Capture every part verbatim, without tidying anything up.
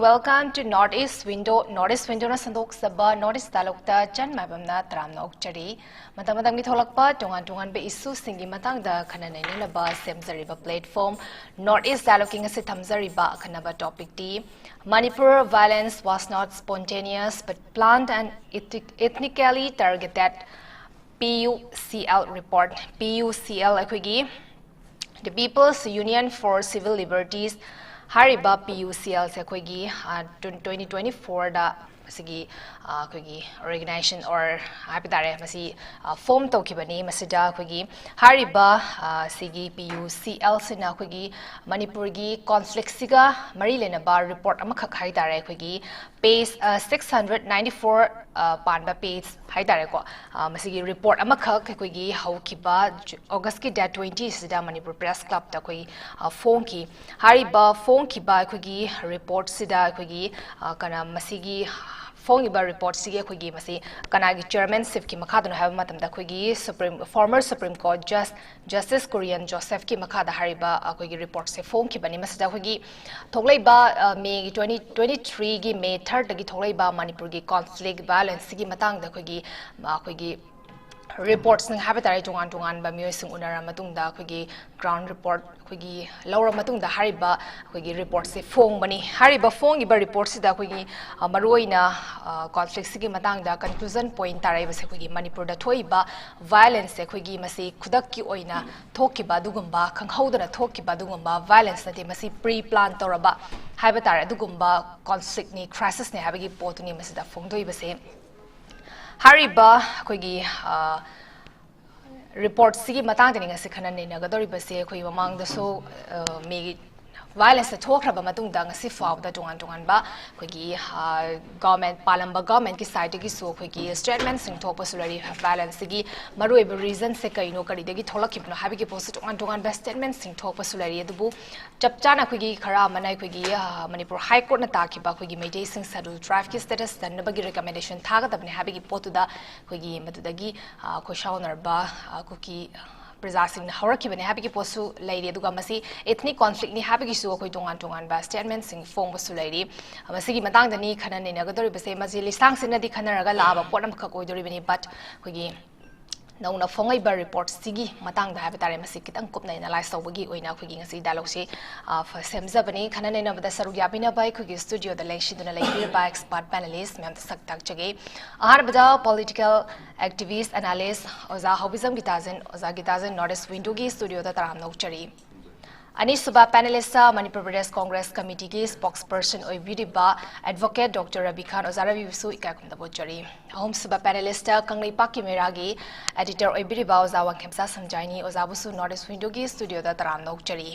Welcome to North East Window. North East Window ꯅ ꯁꯟꯗꯣꯛꯆꯕ North East ꯗꯥꯏꯂꯣꯛꯇ ꯆꯟ ꯃꯥꯏꯕꯝꯅ ꯇꯔꯥꯝꯅ ꯑꯣꯛꯆꯔꯤ꯫ ꯃꯇꯝ ꯃꯇꯝꯒꯤ ꯊꯣꯛꯂꯛꯄ ꯇꯣꯉꯥꯟ ꯇꯣꯉꯥꯟꯕ ꯏꯁꯨꯁꯤꯡꯒꯤ ꯃꯇꯥꯡꯗ ꯈꯟꯅ ꯅꯩꯅꯅꯕ ꯁꯦꯝꯖꯔꯤꯕ platform North East ꯗꯥꯏꯂꯣꯛꯀꯤ ꯉꯁꯤ ꯊꯝꯖꯔꯤꯕ ꯑꯈꯟꯅꯕ topicꯇꯤ Manipur violence was not spontaneous but planned and ethnically targeted, P U C L report꯫ P U C L ꯑꯩꯈꯣꯏꯒꯤ The People's Union for Civil Liberties ꯍꯥꯏꯔꯤꯕ P U C L ꯁꯦ ꯑꯩꯈꯣꯏꯒꯤ twenty twenty fourꯗ ꯃꯁꯤꯒꯤ ꯑꯩꯈꯣꯏꯒꯤ organization or ꯍꯥꯏꯕ ꯇꯥꯔꯦ, ꯃꯁꯤ form ꯇꯧꯈꯤꯕꯅꯤ꯫ ꯃꯁꯤꯗ ꯑꯩꯈꯣꯏꯒꯤ ꯍꯥꯏꯔꯤꯕ ꯁꯤꯒꯤ P U C L ꯁꯤꯅ ꯑꯩꯈꯣꯏꯒꯤ ꯃꯅꯤꯄꯨꯔꯒꯤ conflictꯁꯤꯒ ꯃꯔꯤ ꯂꯩꯅꯕ report ꯑꯃꯈꯛ ꯍꯥꯏ ꯇꯥꯔꯦ, ꯑꯩꯈꯣꯏꯒꯤ page six hundred ninety four ꯄꯥꯟꯕ page ꯍꯥꯏ ꯇꯥꯔꯦꯀꯣ꯫ ꯃꯁꯤꯒꯤ report ꯑꯃꯈꯛ ꯑꯩꯈꯣꯏꯒꯤ ꯍꯧꯈꯤꯕ Augustꯀꯤ date twenty ꯁꯤꯗ ꯃꯅꯤꯄꯨꯔ Press Clubꯇ ꯑꯩꯈꯣꯏ ꯐꯣꯡꯈꯤ꯫ ꯍꯥꯏꯔꯤꯕ ꯐꯣꯡꯈꯤꯕ ꯑꯩꯈꯣꯏꯒꯤ reportꯁꯤꯗ ꯑꯩꯈꯣꯏꯒꯤ ꯀꯅꯥ ꯃꯁꯤꯒꯤ ꯐꯣꯡꯉꯤꯕ reportꯁꯤꯒꯤ ꯑꯩꯈꯣꯏꯒꯤ ꯃꯁꯤ ꯀꯅꯥꯒꯤ chairmanshipꯀꯤ ꯃꯈꯥꯗꯅꯣ ꯍꯥꯏꯕ ꯃꯇꯝꯗ ꯑꯩꯈꯣꯏꯒꯤ Supreme, former Supreme Court Judge Justice Kurian Josephꯀꯤ ꯃꯈꯥꯗ ꯍꯥꯏꯔꯤꯕ ꯑꯩꯈꯣꯏꯒꯤ reportꯁꯦ ꯐꯣꯡꯈꯤꯕꯅꯤ꯫ ꯃꯁꯤꯗ ꯑꯩꯈꯣꯏꯒꯤ ꯊꯣꯛꯂꯛꯏꯕ Mayꯒꯤ twenty twenty threeꯒꯤ May thirdꯇꯒꯤ ꯊꯣꯛꯂꯛꯏꯕ ꯃꯅꯤꯄꯨꯔꯒꯤ conflict violenceꯁꯤꯒꯤ ꯃꯇꯥꯡꯗ ꯑꯩꯈꯣꯏꯒꯤ ꯑꯩꯈꯣꯏꯒꯤ reportsꯁꯤꯡ ꯍꯥꯏꯕ ꯇꯥꯔꯦ, ꯇꯣꯉꯥꯟ ꯇꯣꯉꯥꯟꯕ ꯃꯤꯑꯣꯏꯁꯤꯡ ꯎꯅꯔ ꯃꯇꯨꯡꯗ ꯑꯩꯈꯣꯏꯒꯤ ground report ꯑꯩꯈꯣꯏꯒꯤ ꯂꯧꯔ ꯃꯇꯨꯡꯗ ꯍꯥꯏꯔꯤꯕ ꯑꯩꯈꯣꯏꯒꯤ reportꯁꯦ ꯐꯣꯡꯕꯅꯤ꯫ ꯍꯥꯏꯔꯤꯕ ꯐꯣꯡꯉꯤꯕ reportꯁꯤꯗ ꯑꯩꯈꯣꯏꯒꯤ ꯃꯔꯨꯑꯣꯏꯅ conflictꯁꯤꯒꯤ ꯃꯇꯥꯡꯗ conclusion point ꯇꯥꯔꯛꯏꯕꯁꯦ ꯑꯩꯈꯣꯏꯒꯤ ꯃꯅꯤꯄꯨꯔꯗ ꯊꯣꯛꯏꯕ violenceꯁꯦ ꯑꯩꯈꯣꯏꯒꯤ ꯃꯁꯤ ꯈꯨꯗꯛꯀꯤ ꯑꯣꯏꯅ ꯊꯣꯛꯈꯤꯕ ꯑꯗꯨꯒꯨꯝꯕ, ꯈꯪꯍꯧꯗꯅ ꯊꯣꯛꯈꯤꯕ ꯑꯗꯨꯒꯨꯝꯕ violence ꯅꯠꯇꯦ, ꯃꯁꯤ pre plan ꯇꯧꯔꯕ ꯍꯥꯏꯕ ꯇꯥꯔꯦ, ꯑꯗꯨꯒꯨꯝꯕ conflictꯅꯤ, crisisꯅꯤ ꯍꯥꯏꯕꯒꯤ ꯄꯣꯠꯇꯨꯅꯤ ꯃꯁꯤꯗ ꯐꯣꯡꯗꯣꯛꯏꯕꯁꯦ꯫ ꯍꯥꯏꯔꯤꯕ ꯑꯩꯈꯣꯏꯒꯤ reportꯁꯤꯒꯤ ꯃꯇꯥꯡꯗꯅꯤ ꯉꯁꯤ ꯈꯟꯅ ꯅꯩꯅꯒꯗꯧꯔꯤꯕꯁꯦ꯫ ꯑꯩꯈꯣꯏ ꯃꯃꯥꯡꯗꯁꯨ Mayꯒꯤ violenceꯇ ꯊꯣꯛꯈ꯭ꯔꯕ ꯃꯇꯨꯡꯗ ꯉꯁꯤ ꯐꯥꯎꯕꯗ ꯇꯣꯉꯥꯟ ꯇꯣꯉꯥꯟꯕ ꯑꯩꯈꯣꯏꯒꯤ government, ꯄꯥꯜꯂꯝꯕ governmentꯀꯤ sideꯇꯒꯤꯁꯨ ꯑꯩꯈꯣꯏꯒꯤ statementꯁꯤꯡ ꯊꯣꯛꯄꯁꯨ ꯂꯩꯔꯤ꯫ Violenceꯁꯤꯒꯤ ꯃꯔꯨꯑꯣꯏꯕ reasonꯁꯦ ꯀꯩꯅꯣ, ꯀꯔꯤꯗꯒꯤ ꯊꯣꯛꯂꯛꯈꯤꯕꯅꯣ ꯍꯥꯏꯕꯒꯤ ꯄꯣꯠꯁꯨ ꯇꯣꯉꯥꯟ ꯇꯣꯉꯥꯟꯕ statementꯁꯤꯡ ꯊꯣꯛꯄꯁꯨ ꯂꯩꯔꯤ꯫ ꯑꯗꯨꯕꯨ ꯆꯞ ꯆꯥꯅ ꯑꯩꯈꯣꯏꯒꯤ ꯈꯔ ꯑꯃꯅ ꯑꯩꯈꯣꯏꯒꯤ ꯃꯅꯤꯄꯨꯔ High Courtꯅ ꯇꯥꯈꯤꯕ ꯑꯩꯈꯣꯏꯒꯤ ꯃꯩꯇꯩꯁꯤꯡ Scheduled Tribeꯀꯤ status ꯆꯟꯅꯕꯒꯤ recommendation ꯊꯥꯒꯗꯕꯅꯤ ꯍꯥꯏꯕꯒꯤ ꯄꯣꯠꯇꯨꯗ ꯑꯩꯈꯣꯏꯒꯤ ꯃꯗꯨꯗꯒꯤ ꯈꯣꯏꯁꯥꯎꯅꯔꯕ ꯀꯨꯀꯤ ꯄ꯭ꯔꯖꯥꯁꯤꯡꯅ ꯍꯧꯔꯛꯈꯤꯕꯅꯤ ꯍꯥꯏꯕꯒꯤ ꯄꯣꯠꯁꯨ ꯂꯩꯔꯤ꯫ ꯑꯗꯨꯒ ꯃꯁꯤ ethnic conflictꯅꯤ ꯍꯥꯏꯕꯒꯤꯁꯨ ꯑꯩꯈꯣꯏ ꯇꯣꯉꯥꯟ ꯇꯣꯉꯥꯟꯕ statementꯁꯤꯡ ꯐꯣꯡꯕꯁꯨ ꯂꯩꯔꯤ꯫ ꯃꯁꯤꯒꯤ ꯃꯇꯥꯡꯗꯅꯤ ꯈꯟꯅ ꯅꯩꯅꯒꯗꯧꯔꯤꯕꯁꯦ꯫ ꯃꯁꯤ ꯂꯤꯁꯥꯡꯁꯤꯟꯅꯗꯤ ꯈꯟꯅꯔꯒ ꯂꯥꯛꯑꯕ ꯄꯣꯠ ꯑꯃꯈꯛ ꯑꯣꯏꯗꯣꯔꯤꯕꯅꯤ, but ꯑꯩꯈꯣꯏꯒꯤ ꯅꯧꯅ ꯐꯣꯡꯉꯛꯏꯕ reportꯁꯤꯒꯤ ꯃꯇꯥꯡꯗ ꯍꯥꯏꯕ ꯇꯥꯔꯦ, ꯃꯁꯤ ꯈꯤꯇꯪ ꯀꯨꯞꯅ analyse ꯇꯧꯕꯒꯤ ꯑꯣꯏꯅ ꯑꯩꯈꯣꯏꯒꯤ ꯉꯁꯤ dialogueꯁꯤ, ꯑ, ꯐ-, ꯁꯦꯝꯖꯕꯅꯤ꯫ ꯈꯟꯅ ꯅꯩꯅꯕꯗ ꯁꯔꯨꯛ ꯌꯥꯕꯤꯅꯕ ꯑꯩꯈꯣꯏꯒꯤ studioꯗ ꯂꯦꯡꯁꯤꯟꯗꯨꯅ ꯂꯩꯕꯤꯔꯤꯕ expert panelist ꯃꯌꯥꯝꯗ ꯁꯛ ꯇꯥꯛꯆꯒꯦ꯫ ꯑꯍꯥꯟꯕꯗ political activist, analyst ꯑꯣꯖꯥ ꯍꯧꯕꯤꯖꯝ ꯒꯤꯇꯥꯖꯟ, ꯑꯣꯖꯥ ꯒꯤꯇꯥꯖꯟ North East Windowꯒꯤ studioꯗ ꯇꯔꯥꯝꯅ ꯑꯣꯛꯆꯔꯤ꯫ ꯑꯅꯤꯁꯨꯕ panelist Manipur Pradesh Congress ꯀꯃꯤꯇꯤꯒꯤ spokesperson ꯑꯣꯏꯕꯤꯔꯤꯕ advocate Doctor Ravi ꯈꯥꯟ, ꯑꯣꯖꯥ ꯔꯕꯤꯕꯨꯁꯨ ꯏꯀꯥꯏ ꯈꯨꯝꯅꯕ ꯎꯠꯆꯔꯤ꯫ ꯑꯍꯨꯝꯁꯨꯕ panelist ꯀꯪꯂꯩꯄꯥꯛꯀꯤ ꯃꯩꯔꯥꯒꯤ editor ꯑꯣꯏꯕꯤꯔꯤꯕ ꯑꯣꯖꯥ ꯋꯥꯡꯈꯦꯝꯆꯥ ꯁꯝꯖꯥꯏꯅꯤ, ꯑꯣꯖꯥꯕꯨꯁꯨ North East Windowꯒꯤ studioꯗ ꯇꯔꯥꯝꯅ ꯑꯣꯛꯆꯔꯤ꯫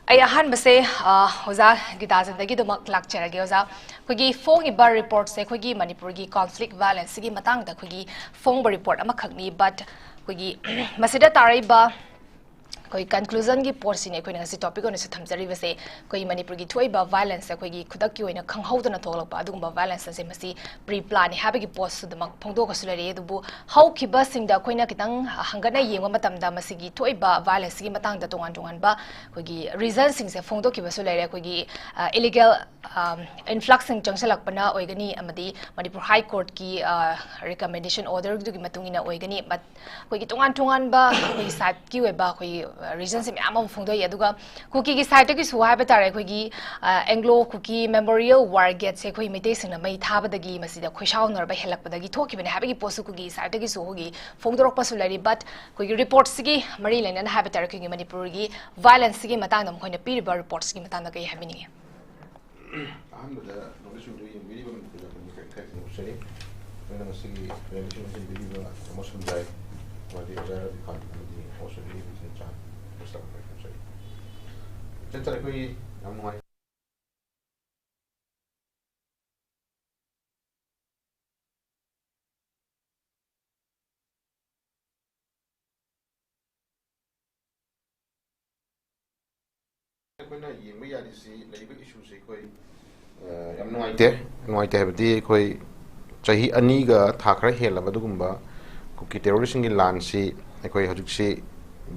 ꯑꯩ ꯑꯍꯥꯟꯕꯁꯦ, ꯑ, ꯑꯣꯖꯥ ꯒꯤꯇꯥꯖꯟꯗꯒꯤꯗꯃꯛ ꯂꯥꯛꯆꯔꯒꯦ꯫ ꯑꯣꯖꯥ, ꯑꯩꯈꯣꯏꯒꯤ ꯐꯣꯡꯉꯤꯕ reportꯁꯦ ꯑꯩꯈꯣꯏꯒꯤ ꯃꯅꯤꯄꯨꯔꯒꯤ conflict violenceꯁꯤꯒꯤ ꯃꯇꯥꯡꯗ ꯑꯩꯈꯣꯏꯒꯤ ꯐꯣꯡꯕ report ꯑꯃꯈꯛꯅꯤ, but ꯑꯩꯈꯣꯏꯒꯤ ꯃꯁꯤꯗ ꯇꯥꯔꯛꯏꯕ ꯑꯩꯈꯣꯏ conclusionꯒꯤ ꯄꯣꯠꯁꯤꯅꯤ ꯑꯩꯈꯣꯏꯅ ꯉꯁꯤ topic ꯑꯣꯏꯅꯁꯨ ꯊꯝꯖꯔꯤꯕꯁꯦ꯫ ꯑꯩꯈꯣꯏ ꯃꯅꯤꯄꯨꯔꯒꯤ ꯊꯣꯛꯏꯕ violenceꯁꯦ ꯑꯩꯈꯣꯏꯒꯤ ꯈꯨꯗꯛꯀꯤ ꯑꯣꯏꯅ ꯈꯪꯍꯧꯗꯅ ꯊꯣꯛꯂꯛꯄ ꯑꯗꯨꯒꯨꯝꯕ violence ꯑꯁꯦ ꯃꯁꯤ pre planꯅꯤ ꯍꯥꯏꯕꯒꯤ ꯄꯣꯠꯁꯨ ꯑꯗꯨꯃꯛ ꯐꯣꯡꯗꯣꯛꯑꯒꯁꯨ ꯂꯩꯔꯦ꯫ ꯑꯗꯨꯕꯨ ꯍꯧꯈꯤꯕꯁꯤꯡꯗ ꯑꯩꯈꯣꯏꯅ ꯈꯤꯇꯪ ꯍꯪꯒꯠꯅ ꯌꯦꯡꯕ ꯃꯇꯝꯗ ꯃꯁꯤꯒꯤ ꯊꯣꯛꯏꯕ violenceꯁꯤꯒꯤ ꯃꯇꯥꯡꯗ ꯇꯣꯉꯥꯟ ꯇꯣꯉꯥꯟꯕ ꯑꯩꯈꯣꯏꯒꯤ reasonꯁꯤꯡꯁꯦ ꯐꯣꯡꯗꯣꯛꯈꯤꯕꯁꯨ ꯂꯩꯔꯦ꯫ ꯑꯩꯈꯣꯏꯒꯤ, ꯑ, illegal, ꯑ, influxꯁꯤꯡ ꯆꯪꯁꯤꯜꯂꯛꯄꯅ ꯑꯣꯏꯒꯅꯤ, ꯑꯃꯗꯤ ꯃꯅꯤꯄꯨꯔ High Courtꯀꯤ, ꯑ, recommendation orderꯗꯨꯒꯤ ꯃꯇꯨꯡ ꯏꯟꯅ ꯑꯣꯏꯒꯅꯤ꯫ But ꯑꯩꯈꯣꯏꯒꯤ ꯇꯣꯉꯥꯟ ꯇꯣꯉꯥꯟꯕ ꯑꯩꯈꯣꯏꯒꯤ sideꯀꯤ ꯑꯣꯏꯕ ꯑꯩꯈꯣꯏꯒꯤ, ꯑ, reasonꯁꯦ ꯃꯌꯥꯝ ꯑꯃ ꯐꯣꯡꯗꯣꯛꯏ꯫ ꯑꯗꯨꯒ ꯀꯨꯀꯤꯒꯤ sideꯇꯒꯤꯁꯨ ꯍꯥꯏꯕ ꯇꯥꯔꯦ, ꯑꯩꯈꯣꯏꯒꯤ, ꯑ, Anglo Kuki Memorial War Gateꯁꯦ ꯑꯩꯈꯣꯏ ꯃꯩꯇꯩꯁꯤꯡꯅ ꯃꯩ ꯊꯥꯕꯗꯒꯤ ꯃꯁꯤꯗ ꯈꯣꯏꯁꯥꯎꯅꯔꯕ ꯍꯦꯜꯂꯛꯄꯗꯒꯤ ꯊꯣꯛꯈꯤꯕꯅꯦ ꯍꯥꯏꯕꯒꯤ ꯄꯣꯠꯁꯨ ꯀꯨꯀꯤꯒꯤ sideꯇꯒꯤꯁꯨ ꯑꯩꯈꯣꯏꯒꯤ ꯐꯣꯡꯗꯣꯔꯛꯄꯁꯨ ꯂꯩꯔꯤ꯫ But ꯑꯩꯈꯣꯏꯒꯤ reportꯁꯤꯒꯤ ꯃꯔꯤ ꯂꯩꯅꯅ ꯍꯥꯏꯕ ꯇꯥꯔꯦ, ꯑꯩꯈꯣꯏꯒꯤ ꯃꯅꯤꯄꯨꯔꯒꯤ violenceꯁꯤꯒꯤ ꯃꯇꯥꯡꯗ ꯃꯈꯣꯏꯅ ꯄꯤꯔꯤꯕ reportꯁꯤꯒꯤ ꯃꯇꯥꯡꯗ ꯀꯔꯤ ꯍꯥꯏꯕꯤꯅꯤꯡꯉꯤ? ꯑꯍꯥꯟꯕꯗ ꯅꯣꯇꯤꯁꯁꯤꯡꯗꯨ ꯌꯦꯡꯕꯤꯔꯤꯕ ꯃꯅꯤꯄꯨꯔ ꯖꯥꯇꯤꯒꯤ ꯏꯀꯥꯏ ꯈꯨꯝꯅꯕ ꯎꯠꯆꯔꯤ꯫ ꯑꯗꯨꯅ ꯉꯁꯤꯒꯤ ꯄ꯭ꯔꯦꯝꯁꯤꯡ ꯌꯦꯡꯕꯤꯔꯤꯕ ꯑꯃꯁꯨꯡ ꯖꯥꯏ ꯑꯃꯗꯤ ꯑꯣꯖꯥ ꯔꯕꯤ ꯈꯥꯟ ꯑꯃꯗꯤ ꯍꯣꯁ ꯑꯣꯏꯕꯤꯔꯤꯕ ꯏꯆꯟ ꯆꯥꯟ ꯄ꯭ꯔꯦꯁ ꯀ꯭ꯂꯕ ꯊꯝꯖꯔꯤ꯫ ꯏꯆꯟ ꯆꯥꯟ, ꯑꯩꯈꯣꯏ ꯌꯥꯝ ꯅꯨꯡꯉꯥꯏ꯫ ꯑꯩꯈꯣꯏꯅ ꯌꯦꯡꯕ ꯌꯥꯔꯤꯁꯤ ꯂꯩꯔꯤꯕ issueꯁꯤ ꯑꯩꯈꯣꯏ, ꯑ, ꯌꯥꯝ ꯅꯨꯡꯉꯥꯏꯇꯦ꯫ ꯅꯨꯡꯉꯥꯏꯇꯦ ꯍꯥꯏꯕꯗꯤ ꯑꯩꯈꯣꯏ ꯆꯍꯤ ꯑꯅꯤꯒ ꯊꯥ ꯈꯔ ꯍꯦꯜꯂꯕ ꯑꯗꯨꯒꯨꯝꯕ ꯀꯨꯀꯤ terroristꯁꯤꯡꯒꯤ ꯂꯥꯟꯁꯤ ꯑꯩꯈꯣꯏ ꯍꯧꯖꯤꯛꯁꯤ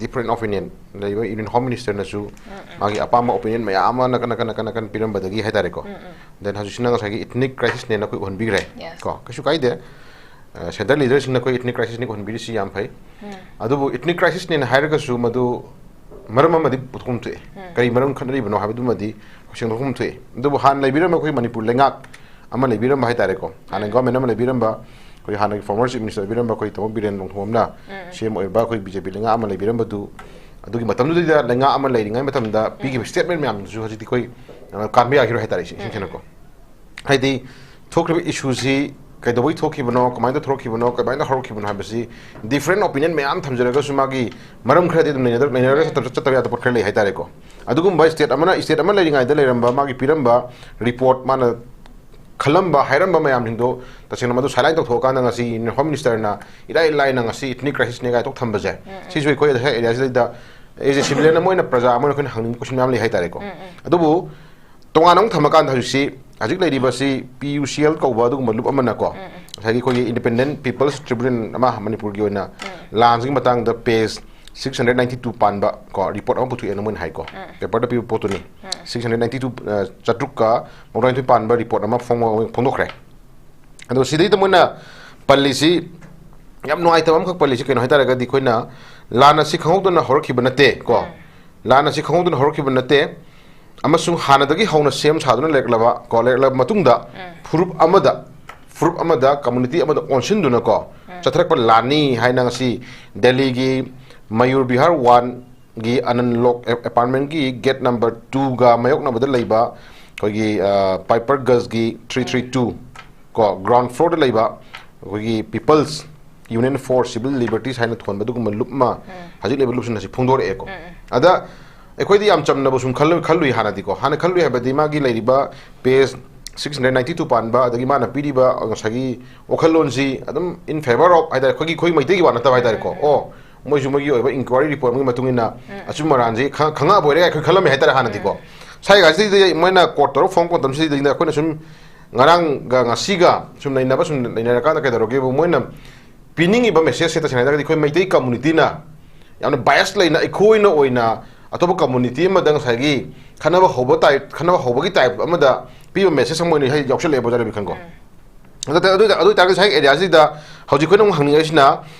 different opinion ꯂꯩꯕ Union Home Minister ꯅꯁꯨ ꯃꯥꯒꯤ ꯑꯄꯥꯝꯕ opinion ꯃꯌꯥꯝ ꯑꯃ ꯅꯥꯀꯟ ꯅꯥꯀꯟ ꯅꯥꯀꯟ ꯅꯥꯀꯟ ꯄꯤꯔꯝꯕꯗꯒꯤ ꯍꯥꯏꯇꯥꯔꯦꯀꯣ꯫ Then ꯍꯧꯖꯤꯛꯁꯤꯅ ꯉꯁꯥꯏꯒꯤ ethnic crisis ꯅꯦꯅ ꯑꯩꯈꯣꯏ ꯎꯍꯟꯕꯤꯈ꯭ꯔꯦ꯫ Yes. ꯀꯣ, ꯀꯩꯁꯨ ꯀꯥꯏꯗꯦ꯫ ꯑ, central leader ꯁꯤꯡꯅ ꯑꯩꯈꯣꯏ ethnic crisis ꯅꯤ ꯎꯍꯟꯕꯤꯔꯤꯁꯤ ꯌꯥꯝ ꯐꯩ꯫ ꯑꯗꯨꯕꯨ ethnic crisis ꯅꯦꯅ ꯍꯥꯏꯔꯒꯁꯨ ꯃꯗꯨ ꯃꯔꯝ ꯑꯃꯗꯤ ꯄꯨꯊꯣꯛꯐꯝ ꯊꯣꯛꯑꯦ꯫ ꯀꯔꯤ ꯃꯔꯝ ꯈꯠꯅꯔꯤꯕꯅꯣ ꯍꯥꯏꯕꯗꯨꯃꯗꯤ ꯑꯩꯈꯣꯏ ꯁꯦꯡꯗꯣꯛꯐꯝ ꯊꯣꯛꯑꯦ꯫ ꯑꯗꯨꯕꯨ ꯍꯥꯟꯅ ꯂꯩꯕꯤꯔꯝꯕ ꯑꯩꯈꯣꯏ ꯃꯅꯤꯄꯨꯔ ꯂꯩꯉꯥꯛ ꯑꯃ ꯂꯩꯕꯤꯔꯝꯕ ꯍꯥꯏꯇꯥꯔꯦꯀꯣ, ꯍꯥꯟꯅ government ꯑꯃ ꯂꯩꯕꯤꯔꯝꯕ, ꯑꯩꯈꯣꯏ ꯍꯥꯟꯅꯒꯤ former chief minister ꯂꯩꯕꯤꯔꯝꯕ ꯑꯩꯈꯣꯏ ꯇꯥꯃꯣ ꯕꯤꯔꯦꯟ ꯅꯣꯡꯊꯣꯝꯕꯝꯅ CM ꯑꯣꯏꯔꯝꯕ ꯑꯩꯈꯣꯏ BJP ꯂꯩꯉꯥꯛ ꯑꯃ ꯂꯩꯕꯤꯔꯝꯕꯗꯨ, ꯑꯗꯨꯒꯤ ꯃꯇꯝꯗꯨꯗ ꯂꯩꯉꯥꯛ ꯑꯃ ꯂꯩꯔꯤꯉꯩ ꯃꯇꯝꯗ ꯄꯤꯈꯤꯕ statement ꯃꯌꯥꯝꯗꯨꯁꯨ ꯍꯧꯖꯤꯛꯇꯤ ꯑꯩꯈꯣꯏ, ꯑ, ꯀꯥꯟꯕ ꯌꯥꯈꯤꯔꯣꯏ ꯍꯥꯏꯇꯥꯔꯦ, ꯏꯁꯦꯡ ꯁꯦꯡꯅꯀꯣ꯫ ꯍꯥꯏꯗꯤ ꯊꯣꯛꯈ꯭ꯔꯤꯕ issue ꯁꯤ ꯀꯩꯗꯧꯕꯩ ꯊꯣꯛꯈꯤꯕꯅꯣ, ꯀꯃꯥꯏꯅ ꯊꯣꯛꯈꯤꯕꯅꯣ, ꯀꯃꯥꯏꯅ ꯍꯧꯔꯛꯈꯤꯕꯅꯣ ꯍꯥꯏꯕꯁꯤ different opinion ꯃꯌꯥꯝ ꯊꯝꯖꯔꯒꯁꯨ ꯃꯥꯒꯤ ꯃꯔꯝ ꯈꯔꯗꯤ ꯑꯗꯨꯝ ꯂꯩꯅꯗ-, ꯂꯩꯅꯔꯒ ꯆꯠꯇꯕ, ꯆꯠꯇꯕ ꯌꯥꯗꯕ ꯈꯔ ꯂꯩ ꯍꯥꯏꯇꯥꯔꯦꯀꯣ꯫ ꯑꯗꯨꯒꯨꯝꯕ state ꯑꯃꯅ, state ꯑꯃ ꯂꯩꯔꯤꯉꯩꯗ ꯂꯩꯔꯝꯕ ꯃꯥꯒꯤ ꯄꯤꯔꯝꯕ report, ꯃꯥꯅ ꯈꯜꯂꯝꯕ ꯍꯥꯏꯔꯝꯕ ꯃꯌꯥꯝꯁꯤꯡꯗꯣ ꯇꯁꯦꯡꯅ ꯃꯗꯨ silent ꯇꯧꯊꯣꯛꯑꯀꯥꯟꯗ ꯉꯁꯤ Union Home Minister ꯅ ꯏꯔꯥꯏ ꯂꯥꯏꯅ ꯉꯁꯤ ethnic crisis ꯅꯦ ꯀꯥꯏ ꯊꯣꯛ ꯊꯝꯕꯁꯦ, ꯁꯤꯁꯨ ꯑꯩꯈꯣꯏ ꯍꯦꯛ area ꯁꯤꯗꯩꯗ as a civilian ꯑꯃ ꯑꯣꯏꯅ, ꯄ꯭ꯔꯖꯥ ꯑꯃ ꯑꯣꯏꯅ ꯑꯩꯈꯣꯏꯅ ꯍꯪꯅꯤꯡꯕ question ꯃꯌꯥꯝ ꯂꯩ ꯍꯥꯏꯇꯥꯔꯦꯀꯣ꯫ ꯑꯗꯨꯕꯨ ꯇꯣꯉꯥꯟꯅ ꯑꯃꯨꯛ ꯊꯝꯃꯀꯥꯟꯗ ꯍꯧꯖꯤꯛꯁꯤ, ꯍꯧꯖꯤꯛ ꯂꯩꯔꯤꯕꯁꯤ PUCL ꯀꯧꯕ ꯑꯗꯨꯒꯨꯝꯕ ꯂꯨꯞ ꯑꯃꯅꯀꯣ, ꯉꯁꯥꯏꯒꯤ ꯑꯩꯈꯣꯏꯒꯤ Independent People's Tribunal ꯑꯃ ꯃꯅꯤꯄꯨꯔꯒꯤ ꯑꯣꯏꯅ ꯂꯥꯟꯁꯤꯒꯤ ꯃꯇꯥꯡꯗ page six hundred ninety two ꯄꯥꯟꯕ ꯀꯣ report ꯑꯃ ꯄꯨꯊꯣꯛꯑꯦꯅ ꯃꯣꯏꯅ ꯍꯥꯏꯀꯣ꯫ Paper ꯗ ꯄꯤꯕ ꯄꯣꯠꯇꯨꯅꯤ꯫ Six hundred ninety two, ꯑ, ꯆꯥꯇ꯭ꯔꯨꯛꯀ ꯃꯧꯗ꯭ꯔꯥꯅꯤꯊꯣꯏ ꯄꯥꯟꯕ report ꯑꯃ ꯐꯣꯡꯕ-, ꯐꯣꯡꯗꯣꯛꯈ꯭ꯔꯦ꯫ ꯑꯗꯣ ꯁꯤꯗꯩꯗ ꯃꯣꯏꯅ ꯄꯜꯂꯤꯁꯤ, ꯌꯥꯝ ꯅꯨꯡꯉꯥꯏꯇꯕ ꯑꯃꯈꯛ ꯄꯜꯂꯤꯁꯤ ꯀꯩꯅꯣ ꯍꯥꯏꯇꯥꯔꯒꯗꯤ, ꯑꯩꯈꯣꯏꯅ ꯂꯥꯟ ꯑꯁꯤ ꯈꯪꯍꯧꯗꯅ ꯍꯧꯔꯛꯈꯤꯕ ꯅꯠꯇꯦ ꯀꯣ꯫ ꯂꯥꯟ ꯑꯁꯤ ꯈꯪꯍꯧꯗꯅ ꯍꯧꯔꯛꯈꯤꯕ ꯅꯠꯇꯦ, ꯑꯃꯁꯨꯡ ꯍꯥꯟꯅꯗꯒꯤ ꯍꯧꯅ ꯁꯦꯝ ꯁꯥꯗꯨꯅ ꯂꯩꯔꯛꯂꯕ ꯀꯣ, ꯂꯩꯔꯛꯂꯕ ꯃꯇꯨꯡꯗ ꯐꯨꯔꯨꯞ ꯑꯃꯗ, ꯐꯨꯔꯨꯞ ꯑꯃꯗ, community ꯑꯃꯗ ꯑꯣꯟꯁꯤꯟꯗꯨꯅ ꯀꯣ ꯆꯠꯊꯔꯛꯄ ꯂꯥꯟꯅꯤ ꯍꯥꯏꯅ ꯉꯁꯤ ꯗꯦꯜꯂꯤꯒꯤ ꯃꯌꯨꯔ ꯕꯤꯍꯥꯔ one ꯒꯤ ꯑꯅꯟ ꯂꯣꯛ ꯑꯦ-, apartment ꯀꯤ gate number two ꯒ ꯃꯥꯌꯣꯛꯅꯕꯗ ꯂꯩꯕ ꯑꯩꯈꯣꯏꯒꯤ, ꯑ, Piper Ganj ꯒꯤ three three two ꯀꯣ ground floor ꯗ ꯂꯩꯕ ꯑꯩꯈꯣꯏꯒꯤ People's Union for Civil Liberties ꯍꯥꯏꯅ ꯊꯣꯟꯕ ꯑꯗꯨꯒꯨꯝꯕ ꯂꯨꯞ ꯑꯃ, ꯍꯧꯖꯤꯛ ꯂꯩꯕ ꯂꯨꯞꯁꯤꯡ ꯑꯁꯤ ꯐꯣꯡꯗꯣꯔꯛꯑꯦꯀꯣ꯫ ꯑꯗ ꯑꯩꯈꯣꯏꯗꯤ ꯌꯥꯝ ꯆꯝꯅꯕ ꯁꯨꯝ ꯈꯜꯂꯨ-, ꯈꯜꯂꯨꯏ ꯍꯥꯟꯅꯗꯤꯀꯣ꯫ ꯍꯥꯟꯅ ꯈꯜꯂꯨꯏ ꯍꯥꯏꯕꯗꯤ ꯃꯥꯒꯤ ꯂꯩꯔꯤꯕ page six hundred ninety two ꯄꯥꯟꯕ, ꯑꯗꯒꯤ ꯃꯥꯅ ꯄꯤꯔꯤꯕ ꯉꯁꯥꯏꯒꯤ ꯋꯥꯈꯜꯂꯣꯟꯁꯤ ꯑꯗꯨꯝ in favour of ꯍꯥꯏꯇꯥꯔꯦ, ꯑꯩꯈꯣꯏꯒꯤ, ꯑꯩꯈꯣꯏ ꯃꯩꯇꯩꯒꯤ ꯋꯥ ꯅꯠꯇꯕ ꯍꯥꯏꯇꯥꯔꯦꯀꯣ꯫ ꯑꯣ, ꯃꯣꯏꯁꯨ ꯃꯣꯏꯒꯤ ꯑꯣꯏꯕ inquiry report ꯑꯃꯒꯤ ꯃꯇꯨꯡ ꯏꯟꯅ ꯑꯆꯨꯝ ꯑꯔꯥꯟꯁꯤ ꯈꯪ-, ꯈꯪꯉꯛꯑꯕ ꯑꯣꯏꯔꯦ ꯑꯩꯈꯣꯏ ꯈꯜꯂꯝꯃꯦ ꯍꯥꯏꯇꯥꯔꯦ ꯍꯥꯟꯅꯗꯤꯀꯣ꯫ ꯁ꯭ꯋꯥꯏꯒꯁꯤꯗꯩꯗ ꯃꯣꯏꯅ quote ꯇꯧꯔꯒ ꯐꯣꯡꯉꯛꯄ ꯃꯇꯝꯁꯤꯗꯩꯗ ꯑꯩꯈꯣꯏꯅ ꯁꯨꯝ ꯉꯔꯥꯡꯒ ꯉꯁꯤꯒ ꯁꯨꯝ ꯅꯩꯅꯕ, ꯁꯨꯝ ꯅꯩꯅꯔꯀꯥꯟꯗ ꯀꯩꯗꯧꯔꯒꯦꯕꯨ, ꯃꯣꯏꯅ ꯄꯤꯅꯤꯡꯉꯤꯕ message ꯁꯦ ꯇꯁꯦꯡꯅ ꯍꯥꯏꯔꯒꯗꯤ ꯑꯩꯈꯣꯏ ꯃꯩꯇꯩ community ꯅ ꯌꯥꯝꯅ bias ꯂꯩꯅ ꯑꯩꯈꯣꯏꯅ ꯑꯣꯏꯅ ꯑꯇꯣꯞꯄ community ꯑꯃꯗ ꯉꯁꯥꯏꯒꯤ ꯈꯠꯅꯕ ꯍꯧꯕ type, ꯈꯠꯅꯕ ꯍꯧꯕꯒꯤ type ꯑꯃꯗ ꯄꯤꯕ message ꯑꯃ ꯑꯣꯏꯅ ꯍꯦꯛ ꯌꯥꯎꯁꯜꯂꯛꯑꯦꯕ ꯑꯣꯖꯥ ꯔꯕꯤꯀꯥꯟ ꯀꯣ꯫ ꯑꯗꯨ ꯑꯣꯏꯇꯥꯔ-, ꯑꯗꯨ ꯑꯣꯏꯇꯥꯔ-, ꯑꯗꯨ ꯑꯣꯏꯇꯥꯔꯒꯗꯤ ꯉꯁꯥꯏꯒꯤ area ꯁꯤꯗ ꯍꯧꯖꯤꯛ ꯑꯩꯈꯣꯏꯅ ꯑꯃꯨꯛ ꯍꯪꯅꯤꯡꯉꯛꯏꯁꯤꯅ,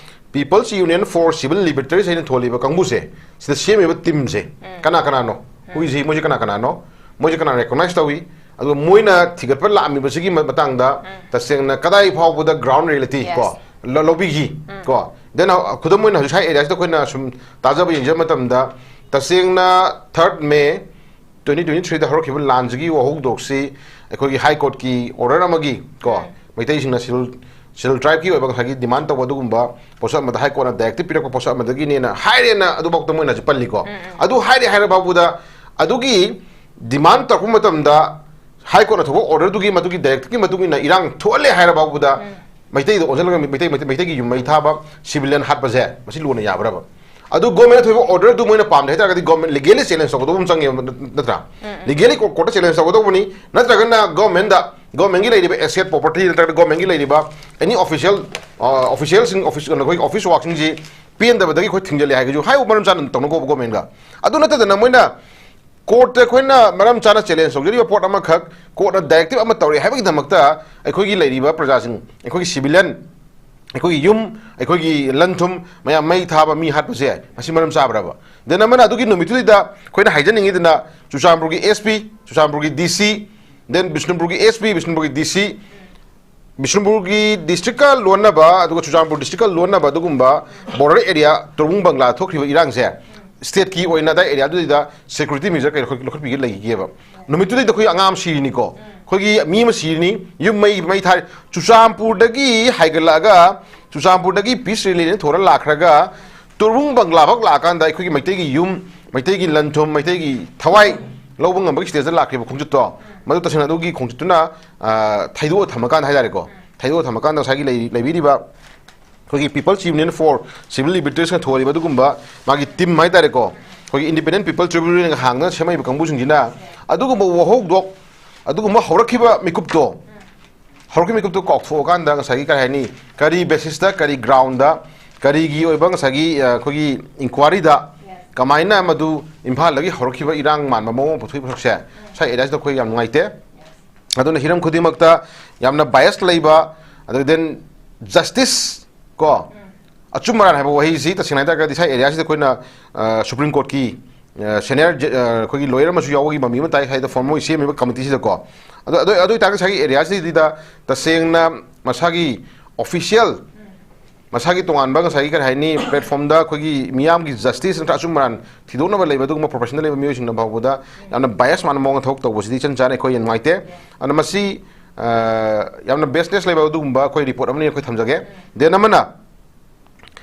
People's Union for Civil Liberties ꯍꯥꯏꯅ ꯊꯣꯜꯂꯤꯕ ꯀꯥꯡꯕꯨꯁꯦ, ꯁꯤꯗ ꯁꯦꯝꯃꯤꯕ team ꯁꯦ ꯀꯅꯥ ꯀꯅꯥꯅꯣ? ꯍꯨꯏꯁꯤ ꯃꯣꯏꯁꯦ ꯀꯅꯥ ꯀꯅꯥꯅꯣ? ꯃꯣꯏꯁꯦ ꯀꯅꯥ recognize ꯇꯧꯏ? ꯑꯗꯨꯒ ꯃꯣꯏꯅ ꯊꯤꯒꯠꯄ ꯂꯥꯛꯑꯝꯃꯤꯕꯁꯤꯒꯤ ꯃ-, ꯃꯇꯥꯡꯗ ꯇꯁꯦꯡꯅ ꯀꯗꯥꯏ ꯐꯥꯎꯕꯗ ground reality ꯀꯣ, Yes. ꯂ-, ꯂꯧꯕꯤꯈꯤ ꯀꯣ? Then, ꯑ, ꯈꯨꯗꯝ ꯑꯣꯏꯅ ꯍꯧꯖꯤꯛ ꯁ꯭ꯋꯥꯏ area ꯁꯤꯗ ꯑꯩꯈꯣꯏꯅ ꯁꯨꯝ ꯇꯥꯖꯕ ꯌꯦꯡꯖꯕ ꯃꯇꯝꯗ, ꯇꯁꯦꯡꯅ third May twenty twenty-three ꯗ ꯍꯧꯔꯛꯈꯤꯕ ꯂꯥꯟꯁꯤꯒꯤ ꯋꯥꯍꯧꯗꯣꯛꯁꯤ ꯑꯩꯈꯣꯏꯒꯤ High Court ꯀꯤ order ꯑꯃꯒꯤ ꯀꯣ, ꯃꯩꯇꯩꯁꯤꯡꯅ schedule, schedule tribe ꯀꯤ ꯑꯣꯏꯕ ꯉꯁꯥꯏꯒꯤ demand ꯇꯧꯕ ꯑꯗꯨꯒꯨꯝꯕ ꯄꯣꯠꯁꯛ ꯑꯃꯗ High Court ꯅ directive ꯄꯤꯔꯛꯄ ꯄꯣꯠꯁꯛ ꯑꯃꯗꯒꯤꯅꯦꯅ ꯍꯥꯏꯔꯦꯅ ꯑꯗꯨꯐꯥꯎꯗ ꯃꯣꯏꯅ ꯍꯧꯖꯤꯛ ꯄꯜꯂꯤꯀꯣ꯫ ꯑꯗꯨ ꯍꯥꯏꯔꯦ ꯍꯥꯏꯔ ꯐꯥꯎꯕꯗ ꯑꯗꯨꯒꯤ demand ꯇꯧꯔꯛꯄ ꯃꯇꯝꯗ High Court ꯅ ꯊꯣꯛꯄ order ꯗꯨꯒꯤ ꯃꯗꯨꯒꯤ directive ꯀꯤ ꯃꯇꯨꯡ ꯏꯟꯅ ꯏꯔꯥꯡ ꯊꯣꯛꯍꯜꯂꯦ ꯍꯥꯏꯔ ꯐꯥꯎꯕꯗ ꯃꯩꯇꯩꯗ ꯑꯣꯟꯁꯤꯜꯂꯒ ꯃꯩꯇꯩ, ꯃꯩꯇꯩ, ꯃꯩꯇꯩꯒꯤ ꯌꯨꯝ ꯃꯩ ꯊꯥꯕ, civilian ꯍꯥꯠꯄꯁꯦ ꯃꯁꯤ ꯂꯣꯟꯅ ꯌꯥꯕ꯭ꯔꯕ? ꯑꯗꯨ government ꯅ ꯊꯣꯛꯏꯕ order ꯗꯨ ꯃꯣꯏꯅ ꯄꯥꯝꯗꯦ ꯍꯥꯏꯇꯥꯔꯒꯗꯤ government legally challenge ꯇꯧꯒꯗꯧꯕ ꯑꯃ ꯆꯪꯉꯦꯕ, ꯅꯠ-, ꯅꯠꯇ꯭ꯔꯥ? Legally court ꯇ challenge ꯇꯧꯒꯗꯧꯕꯅꯤ, ꯅꯠꯇ꯭ꯔꯒꯅ government ꯗ, government ꯀꯤ ꯂꯩꯔꯤꯕ asset property ꯅꯠꯇ꯭ꯔꯒꯅ government ꯀꯤ ꯂꯩꯔꯤꯕ any official, ꯑ, official ꯁꯤꯡ, office, ꯑꯩꯈꯣꯏꯒꯤ office work ꯁꯤꯡꯁꯤ ꯄꯦꯟꯗꯕꯗꯒꯤ ꯑꯩꯈꯣꯏ ꯊꯤꯡꯖꯤꯜꯂꯦ ꯍꯥꯏꯒꯦꯁꯨ ꯍꯥꯏꯕ ꯃꯔꯝ ꯆꯥꯅ ꯇꯧꯅꯀꯣꯕ government ꯒ꯫ ꯑꯗꯨ ꯅꯠꯇꯗꯅ ꯃꯣꯏꯅ court ꯇ ꯑꯩꯈꯣꯏꯅ ꯃꯔꯝ ꯆꯥꯅ challenge ꯇꯧꯖꯔꯤꯕ ꯄꯣꯠ ꯑꯃꯈꯛ court ꯅ directive ꯑꯃ ꯇꯧꯔꯦ ꯍꯥꯏꯕꯒꯤꯗꯃꯛꯇ ꯑꯩꯈꯣꯏꯒꯤ ꯂꯩꯔꯤꯕ ꯄ꯭ꯔꯖꯥꯁꯤꯡ, ꯑꯩꯈꯣꯏꯒꯤ civilian, ꯑꯩꯈꯣꯏꯒꯤ ꯌꯨꯝ, ꯑꯩꯈꯣꯏꯒꯤ ꯂꯟ ꯊꯨꯝ ꯃꯌꯥꯝ ꯃꯩ ꯊꯥꯕ, ꯃꯤ ꯍꯥꯠꯄꯁꯦ ꯃꯁꯤ ꯃꯔꯝ ꯆꯥꯕ꯭ꯔꯕ? Then ꯑꯃꯅ ꯑꯗꯨꯒꯤ ꯅꯨꯃꯤꯠꯇꯨꯗꯩꯗ ꯑꯩꯈꯣꯏꯅ ꯍꯥꯏꯖꯅꯤꯡꯉꯤꯗꯅ ꯆꯨꯔꯆꯥꯟꯄꯨꯔꯒꯤ S P, ꯆꯨꯔꯆꯥꯟꯄꯨꯔꯒꯤ D C, then ꯕꯤꯁꯅꯨꯄꯨꯔꯒꯤ S P, ꯕꯤꯁꯅꯨꯄꯨꯔꯒꯤ D C, ꯕꯤꯁꯅꯨꯄꯨꯔꯒꯤ district ꯀ ꯂꯣꯟꯅꯕ ꯑꯗꯨꯒ ꯆꯨꯔꯆꯥꯟꯄꯨꯔ district ꯀ ꯂꯣꯟꯅꯕ ꯑꯗꯨꯒꯨꯝꯕ border area ꯇꯣꯔꯕꯨꯡ ꯕꯪꯒ꯭ꯂꯥ ꯊꯣꯛꯈ꯭ꯔꯤꯕ ꯏꯔꯥꯡꯁꯦ state ꯀꯤ ꯑꯣꯏꯅ ꯑꯗꯥꯏ area ꯗꯨꯗꯩꯗ security measure ꯀꯩ ꯂꯧꯈꯠ-, ꯂꯧꯈꯠꯄꯤꯒꯦ ꯂꯩꯒꯦꯕ? ꯅꯨꯃꯤꯠꯇꯨꯗꯩꯗ ꯑꯩꯈꯣꯏ ꯑꯉꯥꯡ ꯑꯃ ꯁꯤꯔꯤꯅꯤꯀꯣ, ꯑꯩꯈꯣꯏꯒꯤ ꯃꯤ ꯑꯃ ꯁꯤꯔꯤꯅꯤ, ꯌꯨꯝ ꯃꯩ, ꯃꯩ ꯊꯥꯔꯤ꯫ ꯆꯨꯔꯆꯥꯟꯄꯨꯔꯗꯒꯤ ꯍꯥꯏꯒꯠꯂꯛꯑꯒ, ꯆꯨꯔꯆꯥꯟꯄꯨꯔꯗꯒꯤ peace rally ꯅ ꯊꯣꯔ ꯂꯥꯛꯈ꯭ꯔꯒ ꯇꯣꯔꯕꯨꯡ ꯕꯪꯒ꯭ꯂꯥ ꯐꯥꯎ ꯂꯥꯛꯑꯀꯥꯟꯗ ꯑꯩꯈꯣꯏꯒꯤ ꯃꯩꯇꯩꯒꯤ ꯌꯨꯝ, ꯃꯩꯇꯩꯒꯤ ꯂꯟ ꯊꯨꯝ, ꯃꯩꯇꯩꯒꯤ ꯊꯋꯥꯏ ꯂꯧꯕ ꯉꯝꯕꯒꯤ stage ꯇ ꯂꯥꯛꯈꯤꯕ ꯈꯣꯡꯆꯠꯇꯣ, ꯃꯗꯨ ꯇꯁꯦꯡꯅ ꯑꯗꯨꯒꯤ ꯈꯣꯡꯆꯠꯇꯨꯅ, ꯑ, ꯊꯩꯗꯣꯛꯑ ꯊꯝꯃꯀꯥꯟꯗ ꯍꯥꯏꯇꯥꯔꯦꯀꯣ, ꯊꯩꯗꯣꯛꯑ ꯊꯝꯃꯀꯥꯟꯗ ꯉꯁꯥꯏꯒꯤ ꯂꯩ-, ꯂꯩꯕꯤꯔꯤꯕ ꯑꯩꯈꯣꯏꯒꯤ People's Union for Civil Liberties ꯅ ꯊꯣꯜꯂꯤꯕ ꯑꯗꯨꯒꯨꯝꯕ ꯃꯥꯒꯤ team ꯍꯥꯏꯇꯥꯔꯦꯀꯣ, ꯑꯩꯈꯣꯏꯒꯤ Independent People Tribunal ꯅ ꯍꯥꯡꯗꯅ ꯁꯦꯝꯃꯛꯏꯕ ꯀꯥꯡꯕꯨꯁꯤꯡꯁꯤꯅ ꯑꯗꯨꯒꯨꯝꯕ ꯋꯥꯍꯧꯗꯣꯛ, ꯑꯗꯨꯒꯨꯝꯕ ꯍꯧꯔꯛꯈꯤꯕ ꯃꯤꯀꯨꯞꯇꯣ, ꯍꯧꯔꯛꯈꯤꯕ ꯃꯤꯀꯨꯞꯇꯨ ꯀꯥꯎꯊꯣꯛꯑꯀꯥꯟꯗ ꯉꯁꯥꯏꯒꯤ ꯀꯔꯤ ꯍꯥꯏꯅꯤ, ꯀꯔꯤ ꯕꯦꯁꯤꯁꯇ, ꯀꯔꯤ ꯒ꯭ꯔꯥꯎꯟꯗ, ꯀꯔꯤꯒꯤ ꯑꯣꯏꯕ ꯉꯁꯥꯏꯒꯤ, ꯑ, ꯑꯩꯈꯣꯏꯒꯤ ꯏꯟꯀ꯭ꯋꯥꯔꯤꯗ ꯀꯃꯥꯏꯅ ꯃꯗꯨ ꯏꯝꯐꯥꯜꯗꯒꯤ ꯍꯧꯔꯛꯈꯤꯕ ꯏꯔꯥꯡ ꯃꯥꯟꯕ ꯃꯑꯣꯡ ꯑꯃ ꯄꯨꯊꯣꯛꯏꯕ ꯁꯔꯨꯛꯁꯦ, ꯁ꯭ꯋꯥꯏ ꯑꯦꯔꯤꯌꯥꯁꯤꯗ ꯑꯩꯈꯣꯏ ꯌꯥꯝ ꯅꯨꯡꯉꯥꯏꯇꯦ꯫ ꯑꯗꯨꯅ ꯍꯤꯔꯝ ꯈꯨꯗꯤꯡꯃꯛꯇ ꯌꯥꯝꯅ ꯕꯥꯏꯁ ꯂꯩꯕ, ꯑꯗꯨꯒ then ꯖꯁꯇꯤꯁ ꯀꯣ, ꯑꯆꯨꯝ ꯑꯔꯥꯟ ꯍꯥꯏꯕ ꯋꯥꯍꯩꯁꯤ ꯇꯁꯦꯡꯅ ꯍꯥꯏꯇꯥꯔꯒꯗꯤ ꯁ꯭ꯋꯥꯏ ꯑꯦꯔꯤꯌꯥꯁꯤꯗ ꯑꯩꯈꯣꯏꯅ, ꯑ, ꯁꯨꯄ꯭ꯔꯤꯝ ꯀꯣꯔꯠꯀꯤ, ꯑ, ꯁꯦꯅꯤꯌꯔ ꯖ-, ꯑ, ꯑꯩꯈꯣꯏꯒꯤ ꯂꯣꯌꯔ ꯑꯃꯁꯨ ꯌꯥꯎꯕꯒꯤ ꯃꯃꯤ ꯑꯃ ꯇꯥꯏ ꯁ꯭ꯋꯥꯏꯗ ꯐꯣꯔꯝ ꯑꯣꯏ ꯁꯦꯝꯃꯤꯕ ꯀꯃꯤꯇꯤꯁꯤꯗꯀꯣ꯫ ꯑꯗꯣ, ꯑꯗꯨ, ꯑꯗꯨ ꯑꯣꯏꯇꯥꯔꯒꯗꯤ ꯉꯁꯥꯏꯒꯤ ꯑꯦꯔꯤꯌꯥꯁꯤꯗꯩꯗ ꯇꯁꯦꯡꯅ ꯃꯁꯥꯒꯤ ꯑꯣꯐꯤꯁꯤꯌꯦꯜ, ꯃꯁꯥꯒꯤ ꯇꯣꯉꯥꯟꯕ ꯉꯁꯥꯏꯒꯤ ꯀꯔꯤ ꯍꯥꯏꯅꯤ, ꯄ꯭ꯂꯦꯠꯐꯣꯔꯝꯗ ꯑꯩꯈꯣꯏꯒꯤ ꯃꯤꯌꯥꯝꯒꯤ ꯖꯁꯇꯤꯁ ꯅꯠꯇ꯭ꯔꯒ ꯑꯆꯨꯝ ꯑꯔꯥꯟ ꯊꯤꯗꯣꯛꯅꯕ ꯂꯩꯕ ꯑꯗꯨꯒꯨꯝꯕ ꯄ꯭ꯔꯣꯐꯦꯁꯟꯗ ꯂꯩꯕ ꯃꯤꯑꯣꯏꯁꯤꯡꯅ ꯐꯥꯎꯕꯗ ꯌꯥꯝꯅ ꯕꯥꯏꯁ ꯃꯥꯟꯕ ꯃꯑꯣꯡꯗ ꯊꯕꯛ ꯇꯧꯕꯁꯤꯗꯤ ꯏꯆꯟ ꯆꯥꯅ ꯑꯩꯈꯣꯏ ꯌꯥꯝ ꯅꯨꯡꯉꯥꯏꯇꯦ꯫ ꯑꯗꯨꯅ ꯃꯁꯤ, ꯑ, ꯌꯥꯝꯅ ꯕꯦꯁꯅꯦꯁ ꯂꯩꯕ ꯑꯗꯨꯒꯨꯝꯕ ꯑꯩꯈꯣꯏ ꯔꯤꯄꯣꯔꯠ ꯑꯃꯅꯤ ꯑꯩꯈꯣꯏ ꯊꯝꯖꯒꯦ꯫ ꯗꯦꯟ ꯑꯃꯅ,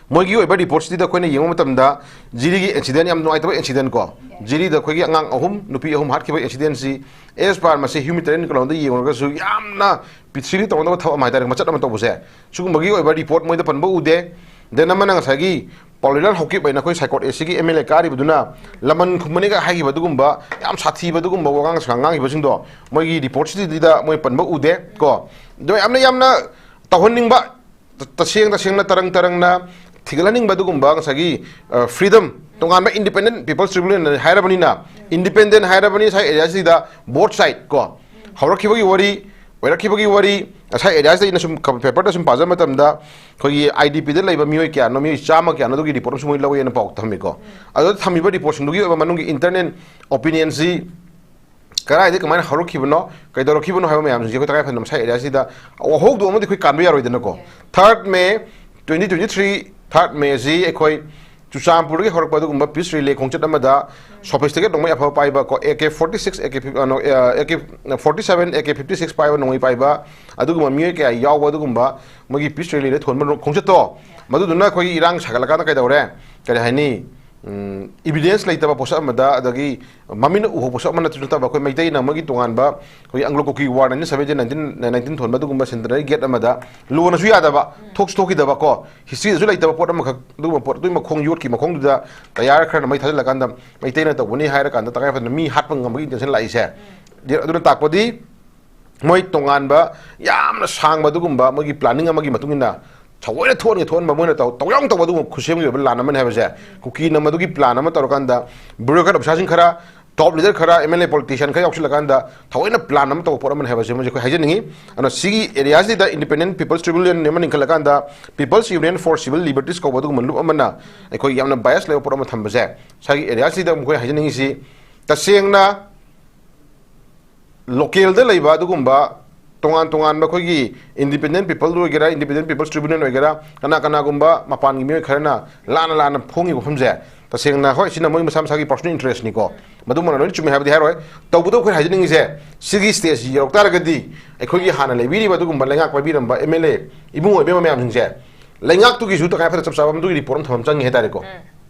ꯃꯣꯏꯒꯤ ꯑꯣꯏꯕ ꯔꯤꯄꯣꯔꯠꯁꯤꯗ ꯑꯩꯈꯣꯏꯅ ꯌꯦꯡꯕ ꯃꯇꯝꯗ ꯖꯤꯔꯤꯒꯤ ꯏꯟꯁꯤꯗꯦꯟ, ꯌꯥꯝ ꯅꯨꯡꯉꯥꯏꯇꯕ ꯏꯟꯁꯤꯗꯦꯟ ꯀꯣ, ꯖꯤꯔꯤꯗ ꯑꯩꯈꯣꯏꯒꯤ ꯑꯉꯥꯡ ꯑꯍꯨꯝ, ꯅꯨꯄꯤ ꯑꯍꯨꯝ ꯍꯥꯠꯈꯤꯕ ꯏꯟꯁꯤꯗꯦꯟꯁꯤ as per ꯃꯁꯤ humanitarian ꯀꯩꯅꯣꯗ ꯌꯦꯡꯉꯨꯔꯒꯁꯨ ꯌꯥꯝꯅ ꯄ꯭ꯔꯤꯊꯤꯕꯤ ꯇꯧꯅꯗꯕ ꯊꯕꯛ ꯑꯃ ꯍꯥꯏꯇꯥꯔꯦ, ꯃꯆꯠ ꯑꯃ ꯇꯧꯕꯁꯦ꯫ ꯁꯤꯒꯨꯝꯕꯒꯤ ꯑꯣꯏꯕ ꯔꯤꯄꯣꯔꯠ ꯃꯣꯏꯗ ꯄꯟꯕ ꯎꯗꯦ꯫ ꯗꯦꯟ ꯑꯃꯅ ꯉꯁꯥꯏꯒꯤ ꯄꯥꯎꯂꯤꯂꯥꯜ ꯍꯧꯀꯤꯞ ꯍꯥꯏꯅ ꯑꯩꯈꯣꯏ ꯁꯥꯏꯀꯣꯠ ꯑꯦꯁꯤꯒꯤ ꯑꯦꯝ ꯑꯦꯜ ꯑꯦ ꯀꯥꯔꯤꯕꯗꯨꯅ ꯂꯃꯟ ꯈꯨꯝꯕꯅꯤꯒ ꯍꯥꯏꯈꯤꯕ ꯑꯗꯨꯒꯨꯝꯕ ꯌꯥꯝ ꯁꯥꯊꯤꯕ ꯑꯗꯨꯒꯨꯝꯕ ꯋꯥꯉꯥꯡ ꯁꯉꯥꯡ ꯉꯥꯡꯈꯤꯕꯁꯤꯡꯗꯣ ꯃꯣꯏꯒꯤ ꯔꯤꯄꯣꯔꯠꯁꯤꯗ ꯃꯣꯏ ꯄꯟꯕ ꯎꯗꯦ ꯀꯣ꯫ ꯑꯗꯣ ꯌꯥꯝꯅ, ꯌꯥꯝꯅ ꯇꯧꯍꯟꯅꯤꯡꯕ, ꯇ-, ꯇꯁꯦꯡ ꯇꯁꯦꯡꯅ ꯇꯔꯪ ꯇꯔꯪꯅ ꯊꯤꯒꯠꯍꯟꯅꯤꯡꯕ ꯑꯗꯨꯒꯨꯝꯕ ꯉꯁꯥꯏꯒꯤ, ꯑ, ꯐ꯭ꯔꯤꯗꯝ, ꯇꯣꯉꯥꯟꯕ ꯏꯟꯗꯤꯄꯦꯟꯗꯦꯟ ꯄꯤꯄꯜꯁ ꯇ꯭ꯔꯤꯕꯨꯅꯦꯜ ꯍꯥꯏꯔꯕꯅꯤꯅ, ꯏꯟꯗꯤꯄꯦꯟꯗꯦꯟ ꯍꯥꯏꯔꯕꯅꯤ ꯁ꯭ꯋꯥꯏ ꯑꯦꯔꯤꯌꯥꯁꯤꯗ ꯕꯣꯠ ꯁꯥꯏꯠ ꯀꯣ, ꯍꯧꯔꯛꯈꯤꯕꯒꯤ ꯋꯥꯔꯤ, ꯑꯣꯏꯔꯛꯈꯤꯕꯒꯤ ꯋꯥꯔꯤ, ꯉꯁꯥꯏ ꯑꯦꯔꯤꯌꯥꯁꯤꯗ ꯑꯩꯅ ꯁꯨꯝ ꯄꯦꯄꯔꯗ ꯁꯨꯝ ꯄꯥꯖꯕ ꯃꯇꯝꯗ ꯑꯩꯈꯣꯏꯒꯤ ꯑꯥꯏ ꯗꯤ ꯄꯤꯗ ꯂꯩꯕ ꯃꯤꯑꯣꯏ ꯀꯌꯥꯅꯣ, ꯃꯤꯑꯣꯏ ꯆꯥꯝꯃ ꯀꯌꯥꯅꯣ ꯑꯗꯨꯒꯤ ꯔꯤꯄꯣꯔꯠ ꯑꯃꯁꯨ ꯃꯣꯏ ꯂꯧꯋꯦꯅ ꯄꯥꯎ ꯊꯝꯃꯤꯀꯣ꯫ ꯑꯗꯨꯗ ꯊꯝꯃꯤꯕ ꯔꯤꯄꯣꯔꯠꯁꯤꯡꯗꯨꯒꯤ ꯑꯣꯏꯕ ꯃꯅꯨꯡꯒꯤ ꯏꯟꯇꯔꯅꯦꯜ ꯑꯣꯄꯤꯅꯤꯌꯟꯁꯤ ꯀꯗꯥꯏꯗꯒꯤ ꯀꯃꯥꯏꯅ ꯍꯧꯔꯛꯈꯤꯕꯅꯣ, ꯀꯩꯗꯧꯔꯛꯈꯤꯕꯅꯣ ꯍꯥꯏꯕ ꯃꯌꯥꯝꯁꯤꯡꯁꯦ ꯑꯩꯈꯣꯏ ꯇꯉꯥꯏ ꯐꯗꯅ ꯃꯁꯥ ꯑꯦꯔꯤꯌꯥꯁꯤꯗ ꯋꯥꯍꯧꯗꯣꯛ ꯑꯃꯗꯤ ꯑꯩꯈꯣꯏ ꯀꯥꯟꯕ ꯌꯥꯔꯣꯏꯗꯅꯀꯣ꯫ ꯊꯥꯔꯠ ꯃꯦ ꯇ꯭ꯋꯦꯟꯇꯤ ꯇ꯭ꯋꯦꯟꯇꯤ ꯊ꯭ꯔꯤ, ꯊꯥꯔꯠ ꯃꯦꯁꯤ ꯑꯩꯈꯣꯏ ꯆꯨꯔꯆꯥꯟꯄꯨꯔꯗꯒꯤ ꯍꯧꯔꯛꯄ ꯑꯗꯨꯒꯨꯝꯕ ꯄꯤꯁ ꯔꯤꯂꯦ ꯈꯣꯡꯆꯠ ꯑꯃꯗ ꯁꯣꯐꯤꯁꯇꯤꯀꯦꯠ ꯅꯣꯡꯃꯩ ꯑꯐꯕ ꯄꯥꯏꯕ ꯀꯣ, A K forty six, A K fifth-, ꯑ, ꯅꯣ, ꯑ, A K forty seven, A K fifty six ꯄꯥꯏꯕ ꯅꯣꯡꯃꯩ ꯄꯥꯏꯕ ꯑꯗꯨꯒꯨꯝꯕ ꯃꯤꯑꯣꯏ ꯀꯌꯥ ꯌꯥꯎꯕ ꯑꯗꯨꯒꯨꯝꯕ ꯃꯣꯏꯒꯤ ꯄꯤꯁ ꯔꯤꯂꯦꯗ ꯊꯣꯟꯕ ꯈꯣꯡꯆꯠꯇꯣ, ꯃꯗꯨꯗꯨꯅ ꯑꯩꯈꯣꯏꯒꯤ ꯏꯔꯥꯡ ꯁꯥꯒꯠꯂꯀꯥꯟꯗ ꯀꯩꯗꯧꯔꯦ, ꯀꯔꯤ ꯍꯥꯏꯅꯤ, ꯎꯝ, ꯏꯕꯤꯗꯦꯟꯁ ꯂꯩꯇꯕ ꯄꯣꯠꯁꯛ ꯑꯃꯗ, ꯑꯗꯒꯤ ꯃꯃꯤꯠꯅ ꯎꯍꯧꯕ ꯄꯣꯠꯁꯛ ꯑꯃ ꯅꯠꯇ꯭ꯔꯁꯨ ꯅꯠꯇꯕ, ꯑꯩꯈꯣꯏ ꯃꯩꯇꯩꯅ ꯃꯣꯏꯒꯤ ꯇꯣꯉꯥꯟꯕ ꯑꯩꯈꯣꯏꯒꯤ Anglo Kuki war nineteen seventeen, nineteen, nineteen ꯊꯣꯟꯕ ꯑꯗꯨꯒꯨꯝꯕ ꯁꯦꯟꯇꯅꯔꯤ ꯒꯦꯠ ꯑꯃꯗ ꯂꯣꯅꯁꯨ ꯌꯥꯗꯕ, ꯊꯣꯛꯁꯨ ꯊꯣꯛꯈꯤꯗꯕ ꯀꯣ, ꯍꯤꯁꯇ꯭ꯔꯤꯗꯁꯨ ꯂꯩꯇꯕ ꯄꯣꯠ ꯑꯃꯈꯛ, ꯑꯗꯨꯒꯨꯝꯕ ꯄꯣꯠ, ꯑꯗꯨꯒꯤ ꯃꯈꯣꯡ, ꯌꯣꯠꯀꯤ ꯃꯈꯣꯡꯗꯨꯗ ꯇꯌꯥꯔ ꯈꯔꯅ ꯃꯩ ꯊꯥꯖꯤꯜꯂꯀꯥꯟꯗ ꯃꯩꯇꯩꯅ ꯇꯧꯕꯅꯤ ꯍꯥꯏꯔꯀꯥꯟꯗ ꯇꯉꯥꯏ ꯐꯗꯅ ꯃꯤ ꯍꯥꯠꯄ ꯉꯝꯕꯒꯤ ꯏꯟꯇꯦꯟꯁꯟ ꯂꯥꯛꯏꯁꯦ꯫ ꯑꯗꯨꯅ ꯇꯥꯛꯄꯗꯤ ꯃꯣꯏ ꯇꯣꯉꯥꯟꯕ ꯌꯥꯝꯅ ꯁꯥꯡꯕ ꯑꯗꯨꯒꯨꯝꯕ ꯃꯣꯏꯒꯤ planning ꯑꯃꯒꯤ ꯃꯇꯨꯡ ꯏꯟꯅ ꯊꯑꯣꯏꯅ ꯊꯣꯛꯍꯟꯒꯦ ꯊꯣꯛꯍꯟꯕ, ꯃꯣꯏꯅ ꯇꯧ ꯇꯧ ꯌꯥꯎꯅ ꯇꯧꯕ ꯑꯗꯨꯒꯨꯝꯕ ꯈꯨꯠꯁꯦꯝꯒꯤ ꯑꯣꯏꯕ ꯂꯥꯟ ꯑꯃꯅꯤ ꯍꯥꯏꯕꯁꯦ꯫ ꯀꯨꯀꯤꯅ ꯃꯗꯨꯒꯤ plan ꯑꯃ ꯇꯧꯔꯀꯥꯟꯗ bureaucrat officerꯁꯤꯡ ꯈꯔ, top leader ꯈꯔ, M L A politician ꯈꯔ ꯌꯥꯎꯁꯤꯜꯂꯀꯥꯟꯗ ꯊꯑꯣꯏꯅ plan ꯑꯃ ꯇꯧꯕ ꯄꯣꯠ ꯑꯃꯅꯤ ꯍꯥꯏꯕꯁꯦ ꯃꯣꯏꯁꯦ ꯑꯩꯈꯣꯏ ꯍꯥꯏꯖꯅꯤꯡꯉꯤ꯫ ꯑꯗꯨꯅ ꯁꯤꯒꯤ areaꯁꯤꯗ Independent People's Tribunal ꯑꯃ ꯂꯤꯡꯈꯠꯂꯀꯥꯟꯗ People's Union for Civil Liberties ꯀꯧꯕ ꯑꯗꯨꯒꯨꯝꯕ ꯂꯨꯞ ꯑꯃꯅ ꯑꯩꯈꯣꯏ ꯌꯥꯝꯅ bias ꯂꯩꯕ ꯄꯣꯠ ꯑꯃ ꯊꯝꯕꯁꯦ, ꯁ꯭ꯋꯥꯏꯒꯤ areaꯁꯤꯗ ꯃꯈꯣꯏ ꯍꯥꯏꯖꯅꯤꯡꯉꯤꯁꯤ ꯇꯁꯦꯡꯅ localꯗ ꯂꯩꯕ ꯑꯗꯨꯒꯨꯝꯕ ꯇꯣꯉꯥꯟ ꯇꯣꯉꯥꯟꯕ ꯑꯩꯈꯣꯏꯒꯤ Independent People ꯑꯣꯏꯒꯦꯔꯥ, Independent People's Tribunal ꯑꯣꯏꯒꯦꯔꯥ, ꯀꯅꯥ ꯀꯅꯥꯒꯨꯝꯕ ꯃꯄꯥꯟꯒꯤ ꯃꯤꯑꯣꯏ ꯈꯔꯅ ꯂꯥꯟꯅ ꯂꯥꯟꯅ ꯐꯣꯡꯉꯤꯕ ꯋꯥꯐꯝꯁꯦ, ꯇꯁꯦꯡꯅ ꯍꯣꯏ, ꯁꯤꯅ ꯃꯣꯏ ꯃꯁꯥ ꯃꯁꯥꯒꯤ personal interestꯅꯤꯀꯣ, ꯃꯗꯨꯃꯅ ꯂꯣꯏꯅ ꯆꯨꯝꯃꯦ ꯍꯥꯏꯕꯗꯤ ꯍꯥꯏꯔꯣꯏ꯫ ꯇꯧꯕꯇꯕꯨ ꯑꯩꯈꯣꯏꯅ ꯍꯥꯏꯖꯅꯤꯡꯉꯤꯁꯦ, ꯁꯤꯒꯤ stageꯁꯤ ꯌꯧꯔꯛ ꯇꯥꯔꯒꯗꯤ ꯑꯩꯈꯣꯏꯒꯤ ꯍꯥꯟꯅ ꯂꯩꯕꯤꯔꯤꯕ ꯑꯗꯨꯒꯨꯝꯕ ꯂꯩꯉꯥꯛ ꯄꯥꯏꯕꯤꯔꯝꯕ M L A ꯏꯕꯨꯡꯉꯣ ꯏꯕꯦꯝꯃ ꯃꯌꯥꯝꯁꯤꯡꯁꯦ, ꯂꯩꯉꯥꯛꯇꯨꯒꯤꯁꯨ ꯇꯉꯥꯏ ꯐꯗꯅ ꯆꯞ ꯆꯥꯕ ꯃꯗꯨꯒꯤ report ꯑꯃ ꯊꯝꯕ ꯑꯃ ꯆꯪꯉꯤ ꯍꯥꯏꯇꯥꯔꯦꯀꯣ꯫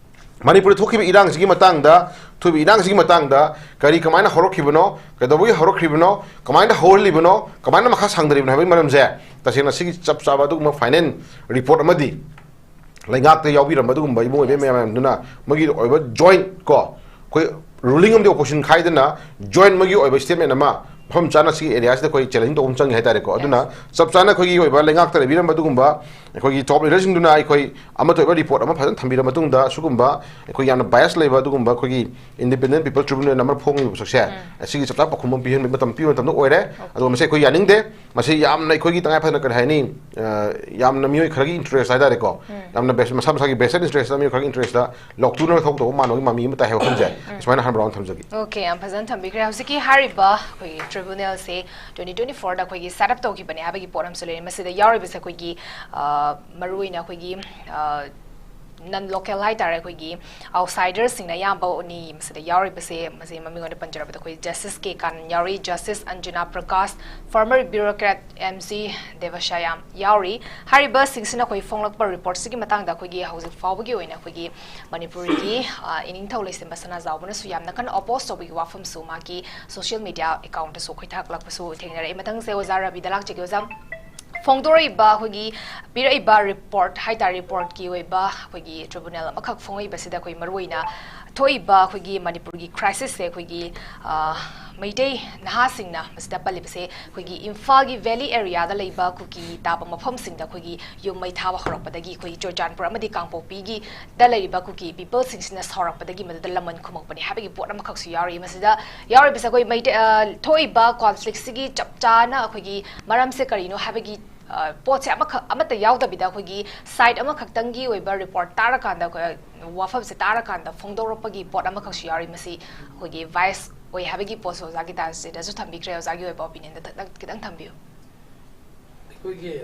ꯃꯅꯤꯄꯨꯔꯗ ꯊꯣꯛꯈꯤꯕ ꯏꯔꯥꯡꯁꯤꯒꯤ ꯃꯇꯥꯡꯗ, ꯊꯣꯛꯈꯤꯕ ꯏꯔꯥꯡꯁꯤꯒꯤ ꯃꯇꯥꯡꯗ ꯀꯔꯤ, ꯀꯃꯥꯏꯅ ꯍꯧꯔꯛꯈꯤꯕꯅꯣ, ꯀꯩꯗꯧꯕꯒꯤ ꯍꯧꯔꯛꯈ꯭ꯔꯤꯕꯅꯣ, ꯀꯃꯥꯏꯅ ꯍꯧꯔꯛꯂꯤꯕꯅꯣ, ꯀꯃꯥꯏꯅ ꯃꯈꯥ ꯁꯥꯡꯊꯔꯤꯕꯅꯣ ꯍꯥꯏꯕꯒꯤ ꯃꯔꯝꯁꯦ ꯇꯁꯦꯡꯅ ꯁꯤꯒꯤ ꯆꯞ ꯆꯥꯕ ꯑꯗꯨꯒꯨꯝꯕ final report ꯑꯃꯗꯤ ꯂꯩꯉꯥꯛꯇ ꯌꯥꯎꯕꯤꯔꯝꯕ ꯑꯗꯨꯒꯨꯝꯕ ꯏꯕꯨꯡ ꯑꯣꯏꯕ ꯃꯌꯥꯝꯗꯨꯅ ꯃꯣꯏꯒꯤ ꯑꯣꯏꯕ joint ꯀꯣ, ꯑꯩꯈꯣꯏ ruling ꯑꯃꯗꯤ opposition ꯈꯥꯏꯗꯅ joint ꯃꯣꯏꯒꯤ ꯑꯣꯏꯕ statement ꯑꯃ ꯃꯐꯝ ꯆꯥꯅ ꯁꯤꯒꯤ areaꯁꯤꯗ ꯑꯩꯈꯣꯏ challenge ꯇꯧꯕ ꯑꯃ ꯆꯪꯉꯦ ꯍꯥꯏꯇꯥꯔꯦꯀꯣ꯫ ꯑꯗꯨꯅ ꯆꯞ ꯆꯥꯅ ꯑꯩꯈꯣꯏꯒꯤ ꯑꯣꯏꯕ ꯂꯩꯉꯥꯛꯇ ꯂꯩꯕꯤꯔꯝꯕ ꯑꯗꯨꯒꯨꯝꯕ ꯑꯩꯈꯣꯏꯒꯤ top leaderꯁꯤꯡꯗꯨꯅ ꯑꯩꯈꯣꯏ ꯑꯃꯠꯇ ꯑꯣꯏꯕ report ꯑꯃ ꯐꯖꯅ ꯊꯝꯕꯤꯔ ꯃꯇꯨꯡꯗ, ꯁꯤꯒꯨꯝꯕ ꯑꯩꯈꯣꯏ ꯌꯥꯝꯅ bias ꯂꯩꯕ ꯑꯗꯨꯒꯨꯝꯕ ꯑꯩꯈꯣꯏꯒꯤ Independent People Tribunal ꯑꯃ ꯐꯣꯡꯉꯤꯕ ꯄꯣꯠꯁꯛꯁꯦ, ꯑꯁꯤꯒꯤ ꯆꯞ ꯆꯥꯕ ꯄꯥꯎꯈꯨꯝ ꯑꯃ ꯄꯤꯍꯟꯕꯒꯤ ꯃꯇꯝ ꯄꯤꯕ ꯃꯇꯝꯗ ꯑꯣꯏꯔꯦ꯫ ꯑꯗꯨꯒ ꯃꯁꯤ ꯑꯩꯈꯣꯏ ꯌꯥꯅꯤꯡꯗꯦ꯫ ꯃꯁꯤ ꯌꯥꯝꯅ ꯑꯩꯈꯣꯏꯒꯤ ꯇꯉꯥꯏ ꯐꯗꯅ, ꯀꯔꯤ ꯍꯥꯏꯅꯤ, ꯑ, ꯌꯥꯝꯅ ꯃꯤꯑꯣꯏ ꯈꯔꯒꯤ interest ꯍꯥꯏꯇꯥꯔꯦꯀꯣ, ꯌꯥꯝꯅ base-, ꯃꯁꯥ ꯃꯁꯥꯒꯤ vested interest, ꯃꯤꯑꯣꯏ ꯈꯔꯒꯤ interest ꯂꯥꯎꯊꯣꯛꯅꯕ ꯊꯕꯛ ꯇꯧꯕ ꯃꯥꯟꯕꯒꯤ ꯃꯃꯤ ꯑꯃ ꯇꯥꯏ ꯍꯥꯏꯕ ꯋꯥꯐꯝꯁꯦ ꯁꯨꯃꯥꯏꯅ ꯑꯍꯥꯟꯕ round ꯊꯝꯖꯒꯦ꯫ Okay, ꯌꯥꯝ ꯐꯖꯅ ꯊꯝꯕꯤꯈ꯭ꯔꯦ꯫ ꯍꯧꯖꯤꯛꯀꯤ ꯍꯥꯏꯔꯤꯕ ꯑꯩꯈꯣꯏꯒꯤ tribunalꯁꯦ twenty twenty-fourꯗ ꯑꯩꯈꯣꯏꯒꯤ set up ꯇꯧꯈꯤꯕꯅꯦ ꯍꯥꯏꯕꯒꯤ ꯄꯣꯠ ꯑꯃꯁꯨ ꯂꯩꯔꯦ꯫ ꯃꯁꯤꯗ ꯌꯥꯎꯔꯤꯕꯁꯦ ꯑꯩꯈꯣꯏꯒꯤ, ꯑ, ꯃꯔꯨꯑꯣꯏꯅ ꯑꯩꯈꯣꯏꯒꯤ, ꯑ, non local ꯍꯥꯏꯇꯥꯔꯦ, ꯑꯩꯈꯣꯏꯒꯤ outsiderꯁꯤꯡꯅ ꯑꯌꯥꯝꯕꯅꯤ ꯃꯁꯤꯗ ꯌꯥꯎꯔꯤꯕꯁꯦ꯫ ꯃꯁꯤ ꯃꯃꯤꯡ ꯑꯣꯏꯅ ꯄꯟꯖꯔꯕꯗ ꯑꯩꯈꯣꯏ Justice ꯀꯦ ꯀꯥꯅꯟ ꯌꯥꯎꯔꯤ, Justice ꯑꯟꯖꯅꯥ Prakash, former bureaucrat M C ꯗꯦꯕꯁ꯭ꯌꯥꯝ ꯌꯥꯎꯔꯤ꯫ ꯍꯥꯏꯔꯤꯕꯁꯤꯡꯁꯤꯅ ꯑꯩꯈꯣꯏ ꯐꯣꯡꯂꯛꯄ reportꯁꯤꯒꯤ ꯃꯇꯥꯡꯗ ꯑꯩꯈꯣꯏꯒꯤ ꯍꯧꯖꯤꯛ ꯐꯥꯎꯕꯒꯤ ꯑꯣꯏꯅ ꯑꯩꯈꯣꯏꯒꯤ ꯃꯅꯤꯄꯨꯔꯒꯤ, ꯑ, ꯏꯅꯤꯡꯊꯧ ꯂꯩꯁꯦꯝꯕ ꯁꯅꯥꯖꯥꯎꯕꯅꯁꯨ ꯌꯥꯝꯅ ꯀꯟꯅ oppose ꯇꯧꯕꯒꯤ ꯋꯥꯐꯝꯁꯨ ꯃꯥꯒꯤ social media accountꯇꯁꯨ ꯑꯩꯈꯣꯏ ꯊꯥꯒꯠꯂꯛꯄꯁꯨ ꯊꯦꯡꯅꯔꯛꯏ꯫ ꯃꯊꯪꯁꯦ ꯑꯣꯖꯥ ꯔꯕꯤꯗ ꯂꯥꯛꯆꯒꯦ꯫ ꯑꯣꯖꯥ, ꯐꯣꯡꯗꯣꯔꯛꯏꯕ ꯑꯩꯈꯣꯏꯒꯤ ꯄꯤꯔꯛꯏꯕ ꯔꯤꯄꯣꯔꯠ ꯍꯥꯏꯇꯥꯔꯦ, ꯔꯤꯄꯣꯔꯠꯀꯤ ꯑꯣꯏꯕ ꯑꯩꯈꯣꯏꯒꯤ ꯇ꯭ꯔꯤꯕꯨꯅꯦꯜ ꯑꯃꯈꯛ ꯐꯣꯡꯉꯛꯏꯕꯁꯤꯗ ꯑꯩꯈꯣꯏ ꯃꯔꯨꯑꯣꯏꯅ ꯊꯣꯛꯏꯕ ꯑꯩꯈꯣꯏꯒꯤ ꯃꯅꯤꯄꯨꯔꯒꯤ ꯀ꯭ꯔꯥꯏꯁꯤꯁꯁꯦ ꯑꯩꯈꯣꯏꯒꯤ, ꯑ, ꯃꯩꯇꯩ ꯅꯍꯥꯁꯤꯡꯅ ꯃꯁꯤꯗ ꯄꯜꯂꯤꯕꯁꯦ ꯑꯩꯈꯣꯏꯒꯤ ꯏꯝꯐꯥꯜꯒꯤ ꯚꯦꯂꯤ ꯑꯦꯔꯤꯌꯥꯗ ꯂꯩꯕ ꯀꯨꯀꯤ ꯇꯥꯕ ꯃꯐꯝꯁꯤꯡꯗ ꯑꯩꯈꯣꯏꯒꯤ ꯌꯨꯝ ꯃꯩ ꯊꯥꯕ ꯍꯧꯔꯛꯄꯗꯒꯤ ꯑꯩꯈꯣꯏꯒꯤ ꯆꯨꯔꯆꯥꯟꯄꯨꯔ ꯑꯃꯗꯤ ꯀꯥꯡꯄꯣꯛꯄꯤꯒꯤ ꯗ ꯂꯩꯔꯤꯕ ꯀꯨꯀꯤ ꯄꯤꯄꯜꯁꯤꯡꯁꯤꯅ ꯁꯥꯎꯔꯛꯄꯗꯒꯤ ꯃꯗꯨꯗ ꯂꯃꯟ ꯈꯨꯝꯃꯛꯄꯅꯤ ꯍꯥꯏꯕꯒꯤ ꯄꯣꯠ ꯑꯃꯈꯛꯁꯨ ꯌꯥꯎꯔꯤ꯫ ꯃꯁꯤꯗ ꯌꯥꯎꯔꯤꯕꯁꯦ ꯑꯩꯈꯣꯏ ꯃꯩꯇꯩ, ꯑ, ꯊꯣꯛꯏꯕ ꯀꯣꯟꯐ꯭ꯂꯤꯛꯁꯤꯒꯤ ꯆꯞ ꯆꯥꯅ ꯑꯩꯈꯣꯏꯒꯤ ꯃꯔꯝꯁꯦ ꯀꯔꯤꯅꯣ ꯍꯥꯏꯕꯒꯤ, ꯑ, ꯄꯣꯠꯁꯦ ꯑꯃꯈꯛ, ꯑꯃꯠꯇ ꯌꯥꯎꯗꯕꯤꯗ ꯑꯩꯈꯣꯏꯒꯤ ꯁꯥꯏꯠ ꯑꯃꯈꯛꯇꯪꯒꯤ ꯑꯣꯏꯕ ꯔꯤꯄꯣꯔꯠ ꯇꯥꯔꯀꯥꯟꯗ, ꯑꯩꯈꯣꯏ ꯋꯥꯐꯝꯁꯦ ꯇꯥꯔꯀꯥꯟꯗ ꯐꯣꯡꯗꯣꯔꯛꯄꯒꯤ ꯄꯣꯠ ꯑꯃꯈꯛꯁꯨ ꯌꯥꯎꯔꯤ꯫ ꯃꯁꯤ ꯑꯩꯈꯣꯏꯒꯤ ꯚꯥꯏꯁ ꯑꯣꯏ ꯍꯥꯏꯕꯒꯤ ꯄꯣꯠꯁꯨ ꯑꯣꯖꯥꯒꯤ ꯗꯥꯟꯁꯤꯗꯁꯨ ꯊꯝꯕꯤꯈ꯭ꯔꯦ꯫ ꯑꯣꯖꯥꯒꯤ ꯑꯣꯏꯕ ꯑꯣꯄꯤꯅꯤꯌꯟꯗ ꯈꯤꯇꯪ, ꯈꯤꯇꯪ ꯊꯝꯕꯤꯌꯨ꯫ ꯑꯩꯈꯣꯏꯒꯤ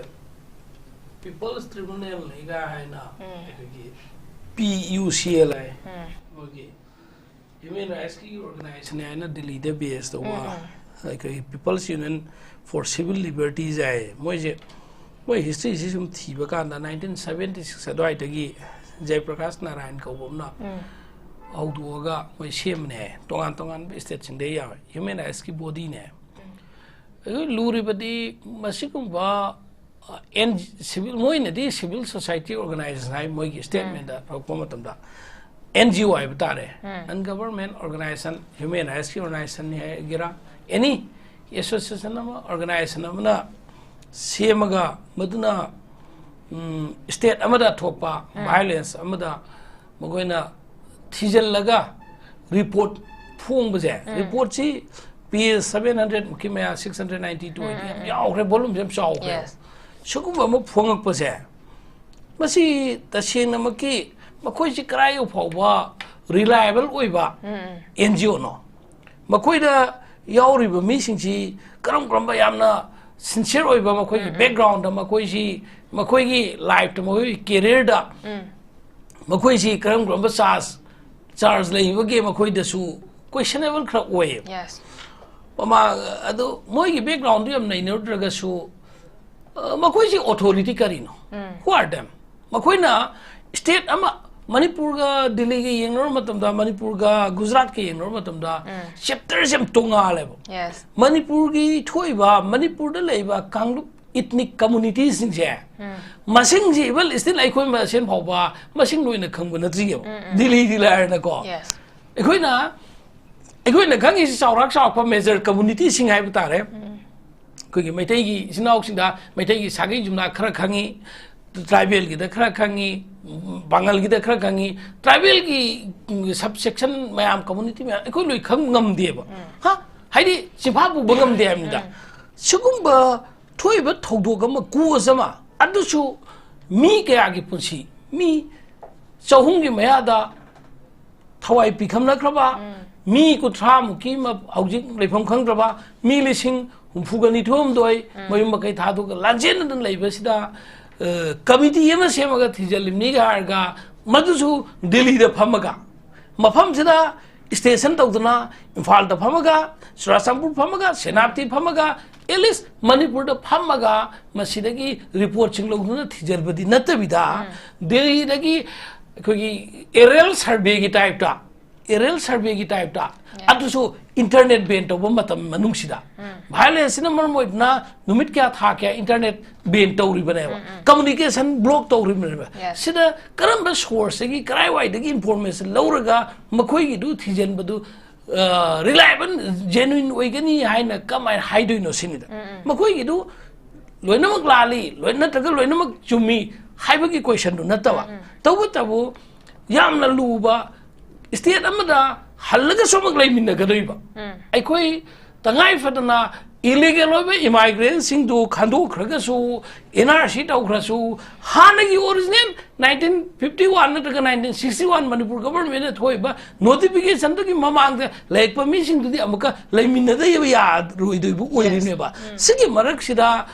ꯄꯤꯄꯜꯁ ꯇ꯭ꯔꯤꯕꯨꯅꯦꯜꯅꯤꯒ ꯍꯥꯏꯅ ꯎꯝ꯫ ꯑꯩꯈꯣꯏꯒꯤ ꯄꯤ ꯌꯨ ꯁꯤ ꯑꯦꯜ ꯍꯥꯏ, ꯎꯝ꯫ ꯃꯣꯏꯒꯤ ꯍ꯭ꯌꯨꯃꯦꯟ ꯔꯥꯏꯠꯁꯀꯤ ꯑꯣꯔꯒꯅꯥꯏꯖꯦꯁꯟꯅꯤ ꯍꯥꯏꯅ ꯗꯤꯜꯂꯤꯗ ꯕꯦꯁ ꯇꯧꯕ ꯎꯝ, ꯎꯝ꯫ ꯑꯩꯈꯣꯏꯒꯤ ꯄꯤꯄꯜꯁ ꯌꯨꯅꯤꯌꯟ ꯐꯣꯔ ꯁꯤꯚꯤꯜ ꯂꯤꯕꯔꯇꯤꯁ ꯍꯥꯏ꯫ ꯃꯣꯏꯁꯦ, ꯃꯣꯏ ꯍꯤꯁꯇ꯭ꯔꯤꯁꯤ ꯁꯨꯝ ꯊꯤꯕ ꯀꯥꯟꯗ ꯅꯥꯏꯟꯇꯤꯟ ꯁꯕꯦꯟꯇꯤ ꯁꯤꯛꯁ ꯑꯗꯨꯋꯥꯏꯗꯒꯤ ꯖꯌꯄ꯭ꯔꯀꯥꯁ ꯅꯥꯔꯥꯌꯟ ꯀꯧꯕ ꯑꯃꯅ ꯎꯝ꯫ ꯍꯧꯗꯣꯛꯑꯒ ꯃꯣꯏ ꯁꯦꯝꯕꯅꯦ ꯍꯥꯏ, ꯇꯣꯉꯥꯟ ꯇꯣꯉꯥꯟꯕ ꯏꯁꯇꯦꯠꯁꯤꯡꯗ ꯌꯥꯎꯋꯦ, ꯍ꯭ꯌꯨꯃꯦꯟ ꯔꯥꯏꯠꯁꯀꯤ ꯕꯣꯗꯤꯅꯦ꯫ ꯑꯩꯈꯣꯏ ꯂꯨꯔꯤꯕꯗꯤ ꯃꯁꯤꯒꯨꯝꯕ, ꯑ, ꯑꯦꯟ-, ꯁꯤꯚꯤꯜ, ꯃꯣꯏꯅꯗꯤ ꯁꯤꯚꯤꯜ ꯁꯣꯁꯥꯏꯇꯤ ꯑꯣꯔꯒꯅꯥꯏꯖꯦꯁꯟ ꯍꯥꯏ ꯃꯣꯏꯒꯤ ꯁ꯭ꯇꯦꯠꯃꯦꯟꯗ ꯊꯣꯛꯄ ꯃꯇꯝꯗ ꯑꯦꯟ ꯖꯤ ꯑꯣ ꯍꯥꯏꯕ ꯇꯥꯔꯦ, ꯎꯝ꯫ ꯅꯟ ꯒꯚꯔꯟꯃꯦꯟ ꯑꯣꯔꯒꯅꯥꯏꯖꯦꯁꯟ, ꯍ꯭ꯌꯨꯃꯦꯟ ꯔꯥꯏꯠꯁꯀꯤ ꯑꯣꯔꯒꯅꯥꯏꯖꯦꯁꯟꯅꯤ ꯍꯥꯏꯒꯦꯔꯥ, ꯑꯦꯅꯤ ꯑꯦꯁꯣꯁꯤꯌꯦꯁꯟ ꯑꯃ, ꯑꯣꯔꯒꯅꯥꯏꯖꯦꯁꯟ ꯑꯃꯅ ꯁꯦꯝꯃꯒ ꯃꯗꯨꯅ, ꯎꯝ, ꯁ꯭ꯇꯦꯠ ꯑꯃꯗ ꯊꯣꯛꯄ ꯎꯝ꯫ ꯚꯥꯏꯑꯣꯂꯦꯟꯁ ꯑꯃꯗ ꯃꯈꯣꯏꯅ ꯊꯤꯖꯤꯜꯂꯒ ꯔꯤꯄꯣꯔꯠ ꯐꯣꯡꯕꯁꯦ, ꯎꯝ꯫ ꯔꯤꯄꯣꯔꯠꯁꯤ ꯄꯦꯖ ꯁꯕꯦꯟ ꯍꯟꯗ꯭ꯔꯦꯠ ꯃꯨꯛꯀꯤ ꯃꯌꯥ, ꯁꯤꯛꯁ ꯍꯟꯗ꯭ꯔꯦꯠ ꯅꯥꯏꯟꯇꯤ ꯇꯨ ꯎꯝ, ꯍꯥꯏꯗꯤ ꯌꯥꯝ ꯎꯝ, ꯎꯝ꯫ ꯌꯥꯎꯈ꯭ꯔꯦ, ꯚꯣꯂꯨꯝꯁꯦ ꯌꯥꯝ ꯆꯥꯎꯈ꯭ꯔꯦ꯫ Yes. ꯁꯤꯒꯨꯝꯕ ꯑꯃ ꯐꯣꯡꯉꯛꯄꯁꯦ, ꯃꯁꯤ ꯇꯁꯦꯡꯅꯃꯛꯀꯤ ꯃꯈꯣꯏꯁꯤ ꯀꯔꯥꯏ ꯐꯥꯎꯕ ꯔꯤꯂꯥꯏꯕꯜ ꯑꯣꯏꯕ ꯎꯝ, ꯎꯝ꯫ And G ꯑꯣꯅꯣ? ꯃꯈꯣꯏꯗ ꯌꯥꯎꯔꯤꯕ ꯃꯤꯁꯤꯡꯁꯤ ꯀꯔꯝ ꯀꯔꯝꯕ ꯌꯥꯝꯅ ꯁꯤꯟꯁꯤꯌꯔ ꯑꯣꯏꯕ, ꯃꯈꯣꯏꯒꯤ ꯎꯝ, ꯎꯝ꯫ ꯕꯦꯛꯒ꯭ꯔꯥꯎꯟꯗ, ꯃꯈꯣꯏꯁꯤ, ꯃꯈꯣꯏꯒꯤ ꯂꯥꯏꯐꯇ, ꯃꯈꯣꯏꯒꯤ ꯀꯦꯔꯤꯌꯔꯗ ꯎꯝ꯫ ꯃꯈꯣꯏꯁꯤ ꯀꯔꯝ ꯀꯔꯝꯕ ꯆꯥꯔꯖ, ꯆꯥꯔꯖ ꯂꯩꯕꯒꯦ, ꯃꯈꯣꯏꯗꯁꯨ ꯀꯣꯏꯁꯟꯅꯦꯕꯜ ꯈꯔ ꯑꯣꯏꯌꯦꯕ꯫ Yes. ꯃꯃꯥ, ꯑꯗꯨ ꯃꯣꯏꯒꯤ ꯕꯦꯛꯒ꯭ꯔꯥꯎꯟꯗꯨ ꯌꯥꯝ ꯅꯩꯅꯔꯨꯗ꯭ꯔꯒꯁꯨ, ꯑ, ꯃꯈꯣꯏꯁꯤ ꯑꯣꯊꯣꯔꯤꯇꯤ ꯀꯔꯤꯅꯣ? ꯎꯝ꯫ Who are them? ꯃꯈꯣꯏꯅ ꯁ꯭ꯇꯦꯠ ꯑꯃ, ꯃꯅꯤꯄꯨꯔꯒ ꯗꯤꯜꯂꯤꯒ ꯌꯦꯡꯅꯔꯨꯕ ꯃꯇꯝꯗ, ꯃꯅꯤꯄꯨꯔꯒ ꯒꯨꯖꯔꯥꯠꯀ ꯌꯦꯡꯅꯔꯨꯕ ꯃꯇꯝꯗ, ꯎꯝ꯫ ꯆꯦꯞꯇꯔꯁꯦ ꯌꯥꯝ ꯇꯣꯡꯉꯥꯜꯂꯦꯕ꯫ Yes. ꯃꯅꯤꯄꯨꯔꯒꯤ ꯊꯣꯛꯏꯕ, ꯃꯅꯤꯄꯨꯔꯗ ꯂꯩꯕ ꯀꯥꯡꯂꯨꯞ ethnic communitiesꯁꯤꯡꯁꯦ, ꯃꯁꯤꯡꯁꯤ even still ꯑꯩꯈꯣꯏ ꯃꯁꯦꯟ ꯐꯥꯎꯕ ꯃꯁꯤꯡ ꯂꯣꯏꯅ ꯈꯪꯕ ꯅꯠꯇ꯭ꯔꯤꯑꯕ, ꯗꯤꯜꯂꯤꯗꯤ ꯂꯥꯏꯔꯅꯀꯣ꯫ Yes. ꯑꯩꯈꯣꯏꯅ ꯑꯩꯈꯣꯏꯅ ꯈꯪꯉꯤꯁꯤ ꯆꯥꯎꯔꯥꯛ ꯆꯥꯎꯔꯛꯄ major communityꯁꯤꯡ ꯍꯥꯏꯕ ꯇꯥꯔꯦ꯫ ꯑꯩꯈꯣꯏꯒꯤ ꯃꯩꯇꯩꯒꯤ ꯏꯆꯤꯟ ꯏꯅꯥꯎꯁꯤꯡꯗ ꯃꯩꯇꯩꯒꯤ ꯁꯥꯒꯩ ꯖꯨꯝꯂꯥ ꯈꯔ ꯈꯪꯉꯤ, tribalꯒꯤꯗ ꯈꯔ ꯈꯪꯉꯤ, ꯄꯥꯡꯒꯜꯒꯤꯗ ꯈꯔ ꯈꯪꯉꯤ, tribalꯒꯤ subsection ꯃꯌꯥꯝ, community ꯃꯌꯥꯝ ꯑꯩꯈꯣꯏ ꯂꯣꯏ ꯈꯪ ꯉꯝꯗꯦꯕ꯫ ꯍꯥ? ꯍꯥꯏꯗꯤ ꯆꯤꯟꯐꯥ ꯄꯨꯕ ꯉꯝꯗꯦ ꯍꯥꯏꯕꯅꯤꯗ꯫ ꯁꯤꯒꯨꯝꯕ ꯊꯣꯛꯏꯕ ꯊꯧꯗꯣꯛ ꯑꯃ, cause ꯑꯃ, ꯑꯗꯨꯁꯨ ꯃꯤ ꯀꯌꯥꯒꯤ ꯄꯨꯟꯁꯤ, ꯃꯤ ꯆꯍꯨꯝꯒꯤ ꯃꯌꯥꯗ ꯊꯋꯥꯏ ꯄꯤꯈꯝꯅꯈ꯭ꯔꯕ, ꯃꯤ ꯀꯨꯟꯊ꯭ꯔꯥꯃꯨꯛꯀꯤ ꯃ-, ꯍꯧꯖꯤꯛ ꯂꯩꯐꯝ ꯈꯪꯗ꯭ꯔꯕ, ꯃꯤ ꯂꯤꯁꯤꯡ ꯍꯨꯝꯐꯨꯒ ꯅꯤꯊꯣꯏ ꯍꯨꯝꯗꯣꯏ ꯃꯌꯨꯝ ꯃꯀꯩ ꯊꯥꯗꯣꯛꯑꯒ ꯂꯥꯟꯖꯦꯟꯅꯗꯅ ꯂꯩꯕꯁꯤꯗ, ꯑ, committee ꯑꯃ ꯁꯦꯝꯃꯒ ꯊꯤꯖꯤꯜꯂꯤꯕꯅꯤꯒ ꯍꯥꯏꯔꯒ, ꯃꯗꯨꯁꯨ ꯗꯤꯜꯂꯤꯗ ꯐꯝꯃꯒ, ꯃꯐꯝꯁꯤꯗ station ꯇꯧꯗꯅ, ꯏꯝꯐꯥꯜꯗ ꯐꯝꯃꯒ, ꯆꯨꯔꯥꯆꯥꯟꯄꯨꯔ ꯐꯝꯃꯒ, ꯁꯦꯅꯥꯄꯇꯤ ꯐꯝꯃꯒ, at least ꯃꯅꯤꯄꯨꯔꯗ ꯐꯝꯃꯒ ꯃꯁꯤꯗꯒꯤ reportꯁꯤꯡ ꯂꯧꯗꯨꯅ ꯊꯤꯖꯤꯟꯕꯗꯤ ꯅꯠꯇꯕꯤꯗ, ꯗꯤꯜꯂꯤꯗꯒꯤ ꯑꯩꯈꯣꯏꯒꯤ aerial surveyꯒꯤ typeꯇ, aerial surveyꯒꯤ typeꯇ, ꯑꯗꯨꯁꯨ internet ban ꯇꯧꯕ ꯃꯇꯝ ꯃꯅꯨꯡꯁꯤꯗ, violenceꯁꯤꯅ ꯃꯔꯝ ꯑꯣꯏꯗꯨꯅ ꯅꯨꯃꯤꯠ ꯀꯌꯥ, ꯊꯥ ꯀꯌꯥ internet ban ꯇꯧꯔꯤꯕꯅꯦꯕ, communication block ꯇꯧꯔꯤꯕꯅꯦꯕ꯫ Yes. ꯁꯤꯗ ꯀꯔꯝꯕ sourceꯇꯒꯤ, ꯀꯔꯥꯏꯋꯥꯏꯗꯒꯤ information ꯂꯧꯔꯒ ꯃꯈꯣꯏꯒꯤꯗꯨ ꯊꯤꯖꯤꯟꯕꯗꯨ, ꯑ, reliable, genuine ꯑꯣꯏꯒꯅꯤ ꯍꯥꯏꯅ ꯀꯃꯥꯏꯅ ꯍꯥꯏꯗꯣꯏꯅꯣ ꯁꯤꯅꯤꯗ꯫ ꯃꯈꯣꯏꯒꯤꯗꯨ ꯂꯣꯏꯅꯃꯛ ꯂꯥꯜꯂꯤ, ꯂꯣꯏ-, ꯅꯠꯇ꯭ꯔꯒ ꯂꯣꯏꯅꯃꯛ ꯆꯨꯝꯃꯤ ꯍꯥꯏꯕꯒꯤ questionꯗꯨ ꯅꯠꯇꯕ, ꯇꯧꯕꯇꯕꯨ ꯌꯥꯝꯅ ꯂꯨꯕ, state ꯑꯃꯗ ꯍꯜꯂꯒꯁꯨ ꯑꯃꯨꯛ ꯂꯩꯃꯤꯟꯅꯒꯗꯣꯏꯕ꯫ ꯑꯩꯈꯣꯏ ꯇꯉꯥꯏ ꯐꯗꯅ illegal ꯑꯣꯏꯕ immigrantꯁꯤꯡꯗꯨ ꯈꯟꯗꯣꯛꯈ꯭ꯔꯒꯁꯨ, NRC ꯇꯧꯈ꯭ꯔꯁꯨ, ꯍꯥꯟꯅꯒꯤ original nineteen fifty one ꯅꯠꯇ꯭ꯔꯒ nineteen sixty one ꯃꯅꯤꯄꯨꯔ governmentꯅ ꯊꯣꯛꯏꯕ notificationꯗꯨꯒꯤ ꯃꯃꯥꯡꯗ ꯂꯩꯔꯛꯄ ꯃꯤꯁꯤꯡꯗꯨꯗꯤ ꯑꯃꯨꯛꯀ ꯂꯩꯃꯤꯟꯅꯗ ꯌꯥꯔꯣꯏꯗꯣꯏꯕ ꯑꯣꯏꯔꯤꯅꯦꯕ꯫ ꯁꯤꯒꯤ ꯃꯔꯛꯁꯤꯗ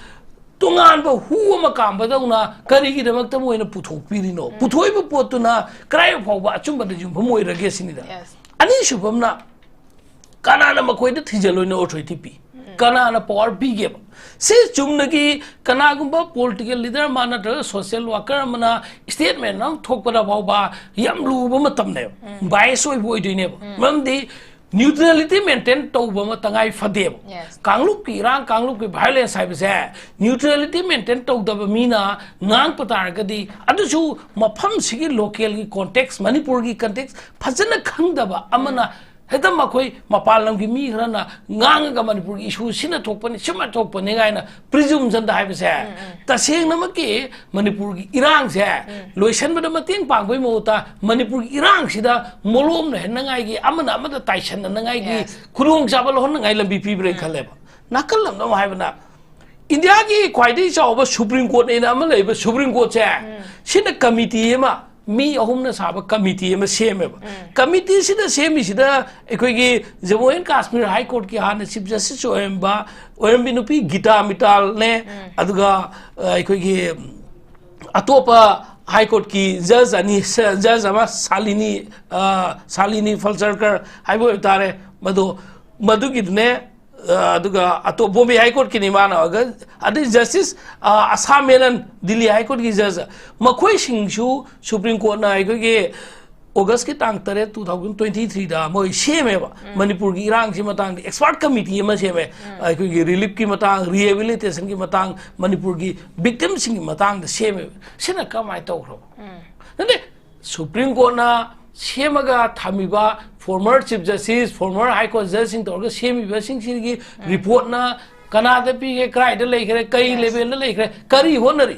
ꯇꯣꯉꯥꯟꯕ ꯍꯨ ꯑꯃ ꯀꯥꯝꯕꯗꯧꯅ ꯀꯔꯤꯒꯤꯗꯃꯛꯇ ꯃꯣꯏꯅ ꯄꯨꯊꯣꯛꯄꯤꯔꯤꯅꯣ? ꯄꯨꯊꯣꯛꯏꯕ ꯄꯣꯠꯇꯨꯅ ꯀꯗꯥꯏ ꯐꯥꯎꯕ ꯑꯆꯨꯝꯕꯗ ꯌꯨꯝꯐꯝ ꯑꯣꯏꯔꯒꯦ ꯁꯤꯅꯤꯗ꯫ Yes. ꯑꯅꯤꯁꯨꯕ ꯑꯃꯅ, ꯀꯅꯥꯅ ꯃꯈꯣꯏꯗ ꯊꯤꯖꯤꯜꯂꯣꯏꯅ authority ꯄꯤ? ꯀꯅꯥꯅ power ꯄꯤꯒꯦꯕ? ꯁꯤ ꯆꯨꯝꯅꯒꯤ ꯀꯅꯥꯒꯨꯝꯕ political leader ꯑꯃ ꯅꯠꯇ꯭ꯔꯒ social worker ꯑꯃꯅ statement ꯑꯃ ꯊꯣꯛꯄꯗ ꯐꯥꯎꯕ ꯌꯥꯝ ꯂꯨꯕ ꯃꯇꯝꯅꯦꯕ, bias ꯑꯣꯏꯕ ꯑꯣꯏꯗꯣꯏꯅꯦꯕ꯫ ꯃꯔꯝꯗꯤ ꯅ꯭ꯌꯨꯇ꯭ꯔꯦꯂꯤꯇꯤ ꯃꯦꯟꯇꯦꯟ ꯇꯧꯕ ꯑꯃ ꯇꯉꯥꯏ ꯐꯗꯦꯕ꯫ Yes. ꯀꯥꯡꯂꯨꯞꯀꯤ ꯏꯔꯥꯡ, ꯀꯥꯡꯂꯨꯞꯀꯤ ꯚꯥꯏꯑꯣꯂꯦꯟꯁ ꯍꯥꯏꯕꯁꯦ ꯅ꯭ꯌꯨꯇ꯭ꯔꯦꯂꯤꯇꯤ ꯃꯦꯟꯇꯦꯟ ꯇꯧꯗꯕ ꯃꯤꯅ ꯉꯥꯡꯕ ꯇꯥꯔꯒꯗꯤ, ꯑꯗꯨꯁꯨ ꯃꯐꯝꯁꯤꯒꯤ ꯂꯣꯀꯦꯜꯒꯤ ꯀꯣꯟꯇꯦꯛꯁ, ꯃꯅꯤꯄꯨꯔꯒꯤ ꯀꯟꯇꯦꯛꯁ ꯐꯖꯅ ꯈꯪꯗꯕ ꯑꯃꯅ ꯍꯦꯛꯇ ꯃꯈꯣꯏ ꯃꯄꯥꯟ ꯂꯝꯒꯤ ꯃꯤ ꯈꯔꯅ ꯉꯥꯡꯉꯒ ꯃꯅꯤꯄꯨꯔꯒꯤ ꯏꯁꯨ ꯁꯤꯅ ꯊꯣꯛꯄꯅꯤ, ꯁꯤꯃ ꯊꯣꯛꯄꯅꯤ ꯀꯥꯏꯅ ꯄ꯭ꯔꯤꯖꯨꯝꯁꯟꯗ ꯍꯥꯏꯕꯁꯦ ꯇꯁꯦꯡꯅꯃꯛꯀꯤ ꯃꯅꯤꯄꯨꯔꯒꯤ ꯏꯔꯥꯡꯁꯦ ꯂꯣꯏꯁꯟꯕꯗ ꯃꯇꯦꯡ ꯄꯥꯡꯕꯒꯤ ꯃꯍꯨꯠꯇ ꯃꯅꯤꯄꯨꯔꯒꯤ ꯏꯔꯥꯡꯁꯤꯗ ꯃꯣꯂꯣꯝ ꯂꯩꯍꯟꯅꯉꯥꯏꯒꯤ, ꯑꯃꯅ ꯑꯃꯗ ꯇꯥꯏꯁꯟꯅꯅꯉꯥꯏꯒꯤ Yes. ꯈꯨꯗꯣꯡꯆꯥꯕ ꯂꯧꯍꯟꯅꯉꯥꯏ ꯂꯝꯕꯤ ꯄꯤꯕ꯭ꯔꯥ ꯈꯜꯂꯦꯕ꯫ ꯅꯥꯀꯜ ꯑꯃꯗ ꯑꯃꯨꯛ ꯍꯥꯏꯕꯅ, ꯏꯟꯗꯤꯌꯥꯒꯤ ꯈ꯭ꯋꯥꯏꯗꯒꯤ ꯆꯥꯎꯕ ꯁꯨꯄ꯭ꯔꯤꯝ ꯀꯣꯔꯠꯅꯦꯅ ꯑꯃ ꯂꯩꯕ ꯁꯨꯄ꯭ꯔꯤꯝ ꯀꯣꯔꯠꯁꯦ ꯁꯤꯅ ꯀꯃꯤꯇꯤ ꯑꯃ, ꯃꯤ ꯑꯍꯨꯝꯅ ꯁꯥꯕ ꯀꯃꯤꯇꯤ ꯑꯃ ꯁꯦꯝꯃꯦꯕ꯫ ꯀꯃꯤꯇꯤꯁꯤꯗ ꯁꯦꯝꯃꯤꯁꯤꯗ ꯑꯩꯈꯣꯏꯒꯤ ꯖꯃꯨ ꯑꯦꯟ ꯀꯥꯁꯃꯤꯔ ꯍꯥꯏ ꯀꯣꯔꯠꯀꯤ ꯍꯥꯟꯅ ꯆꯤꯐ ꯖꯁꯇꯤꯁ ꯑꯣꯏꯔꯝꯕ, ꯑꯣꯏꯔꯝꯕꯤ ꯅꯨꯄꯤ ꯒꯤꯇꯥ ꯃꯤꯇꯥꯜꯅꯦ, ꯑꯗꯨꯒ ꯑ, ꯑꯩꯈꯣꯏꯒꯤ ꯑꯇꯣꯞꯄ ꯍꯥꯏ ꯀꯣꯔꯠꯀꯤ ꯖꯖ ꯑꯅꯤ, ꯖꯖ ꯑꯃ ꯁꯥꯂꯤꯅꯤ, ꯑ, ꯁꯥꯂꯤꯅꯤ ꯐꯜꯁꯔꯀꯔ ꯍꯥꯏꯕ ꯑꯣꯏꯕ ꯇꯥꯔꯦ, ꯃꯗꯨ, ꯃꯗꯨꯒꯤꯗꯨꯅꯦ꯫ ꯑ, ꯑꯗꯨꯒ ꯑꯇꯣꯞ-, ꯕꯣꯝꯕꯦ ꯍꯥꯏ ꯀꯣꯔꯠꯀꯤꯅꯤ ꯃꯥꯅ, ꯑꯗꯩ ꯖꯁꯇꯤꯁ, ꯑ, ꯑꯁꯥ ꯃꯦꯅꯟ, ꯗꯤꯜꯂꯤ ꯍꯥꯏ ꯀꯣꯔꯠꯀꯤ ꯖꯖ, ꯃꯈꯣꯏꯁꯤꯡꯁꯨ ꯁꯨꯄ꯭ꯔꯤꯝ ꯀꯣꯔꯠꯅ ꯑꯩꯈꯣꯏꯒꯤ ꯑꯣꯒꯁꯀꯤ ꯇꯥꯡ ꯇꯔꯦꯠ, two thousand twenty three ꯗ ꯃꯣꯏ ꯁꯦꯝꯃꯦꯕ꯫ ꯃꯅꯤꯄꯨꯔꯒꯤ ꯏꯔꯥꯡꯁꯤ ꯃꯇꯥꯡꯗ ꯑꯦꯛꯁꯄꯥꯔꯠ ꯀꯃꯤꯇꯤ ꯑꯃ ꯁꯦꯝꯃꯦ꯫ ꯑꯩꯈꯣꯏꯒꯤ ꯔꯤꯂꯤꯐꯀꯤ ꯃꯇꯥꯡ, ꯔꯤꯍꯦꯕꯤꯂꯤꯇꯦꯁꯟꯒꯤ ꯃꯇꯥꯡ, ꯃꯅꯤꯄꯨꯔꯒꯤ ꯚꯤꯛꯇꯤꯝꯁꯤꯡꯒꯤ ꯃꯇꯥꯡꯗ ꯁꯦꯝꯃꯦꯕ꯫ ꯁꯤꯅ ꯀꯃꯥꯏꯅ ꯇꯧꯈ꯭ꯔꯕ? ꯅꯠꯇꯦ, ꯁꯨꯄ꯭ꯔꯤꯝ ꯀꯣꯔꯠꯅ ꯁꯦꯝꯃꯒ ꯊꯝꯃꯤꯕ former chief justice, former high court ꯖꯖꯁꯤꯡ ꯇꯧꯔꯒ ꯁꯦꯝꯃꯤꯕꯁꯤꯡꯁꯤꯒꯤ ꯔꯤꯄꯣꯔꯠꯅ ꯀꯅꯥꯗ ꯄꯤꯒꯦ, ꯀꯗꯥꯏꯗ ꯂꯩꯈ꯭ꯔꯦ, ꯀꯔꯤ Yes. ꯂꯦꯚꯦꯜꯗ ꯂꯩꯈ꯭ꯔꯦ, ꯀꯔꯤ ꯍꯣꯠꯅꯔꯤ?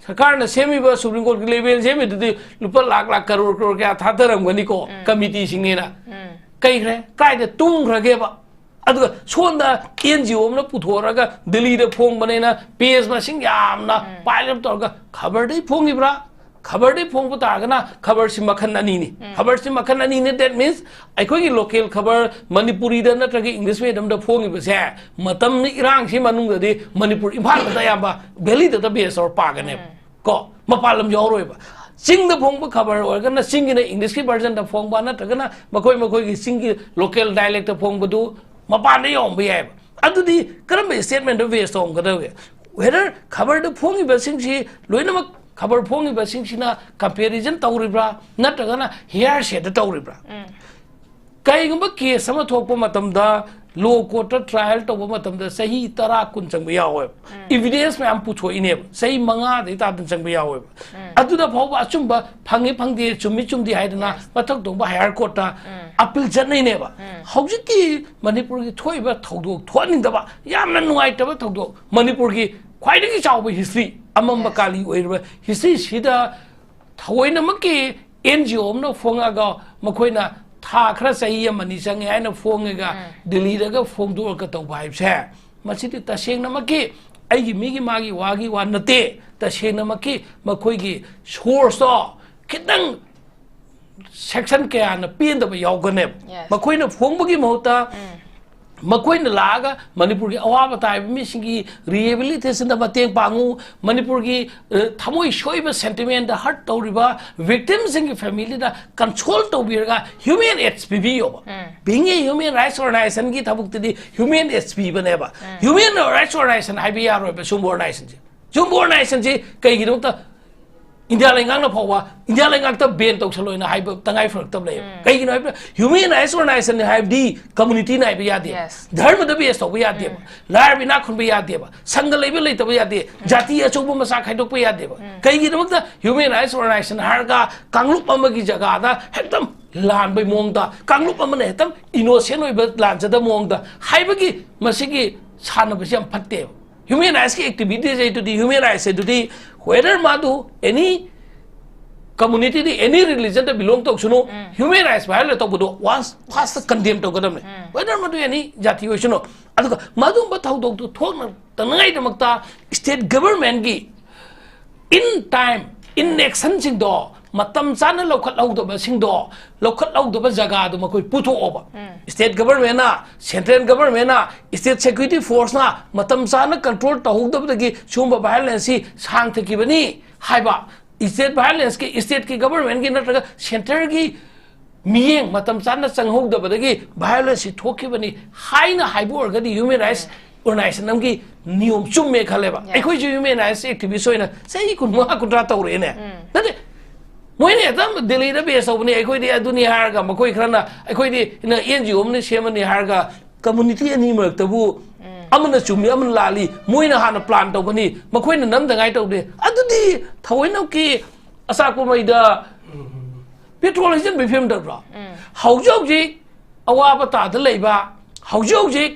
ꯁꯔꯀꯥꯔꯅ ꯁꯦꯝꯃꯤꯕ ꯁꯨꯄ꯭ꯔꯤꯝ ꯀꯣꯔꯠꯀꯤ ꯂꯦꯚꯦꯜ ꯁꯦꯝꯃꯤꯗꯨꯗꯤ ꯂꯨꯄꯥ ꯂꯥꯛ ꯂꯥꯛ, ꯀꯔꯣꯔ ꯀꯔꯣꯔ ꯀꯌꯥ ꯊꯥꯗꯔꯝꯒꯅꯤꯀꯣ, ꯀꯃꯤꯇꯤꯁꯤꯡꯅꯦꯅ꯫ ꯀꯩꯈ꯭ꯔꯦ? ꯀꯥꯏꯗ ꯇꯨꯝꯈ꯭ꯔꯒꯦꯕ? ꯑꯗꯨꯒ ꯁꯣꯝꯗ ꯑꯦꯟ ꯖꯤ ꯑꯣ ꯑꯃꯅ ꯄꯨꯊꯣꯛꯑꯒ ꯗꯤꯜꯂꯤꯗ ꯐꯣꯡꯕꯅꯦꯅ ꯄꯦꯖ ꯃꯁꯤꯡ ꯌꯥꯝꯅ ꯄꯥꯏꯜ ꯑꯞ ꯇꯧꯔꯒ, ꯈꯕꯔꯗꯩ ꯐꯣꯡꯉꯤꯕ꯭ꯔꯥ? ꯈꯕꯔꯗꯩ ꯐꯣꯡꯕ ꯇꯥꯔꯒꯅ ꯈꯕꯔꯁꯤ ꯃꯈꯜ ꯑꯅꯤꯅꯤ꯫ ꯈꯕꯔꯁꯤ ꯃꯈꯜ ꯑꯅꯤꯅꯤ, that means ꯑꯩꯈꯣꯏꯒꯤ ꯂꯣꯀꯦꯜ ꯈꯕꯔ ꯃꯅꯤꯄꯨꯔꯤꯗ ꯅꯠꯇ꯭ꯔꯒ ꯏꯪꯂꯤꯁ ꯃꯦꯗꯤꯌꯝꯗ ꯐꯣꯡꯉꯤꯕꯁꯦ ꯃꯇꯝ ꯏꯔꯥꯡꯁꯤ ꯃꯅꯨꯡꯗꯗꯤ ꯃꯅꯤꯄꯨꯔ, ꯏꯝꯐꯥꯜꯗ ꯑꯌꯥꯝꯕ, ꯚꯦꯂꯤꯗ ꯕꯦꯁ ꯇꯧꯔ ꯄꯥꯒꯅꯦꯕ꯫ ꯀꯣ, ꯃꯄꯥꯟ ꯂꯝ ꯌꯥꯎꯔꯣꯏꯕ꯫ ꯆꯤꯡꯗ ꯐꯣꯡꯕ ꯈꯕꯔ ꯑꯣꯏꯔꯒꯅ ꯆꯤꯡꯒꯤꯅ ꯏꯪꯂꯤꯁꯀꯤ ꯚꯔꯖꯟꯗ ꯐꯣꯡꯕ, ꯅꯠꯇ꯭ꯔꯒꯅ ꯃꯈꯣꯏ ꯃꯈꯣꯏꯒꯤ ꯆꯤꯡꯒꯤ ꯂꯣꯀꯦꯜ ꯗꯥꯏꯂꯦꯛꯇ ꯐꯣꯡꯕꯗꯨ ꯃꯄꯥꯟꯗ ꯌꯧꯍꯟꯕ ꯌꯥꯏꯕ꯫ ꯑꯗꯨꯗꯤ ꯀꯔꯝꯕ ꯁ꯭ꯇꯦꯠꯃꯦꯟꯗ ꯕꯦꯁ ꯇꯧꯔꯝꯒꯗꯒꯦ? ꯋꯦꯗꯔ ꯈꯕꯔꯗ ꯐꯣꯡꯉꯤꯕꯁꯤꯡꯁꯤ ꯂꯣꯏꯅꯃꯛ, ꯈꯕꯔ ꯐꯣꯡꯉꯤꯕꯁꯤꯡꯁꯤꯅ ꯀꯝꯄꯦꯔꯤꯖꯟ ꯇꯧꯔꯤꯕ꯭ꯔꯥ, ꯅꯠꯇ꯭ꯔꯒꯅ ꯍꯤꯌꯥꯔꯁꯦꯗ ꯇꯧꯔꯤꯕ꯭ꯔꯥ? ꯀꯩꯒꯨꯝꯕ ꯀꯦꯁ ꯑꯃ ꯊꯣꯛꯄ ꯃꯇꯝꯗ ꯂꯣ ꯀꯣꯔꯠꯇ ꯇ꯭ꯔꯥꯏꯌꯦꯜ ꯇꯧꯕ ꯃꯇꯝꯗ ꯆꯍꯤ ꯇꯔꯥ ꯀꯨꯟ ꯆꯪꯕ ꯌꯥꯎꯋꯦꯕ꯫ ꯏꯚꯤꯗꯦꯟꯁ ꯃꯌꯥꯝ ꯄꯨꯊꯣꯛꯏꯅꯦꯕ, ꯆꯍꯤ ꯃꯉꯥꯗꯒꯤ ꯇꯥꯗꯅ ꯆꯪꯕ ꯌꯥꯎꯋꯦꯕ꯫ ꯑꯗꯨꯗ ꯐꯥꯎꯕ ꯑꯆꯨꯝꯕ ꯐꯪꯉꯤ ꯐꯪꯗꯦ, ꯆꯨꯝꯃꯤ ꯆꯨꯝꯗꯦ ꯍꯥꯏꯗꯅ ꯃꯊꯛ ꯊꯣꯡꯕ ꯍꯥꯌꯔ ꯀꯣꯔꯠꯇ ꯑꯄꯤꯜ ꯆꯠꯅꯩꯅꯦꯕ꯫ ꯍꯧꯖꯤꯛꯀꯤ ꯃꯅꯤꯄꯨꯔꯒꯤ ꯊꯣꯛꯏꯕ ꯊꯧꯗꯣꯛ ꯊꯣꯛꯍꯟꯅꯤꯡꯗꯕ, ꯌꯥꯝꯅ ꯅꯨꯡꯉꯥꯏꯇꯕ ꯊꯧꯗꯣꯛ, ꯃꯅꯤꯄꯨꯔꯒꯤ ꯈ꯭ꯋꯥꯏꯗꯒꯤ ꯆꯥꯎꯕ ꯍꯤꯁꯇ꯭ꯔꯤ, ꯑꯃꯝꯕ ꯀꯥꯂꯤ ꯑꯣꯏꯔꯤꯕ ꯍꯤꯁꯇ꯭ꯔꯤꯁꯤꯗ ꯊꯑꯣꯏꯅꯃꯛꯀꯤ ꯑꯦꯟ ꯖꯤ ꯑꯣ ꯑꯃꯅ ꯐꯣꯡꯉꯒ ꯃꯈꯣꯏꯅ ꯊꯥ ꯈꯔ, ꯆꯍꯤ ꯑꯃꯅꯤ ꯆꯪꯉꯦ ꯍꯥꯏꯅ ꯐꯣꯡꯉꯒ ꯗꯤꯜꯂꯤꯗꯒ ꯐꯣꯡꯗꯣꯛꯑꯒ ꯇꯧꯕ ꯍꯥꯏꯕꯁꯦ, ꯃꯁꯤꯗꯤ ꯇꯁꯦꯡꯅꯃꯛꯀꯤ ꯑꯩꯒꯤ ꯃꯤꯒꯤ ꯃꯥꯒꯤ ꯋꯥꯒꯤ ꯋꯥ ꯅꯠꯇꯦ꯫ ꯇꯁꯦꯡꯅꯃꯛꯀꯤ ꯃꯈꯣꯏꯒꯤ ꯁꯣꯔꯁꯇꯣ ꯈꯤꯇꯪ ꯁꯦꯛꯁꯟ ꯀꯌꯥꯅ ꯄꯦꯟꯗꯕ ꯌꯥꯎꯒꯅꯦꯕ꯫ Yes. ꯃꯈꯣꯏꯅ ꯐꯣꯡꯕꯒꯤ ꯃꯍꯨꯠꯇ ꯃꯈꯣꯏꯅ ꯂꯥꯛꯑꯒ ꯃꯅꯤꯄꯨꯔꯒꯤ ꯑꯋꯥꯕ ꯇꯥꯔꯤꯕ ꯃꯤꯁꯤꯡꯒꯤ ꯔꯤꯍꯦꯕꯤꯂꯤꯇꯦꯁꯟꯗ ꯃꯇꯦꯡ ꯄꯥꯡꯉꯨ, ꯃꯅꯤꯄꯨꯔꯒꯤ, ꯑ, ꯊꯃꯣꯏ ꯁꯣꯏꯕ, ꯁꯦꯟꯇꯤꯃꯦꯟꯗ ꯍꯔꯠ ꯇꯧꯔꯤꯕ ꯚꯤꯛꯇꯤꯝꯁꯤꯡꯒꯤ ꯐꯦꯃꯤꯂꯤꯗ ꯀꯟꯁꯣꯜ ꯇꯧꯕꯤꯔꯒ ꯍ꯭ꯌꯨꯃꯦꯟ ꯑꯦꯗꯁ ꯄꯤꯕꯤꯌꯣꯕ꯫ Being a human rights organizationꯒꯤ ꯊꯕꯛꯇꯗꯤ ꯍ꯭ꯌꯨꯃꯦꯟ ꯑꯦꯗꯁ ꯄꯤꯕꯅꯦꯕ꯫ ꯍ꯭ꯌꯨꯃꯦꯟ ꯔꯥꯏꯠꯁ ꯑꯣꯔꯒꯅꯥꯏꯖꯦꯁꯟ ꯍꯥꯏꯕ ꯌꯥꯔꯣꯏꯕ ꯁꯤꯒꯨꯝꯕ ꯑꯣꯔꯒꯅꯥꯏꯖꯦꯁꯟꯁꯦ꯫ ꯁꯤꯒꯨꯝꯕ ꯑꯣꯔꯒꯅꯥꯏꯖꯦꯁꯟꯁꯤ ꯀꯩꯒꯤꯗꯃꯛꯇ ꯏꯟꯗꯤꯌꯥ ꯂꯩꯉꯥꯛꯅ ꯐꯥꯎꯕ ꯏꯟꯗꯤꯌꯥ ꯂꯩꯉꯥꯛꯇ ꯕꯦꯟ ꯇꯧꯁꯜꯂꯣꯏꯅ ꯍꯥꯏꯕ ꯇꯉꯥꯏ ꯐꯔꯛꯇꯕ ꯂꯩꯌꯦꯕ? ꯀꯩꯒꯤꯅꯣ ꯍꯥꯏꯕꯗ ꯍ꯭ꯌꯨꯃꯦꯟ ꯔꯥꯏꯠꯁ ꯑꯣꯔꯒꯅꯥꯏꯖꯦꯁꯟꯅꯤ ꯍꯥꯏꯕꯗꯤ ꯀꯝꯃꯨꯅꯤꯇꯤ ꯅꯥꯏꯕ ꯌꯥꯗꯦꯕ꯫ Yes. ꯙꯔꯃꯗ ꯕꯦꯁ ꯇꯧꯕ ꯌꯥꯗꯦꯕ꯫ ꯂꯥꯏꯔꯕ ꯏꯅꯥꯛ ꯈꯨꯟꯕ ꯌꯥꯗꯦꯕ꯫ ꯁꯪꯒ ꯂꯩꯕ ꯂꯩꯇꯕ ꯌꯥꯗꯦ꯫ ꯖꯥꯇꯤ ꯑꯆꯧꯕ ꯃꯆꯥ ꯈꯥꯏꯗꯣꯛꯄ ꯌꯥꯗꯦꯕ꯫ ꯀꯩꯒꯤꯗꯃꯛꯇ ꯍ꯭ꯌꯨꯃꯦꯟ ꯔꯥꯏꯠꯁ ꯑꯣꯔꯒꯅꯥꯏꯖꯦꯁꯟ ꯍꯥꯏꯔꯒ ꯀꯥꯡꯂꯨꯞ ꯑꯃꯒꯤ ꯖꯒꯥꯗ ꯍꯦꯛꯇ ꯂꯥꯟꯕꯩ ꯃꯑꯣꯡꯗ, ꯀꯥꯡꯂꯨꯞ ꯑꯃꯅ ꯍꯦꯛꯇ ꯏꯅꯣꯁꯦꯟ ꯑꯣꯏꯕ ꯂꯥꯟꯖꯗꯕ ꯃꯑꯣꯡꯗ ꯍꯥꯏꯕꯒꯤ ꯃꯁꯤꯒꯤ ꯁꯥꯟꯅꯕꯁꯤ ꯌꯥꯝ ꯐꯠꯇꯦꯕ꯫ ꯍ꯭ꯌꯨꯃꯦꯟ ꯔꯥꯏꯠꯁꯀꯤ ꯑꯦꯛꯇꯤꯚꯤꯇꯤꯁ ꯍꯥꯏꯗꯨꯗꯤ, ꯍ꯭ꯌꯨꯃꯦꯟ ꯔꯥꯏꯠꯁ ꯍꯥꯏꯗꯨꯗꯤ whether ꯃꯥꯗꯨ any communityꯗ, any religionꯗ belong ꯇꯧꯁꯅꯨ, ꯍ꯭ꯌꯨꯃꯦꯟ ꯔꯥꯏꯠꯁ ꯚꯥꯏꯑꯣꯂꯦꯠ ꯇꯧꯕꯗꯣ ꯋꯥꯟꯁ ꯐꯥꯔꯁꯇ ꯀꯟꯗꯦꯝ ꯇꯧꯒꯗꯕꯅꯤ꯫ Whether ꯃꯗꯨ any ꯖꯥꯇꯤ ꯑꯣꯏꯁꯅꯨ꯫ ꯑꯗꯨꯒ ꯃꯗꯨꯒꯨꯝꯕ ꯊꯧꯗꯣꯛꯇꯨ ꯊꯣꯛꯅꯗꯅꯉꯥꯏꯗꯃꯛꯇ ꯁ꯭ꯇꯦꯠ ꯒꯚꯔꯟꯃꯦꯟꯠꯀꯤ in time, in actionꯁꯤꯡꯗꯣ, ꯃꯇꯝ ꯆꯥꯅ ꯂꯧꯈꯠꯍꯧꯗꯕꯁꯤꯡꯗꯣ, ꯂꯧꯈꯠꯍꯧꯗꯕ ꯖꯒꯥꯗꯣ ꯃꯈꯣꯏ ꯄꯨꯊꯣꯛꯑꯣꯕ꯫ ꯁ꯭ꯇꯦꯠ ꯒꯚꯔꯟꯃꯦꯟꯠꯅ, ꯁꯦꯟꯇ꯭ꯔꯦꯜ ꯒꯚꯔꯟꯃꯦꯟꯠꯅ, ꯁ꯭ꯇꯦꯠ ꯁꯦꯀ꯭ꯌꯨꯔꯤꯇꯤ ꯐꯣꯔꯁꯅ ꯃꯇꯝ ꯆꯥꯅ ꯀꯟꯇ꯭ꯔꯣꯜ ꯇꯧꯍꯧꯗꯕꯗꯒꯤ ꯁꯤꯒꯨꯝꯕ ꯚꯥꯏꯑꯣꯂꯦꯟꯁꯁꯤ ꯁꯥꯡꯊꯈꯤꯕꯅꯤ ꯍꯥꯏꯕ꯫ ꯁ꯭ꯇꯦꯠ ꯚꯥꯏꯑꯣꯂꯦꯟꯁꯀꯤ, ꯁ꯭ꯇꯦꯠꯀꯤ ꯒꯚꯔꯟꯃꯦꯟꯠꯀꯤ ꯅꯠꯇ꯭ꯔꯒ ꯁꯦꯟꯇꯔꯒꯤ ꯃꯤꯠꯌꯦꯡ ꯃꯇꯝ ꯆꯥꯅ ꯆꯪꯍꯧꯗꯕꯗꯒꯤ ꯚꯥꯏꯑꯣꯂꯦꯟꯁꯁꯤ ꯊꯣꯛꯈꯤꯕꯅꯤ ꯍꯥꯏꯅ ꯍꯥꯏꯕ ꯑꯣꯏꯔꯒꯗꯤ ꯍ꯭ꯌꯨꯃꯦꯟ ꯔꯥꯏꯠꯁ ꯑꯣꯔꯒꯅꯥꯏꯖꯦꯁꯟ ꯑꯃꯒꯤ ꯅꯤꯌꯣꯝ ꯆꯨꯝꯃꯦ ꯈꯜꯂꯦꯕ꯫ Yes. ꯑꯩꯈꯣꯏꯁꯨ ꯍ꯭ꯌꯨꯃꯦꯟ ꯔꯥꯏꯠꯁ ꯑꯦꯛꯇꯤꯚꯤꯁ ꯑꯣꯏꯅ ꯆꯍꯤ ꯀꯨꯟꯃꯉꯥ ꯀꯨꯟꯊ꯭ꯔꯥ ꯇꯧꯔꯛꯑꯦꯅꯦ꯫ ꯅꯠꯇꯦ, ꯃꯣꯏꯅ ꯍꯦꯛꯇ ꯗꯦꯜꯂꯤꯗ ꯕꯦꯁ ꯇꯧꯕꯅꯤ, ꯑꯩꯈꯣꯏꯗꯤ ꯑꯗꯨꯅꯤ ꯍꯥꯏꯔꯒ, ꯃꯈꯣꯏ ꯈꯔꯅ ꯑꯩꯈꯣꯏꯗꯤ ꯑꯦꯟ ꯖꯤ ꯑꯣ ꯑꯃꯅ ꯁꯦꯝꯃꯅꯤ ꯍꯥꯏꯔꯒ, ꯀꯝꯃꯨꯅꯤꯇꯤ ꯑꯅꯤ ꯃꯔꯛꯇꯕꯨ ꯑꯃꯅ ꯆꯨꯝꯃꯤ, ꯑꯃꯅ ꯂꯥꯜꯂꯤ, ꯃꯣꯏꯅ ꯍꯥꯟꯅ ꯄ꯭ꯂꯥꯟ ꯇꯧꯒꯅꯤ, ꯃꯈꯣꯏꯅ ꯅꯝꯗꯉꯥꯏ ꯇꯧꯗꯦ꯫ ꯑꯗꯨꯗꯤ ꯊꯑꯣꯏꯅꯃꯛꯀꯤ ꯑꯆꯥꯛꯄ ꯃꯩꯗ ꯄꯦꯇ꯭ꯔꯣꯜ ꯍꯩꯖꯤꯟꯕꯒꯤ ꯐꯤꯕꯝ ꯇꯧꯗ꯭ꯔꯣ? ꯍꯧꯖꯤꯛ ꯍꯧꯖꯤꯛ ꯑꯋꯥꯕ ꯇꯥꯗ ꯂꯩꯕ, ꯍꯧꯖꯤꯛ ꯍꯧꯖꯤꯛ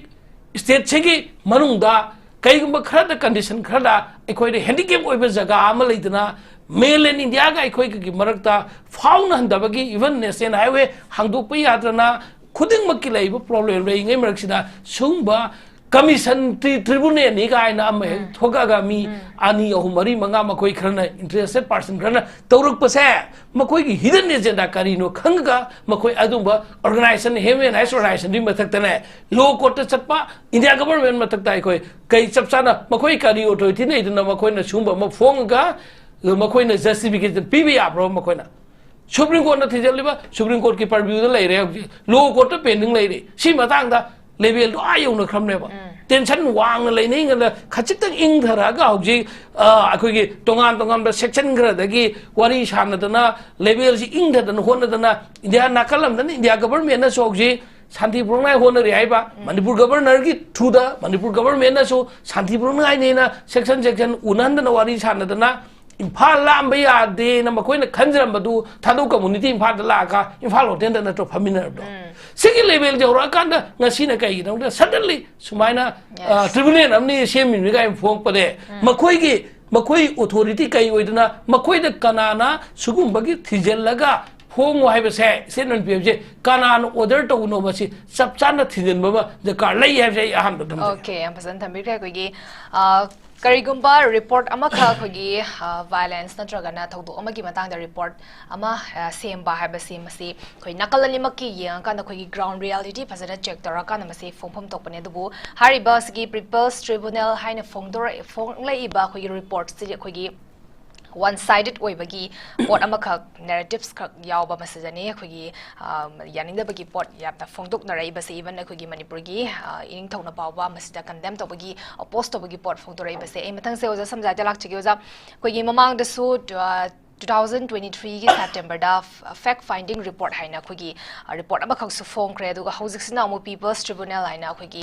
ꯁ꯭ꯇꯦꯠꯁꯤꯒꯤ ꯃꯅꯨꯡꯗ ꯀꯩꯒꯨꯝꯕ ꯈꯔꯗ, ꯀꯟꯗꯤꯁꯟ ꯈꯔꯗ ꯑꯩꯈꯣꯏꯗ ꯍꯦꯟꯗꯤꯀꯦꯞ ꯑꯣꯏꯕ ꯖꯒꯥ ꯑꯃ ꯂꯩꯗꯅ, ꯃꯦꯟꯂꯦꯟ ꯏꯟꯗꯤꯌꯥꯒ ꯑꯩꯈꯣꯏꯒꯤ ꯃꯔꯛꯇ ꯐꯥꯎꯅꯍꯟꯗꯕꯒꯤ, ꯏꯚꯟ ꯅꯦꯁꯅꯦꯜ ꯍꯥꯏꯋꯦ ꯍꯥꯡꯗꯣꯛꯄ ꯌꯥꯗꯅ, ꯈꯨꯗꯤꯡꯃꯛꯀꯤ ꯂꯩꯔꯤꯕ ꯄ꯭ꯔꯣꯕ꯭ꯂꯦꯝ ꯂꯩꯔꯤꯉꯩ ꯃꯔꯛꯁꯤꯗ, ꯁꯤꯒꯨꯝꯕ ꯀꯃꯤꯁꯟ ꯇ꯭ꯔꯤ-, ꯇ꯭ꯔꯤꯕꯨꯅꯦꯜꯅꯤ ꯀꯥꯏꯅ ꯑꯃ ꯍꯦꯛ ꯊꯣꯛꯂꯛꯑꯒ, ꯃꯤ ꯑꯅꯤ, ꯑꯍꯨꯝ, ꯃꯔꯤ, ꯃꯉꯥ, ꯃꯈꯣꯏ ꯈꯔꯅ, ꯏꯟꯇꯔꯦꯁꯇꯦꯠ ꯄꯥꯔꯁꯟ ꯈꯔꯅ ꯇꯧꯔꯛꯄꯁꯦ, ꯃꯈꯣꯏꯒꯤ ꯍꯤꯗꯟ ꯑꯦꯖꯦꯟꯗꯥ ꯀꯔꯤꯅꯣ ꯈꯪꯉꯒ, ꯃꯈꯣꯏ ꯑꯗꯨꯝꯕ ꯑꯣꯔꯒꯅꯥꯏꯖꯦꯁꯟ, ꯍ꯭ꯌꯨꯃꯦꯟ ꯔꯥꯏꯠꯁ ꯑꯣꯔꯒꯅꯥꯏꯖꯦꯁꯟꯗꯨꯒꯤ ꯃꯊꯛꯇꯅꯦ, ꯂꯣ ꯀꯣꯔꯠꯇ ꯆꯠꯄ, ꯏꯟꯗꯤꯌꯥ ꯒꯚꯔꯟꯃꯦꯟ ꯃꯊꯛꯇ ꯑꯩꯈꯣꯏ ꯀꯩ ꯆꯞ ꯆꯥꯅ, ꯃꯈꯣꯏ ꯀꯔꯤ ꯑꯣꯊꯣꯔꯤꯇꯤ ꯂꯩꯗꯅ ꯃꯈꯣꯏꯅ ꯁꯤꯒꯨꯝꯕ ꯑꯃ ꯐꯣꯡꯉꯒ ꯃꯈꯣꯏꯅ ꯖꯁꯇꯤꯐꯤꯀꯦꯁꯟ ꯄꯤꯕ ꯌꯥꯕ꯭ꯔꯣ? ꯃꯈꯣꯏꯅ ꯁꯨꯄ꯭ꯔꯤꯝ ꯀꯣꯔꯠꯅ ꯊꯤꯖꯤꯜꯂꯤꯕ, ꯁꯨꯄ꯭ꯔꯤꯝ ꯀꯣꯔꯠꯀꯤ ꯄꯔꯚ꯭ꯌꯨꯗ ꯂꯩꯔꯦ ꯍꯧꯖꯤꯛ, ꯂꯣ ꯀꯣꯔꯠꯇ ꯄꯦꯟꯗꯤꯡ ꯂꯩꯔꯤ꯫ ꯁꯤ ꯃꯇꯥꯡꯗ ꯂꯦꯚꯦꯜꯗꯣ ꯑꯥ ꯌꯧꯅꯈ꯭ꯔꯕꯅꯦꯕ꯫ ꯇꯦꯟꯁꯟ ꯋꯥꯡꯅ ꯂꯩꯅꯩꯉꯩꯗ ꯈꯖꯤꯛꯇꯪ ꯏꯪꯊꯔꯛꯑꯒ ꯍꯧꯖꯤꯛ, ꯑ, ꯑꯩꯈꯣꯏꯒꯤ ꯇꯣꯉꯥꯟ ꯇꯣꯉꯥꯟꯕ ꯁꯦꯛꯁꯟ ꯈꯔꯗꯒꯤ ꯋꯥꯔꯤ ꯁꯥꯟꯅꯗꯅ, ꯂꯦꯚꯦꯜꯁꯤ ꯏꯪꯊꯗꯅ ꯍꯣꯠꯅꯗꯅ, ꯏꯟꯗꯤꯌꯥ ꯅꯥꯀꯜ ꯑꯃꯗꯅ ꯏꯟꯗꯤꯌꯥ ꯒꯚꯔꯟꯃꯦꯟꯠꯅꯁꯨ ꯍꯧꯖꯤꯛ ꯁꯥꯟꯇꯤ ꯄꯨꯔꯛꯅꯉꯥꯏ ꯍꯣꯠꯅꯔꯤ ꯍꯥꯏꯕ, ꯃꯅꯤꯄꯨꯔ ꯒꯚꯔꯅꯔꯒꯤ ꯊ꯭ꯔꯨꯗ ꯃꯅꯤꯄꯨꯔ ꯒꯚꯔꯟꯃꯦꯟꯠꯅꯁꯨ ꯁꯥꯟꯇꯤ ꯄꯨꯔꯛꯅꯉꯥꯏꯅꯦꯅ ꯁꯦꯛꯁꯟ ꯁꯦꯛꯁꯟ ꯎꯅꯍꯟꯗꯅ ꯋꯥꯔꯤ ꯁꯥꯟꯅꯗꯅ, ꯏꯝꯐꯥꯜ ꯂꯥꯝꯕ ꯌꯥꯗꯦꯅ ꯃꯈꯣꯏꯅ ꯈꯟꯖꯔꯝꯕꯗꯨ, ꯊꯥꯗꯧ ꯀꯝꯃꯨꯅꯤꯇꯤ ꯏꯝꯐꯥꯜꯗ ꯂꯥꯛꯑꯒ ꯏꯝꯐꯥꯜ ꯍꯣꯇꯦꯜꯗ ꯅꯠꯇ꯭ꯔꯣ ꯐꯝꯃꯤꯟꯅꯔꯕꯗꯣ? ꯁꯤꯒꯤ ꯂꯦꯚꯦꯜꯁꯦ ꯌꯧꯔꯛꯑꯀꯥꯟꯗ ꯉꯁꯤꯅ ꯀꯩꯒꯤꯅꯣꯗ ꯁꯗꯟꯂꯤ ꯁꯨꯃꯥꯏꯅ, ꯑ, ꯇ꯭ꯔꯤꯕꯨꯅꯦꯜ ꯑꯃꯅꯤ ꯁꯦꯝꯃꯤꯕꯅꯤ ꯀꯥꯏꯅ ꯐꯣꯡꯉꯛꯄꯅꯦ꯫ ꯃꯈꯣꯏꯒꯤ, ꯃꯈꯣꯏ ꯑꯣꯊꯣꯔꯤꯇꯤ ꯀꯩ ꯑꯣꯏꯗꯅ, ꯃꯈꯣꯏꯗ ꯀꯅꯥꯅ ꯁꯤꯒꯨꯝꯕꯒꯤ ꯊꯤꯖꯤꯜꯂꯒ ꯐꯣꯡꯉꯣ ꯍꯥꯏꯕꯁꯦ, ꯁ꯭ꯇꯦꯠꯃꯦꯟꯠ ꯄꯤꯕꯁꯦ ꯀꯅꯥꯅ ꯑꯣꯔꯗꯔ ꯇꯧꯕꯅꯣ, ꯃꯁꯤ ꯆꯞ ꯆꯥꯅ ꯊꯤꯖꯤꯟꯕ ꯑꯃ ꯗꯔꯀꯥꯔ ꯂꯩ ꯍꯥꯏꯕꯁꯦ ꯑꯩ ꯑꯍꯥꯟꯕꯗ ꯊꯝꯖꯒꯦ꯫ ꯑꯣꯀꯦ, ꯌꯥꯝ ꯐꯖꯅ ꯊꯝꯕꯤꯈ꯭ꯔꯦ꯫ ꯑꯩꯈꯣꯏꯒꯤ, ꯑ, ꯀꯔꯤꯒꯨꯝꯕ ꯔꯤꯄꯣꯔꯠ ꯑꯃꯈꯛ, ꯑꯩꯈꯣꯏꯒꯤ, ꯑ, ꯚꯥꯏꯂꯦꯟꯁ ꯅꯠꯇ꯭ꯔꯒꯅ ꯊꯧꯗꯣꯛ ꯑꯃꯒꯤ ꯃꯇꯥꯡꯗ ꯔꯤꯄꯣꯔꯠ ꯑꯃ, ꯑ, ꯁꯦꯝꯕ ꯍꯥꯏꯕꯁꯤ, ꯃꯁꯤ ꯑꯩꯈꯣꯏ ꯅꯥꯀꯜ ꯑꯅꯤꯃꯛꯀꯤ ꯌꯦꯡꯉꯀꯥꯟꯗ, ꯑꯩꯈꯣꯏꯒꯤ ꯒ꯭ꯔꯥꯎꯟ ꯔꯤꯌꯦꯂꯤꯇꯤ ꯐꯖꯅ ꯆꯦꯛ ꯇꯧꯔꯀꯥꯟꯗ ꯃꯁꯤ ꯐꯣꯡꯐꯝ ꯊꯣꯛꯄꯅꯦ꯫ ꯑꯗꯨꯕꯨ ꯍꯥꯏꯔꯤꯕ ꯑꯁꯤꯒꯤ ꯄꯤꯄꯜꯁ ꯇ꯭ꯔꯤꯕꯨꯅꯦꯜ ꯍꯥꯏꯅ ꯐꯣꯡꯗꯣꯔꯛ-, ꯐꯣꯡꯂꯛꯏꯕ ꯑꯩꯈꯣꯏꯒꯤ ꯔꯤꯄꯣꯔꯠꯁꯤꯗꯤ ꯑꯩꯈꯣꯏꯒꯤ ꯋꯥꯟ ꯁꯥꯏꯗꯦꯠ ꯑꯣꯏꯕꯒꯤ ꯄꯣꯠ ꯑꯃꯈꯛ, ꯅꯦꯔꯦꯇꯤꯞꯁ ꯈꯛ ꯌꯥꯎꯕ ꯃꯁꯤꯗꯅꯤ ꯑꯩꯈꯣꯏꯒꯤ, ꯑ, ꯌꯥꯅꯤꯡꯗꯕꯒꯤ ꯄꯣꯠ ꯌꯥꯝꯅ ꯐꯣꯡꯗꯣꯛꯅꯔꯛꯏꯕꯁꯦ꯫ ꯏꯚꯟ ꯑꯩꯈꯣꯏꯒꯤ ꯃꯅꯤꯄꯨꯔꯒꯤ, ꯑ, ꯏꯅꯤꯡꯊꯧꯅ ꯐꯥꯎꯕ ꯃꯁꯤꯗ ꯀꯟꯗꯦꯝ ꯇꯧꯕꯒꯤ, ꯑꯣꯄꯣꯖ ꯇꯧꯕꯒꯤ ꯄꯣꯠ ꯐꯣꯡꯗꯣꯔꯛꯏꯕꯁꯦ꯫ ꯑꯩ ꯃꯊꯪꯁꯦ ꯑꯣꯖꯥ ꯁꯝꯖꯥꯏꯗ ꯂꯥꯛꯆꯒꯦ꯫ ꯑꯣꯖꯥ, ꯑꯩꯈꯣꯏꯒꯤ ꯃꯃꯥꯡꯗꯁꯨ, ꯑ, ꯇꯨ ꯊꯥꯎꯖꯟ ꯇ꯭ꯋꯦꯟꯇꯤ ꯊ꯭ꯔꯤꯒꯤ ꯁꯦꯞꯇꯦꯝꯕꯔꯗ ꯐꯦꯛ ꯐꯥꯏꯟꯗꯤꯡ ꯔꯤꯄꯣꯔꯠ ꯍꯥꯏꯅ ꯑꯩꯈꯣꯏꯒꯤ ꯔꯤꯄꯣꯔꯠ ꯑꯃꯈꯛꯁꯨ ꯐꯣꯡꯈ꯭ꯔꯦ꯫ ꯑꯗꯨꯒ ꯍꯧꯖꯤꯛꯁꯤꯅ ꯑꯃꯨꯛ ꯄꯤꯄꯜꯁ ꯇ꯭ꯔꯤꯕꯨꯅꯦꯜ ꯍꯥꯏꯅ ꯑꯩꯈꯣꯏꯒꯤ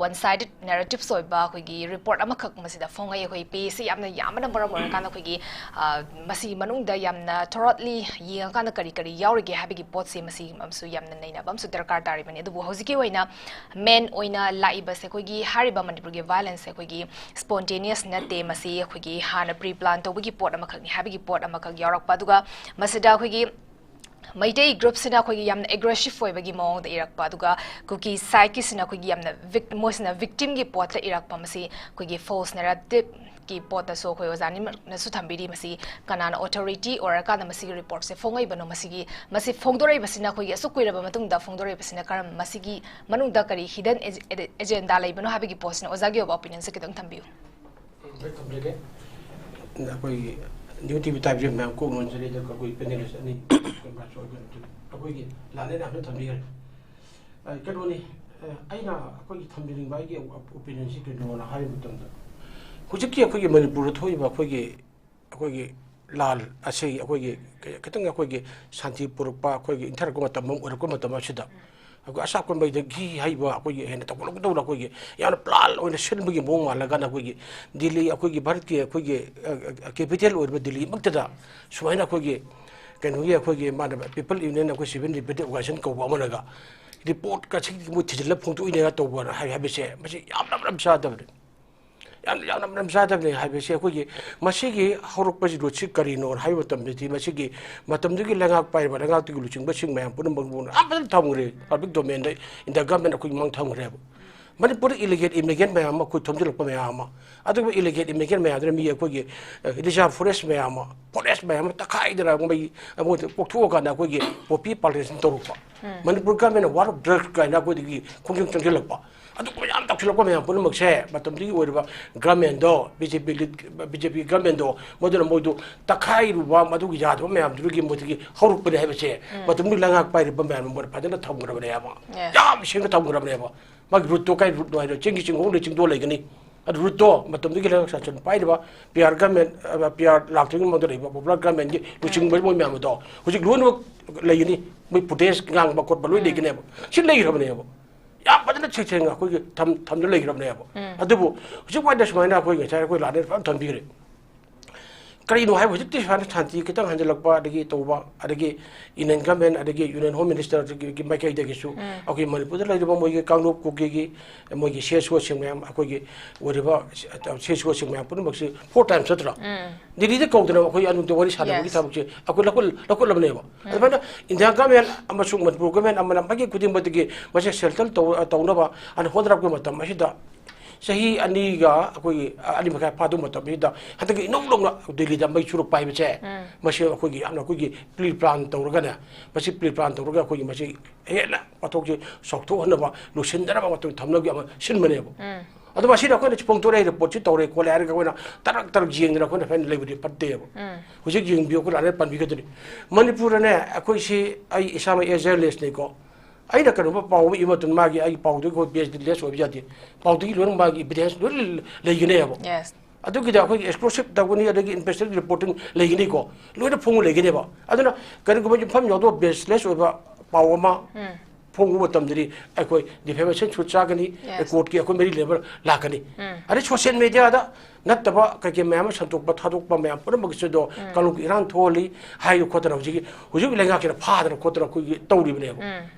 ꯋꯥꯟ ꯁꯥꯏꯗꯦꯠ ꯅꯦꯔꯦꯇꯤꯚꯁ ꯑꯣꯏꯕ ꯑꯩꯈꯣꯏꯒꯤ ꯔꯤꯄꯣꯔꯠ ꯑꯃꯈꯛ ꯃꯁꯤꯗ ꯐꯣꯡꯉꯛꯏ꯫ ꯑꯩꯈꯣꯏ ꯄꯦꯖꯁꯦ ꯌꯥꯝꯅ ꯌꯥꯝꯕꯅ ꯃꯔꯝ ꯑꯣꯏꯔꯀꯥꯟꯗ ꯑꯩꯈꯣꯏꯒꯤ, ꯑ, ꯃꯁꯤ ꯃꯅꯨꯡꯗ ꯌꯥꯝꯅ ꯊꯣꯔꯠꯂꯤ ꯌꯦꯡꯉꯀꯥꯟꯗ ꯀꯔꯤ ꯀꯔꯤ ꯌꯥꯎꯔꯤꯒꯦ ꯍꯥꯏꯕꯒꯤ ꯄꯣꯠꯁꯦ ꯃꯁꯤ ꯑꯃꯁꯨ ꯌꯥꯝꯅ ꯅꯩꯅꯕ ꯑꯃꯁꯨ ꯗꯔꯀꯥꯔ ꯇꯥꯔꯤꯕꯅꯤ꯫ ꯑꯗꯨꯕꯨ ꯍꯧꯖꯤꯛꯀꯤ ꯑꯣꯏꯅ ꯃꯦꯟ ꯑꯣꯏꯅ ꯂꯥꯛꯏꯕꯁꯦ ꯑꯩꯈꯣꯏꯒꯤ ꯍꯥꯏꯔꯤꯕ ꯃꯅꯤꯄꯨꯔꯒꯤ ꯚꯥꯏꯑꯣꯂꯦꯟꯁꯁꯦ ꯑꯩꯈꯣꯏꯒꯤ ꯁ꯭ꯄꯣꯟꯇꯦꯅꯤꯌꯁ ꯅꯠꯇꯦ, ꯃꯁꯤ ꯑꯩꯈꯣꯏꯒꯤ ꯍꯥꯟꯅ ꯄ꯭ꯔꯤ ꯄ꯭ꯂꯥꯟ ꯇꯧꯕꯒꯤ ꯄꯣꯠ ꯑꯃꯈꯛꯅꯤ ꯍꯥꯏꯕꯒꯤ ꯄꯣꯠ ꯑꯃꯈꯛ ꯌꯥꯎꯔꯛꯄ꯫ ꯑꯗꯨꯒ ꯃꯁꯤꯗ ꯑꯩꯈꯣꯏꯒꯤ ꯃꯩꯇꯩ ꯒ꯭ꯔꯨꯞꯁꯤꯅ ꯑꯩꯈꯣꯏꯒꯤ ꯌꯥꯝꯅ ꯑꯦꯒ꯭ꯔꯦꯁꯤꯞ ꯑꯣꯏꯕꯒꯤ ꯃꯑꯣꯡꯗ ꯏꯔꯛꯄ, ꯑꯗꯨꯒ ꯀꯨꯀꯤ ꯁꯥꯏꯠꯀꯤꯁꯤꯅ ꯑꯩꯈꯣꯏꯒꯤ ꯌꯥꯝꯅ ꯚꯤꯛ-, ꯃꯣꯏꯁꯤꯅ ꯚꯤꯛꯇꯤꯝꯒꯤ ꯄꯣꯠꯇ ꯏꯔꯛꯄ꯫ ꯃꯁꯤ ꯑꯩꯈꯣꯏꯒꯤ ꯐꯣꯜꯁ ꯅꯦꯔꯦꯇꯤꯚꯀꯤ ꯄꯣꯠꯇꯁꯨ ꯑꯩꯈꯣꯏ ꯑꯣꯖꯥꯅꯤꯃꯛꯅꯁꯨ ꯊꯝꯕꯤꯔꯤ꯫ ꯃꯁꯤ ꯀꯅꯥꯅ ꯑꯣꯊꯣꯔꯤꯇꯤ ꯑꯣꯏꯔꯀꯥꯟꯗ ꯃꯁꯤꯒꯤ ꯔꯤꯄꯣꯔꯠꯁꯦ ꯐꯣꯡꯉꯛꯏꯕꯅꯣ? ꯃꯁꯤꯒꯤ, ꯃꯁꯤ ꯐꯣꯡꯗꯣꯔꯛꯏꯕꯁꯤꯅ ꯑꯩꯈꯣꯏꯒꯤ ꯑꯁꯨꯛ ꯀꯨꯏꯔꯕ ꯃꯇꯨꯡꯗ ꯐꯣꯡꯗꯣꯔꯛꯏꯕꯁꯤꯅ ꯀꯔꯝ-, ꯃꯁꯤꯒꯤ ꯃꯅꯨꯡꯗ ꯀꯔꯤ ꯍꯤꯗꯟ ꯑꯦꯖꯦꯟꯗꯥ ꯂꯩꯕꯅꯣ ꯍꯥꯏꯕꯒꯤ ꯄꯣꯠꯁꯤꯅ ꯑꯣꯖꯥꯒꯤ ꯑꯣꯏꯕ ꯑꯣꯄꯤꯅꯤꯌꯟꯁꯦ ꯈꯤꯇꯪ ꯊꯝꯕꯤꯌꯨ꯫ ꯊꯝꯖꯒꯦ꯫ ꯑꯩꯈꯣꯏꯒꯤ ꯅ꯭ꯌꯨ ꯇꯤ ꯚꯤ ꯇꯥꯏꯕꯁꯦ ꯃꯌꯥꯝ ꯀꯣꯛ ꯅꯣꯟꯖꯔꯦ, ꯑꯗꯨꯒ ꯑꯩꯈꯣꯏ ꯄꯦꯅꯦꯂꯤꯁ ꯑꯅꯤ ꯀꯟꯐꯔꯦꯟꯁ ꯑꯣꯏꯕ ꯑꯗꯨ ꯑꯩꯈꯣꯏꯒꯤ ꯂꯥꯟꯅꯦꯅ ꯍꯥꯏꯐꯦꯠ ꯊꯝꯕꯤꯈ꯭ꯔꯦ꯫ ꯑ, ꯀꯩꯅꯣꯅꯤ, ꯑ, ꯑꯩꯅ ꯑꯩꯈꯣꯏꯒꯤ ꯊꯝꯖꯅꯤꯡꯕ ꯑꯩꯒꯤ ꯑꯣꯄꯤꯅꯤꯌꯟꯁꯤ ꯀꯩꯅꯣꯅ ꯍꯥꯏꯕ ꯃꯇꯝꯗ, ꯍꯧꯖꯤꯛꯀꯤ ꯑꯩꯈꯣꯏꯒꯤ ꯃꯅꯤꯄꯨꯔꯗ ꯊꯣꯛꯏꯕ ꯑꯩꯈꯣꯏꯒꯤ, ꯑꯩꯈꯣꯏꯒꯤ ꯂꯥꯟ ꯑꯁꯤ ꯑꯩꯈꯣꯏꯒꯤ ꯈꯤꯇꯪ ꯑꯩꯈꯣꯏꯒꯤ ꯁꯥꯟꯇꯤ ꯄꯨꯔꯛꯄ, ꯑꯩꯈꯣꯏꯒꯤ ꯏꯟꯊꯔꯛꯄ ꯃꯇꯝ ꯑꯃ ꯑꯣꯏꯔꯛꯄ ꯃꯇꯝ ꯑꯁꯤꯗ, ꯑꯩꯈꯣꯏ ꯑꯆꯥꯛꯄ ꯃꯩꯗꯒꯤ ꯍꯩꯕ ꯑꯩꯈꯣꯏꯒꯤ ꯍꯦꯟꯅ ꯇꯧꯈꯠꯂꯛꯀꯗꯧꯅ ꯑꯩꯈꯣꯏꯒꯤ ꯌꯥꯝꯅ ꯄ꯭ꯂꯥꯟ ꯑꯣꯏꯅ ꯁꯤꯟꯕꯒꯤ ꯃꯑꯣꯡ ꯃꯥꯜꯂꯒꯅ ꯑꯩꯈꯣꯏꯒꯤ ꯗꯤꯜꯂꯤ, ꯑꯩꯈꯣꯏꯒꯤ ꯚꯥꯔꯠꯀꯤ ꯑꯩꯈꯣꯏꯒꯤ, ꯑ, ꯑ, ꯀꯦꯄꯤꯇꯦꯜ ꯑꯣꯏꯔꯤꯕ ꯗꯤꯜꯂꯤꯃꯛꯇꯗ ꯁꯨꯃꯥꯏꯅ ꯑꯩꯈꯣꯏꯒꯤ ꯀꯩꯅꯣꯒꯤ ꯑꯩꯈꯣꯏꯒꯤ ꯃꯥꯅ ꯄꯤꯄꯜ ꯌꯨꯅꯤꯌꯟ ꯑꯩꯈꯣꯏ ꯁꯤꯚꯤꯜ ꯂꯤꯕꯔꯇꯤ ꯑꯣꯔꯒꯅꯥꯏꯖꯦꯁꯟ ꯀꯧꯕ ꯑꯃꯅꯒ ꯔꯤꯄꯣꯔꯠꯀꯁꯤ ꯃꯣꯏ ꯊꯤꯖꯤꯜꯂ ꯐꯣꯡꯗꯣꯛꯏꯅꯦꯅ ꯇꯧꯕ ꯍꯥꯏ-, ꯍꯥꯏꯕꯁꯦ ꯃꯁꯤ ꯌꯥꯝꯅ ꯃꯔꯝ ꯆꯥꯗꯕꯅꯤ꯫ ꯌꯥꯝ, ꯌꯥꯝꯅ ꯃꯔꯝ ꯆꯥꯗꯕꯅꯤ ꯍꯥꯏꯕꯁꯦ ꯑꯩꯈꯣꯏꯒꯤ ꯃꯁꯤꯒꯤ ꯍꯧꯔꯛꯄꯁꯤ ꯔꯨꯠꯁꯤ ꯀꯔꯤꯅꯣ ꯍꯥꯏꯕ ꯃꯇꯝꯗꯗꯤ ꯃꯁꯤꯒꯤ ꯃꯇꯝꯗꯨꯒꯤ ꯂꯩꯉꯥꯛ ꯄꯥꯏꯔꯤꯕ ꯂꯩꯉꯥꯛꯇꯨꯒꯤ ꯂꯨꯆꯤꯡꯕꯁꯤꯡ ꯃꯌꯥꯝ ꯄꯨꯝꯅꯃꯛ ꯑꯃꯠꯇ ꯊꯝꯈ꯭ꯔꯦ꯫ ꯄꯕ꯭ꯂꯤꯛ ꯗꯣꯃꯦꯟꯗ ꯏꯟꯗꯤꯌꯥ ꯒꯚꯔꯟꯃꯦꯟꯠ ꯑꯩꯈꯣꯏꯒꯤ ꯃꯥꯡ ꯊꯝꯈ꯭ꯔꯦꯕ꯫ ꯃꯅꯤꯄꯨꯔꯗ ꯏꯂꯤꯒꯦꯜ ꯏꯃꯤꯒ꯭ꯔꯦꯟꯠ ꯃꯌꯥꯝ ꯑꯃ ꯑꯩꯈꯣꯏ ꯊꯣꯝꯖꯤꯜꯂꯛꯄ ꯃꯌꯥꯝ ꯑꯃ, ꯑꯗꯨꯒ ꯏꯂꯤꯒꯦꯜ ꯏꯃꯤꯒ꯭ꯔꯦꯟꯠ ꯃꯌꯥꯝꯗꯨꯅ ꯃꯤ ꯑꯩꯈꯣꯏꯒꯤ, ꯑ, ꯔꯤꯖꯥꯔꯚ ꯐꯣꯔꯦꯁ ꯃꯌꯥꯝ ꯑꯃ, ꯐꯣꯔꯦꯁ ꯃꯌꯥꯝ ꯑꯃ ꯇꯛꯈꯥꯏꯗꯅ ꯃꯣꯏ, ꯃꯣꯏꯗ ꯄꯣꯛꯊꯣꯛꯑꯀꯥꯟꯗ ꯑꯩꯈꯣꯏꯒꯤ ꯄꯣꯄꯤ ꯄ꯭ꯂꯥꯟꯇꯦꯁꯟ ꯇꯧꯔꯛꯄ꯫ ꯃꯅꯤꯄꯨꯔ ꯒꯚꯔꯟꯃꯦꯟꯠꯅ ꯋꯥꯔ ꯑꯣꯐ ꯗ꯭ꯔꯒꯁ ꯀꯥꯏꯅ ꯑꯩꯈꯣꯏꯗꯒꯤ ꯈꯣꯡꯖꯪ ꯆꯪꯁꯤꯜꯂꯛꯄ꯫ ꯑꯗꯨꯒꯨꯝꯕ ꯌꯥꯝ ꯇꯧꯁꯤꯜꯂꯛꯄ ꯃꯌꯥꯝ ꯄꯨꯝꯅꯃꯛꯁꯦ ꯃꯇꯝꯗꯨꯒꯤ ꯑꯣꯏꯔꯤꯕ ꯒꯚꯔꯟꯃꯦꯟꯠꯗꯣ, ꯕꯤ ꯖꯦ ꯄꯤ ꯂꯤꯗ, ꯕꯤ ꯖꯦ ꯄꯤ ꯒꯚꯔꯟꯃꯦꯟꯠꯗꯣ, ꯃꯗꯨꯅ ꯃꯣꯏꯗꯨ ꯇꯛꯈꯥꯏꯔꯨꯕ, ꯃꯗꯨꯒꯤ ꯌꯥꯗꯕ ꯃꯌꯥꯝꯗꯨꯗꯒꯤ ꯃꯣꯏꯗꯒꯤ ꯍꯧꯔꯛꯄꯅꯤ ꯍꯥꯏꯕꯁꯦ ꯃꯇꯝꯗꯨꯒꯤ ꯂꯩꯉꯥꯛ ꯄꯥꯏꯔꯤꯕ ꯃꯌꯥꯝꯅ ꯃꯣꯏꯅ ꯐꯖꯅ ꯊꯝꯈ꯭ꯔꯕꯅꯦꯕ꯫ Yes. ꯌꯥꯝ ꯁꯦꯡꯅ ꯊꯝꯈ꯭ꯔꯕꯅꯦꯕ꯫ ꯃꯥꯒꯤ ꯔꯨꯠꯇꯣ ꯀꯥꯏ ꯔꯨꯠꯅꯣ ꯍꯥꯏꯗꯣ ꯆꯤꯡꯒꯤ ꯆꯤꯡꯈꯣꯡꯗ ꯆꯤꯡꯗꯣꯜ ꯂꯩꯒꯅꯤ꯫ ꯑꯗꯨ ꯔꯨꯠꯇꯣ ꯃꯇꯝꯗꯨꯒꯤ ꯂꯩꯉꯥꯛ ꯁꯥꯁꯟ ꯄꯥꯏꯔꯤꯕ P R Gamen, P R ꯂꯥꯛꯇ꯭ꯔꯤꯉꯩ ꯃꯃꯥꯡꯗ ꯂꯩꯕ ꯄꯣꯄꯨꯂꯔ ꯒꯃꯦꯟꯒꯤ ꯂꯨꯆꯤꯡꯕ ꯃꯣꯏ ꯃꯌꯥꯝ ꯑꯗꯣ ꯍꯧꯖꯤꯛ ꯂꯣꯏꯅꯃꯛ ꯂꯩꯒꯅꯤ꯫ ꯃꯣꯏ ꯄ꯭ꯔꯣꯇꯦꯁ ꯉꯥꯡꯕ ꯈꯣꯠꯄ ꯂꯣꯏ ꯂꯩꯒꯅꯦꯕ꯫ ꯁꯤ ꯂꯩꯈ꯭ꯔꯕꯅꯦꯕ꯫ ꯌꯥꯝ ꯐꯖꯅ ꯁꯦꯡ ꯁꯦꯡꯅ ꯑꯩꯈꯣꯏꯒꯤ ꯊꯝ-, ꯊꯝꯗꯨꯅ ꯂꯩꯈ꯭ꯔꯕꯅꯦꯕ꯫ ꯑꯗꯨꯕꯨ ꯍꯧꯖꯤꯛ ꯋꯥꯏꯗ ꯁꯨꯃꯥꯏꯅ ꯑꯩꯈꯣꯏ ꯉꯁꯥꯏ ꯑꯩꯈꯣꯏ ꯂꯥꯟꯅ ꯐꯖꯅ ꯊꯝꯕꯤꯈ꯭ꯔꯦ꯫ ꯀꯔꯤꯅꯣ ꯍꯥꯏꯕ, ꯍꯧꯖꯤꯛꯇꯤ ꯁꯨꯃꯥꯏꯅ ꯁꯥꯟꯇꯤ ꯈꯤꯇꯪ ꯍꯟꯖꯤꯜꯂꯛꯄ, ꯑꯗꯒꯤ ꯇꯧꯕ, ꯑꯗꯒꯤ ꯏꯟꯗꯤꯌꯟ ꯒꯃꯦꯟ, ꯑꯗꯒꯤ ꯌꯨꯅꯤꯌꯟ ꯍꯣꯝ ꯃꯤꯅꯤꯁꯇꯔꯒꯤ ꯃꯥꯏꯀꯩꯗꯒꯤꯁꯨ ꯑꯩꯈꯣꯏ ꯃꯅꯤꯄꯨꯔꯗ ꯂꯩꯔꯤꯕ ꯃꯣꯏꯒꯤ ꯀꯥꯡꯂꯨꯞ ꯀꯨꯀꯤꯒꯤ ꯃꯣꯏꯒꯤ ꯁꯤ ꯑꯦꯁ ꯑꯣꯁꯤꯡ ꯃꯌꯥꯝ, ꯑꯩꯈꯣꯏꯒꯤ ꯑꯣꯏꯔꯤꯕ ꯁꯤ ꯑꯦꯁ ꯑꯣꯁꯤꯡ ꯃꯌꯥꯝ ꯄꯨꯝꯅꯃꯛꯁꯤ ꯐꯣꯔ ꯇꯥꯏꯝꯁ ꯅꯠꯇ꯭ꯔꯥ? ꯗꯤꯜꯂꯤꯗ ꯀꯧꯗꯅ ꯑꯩꯈꯣꯏ ꯑꯗꯨꯗ ꯋꯥꯔꯤ ꯁꯥꯟꯅꯕꯒꯤ ꯊꯕꯛꯁꯦ ꯑꯩꯈꯣꯏ ꯂꯧꯈꯠ-, ꯂꯧꯈꯠꯂꯕꯅꯦꯕ꯫ ꯑꯗꯨꯃꯥꯏꯅ ꯏꯟꯗꯤꯌꯥ ꯒꯃꯦꯟ ꯑꯃꯁꯨꯡ ꯃꯅꯤꯄꯨꯔ ꯒꯃꯦꯟ ꯑꯃꯅ ꯃꯥꯒꯤ ꯈꯨꯗꯤꯡꯃꯛꯇꯒꯤ ꯃꯁꯦ ꯁꯦꯜꯇꯜ ꯇꯧ-, ꯇꯧꯅꯕ ꯑꯅ ꯍꯣꯠꯅꯔꯛꯄ ꯃꯇꯝ ꯑꯁꯤꯗ ꯆꯍꯤ ꯑꯅꯤꯒ ꯑꯩꯈꯣꯏꯒꯤ, ꯑ, ꯑꯅꯤ ꯃꯈꯥꯏ ꯐꯥꯗꯧ ꯃꯇꯝꯁꯤꯗ ꯍꯟꯗꯛꯀꯤ ꯏꯅꯧ ꯅꯧꯅ ꯗꯤꯜꯂꯤꯗ ꯃꯩ ꯆꯨꯔꯛꯄ ꯍꯥꯏꯕꯁꯦ, ꯃꯁꯤ ꯑꯩꯈꯣꯏꯒꯤ ꯌꯥꯝꯅ ꯑꯩꯈꯣꯏꯒꯤ ꯄ꯭ꯔꯤ ꯄ꯭ꯂꯥꯟ ꯇꯧꯔꯒꯅꯦ, ꯃꯁꯤ ꯄ꯭ꯔꯤ ꯄ꯭ꯂꯥꯟ ꯇꯧꯔꯒ ꯑꯩꯈꯣꯏꯒꯤ ꯃꯁꯤ ꯍꯦꯟꯅ ꯄꯣꯠꯊꯣꯛꯁꯦ ꯆꯥꯎꯊꯣꯛꯍꯟꯅꯕ, ꯂꯣꯏꯁꯤꯟꯗꯅꯕ ꯃꯇꯝ ꯊꯝꯅꯕꯒꯤ ꯑꯃ ꯁꯤꯟꯕꯅꯦꯕ꯫ ꯑꯗꯣ ꯃꯁꯤꯗ ꯑꯩꯈꯣꯏꯅ ꯁꯤ ꯐꯣꯡꯗꯣꯔꯛꯏ ꯔꯤꯄꯣꯔꯠꯁꯤ ꯇꯧꯔꯦ ꯈꯣꯠꯂꯦ ꯍꯥꯏꯔꯒ ꯑꯩꯈꯣꯏꯅ ꯇꯔꯛ ꯇꯔꯛ ꯌꯦꯡꯗꯅ ꯑꯩꯈꯣꯏꯅ ꯐꯖꯅ ꯂꯩꯕꯗꯤ ꯐꯠꯇꯦꯕ꯫ ꯍꯧꯖꯤꯛ ꯌꯦꯡꯕꯤꯌꯨ, ꯑꯩꯈꯣꯏ ꯂꯥꯟꯅ ꯄꯟꯕꯤꯒꯗꯣꯏꯅꯤ꯫ ꯃꯅꯤꯄꯨꯔꯗꯅꯦ, ꯑꯩꯈꯣꯏꯁꯤ, ꯑꯩ ꯏꯁꯥꯃꯛ ꯑꯦ ꯖꯔꯅꯦꯂꯤꯁꯅꯤꯀꯣ, ꯑꯩꯅ ꯀꯩꯅꯣꯝꯃ ꯄꯥꯎ ꯑꯃ ꯏꯕ ꯃꯇꯝꯗ ꯃꯥꯒꯤ ꯑꯩꯒꯤ ꯄꯥꯎꯗꯨꯒꯤ ꯑꯩꯈꯣꯏ ꯕꯦꯁ ꯂꯦꯁ ꯑꯣꯏꯕ ꯌꯥꯗꯦ꯫ ꯄꯥꯎꯗꯨꯒꯤ ꯂꯣꯏꯅꯃꯛ ꯃꯥꯒꯤ ꯏꯚꯤꯗꯦꯟꯁ ꯂꯣꯏꯅ ꯂꯩꯒꯅꯦꯕ꯫ ꯑꯗꯨꯒꯤꯗ ꯑꯩꯈꯣꯏꯒꯤ ꯑꯦꯛꯁꯀ꯭ꯂꯨꯁꯤꯞ ꯇꯧꯒꯅꯤ, ꯑꯗꯒꯤ ꯏꯟꯚꯦꯁꯇꯤꯒꯦꯇꯤꯚ ꯔꯤꯄꯣꯔꯇꯤꯡ ꯂꯩꯒꯅꯤꯀꯣ, ꯂꯣꯏꯅ ꯐꯣꯡꯕ ꯂꯩꯒꯅꯦꯕ꯫ ꯑꯗꯨꯅ ꯀꯔꯤꯒꯨꯝꯕ ꯌꯨꯝꯐꯝ ꯌꯥꯎꯗꯕ ꯕꯦꯁꯂꯦꯁ ꯑꯣꯏꯕ ꯄꯥꯎ ꯑꯃ ꯐꯣꯡꯕ ꯃꯇꯝꯗꯗꯤ ꯑꯩꯈꯣꯏ ꯗꯤꯐꯦꯃꯦꯁꯟ ꯁꯨꯠ ꯆꯥꯒꯅꯤ, ꯀꯣꯔꯠꯀꯤ ꯑꯩꯈꯣꯏ ꯃꯔꯤ ꯂꯩꯅꯕ ꯂꯥꯛꯀꯅꯤ꯫ ꯑꯗꯩ ꯁꯣꯁꯤꯌꯦꯜ ꯃꯦꯗꯤꯌꯥꯗ ꯅꯠꯇꯕ ꯀꯩꯀꯩ ꯃꯌꯥꯝ ꯑꯃ ꯁꯟꯗꯣꯛꯄ ꯊꯥꯗꯣꯛꯄ ꯃꯌꯥꯝ ꯄꯨꯝꯅꯃꯛꯁꯤꯗ ꯀꯥꯡꯂꯨꯞꯀꯤ ꯏꯔꯥꯡ ꯊꯣꯛꯍꯜꯂꯤ ꯍꯥꯏꯗꯅ ꯈꯣꯠꯇꯅ ꯍꯧꯖꯤꯛꯀꯤ, ꯍꯧꯖꯤꯛ ꯂꯩꯉꯥꯛꯁꯤꯅ ꯐꯥꯗꯅ ꯈꯣꯠꯇꯅ ꯑꯩꯈꯣꯏꯒꯤ ꯇꯧꯔꯤꯕꯅꯦꯕ꯫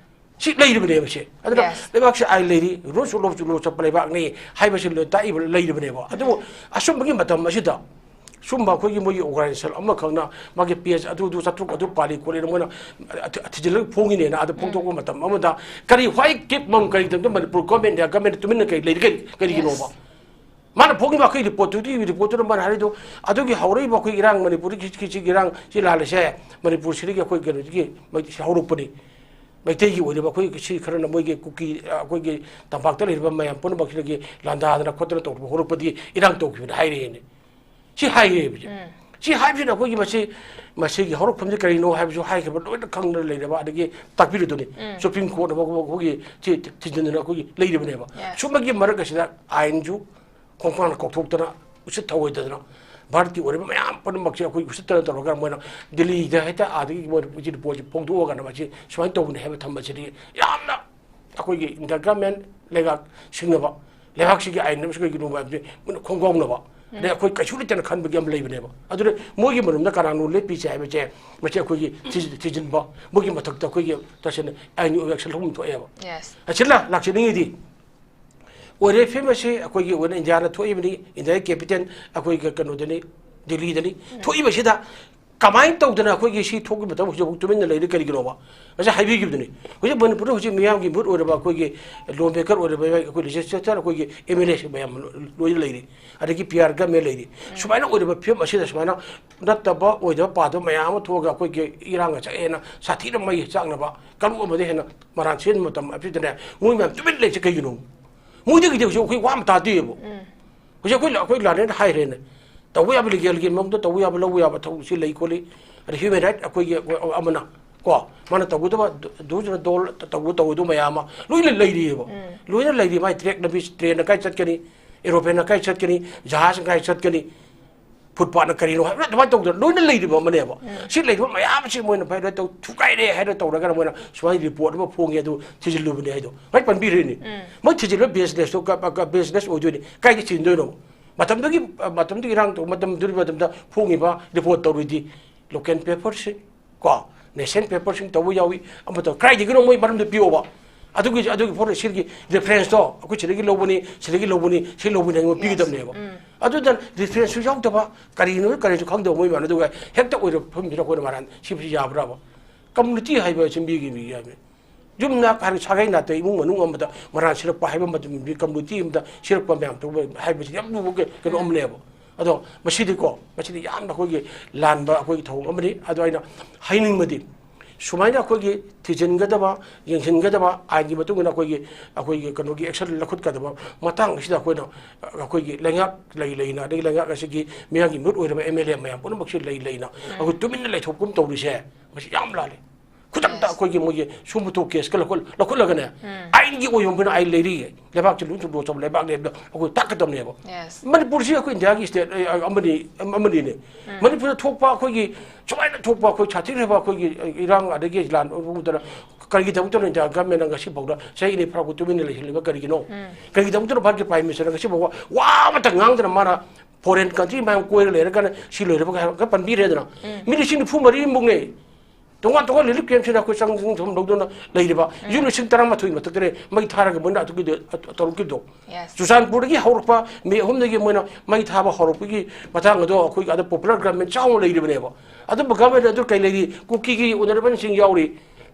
ꯁꯤ ꯂꯩꯔꯤꯕꯅꯦꯕ ꯁꯦ꯫ ꯑꯗꯨꯅ ꯂꯩꯕꯥꯛꯁꯦ ꯑꯥꯏꯟ ꯂꯩꯔꯤ, rules of law ꯆꯠꯄ ꯂꯩꯕꯥꯛꯅꯤ ꯍꯥꯏꯕꯁꯤ ꯂꯣꯏ ꯇꯥꯛꯏꯕ ꯂꯩꯔꯤꯕꯅꯦꯕ꯫ ꯑꯗꯨꯕꯨ ꯑꯁꯨꯝꯕꯒꯤ ꯃꯇꯝ ꯑꯁꯤꯗ ꯁꯨꯝꯕ ꯑꯩꯈꯣꯏꯒꯤ ꯃꯣꯏꯒꯤ ꯑꯣꯔꯒꯅꯥꯏꯖꯦꯁꯟ ꯑꯃꯈꯛꯅ ꯃꯥꯒꯤ ꯄꯦꯖ ꯑꯗꯨ ꯑꯗꯨ ꯆꯥꯇ꯭ꯔꯨꯛ ꯑꯗꯨ ꯄꯥꯜꯂꯤ ꯈꯣꯠꯂꯤ ꯃꯣꯏꯅ ꯊꯤ-, ꯊꯤꯖꯤꯜꯂꯒ ꯐꯣꯡꯉꯤꯅꯦꯅ ꯑꯗ ꯐꯣꯡꯗꯣꯛꯄ ꯃꯇꯝ ꯑꯃꯗ ꯀꯔꯤ, why keep mum, ꯀꯔꯤꯒꯤꯗꯃꯛꯇ ꯃꯅꯤꯄꯨꯔ ꯒꯣꯔꯃꯦꯟꯅ, ꯒꯣꯔꯃꯦꯟꯅ ꯇꯨꯃꯤꯟꯅ ꯀꯔꯤ ꯂꯩꯔꯤ, ꯀꯔꯤ, ꯀꯔꯤꯒꯤꯅꯣꯕ? ꯃꯥꯅ ꯐꯣꯡꯉꯤꯕ ꯑꯩꯈꯣꯏ ꯔꯤꯄꯣꯔꯠꯇꯨꯒꯤ, ꯔꯤꯄꯣꯔꯠꯇꯨꯗ ꯃꯥꯅ ꯍꯥꯏꯔꯤꯗꯣ, ꯑꯗꯨꯒꯤ ꯍꯧꯔꯛꯏꯕ ꯑꯩꯈꯣꯏ ꯏꯔꯥꯡ, ꯃꯅꯤꯄꯨꯔꯒꯤ ꯁꯤ-, ꯁꯤꯒꯤ ꯏꯔꯥꯡ ꯁꯤ ꯂꯥꯜꯂꯤꯁꯦ ꯃꯅꯤꯄꯨꯔ ꯁꯤꯗꯒꯤ ꯑꯩꯈꯣꯏ ꯀꯩꯅꯣꯗꯒꯤ ꯃꯩ-, ꯁꯤ ꯍꯧꯔꯛꯄꯅꯤ꯫ ꯃꯩꯇꯩꯒꯤ ꯑꯣꯏꯔꯤꯕ ꯑꯩꯈꯣꯏ ꯁꯤ ꯈꯔꯅ ꯃꯣꯏꯒꯤ ꯀꯨꯀꯤ, ꯑ, ꯑꯩꯈꯣꯏꯒꯤ ꯇꯝꯄꯥꯛꯇ ꯂꯩꯔꯤꯕ ꯃꯌꯥꯝ ꯄꯨꯝꯅꯃꯛꯁꯤꯗꯒꯤ ꯂꯥꯟꯗꯥꯗꯅ ꯈꯣꯠꯇꯅ ꯇꯧꯔꯨꯕ ꯍꯧꯔꯛꯄꯗꯤ ꯏꯔꯥꯡ ꯇꯧꯈꯤꯕꯅ ꯍꯥꯏꯔꯛꯑꯦꯅꯦ꯫ ꯁꯤ ꯍꯥꯏꯔꯛꯑꯦꯕꯁꯦ꯫ ꯁꯤ ꯍꯥꯏꯕꯁꯤꯅ ꯑꯩꯈꯣꯏꯒꯤ ꯃꯁꯤ, ꯃꯁꯤꯒꯤ ꯍꯧꯔꯛꯐꯝꯁꯤ ꯀꯔꯤꯅꯣ ꯍꯥꯏꯕꯁꯨ ꯍꯥꯏꯈ꯭ꯔꯕ ꯂꯣꯏꯅ ꯈꯪꯗꯅ ꯂꯩꯔꯕ, ꯑꯗꯒꯤ ꯇꯥꯛꯄꯤꯔꯗꯣꯏꯅꯤ꯫ ꯁꯨꯄ꯭ꯔꯤꯝ ꯀꯣꯔꯠꯅ ꯑꯩꯈꯣꯏꯒꯤ ꯊꯤ-, ꯊꯤꯖꯤꯟꯗꯅ ꯑꯩꯈꯣꯏꯒꯤ ꯂꯩꯔꯤꯕꯅꯦꯕ꯫ ꯁꯨꯝꯕꯒꯤ ꯃꯔꯛ ꯑꯁꯤꯗ ꯑꯥꯏꯟꯁꯨ ꯈꯣꯡꯄꯥꯛꯅ ꯀꯥꯎꯊꯣꯛꯇꯅ, ꯎꯁꯤꯠ ꯊꯑꯣꯏꯗꯗꯅ, ꯚꯥꯔꯠꯀꯤ ꯑꯣꯏꯔꯤꯕ ꯃꯌꯥꯝ ꯄꯨꯝꯅꯃꯛꯁꯦ ꯑꯩꯈꯣꯏ ꯎꯁꯤꯠꯇꯅ ꯇꯧꯔꯒ ꯃꯣꯏꯅ ꯗꯤꯜꯂꯤꯗ ꯍꯦꯛꯇ ꯑꯥꯗꯒꯤ ꯃꯣꯏꯅ ꯃꯁꯤ ꯔꯤꯄꯣꯔꯠꯁꯦ ꯐꯣꯡꯗꯣꯛꯑꯒꯅ ꯃꯁꯤ ꯁꯨꯃꯥꯏꯅ ꯇꯧꯕꯅꯤ ꯍꯥꯏꯕ ꯊꯝꯕꯁꯤꯗꯤ ꯌꯥꯝꯅ ꯑꯩꯈꯣꯏꯒꯤ ꯏꯟꯇꯔ ꯒꯚꯔꯟꯃꯦꯟ ꯂꯩꯉꯥꯛ ꯁꯤꯡꯅꯕ, ꯂꯩꯕꯥꯛꯁꯤꯒꯤ ꯑꯥꯏꯟ ꯑꯃꯁꯨ ꯀꯩꯒꯤꯅꯣ ꯍꯥꯏꯕꯁꯦ ꯃꯣꯏꯅ ꯈꯣꯡꯒꯥꯎꯅꯕ, ꯑꯗꯩ ꯑꯩꯈꯣꯏ ꯀꯩꯁꯨ ꯂꯩꯇꯅ ꯈꯟꯕꯒꯤ ꯑꯃ ꯂꯩꯕꯅꯦꯕ꯫ ꯑꯗꯨꯅ ꯃꯣꯏꯒꯤ ꯃꯅꯨꯡꯗ ꯀꯅꯥꯅꯣ ꯂꯦꯞꯄꯤꯁꯦ ꯍꯥꯏꯕꯁꯦ ꯃꯁꯤ ꯑꯩꯈꯣꯏꯒꯤ ꯊꯤꯖꯤ-, ꯊꯤꯖꯤꯟꯕ, ꯃꯣꯏꯒꯤ ꯃꯊꯛꯇ ꯑꯩꯈꯣꯏꯒꯤ ꯇꯁꯦꯡꯅ ꯑꯥꯏꯟꯒꯤ ꯑꯣꯏꯕ ꯑꯦꯛꯁꯟ ꯂꯧꯐꯝ ꯊꯣꯛꯑꯦꯕ꯫ Yes. ꯑꯁꯤꯅ ꯂꯥꯛꯆꯅꯤꯡꯉꯤꯗꯤ ꯑꯣꯏꯔꯦ ꯐꯤꯕꯝ ꯑꯁꯤ ꯑꯩꯈꯣꯏꯒꯤ ꯑꯣꯏꯅ ꯏꯟꯗꯤꯌꯥꯗ ꯊꯣꯛꯏꯕꯅꯤ, ꯏꯟꯗꯤꯌꯥꯒꯤ ꯀꯦꯄꯤꯇꯦꯜ ꯑꯩꯈꯣꯏꯒꯤ ꯀꯩꯅꯣꯗꯅꯤ, ꯗꯤꯜꯂꯤꯗꯅꯤ꯫ ꯊꯣꯛꯏꯕꯁꯤꯗ ꯀꯃꯥꯏꯅ ꯇꯧꯗꯅ ꯑꯩꯈꯣꯏꯒꯤ ꯁꯤ ꯊꯣꯛꯈꯤꯕ ꯃꯇꯝ ꯍꯧꯖꯤꯛꯐꯥꯎ ꯇꯨꯃꯤꯟꯅ ꯂꯩꯔꯤ ꯀꯔꯤꯒꯤꯅꯣꯕ? ꯉꯁꯥꯏ ꯍꯥꯏꯕꯤꯈꯤꯕꯗꯨꯅꯤ꯫ ꯍꯧꯖꯤꯛ ꯃꯅꯤꯄꯨꯔꯗ ꯍꯧꯖꯤꯛ ꯃꯤꯌꯥꯝꯒꯤ ꯃꯨꯠ ꯑꯣꯏꯔꯕ ꯑꯩꯈꯣꯏꯒꯤ ꯂꯣ ꯃꯦꯀꯔ ꯑꯣꯏꯔꯕ ꯑꯩꯈꯣꯏ ꯂꯦꯖꯤꯁꯂꯦꯆꯔ ꯑꯩꯈꯣꯏꯒꯤ ꯑꯦꯝ ꯑꯦꯜ ꯑꯦꯁꯤꯡ ꯃꯌꯥꯝ ꯂꯣꯏꯅ ꯂꯩꯔꯤ, ꯑꯗꯒꯤ ꯄꯤ ꯑꯥꯔ ꯒꯃꯦꯟ ꯂꯩꯔꯤ꯫ ꯁꯨꯃꯥꯏꯅ ꯑꯣꯏꯔꯕ ꯐꯤꯕꯝ ꯑꯁꯤꯗ ꯁꯨꯃꯥꯏꯅ ꯅꯠꯇꯕ ꯑꯣꯏꯗꯕ ꯄꯥꯗꯕ ꯃꯌꯥꯝ ꯑꯃ ꯊꯣꯛꯑꯒ ꯑꯩꯈꯣꯏꯒꯤ ꯏꯔꯥꯡ ꯑꯁꯦ ꯍꯦꯟꯅ ꯁꯥꯊꯤꯅ ꯃꯩ ꯆꯥꯛꯅꯕ ꯀꯥꯡꯂꯨꯞ ꯑꯃꯗ ꯍꯦꯟꯅ ꯃꯔꯥꯟ ꯁꯤꯍꯟꯕ ꯃꯇꯝ ꯑꯁꯤꯗꯅꯦ ꯃꯣꯏ ꯃꯌꯥꯝ ꯇꯨꯃꯤꯟ ꯂꯩꯁꯦ ꯀꯩꯒꯤꯅꯣ? ꯃꯣꯏꯗꯒꯤꯗꯤ ꯍꯧꯖꯤꯛ ꯑꯩꯈꯣꯏ ꯋꯥ ꯑꯃ ꯇꯥꯗꯦꯕ꯫ ꯍꯧꯖꯤꯛ ꯑꯩꯈꯣꯏ ꯑꯩꯈꯣꯏ ꯂꯥꯟꯅꯦꯅ ꯍꯥꯏꯈ꯭ꯔꯦꯅꯦ, ꯇꯧꯕ ꯌꯥꯕ ꯂꯤꯒꯦꯜꯒꯤ ꯃꯑꯣꯡꯗ ꯇꯧꯕ ꯌꯥꯕ ꯂꯧꯕ ꯌꯥꯕ ꯊꯕꯛꯁꯤ ꯂꯩ ꯈꯣꯠꯂꯤ, ꯑꯗꯩ ꯍ꯭ꯌꯨꯃꯦꯟ ꯔꯥꯏꯠ ꯑꯩꯈꯣꯏꯒꯤ ꯑꯃꯅ ꯀꯣ ꯃꯥꯅ ꯇꯧꯒꯗꯕ ꯗꯨꯁ ꯗꯣꯜ ꯇꯧꯕ ꯇꯧꯒꯗꯕ ꯃꯌꯥꯝ ꯑꯃ ꯂꯣꯏꯅ ꯂꯩꯔꯤꯑꯕ꯫ ꯂꯣꯏꯅ ꯂꯩꯔꯤ꯫ ꯃꯥꯏ ꯇ꯭ꯔꯦꯛ ꯂꯝꯕꯤ, ꯇ꯭ꯔꯦꯟꯅ ꯀꯥꯏ ꯆꯠꯀꯅꯤ, ꯑꯦꯔꯣꯄ꯭ꯂꯦꯟꯅ ꯀꯥꯏ ꯆꯠꯀꯅꯤ, ꯖꯍꯥꯖꯅ ꯀꯥꯏ ꯆꯠꯀꯅꯤ, ꯐꯨꯠꯄꯥꯠꯅ ꯀꯔꯤꯅꯣ ꯍꯥꯏꯕ ꯑꯗꯨꯃꯥꯏꯅ ꯇꯧꯗꯅ ꯂꯣꯏꯅ ꯂꯩꯔꯤꯕ ꯑꯃꯅꯦꯕ꯫ ꯁꯤ ꯂꯩꯔꯤꯕ ꯃꯌꯥꯝꯁꯤ ꯃꯣꯏꯅ ꯚꯥꯏꯑꯣꯂꯦꯠ ꯇꯧ ꯊꯨꯒꯥꯏꯔꯦ ꯍꯥꯏꯅ ꯇꯧꯔꯒꯅ ꯃꯣꯏꯅ ꯁꯨꯃꯥꯏꯅ ꯔꯤꯄꯣꯔꯠ ꯑꯃ ꯐꯣꯡꯉꯦ, ꯑꯗꯨ ꯊꯤꯖꯤꯜꯂꯨꯕꯅꯦ ꯍꯥꯏꯗꯣ ꯃꯣꯏ ꯄꯟꯕꯤꯔꯦꯅꯦ꯫ ꯃꯣꯏ ꯊꯤꯖꯤꯜꯂ ꯕꯦꯁꯂꯦꯁꯇꯣ ꯕꯦꯁꯂꯦꯁ ꯑꯣꯏꯗꯣꯏꯅꯤ꯫ ꯀꯥꯏꯗ ꯊꯤꯖꯤꯟꯗꯣꯏꯅꯣ? ꯃꯇꯝꯗꯨꯒꯤ ꯃꯇꯝꯗꯨꯒꯤ ꯏꯔꯥꯡ ꯇꯧ ꯃꯇꯝꯗꯨꯒꯤ ꯃꯇꯝꯗ ꯐꯣꯡꯉꯤꯕ ꯔꯤꯄꯣꯔꯠ ꯇꯧꯔꯤꯗꯤ ꯂꯣꯀꯦꯜ ꯄꯦꯄꯔꯁꯤ ꯀꯣ ꯅꯦꯁꯅꯦꯜ ꯄꯦꯄꯔꯁꯤꯡ ꯇꯧꯕ ꯌꯥꯎꯏ꯫ ꯑꯃ ꯇꯧ ꯀꯗꯥꯏꯗꯒꯤꯅꯣ ꯃꯣꯏ ꯃꯔꯝꯗ ꯄꯤꯌꯣꯕ꯫ ꯑꯗꯨꯒꯤ ꯑꯗꯨꯒꯤ ꯐꯣꯔ ꯁꯤꯒꯤ ꯔꯦꯐꯔꯦꯟꯁꯇꯣ ꯑꯩꯈꯣꯏ ꯁꯤꯗꯒꯤ ꯂꯧꯕꯅꯤ, ꯁꯤꯗꯒꯤ ꯂꯧꯕꯅꯤ, ꯁꯤ ꯂꯧꯕꯅꯤ ꯍꯥꯏꯅ ꯃꯣꯏ ꯄꯤꯒꯗꯕꯅꯦꯕ꯫ ꯑꯗꯨꯗ ꯔꯦꯐꯔꯦꯟꯁꯁꯨ ꯌꯥꯎꯗꯕ, ꯀꯔꯤꯅꯣ ꯀꯔꯤꯁꯨ ꯈꯪꯗꯕ ꯃꯣꯏ ꯃꯌꯥꯝ ꯑꯗꯨꯒ ꯍꯦꯛꯇ ꯑꯣꯏꯔ ꯐꯝꯁꯤꯗ ꯑꯩꯈꯣꯏꯅ ꯃꯔꯥꯟ ꯁꯤꯕꯁꯤ ꯌꯥꯕ꯭ꯔꯕ? ꯀꯝꯃꯨꯅꯤꯇꯤ ꯍꯥꯏꯕ ꯁꯤ ꯃꯤꯒꯤ ꯃꯤꯒꯤ ꯍꯥꯏꯕꯅꯤ꯫ ꯌꯨꯝꯅ ꯍꯥꯏꯔ ꯁꯥꯒꯩ ꯅꯥꯇꯩ ꯏꯃꯨꯡ ꯃꯅꯨꯡ ꯑꯃꯗ ꯃꯔꯥꯟ ꯁꯤꯔꯛꯄ ꯍꯥꯏꯕ ꯃꯇꯝꯗꯤ ꯀꯝꯃꯨꯅꯤꯇꯤ ꯑꯃꯗ ꯁꯤꯔꯛꯄ ꯃꯌꯥꯝ ꯇꯧꯕ ꯍꯥꯏꯕꯁꯤ ꯌꯥꯝ ꯂꯨꯕ ꯀꯩ- ꯀꯩꯅꯣ ꯑꯃꯅꯦꯕ꯫ ꯑꯗꯣ ꯃꯁꯤꯗꯤꯀꯣ ꯃꯁꯤꯗꯤ ꯌꯥꯝꯅ ꯑꯩꯈꯣꯏꯒꯤ ꯂꯥꯟꯕ ꯑꯩꯈꯣꯏꯒꯤ ꯊꯧꯑꯣꯡ ꯑꯃꯅꯤ꯫ ꯑꯗꯣ ꯑꯩꯅ ꯍꯥꯏꯅꯤꯡꯕꯗꯤ ꯁꯨꯃꯥꯏꯅ ꯑꯩꯈꯣꯏꯒꯤ ꯊꯤꯖꯤꯟꯒꯗꯕ, ꯌꯦꯡꯁꯤꯟꯒꯗꯕ, ꯑꯥꯏꯟꯒꯤ ꯃꯇꯨꯡ ꯏꯟꯅ ꯑꯩꯈꯣꯏꯒꯤ ꯑꯩꯈꯣꯏꯒꯤ ꯀꯩꯅꯣꯒꯤ ꯑꯦꯛꯁꯟ ꯂꯧꯈꯠꯀꯗꯕ ꯃꯇꯥꯡ ꯑꯁꯤꯗ ꯑꯩꯈꯣꯏꯅ ꯑꯩꯈꯣꯏꯒꯤ ꯂꯩꯉꯥꯛ ꯂꯩ ꯂꯩꯅ, ꯑꯗꯒꯤ ꯂꯩꯉꯥꯛ ꯑꯁꯤꯒꯤ ꯃꯤꯌꯥꯝꯒꯤ ꯃꯤꯍꯨꯠ ꯑꯣꯏꯔꯕ ꯑꯦꯝ ꯑꯦꯜ ꯑꯦ ꯃꯌꯥꯝ ꯄꯨꯝꯅꯃꯛꯁꯤ ꯂꯩ ꯂꯩꯅ ꯑꯩꯈꯣꯏ ꯇꯨꯃꯤꯟꯅ ꯂꯩꯊꯣꯛꯀꯨꯝ ꯇꯧꯔꯤꯁꯦ ꯃꯁꯤ ꯌꯥꯝ ꯂꯥꯜꯂꯤ꯫ ꯈꯨꯗꯛꯇ ꯑꯩꯈꯣꯏꯒꯤ ꯃꯣꯏꯒꯤ ꯁꯨꯝꯕ ꯊꯣꯛ ꯀꯦꯁꯀ ꯂꯧꯈꯠ- ꯂꯧꯈꯠꯂꯒꯅꯦ, ꯑꯥꯏꯟꯒꯤ ꯑꯣꯏꯕ ꯑꯩꯈꯣꯏꯅ ꯑꯥꯏꯟ ꯂꯩꯔꯤ, ꯂꯩꯕꯥꯛꯁꯤ ꯂꯣꯏ ꯆꯨꯝꯗꯣꯛꯆꯕ ꯂꯩꯕꯥꯛꯅꯦ ꯍꯥꯏꯕꯗꯣ ꯑꯩꯈꯣꯏ ꯇꯥꯛꯀꯗꯕꯅꯦꯕ꯫ ꯃꯅꯤꯄꯨꯔꯁꯤ ꯑꯩꯈꯣꯏ ꯏꯟꯗꯤꯌꯥꯒꯤ ꯁ꯭ꯇꯦꯠ ꯑꯃꯅꯤ, ꯑꯃꯅꯤꯅꯦ꯫ ꯃꯅꯤꯄꯨꯔꯗ ꯊꯣꯛꯄ ꯑꯩꯈꯣꯏꯒꯤ ꯁꯨꯃꯥꯏꯅ ꯊꯣꯛꯄ ꯑꯩꯈꯣꯏ ꯁꯥꯊꯤꯈ꯭ꯔꯕ ꯑꯩꯈꯣꯏꯒꯤ ꯏꯔꯥꯡ ꯑꯗꯒꯤ ꯂꯥꯟ ꯎꯗꯅ ꯀꯔꯤꯒꯤꯗꯃꯛꯇꯅꯣ ꯏꯟꯗꯤꯌꯥ ꯒꯚꯔꯟꯃꯦꯟꯠꯅ ꯉꯁꯤꯐꯥꯎꯗ ꯆꯍꯤ ꯑꯅꯤ ꯐꯥꯎꯕ ꯇꯨꯃꯤꯟꯅ ꯂꯩꯁꯤꯜꯂꯤꯕ ꯀꯔꯤꯒꯤꯅꯣ? ꯀꯔꯤꯒꯤꯗꯃꯛꯇꯅꯣ ꯚꯥꯔꯠꯀꯤ ꯄ꯭ꯔꯥꯏꯝ ꯃꯤꯅꯤꯁꯇꯔꯅ ꯉꯁꯤꯐꯥꯎꯕ ꯋꯥ ꯑꯃꯇ ꯉꯥꯡꯗꯅ ꯃꯥꯅ ꯐꯣꯔꯦꯟ ꯀꯟꯇ꯭ꯔꯤ ꯃꯌꯥꯝ ꯀꯣꯏꯔ ꯂꯩꯔꯒꯅ ꯁꯤ ꯂꯣꯏꯔꯕ ꯍꯥꯏꯔꯒ ꯄꯟꯕꯤꯔꯦꯗꯅ? ꯃꯤ ꯂꯤꯁꯤꯡ ꯅꯤꯐꯨ ꯃꯔꯤꯃꯨꯛꯅꯦ꯫ ꯇꯣꯉꯥꯟ ꯇꯣꯉꯥꯟ ꯔꯤꯂꯤꯐ ꯀꯦꯝꯞꯁꯤꯗ ꯑꯩꯈꯣꯏ ꯆꯪ ꯆꯪ ꯊꯝ ꯂꯧꯗꯨꯅ ꯂꯩꯔꯤꯕ ꯌꯨꯝ ꯂꯤꯁꯤꯡ ꯇꯔꯥꯃꯥꯊꯣꯏ ꯃꯊꯛꯇꯅꯦ ꯃꯩ ꯊꯥꯔꯒ ꯃꯣꯏꯅ ꯑꯗꯨꯒꯤꯗꯣ ꯇꯧꯔꯛꯈꯤꯕꯗꯣ꯫ ꯆꯨꯔꯆꯥꯟꯄꯨꯔꯗꯒꯤ ꯍꯧꯔꯛꯄ ꯃꯦ ꯑꯍꯨꯝꯗꯒꯤ ꯃꯣꯏꯅ ꯃꯩ ꯊꯥꯕ ꯍꯧꯔꯛꯄꯒꯤ ꯃꯇꯥꯡ ꯑꯗꯣ ꯑꯩꯈꯣꯏꯒꯤ ꯑꯗ ꯄꯣꯄꯨꯂꯔ ꯒꯚꯔꯟꯃꯦꯟꯠ ꯆꯥꯎꯅ ꯂꯩꯔꯤꯕꯅꯦꯕ꯫ ꯑꯗꯨꯝꯕ ꯒꯚꯔꯟꯃꯦꯟꯠ ꯑꯗꯨ ꯀꯩ ꯂꯩꯔꯤ? ꯀꯨꯀꯤꯒꯤ ꯑꯣꯅꯔꯦꯕꯜꯁꯤꯡ ꯌꯥꯎꯔꯤ,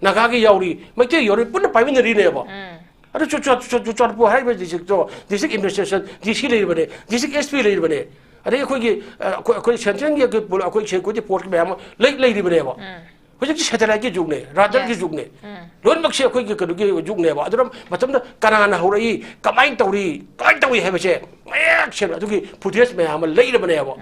ꯅꯥꯒꯥꯒꯤ ꯌꯥꯎꯔꯤ, ꯃꯩꯇꯩ ꯌꯥꯎꯔꯤ, ꯄꯨꯟꯅ ꯄꯥꯏꯃꯤꯟꯅꯔꯤꯅꯦꯕ꯫ ꯑꯗꯨ ꯆꯨꯔꯆꯥ- ꯆꯨꯔꯆꯥ- ꯆꯨꯔꯆꯥꯟꯄꯨꯔ ꯍꯥꯏꯔꯤꯕ ꯗꯤꯁꯇ꯭ꯔꯤꯛꯇꯣ ꯗꯤꯁꯇ꯭ꯔꯤꯛ ꯑꯦꯗꯃꯤꯅꯤꯁꯇ꯭ꯔꯦꯁꯟ ꯗꯤ ꯁꯤ ꯂꯩꯔꯤꯕꯅꯦ, ꯗꯤꯁꯇ꯭ꯔꯤꯛ ꯑꯦꯁ ꯄꯤ ꯂꯩꯔꯤꯕꯅꯦ, ꯑꯗꯩ ꯑꯩꯈꯣꯏꯒꯤ ꯑ, ꯑꯩꯈꯣꯏ ꯑꯩꯈꯣꯏ ꯁꯦꯟꯇ꯭ꯔꯦꯜꯒꯤ ꯑꯩꯈꯣꯏ ꯄꯨ- ꯑꯩꯈꯣꯏ ꯁꯦꯀ꯭ꯌꯨꯔꯤꯇꯤ ꯐꯣꯔꯁ ꯃꯌꯥꯝ ꯑꯃ ꯂꯩ ꯂꯩꯔꯤꯕꯅꯦꯕ꯫ ꯍꯧꯖꯤꯛꯇꯤ ꯁꯦꯇꯦꯂꯥꯏꯠꯀꯤ ꯖꯨꯒꯅꯦ, ꯔꯥꯗꯥꯔꯒꯤ ꯖꯨꯒꯅꯦ, ꯂꯣꯏꯅꯃꯛꯁꯦ ꯑꯩꯈꯣꯏꯒꯤ ꯀꯩꯅꯣꯒꯤ ꯖꯨꯒꯅꯦꯕ꯫ ꯑꯗꯨꯅ ꯃꯇꯝꯗ ꯀꯅꯥꯅ ꯍꯧꯔꯛꯏ, ꯀꯃꯥꯏꯅ ꯇꯧꯔꯤ, ꯀꯃꯥꯏꯅ ꯇꯧꯏ ꯍꯥꯏꯕꯁꯦ ꯃꯌꯦꯛ ꯁꯦꯡꯅ ꯑꯗꯨꯒꯤ ꯐꯨꯇꯦꯖ ꯃꯌꯥꯝ ꯑꯃ ꯂꯩꯔꯕꯅꯦꯕ꯫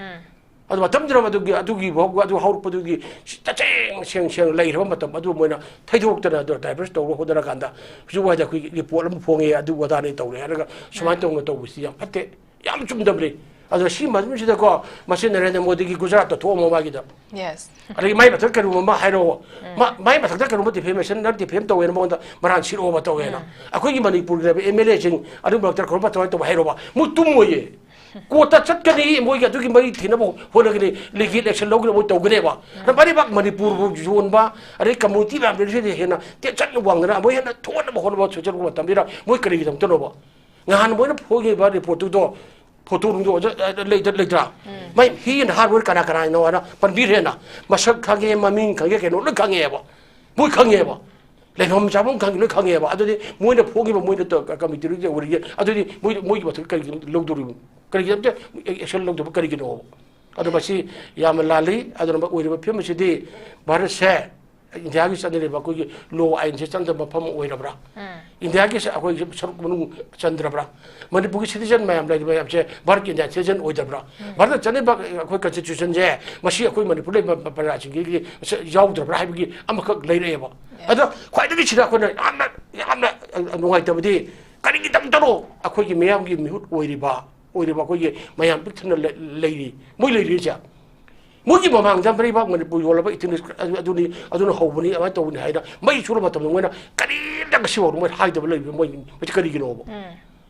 ꯑꯗꯨ ꯃꯇꯝꯗꯨꯗ ꯑꯗꯨꯒꯤ ꯑꯗꯨꯒꯤ ꯐꯥꯎ- ꯑꯗꯨ ꯍꯧꯔꯛꯄꯗꯨꯒꯤ ꯇꯁꯦꯡ ꯁꯦꯡ ꯁꯦꯡ ꯂꯩꯈ꯭ꯔꯕ ꯃꯇꯝ ꯑꯗꯨ ꯃꯣꯏꯅ ꯊꯩꯗꯣꯛꯇꯅ ꯑꯗꯨ ꯗꯥꯏꯚꯔꯁ ꯇꯧꯕ ꯍꯣꯠꯅꯔꯀꯥꯟꯗ ꯍꯧꯖꯤꯛ ꯋꯥꯏꯗ ꯑꯩꯈꯣꯏꯒꯤ ꯔꯤꯄꯣꯔꯠ ꯑꯃ ꯐꯣꯡꯉꯦ, ꯑꯗꯨ ꯑꯗꯥꯅꯤ ꯇꯧꯔꯦ ꯍꯥꯏꯔꯒ ꯁꯨꯃꯥꯏꯅ ꯇꯧꯅ ꯇꯧꯕꯁꯤ ꯌꯥꯝ ꯐꯠꯇꯦ, ꯌꯥꯝ ꯆꯨꯝꯗꯕꯅꯤ꯫ ꯑꯗꯣ ꯁꯤ ꯃꯇꯝꯁꯤꯗꯀꯣ ꯃꯁꯤ ꯅꯔꯦꯟꯗ꯭ꯔ ꯃꯣꯗꯤꯒꯤ ꯒꯨꯖꯔꯥꯠꯇ ꯊꯣꯛꯑꯝꯃꯣ ꯃꯥꯒꯤꯗ꯫ ꯑꯗꯒꯤ ꯃꯥꯏ ꯃꯊꯛ ꯀꯔꯤꯒꯨꯝꯕ ꯑꯃ ꯍꯥꯏꯔꯛꯑꯣ꯫ ꯃꯥ- ꯃꯥꯏ ꯃꯊꯛꯇ ꯀꯔꯤꯒꯨꯝꯕ ꯗꯤꯐꯦꯃꯦꯁꯟ ꯅꯠꯇꯦ, ꯗꯤꯐꯦꯝ ꯇꯧꯋꯦꯅ ꯃꯉꯣꯟꯗ ꯃꯔꯥꯟ ꯁꯤꯔꯛꯑꯣꯕ ꯇꯧꯋꯦꯅ꯫ ꯑꯩꯈꯣꯏꯒꯤ ꯃꯅꯤꯄꯨꯔꯒꯤ ꯂꯩꯕ ꯑꯦꯝ ꯑꯦꯜ ꯑꯦꯁꯤꯡ ꯑꯗꯨ ꯃꯔꯛꯇ ꯀꯔꯤꯒꯨꯝꯕ ꯇꯧꯔ ꯇꯧꯕ ꯍꯥꯏꯔꯛꯑꯣꯕ ꯃꯣꯏ ꯇꯨꯝꯃꯣꯏꯌꯦ꯫ ꯀꯣꯔꯠꯇ ꯆꯠꯀꯅꯤ, ꯃꯣꯏꯒꯤ ꯑꯗꯨꯒꯤ ꯃꯔꯤ ꯊꯤꯅꯕ ꯍꯣꯠꯅꯒꯅꯤ, ꯂꯤꯒꯦꯜ ꯑꯦꯛꯁꯟ ꯂꯧꯒꯅꯤ, ꯃꯣꯏ ꯇꯧꯒꯅꯦꯕ꯫ ꯑꯗ ꯃꯔꯤꯕꯥꯛ ꯃꯅꯤꯄꯨꯔꯕꯨ ꯌꯣꯟꯕ, ꯑꯗꯩ ꯀꯝꯃꯨꯅꯤꯇꯤ ꯃꯌꯥꯝꯗꯨꯗꯒꯤ ꯍꯦꯟꯅ ꯇꯦꯟꯁꯟ ꯋꯥꯡꯗꯅ ꯃꯣꯏ ꯍꯦꯟꯅ ꯊꯣꯛꯅꯕ ꯍꯣꯠꯅꯕ ꯁꯣꯏꯖꯜꯂꯛꯄ ꯃꯇꯝꯁꯤꯗ ꯃꯣꯏ ꯀꯔꯤꯒꯤꯗꯃꯛꯇꯅꯣꯕ? ꯉꯍꯥꯟ ꯃꯣꯏꯅ ꯐꯣꯡꯉꯤꯕ ꯔꯤꯄꯣꯔꯠꯇꯨꯗꯣ, ꯐꯣꯇꯣ ꯅꯨꯡꯗꯣ ꯑꯗ- ꯑꯗ ꯂꯩꯇ- ꯂꯩꯇ꯭ꯔꯥ? ꯃꯩ ꯍꯤ ꯑꯦꯟ ꯍꯥꯔꯕꯔ ꯀꯅꯥ ꯀꯅꯥꯅꯣ ꯍꯥꯏꯅ ꯄꯟꯕꯤꯈ꯭ꯔꯦꯅ꯫ ꯃꯁꯛ ꯈꯪꯉꯦ, ꯃꯃꯤꯡ ꯈꯪꯉꯦ, ꯀꯩꯅꯣ ꯂꯣꯏ ꯈꯪꯉꯦꯕ꯫ ꯃꯣꯏ ꯈꯪꯉꯦꯕ꯫ ꯂꯩꯐꯝ ꯆꯥꯐꯝ ꯈꯪꯉꯦ, ꯂꯣꯏ ꯈꯪꯉꯦꯕ꯫ ꯑꯗꯨꯗꯤ ꯃꯣꯏꯅ ꯐꯣꯡꯉꯤꯕ ꯃꯣꯏꯅ ꯇ- ꯀ- ꯀꯃꯤꯇꯤꯗꯨꯒꯤ ꯑꯣꯏꯔꯤꯒꯦ꯫ ꯑꯗꯨꯗꯤ ꯃꯣꯏ- ꯃꯣꯏꯒꯤ ꯃꯊꯛ ꯀꯔꯤꯒꯤ ꯂꯧꯗꯣꯔꯤꯕꯅꯣ? ꯀꯔꯤꯒꯤ ꯑꯝꯇ ꯑꯦꯛꯁꯟ ꯂꯧꯗꯕ ꯀꯔꯤꯒꯤꯅꯣꯕ? ꯑꯗꯣ ꯃꯁꯤ ꯌꯥꯝꯅ ꯂꯥꯜꯂꯤ꯫ ꯑꯗꯨꯅ ꯑꯣꯏꯔꯤꯕ ꯐꯤꯕꯝ ꯑꯁꯤꯗꯤ ꯚꯥꯔꯠꯁꯦ ꯏꯟꯗꯤꯌꯥꯒꯤ ꯆꯠꯅꯔꯤꯕ ꯑꯩꯈꯣꯏꯒꯤ ꯂꯣ ꯑꯥꯏꯟꯁꯦ ꯆꯪꯗꯕ ꯃꯐꯝ ꯑꯣꯏꯔꯕ꯭ꯔꯥ? ꯏꯟꯗꯤꯌꯥꯒꯤ ꯑꯩꯈꯣꯏꯒꯤ ꯁꯔꯨꯛ ꯃꯅꯨꯡ ꯆꯟꯗ꯭ꯔꯕ꯭ꯔꯥ? ꯃꯅꯤꯄꯨꯔꯒꯤ ꯁꯤꯇꯤꯖꯟ ꯃꯌꯥꯝ ꯂꯩꯔꯤꯕ ꯃꯌꯥꯝꯁꯦ ꯚꯥꯔꯠꯀꯤ ꯏꯟꯗꯤꯌꯥ ꯁꯤꯇꯤꯖꯟ ꯑꯣꯏꯗꯕ꯭ꯔꯥ? ꯚꯥꯔꯠꯇ ꯆꯠꯅꯔꯤꯕ ꯑꯩꯈꯣꯏ ꯀꯟꯁꯇꯤꯇ꯭ꯌꯨꯁꯟꯁꯦ ꯃꯁꯤ ꯑꯩꯈꯣꯏ ꯃꯅꯤꯄꯨꯔ ꯂꯩꯕ ꯄ꯭ꯔꯖꯥꯁꯤꯡꯒꯤ ꯌꯥꯎꯗ꯭ꯔꯕ꯭ꯔꯥ ꯍꯥꯏꯕꯒꯤ ꯑꯃꯈꯛ ꯂꯩꯔꯛꯑꯦꯕ꯫ ꯑꯗꯣ ꯈ꯭ꯋꯥꯏꯗꯒꯤ ꯁꯤꯗ ꯑꯩꯈꯣꯏꯅ ꯌꯥꯝꯅ, ꯌꯥꯝꯅ ꯅꯨꯡꯉꯥꯏꯇꯕꯗꯤ ꯀꯔꯤꯒꯤꯗꯃꯛꯇꯅꯣ ꯑꯩꯈꯣꯏꯒꯤ ꯃꯤꯌꯥꯝꯒꯤ ꯃꯤꯍꯨꯠ ꯑꯣꯏꯔꯤꯕ, ꯑꯣꯏꯔꯤꯕ ꯑꯩꯈꯣꯏꯒꯤ ꯃꯌꯥꯝ ꯄꯤꯛ ꯊꯟꯅ ꯂꯩ-, ꯂꯩꯔꯤ, ꯃꯣꯏ ꯂꯩꯔꯤꯁꯦ꯫ ꯃꯣꯏꯒꯤ ꯃꯃꯥꯡꯗ ꯃꯔꯩꯕꯥꯛ ꯃꯅꯤꯄꯨꯔ ꯌꯣꯜꯂꯕ ꯏꯊꯤꯅꯤꯛꯁ ꯑꯗꯨ-, ꯑꯗꯨꯅꯤ, ꯑꯗꯨꯅ ꯍꯧꯕꯅꯤ, ꯑꯗꯨꯃꯥꯏꯅ ꯇꯧꯕꯅꯤ ꯍꯥꯏꯅ ꯃꯩ ꯁꯨꯔ ꯃꯇꯝꯗ ꯃꯣꯏꯅ ꯀꯔꯤꯝꯇ ꯉꯁꯤꯐꯥꯎ ꯃꯣꯏ ꯍꯥꯏꯗꯕ ꯂꯩꯕ ꯃꯣꯏ ꯃꯁꯤ ꯀꯔꯤꯒꯤꯅꯣꯕ?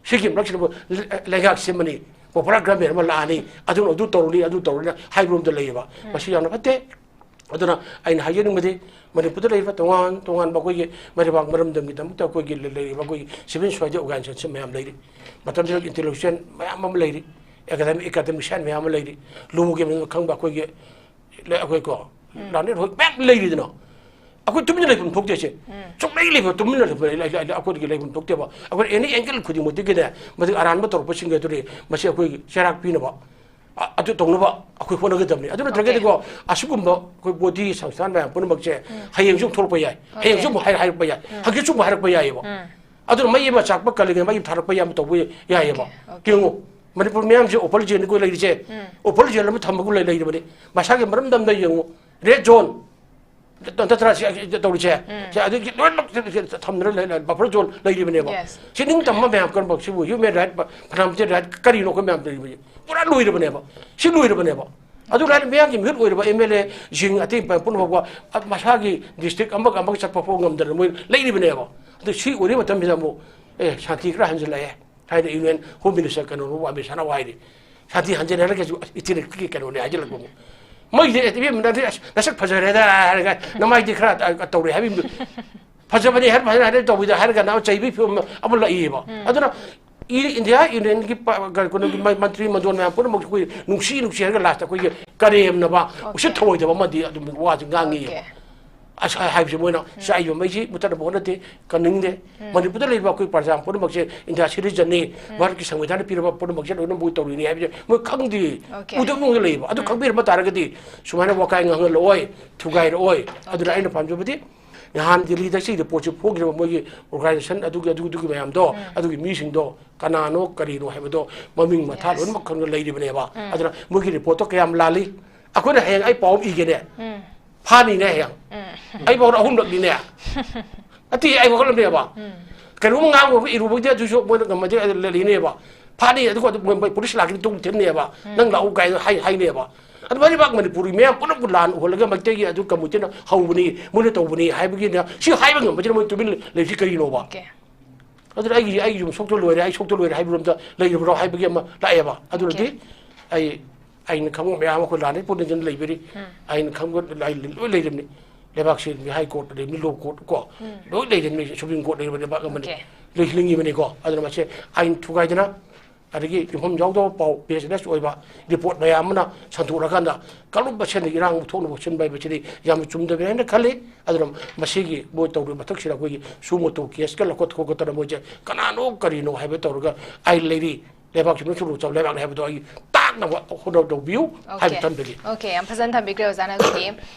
ꯁꯤꯒꯤ ꯃꯔꯛꯁꯤꯗ ꯂꯩ-, ꯂꯩꯉꯥꯛ ꯁꯦꯝꯃꯅꯤ, ꯄꯣꯄꯨꯂꯔ ꯒꯚꯔꯟꯃꯦꯟ ꯑꯃ ꯂꯥꯛꯑꯅꯤ, ꯑꯗꯨꯅ ꯑꯗꯨ ꯇꯧꯔꯅꯤ, ꯑꯗꯨ ꯇꯧꯔꯅꯤ ꯍꯥꯏꯕꯔꯣꯝꯗ ꯂꯩꯌꯦꯕ꯫ ꯃꯁꯤ ꯌꯥꯝꯅ ꯐꯠꯇꯦ꯫ ꯑꯗꯨꯅ ꯑꯩꯅ ꯍꯥꯏꯖꯅꯤꯡꯕꯗꯤ ꯃꯅꯤꯄꯨꯔꯗ ꯂꯩꯔꯤꯕ ꯇꯣꯉꯥꯟ ꯇꯣꯉꯥꯟꯕ ꯑꯩꯈꯣꯏꯒꯤ ꯃꯔꯩꯕꯥꯛ ꯃꯔꯝꯗꯝꯒꯤꯗꯃꯛꯇ ꯑꯩꯈꯣꯏꯒꯤ ꯂꯩ-, ꯂꯩꯔꯤꯕ ꯑꯩꯈꯣꯏꯒꯤ ꯁꯤꯚꯤꯜ ꯁꯣꯁꯥꯏꯇꯤ ꯑꯣꯔꯒꯅꯥꯏꯖꯦꯁꯟ ꯃꯌꯥꯝ ꯂꯩꯔꯤ, ꯃꯇꯝꯁꯤꯗ ꯏꯟꯇꯦꯂꯦꯛꯆꯨꯋꯦꯜ ꯃꯌꯥꯝ ꯑꯃ ꯂꯩꯔꯤ, ꯑꯦꯀꯥꯗꯦꯃꯤꯛ, ꯑꯦꯀꯥꯗꯦꯃꯤꯁꯤꯌꯥꯟ ꯃꯌꯥꯝ ꯑꯃ ꯂꯩꯔꯤ, ꯂꯣꯒꯤ ꯃꯔꯝꯗ ꯈꯪꯕ ꯑꯩꯈꯣꯏꯒꯤ ꯂ-, ꯑꯩꯈꯣꯏ ꯀꯣ ꯂꯥꯔꯅꯦꯗ ꯍꯣꯏ ꯃꯌꯥꯝ ꯂꯩꯔꯤꯗꯅ꯫ ꯑꯩꯈꯣꯏ ꯇꯨꯃꯤꯟꯅ ꯂꯩꯐꯝ ꯊꯣꯛꯇꯦ ꯁꯦ꯫ ꯁꯨꯡꯂꯩ ꯂꯩꯐꯝ, ꯇꯨꯃꯤꯟꯅ ꯂꯩꯐꯝ, ꯑꯩ-, ꯑꯩ-, ꯑꯩ-, ꯑꯩꯈꯣꯏꯗꯒꯤ ꯂꯩꯐꯝ ꯊꯣꯛꯇꯦꯕ꯫ ꯑꯩꯈꯣꯏ ꯑꯦꯅꯤ ꯑꯦꯡꯒꯜ ꯈꯨꯗꯤꯡꯃꯛꯇꯒꯤꯅꯦ ꯃꯗꯨ ꯑꯔꯥꯟꯕ ꯇꯧꯔꯛꯄꯁꯤꯡꯒꯤ ꯑꯗꯨꯗꯤ ꯃꯁꯤ ꯑꯩꯈꯣꯏꯒꯤ ꯆꯩꯔꯥꯛ ꯄꯤꯅꯕ, ꯑ-, ꯑꯗꯨ ꯇꯧꯅꯕ ꯑꯩꯈꯣꯏ ꯍꯣꯠꯅꯒꯗꯕꯅꯤ꯫ ꯑꯗꯨ ꯅꯠꯇ꯭ꯔꯒꯗꯤꯀꯣ ꯑꯁꯤꯒꯨꯝꯕ ꯑꯩꯈꯣꯏ ꯕꯣꯗꯤ ꯁꯪꯁꯊꯥꯟ ꯃꯌꯥꯝ ꯄꯨꯝꯅꯃꯛꯁꯦ ꯍꯌꯦꯡꯁꯨ ꯑꯃꯨꯛ ꯊꯣꯛꯂꯛꯄ ꯌꯥꯏ, ꯍꯌꯦꯡꯁꯨ ꯑꯃꯨꯛ ꯍꯥꯏ-, ꯍꯥꯏꯔꯛꯄ ꯌꯥꯏ, ꯍꯪꯆꯤꯠꯁꯨ ꯑꯃꯨꯛ ꯍꯥꯏꯔꯛꯄ ꯌꯥꯏꯑꯕ꯫ ꯑꯗꯨꯅ ꯃꯩ ꯑꯃ ꯆꯥꯛꯄ ꯀꯜꯂꯤꯉꯩ ꯃꯩ ꯑꯃ ꯊꯥꯔꯛꯄ ꯌꯥꯏ, ꯑꯃ ꯇꯧꯕ ꯌꯥꯏꯑꯕ꯫ ꯌꯦꯡꯉꯨ, ꯃꯅꯤꯄꯨꯔ ꯃꯤꯌꯥꯝꯁꯦ ꯑꯣꯄꯜ ꯖꯦꯟꯅꯤꯀꯣ ꯂꯩꯔꯤꯁꯦ꯫ ꯑꯣꯄꯜ ꯖꯦꯟ ꯑꯃ ꯊꯝꯃꯒ ꯂꯩ-, ꯂꯩꯔꯕꯅꯤ꯫ ꯃꯁꯥꯒꯤ ꯃꯔꯝꯗꯝꯗ ꯌꯦꯡꯉꯨ, ꯔꯦꯗ ꯖꯣꯟ ꯅꯠꯇ꯭ꯔꯥ ꯁꯤ ꯇꯧꯔꯤꯁꯦ? ꯁꯤ ꯑꯗꯨꯒꯤ ꯂꯣꯏꯅꯃꯛ ꯊꯝꯗꯅ ꯂꯩ-, ꯂꯩ-, ꯕꯐꯔ ꯖꯣꯟ ꯂꯩꯔꯤꯕꯅꯦꯕ꯫ ꯁꯤ ꯅꯤꯡꯇꯝꯕ ꯃꯌꯥꯝ ꯀꯔꯝꯕ, ꯁꯤꯕꯨ ꯍ꯭ꯌꯨꯃꯦꯟ ꯔꯥꯏꯠ, ꯐꯟꯗꯥꯃꯦꯟꯇꯦꯜ ꯔꯥꯏꯠ ꯀꯔꯤꯅꯣ ꯑꯩꯈꯣꯏ ꯃꯌꯥꯝ ꯂꯩꯔꯤꯕꯁꯦ? ꯄꯨꯔꯥ ꯂꯣꯏꯔꯕꯅꯦꯕ꯫ ꯁꯤ ꯂꯣꯏꯔꯕꯅꯦꯕ꯫ ꯑꯗꯨ ꯂꯥꯏꯔꯤ ꯃꯌꯥꯝꯒꯤ ꯃꯤꯍꯨꯠ ꯑꯣꯏꯔꯕ ꯑꯦꯝ ꯑꯦꯜ ꯑꯦꯁꯤꯡ ꯑꯇꯩ ꯄꯨꯝꯅꯃꯛꯄ ꯃꯁꯥꯒꯤ ꯗꯤꯁꯇ꯭ꯔꯤꯛ ꯑꯃꯒ ꯑꯃꯒ ꯆꯠꯄ ꯐꯥꯎ ꯉꯝꯗꯅ ꯃꯣꯏ ꯂꯩꯔꯤꯕꯅꯦꯕ꯫ ꯑꯗꯨ ꯁꯤ ꯑꯣꯏꯔꯤꯕ ꯃꯇꯝꯁꯤꯗ ꯑꯃꯨꯛ, "ꯑꯦ, ꯁꯥꯟꯇꯤ ꯈꯔ ꯍꯟꯖꯤꯜꯂꯛꯑꯦ" ꯍꯥꯏꯅ ꯌꯨ ꯑꯦꯟ ꯍꯣꯝ ꯃꯤꯅꯤꯁꯇꯔ ꯀꯩꯅꯣꯅ ꯑꯃꯨꯛ ꯑꯃꯤꯠ ꯁꯥꯍꯅ ꯍꯥꯏꯔꯤ꯫ "ꯁꯥꯟꯇꯤ ꯍꯟꯖꯤꯜꯂꯦ" ꯍꯥꯏꯔꯒꯁꯨ, "ꯑꯁ, ꯏꯊꯤꯅꯤꯛꯀꯤ ꯀꯩꯅꯣꯅꯦ" ꯍꯥꯏꯖꯤꯜꯂꯛꯄ ꯑꯃꯨꯛ꯫ ꯃꯣꯏꯗꯤ, "ꯑꯦ, ꯏꯕꯦꯝꯃ, ꯅꯪꯗꯤ, ꯑꯁ, ꯅꯁꯛ ꯐꯖꯔꯦꯗ" ꯍꯥꯏꯔꯒ, "ꯅꯃꯥꯏꯗꯤ ꯈꯔ, ꯑ, ꯇꯧꯔꯦ" ꯍꯥꯏꯕ ꯐꯖꯕꯅꯤ ꯍꯥꯏꯔ, ꯐꯖꯅ ꯍꯥꯏꯔ ꯇꯧꯕꯤꯗ ꯍꯥꯏꯔꯒ ꯅꯍꯥ ꯆꯩꯕꯒꯤ ꯐꯤꯕꯝ ꯑꯃ ꯂꯥꯛꯏꯕ꯫ ꯑꯗꯨꯅ ꯏ-, ꯏꯟꯗꯤꯌꯥ ꯌꯨꯅꯤꯌꯟꯒꯤ ꯄ-, ꯀ-, ꯀꯩꯅꯣꯒꯤ ꯃ-, ꯃꯟꯇ꯭ꯔꯤ ꯃꯟꯗꯣꯟ ꯃꯌꯥꯝ ꯄꯨꯝꯅꯃꯛ ꯑꯩꯈꯣꯏ ꯅꯨꯡꯁꯤ ꯅꯨꯡꯁꯤ ꯍꯥꯏꯔꯒ ꯂꯥꯁꯇ ꯑꯩꯈꯣꯏꯒꯤ ꯀꯔꯦꯝꯅꯕ, ꯎꯁꯤꯠ ꯊꯑꯣꯏꯗꯕ ꯑꯃꯗꯤ ꯑꯗꯨꯝ ꯋꯥꯁꯤ ꯉꯥꯡꯉꯤꯕ꯫ ꯑꯁ ꯍꯥꯏꯕꯁꯦ ꯃꯣꯏꯅ ꯁꯤ ꯑꯩ ꯌꯣꯟꯕꯩꯁꯤ ꯃꯨꯠꯇꯅꯕ ꯍꯣꯠꯅꯗꯦ, ꯀꯟꯅꯤꯡꯗꯦ꯫ ꯃꯅꯤꯄꯨꯔꯗ ꯂꯩꯕ ꯑꯩꯈꯣꯏ ꯄ꯭ꯔꯖꯥ ꯄꯨꯝꯅꯃꯛꯁꯦ ꯏꯟꯗꯤꯌꯥ ꯁꯤꯇꯤꯖꯟꯅꯤ, ꯚꯥꯔꯠꯀꯤ ꯁꯪꯕꯤꯙꯥꯟꯅ ꯄꯤꯔꯕ ꯄꯨꯝꯅꯃꯛꯁꯦ ꯂꯣꯏꯅ ꯃꯣꯏ ꯇꯧꯔꯤꯅꯤ ꯍꯥꯏꯕꯁꯦ ꯃꯣꯏ ꯈꯪꯗꯦ꯫ Okay. ꯎꯗꯕ ꯃꯑꯣꯡꯗ ꯂꯩꯌꯦꯕ꯫ ꯑꯗꯨ ꯈꯪꯕꯤꯔꯝꯕ ꯇꯥꯔꯒꯗꯤ ꯁꯨꯃꯥꯏꯅ ꯋꯥꯀꯥꯏ ꯉꯥꯡꯍꯜꯂꯛꯑꯣꯏ, ꯊꯨꯒꯥꯏꯔꯛꯑꯣꯏ꯫ ꯑꯗꯨꯅ ꯑꯩꯅ ꯄꯥꯝꯖꯕꯗꯤ ꯅꯍꯥꯟ ꯗꯤꯜꯂꯤꯗ ꯁꯤꯒꯤ ꯔꯤꯄꯣꯔꯠꯁꯦ ꯐꯣꯡꯈꯤꯕ ꯃꯣꯏꯒꯤ ꯑꯣꯔꯒꯅꯥꯏꯖꯦꯁꯟ ꯑꯗꯨꯒꯤ, ꯑꯗꯨ, ꯑꯗꯨꯒꯤ ꯃꯌꯥꯝꯗꯣ, ꯑꯗꯨꯒꯤ ꯃꯤꯁꯤꯡꯗꯣ ꯀꯅꯥꯅꯣ ꯀꯔꯤꯅꯣ ꯍꯥꯏꯕꯗꯣ ꯃꯃꯤꯡ ꯃꯊꯥ ꯂꯣꯏꯅꯃꯛ ꯈꯪꯅ ꯂꯩꯔꯤꯕꯅꯦꯕ꯫ ꯑꯗꯨꯅ ꯃꯣꯏꯒꯤ ꯔꯤꯄꯣꯔꯠꯇꯣ ꯀꯌꯥꯝ ꯂꯥꯜꯂꯤ? ꯑꯩꯈꯣꯏꯅ ꯍꯌꯦꯡ ꯑꯩ ꯄꯥꯎ ꯑꯃ ꯏꯒꯦꯅꯦ, ꯐꯥꯅꯤꯅꯦ ꯍꯌꯦꯡ꯫ ꯑꯩ ꯄꯥꯎ ꯑꯍꯨꯝꯂꯛꯅꯤꯅꯦ꯫ ꯑꯇꯩ ꯑꯩ ꯋꯥꯈꯜ ꯑꯃꯅꯦꯕ꯫ ꯀꯩꯅꯣꯝ ꯉꯥꯡꯕ ꯏꯔꯨꯕꯩꯗꯤ ꯑꯗꯨꯁꯨ ꯃꯣꯏꯅ ꯉꯝꯃꯗꯤ ꯂꯩꯅꯦꯕ꯫ ꯐꯥꯅꯤ, ꯑꯗꯨꯒ ꯑꯗꯨꯝ ꯃꯣꯏ ꯄꯨꯂꯤꯁ ꯂꯥꯛꯈꯤꯅꯤ, ꯇꯨꯡ ꯊꯤꯟꯅꯦꯕ꯫ ꯅꯪ ꯂꯥꯛꯎ ꯀꯥꯏꯅ ꯍꯥꯏ-, ꯍꯥꯏꯅꯦꯕ꯫ ꯑꯗꯨꯃꯥꯏꯅ ꯃꯅꯤꯄꯨꯔꯒꯤ ꯃꯌꯥꯝ ꯄꯨꯂꯞ ꯂꯥꯟ ꯎꯍꯜꯂꯒ ꯃꯩꯇꯩꯒꯤ ꯑꯗꯨ ꯀꯃꯤꯇꯤꯅ ꯍꯧꯕꯅꯤ, ꯃꯣꯏꯅ ꯇꯧꯕꯅꯤ ꯍꯥꯏꯕꯒꯤꯅ ꯁꯤ ꯍꯥꯏꯕ ꯉꯝꯕꯁꯤꯅ ꯃꯣꯏ ꯇꯨꯃꯤꯟ ꯂꯩꯁꯤ ꯀꯔꯤꯅꯣꯕ? Okay. ꯑꯗꯨꯅ ꯑꯩꯒꯤ, ꯑꯩꯒꯤ ꯌꯨꯝ ꯁꯣꯛꯇ ꯂꯣꯏꯔꯦ, ꯑꯩ ꯁꯣꯛꯇ ꯂꯣꯏꯔꯦ ꯍꯥꯏꯕꯔꯣꯝꯗ ꯂꯩꯔꯕ꯭ꯔꯣ ꯍꯥꯏꯕꯒꯤ ꯑꯃ ꯂꯥꯛꯑꯦꯕ꯫ ꯑꯗꯨꯅꯗꯤ ꯑꯩ, ꯑꯩꯅ ꯈꯪꯕ ꯃꯌꯥꯝ ꯑꯩꯈꯣꯏ ꯂꯥꯟꯅ ꯄꯨꯟꯅ ꯂꯩꯕꯤꯔꯤ꯫ ꯑꯩꯅ ꯈꯪꯕ ꯂꯥꯏ ꯂꯣꯏ ꯂꯩꯔꯤꯕꯅꯤ꯫ ꯂꯩꯕꯥꯛꯁꯤꯡꯒꯤ ꯍꯥꯏ ꯀꯣꯔꯠ ꯂꯩꯔꯤꯕꯅꯤ, ꯂꯣ ꯀꯣꯔꯠ ꯀꯣ, ꯂꯣꯏ ꯂꯩꯔꯤꯕꯅꯤ, ꯁꯨꯄ꯭ꯔꯤꯝ ꯀꯣꯔꯠ ꯂꯩꯔꯤꯕ ꯂꯩꯕꯥꯛ ꯑꯃꯅꯤ꯫ Okay. ꯂꯩꯍꯟꯅꯤꯡꯉꯤꯕꯅꯤꯀꯣ꯫ ꯑꯗꯨꯅ ꯃꯁꯦ ꯑꯥꯏꯟ ꯊꯨꯒꯥꯏꯗꯅ, ꯑꯗꯒꯤ ꯌꯨꯝꯐꯝ ꯌꯥꯎꯗꯕ ꯄꯥꯎ, baseless ꯑꯣꯏꯕ ꯔꯤꯄꯣꯔꯠ ꯃꯌꯥꯝ ꯑꯃꯅ ꯁꯟꯗꯣꯛꯂꯀꯥꯟꯗ ꯀꯥꯡꯂꯨꯞ ꯃꯁꯦꯟꯗ ꯏꯔꯥꯡ ꯊꯣꯛꯅꯕ ꯁꯤꯟꯕ ꯍꯥꯏꯕꯁꯤꯗꯤ ꯌꯥꯝꯅ ꯆꯨꯝꯗꯕꯅꯤ ꯍꯥꯏꯅ ꯈꯜꯂꯤ꯫ ꯑꯗꯨꯅ ꯃꯁꯤꯒꯤ ꯃꯣꯏ ꯇꯧꯔꯤꯕ ꯃꯊꯛꯁꯤꯗ ꯑꯩꯈꯣꯏꯒꯤ suo motu caseꯀ ꯂꯧꯈꯠ ꯈꯣꯠꯀꯠꯇꯅ ꯃꯣꯏꯁꯦ ꯀꯅꯥꯅꯣ ꯀꯔꯤꯅꯣ ꯍꯥꯏꯕ ꯇꯧꯔꯒ ꯑꯥꯏꯟ ꯂꯩꯔꯤ, ꯂꯩꯕꯥꯛꯁꯤ ꯂꯣꯏ ꯆꯨꯔꯨ ꯆꯥꯎ ꯂꯩꯕꯥꯛꯅꯤ ꯍꯥꯏꯕꯗꯣ ꯑꯩ ꯇꯥꯛꯅꯕ ꯍꯣꯠꯅꯕ ꯇꯧꯕꯤꯌꯨ ꯍꯥꯏꯕ Okay. ꯊꯝꯖꯒꯦ꯫ Okay, ꯌꯥꯝ ꯐꯖꯅ ꯊꯝꯕꯤꯈ꯭ꯔꯦ ꯑꯣꯖꯥꯅ꯫ ꯑꯩꯈꯣꯏꯒꯤ,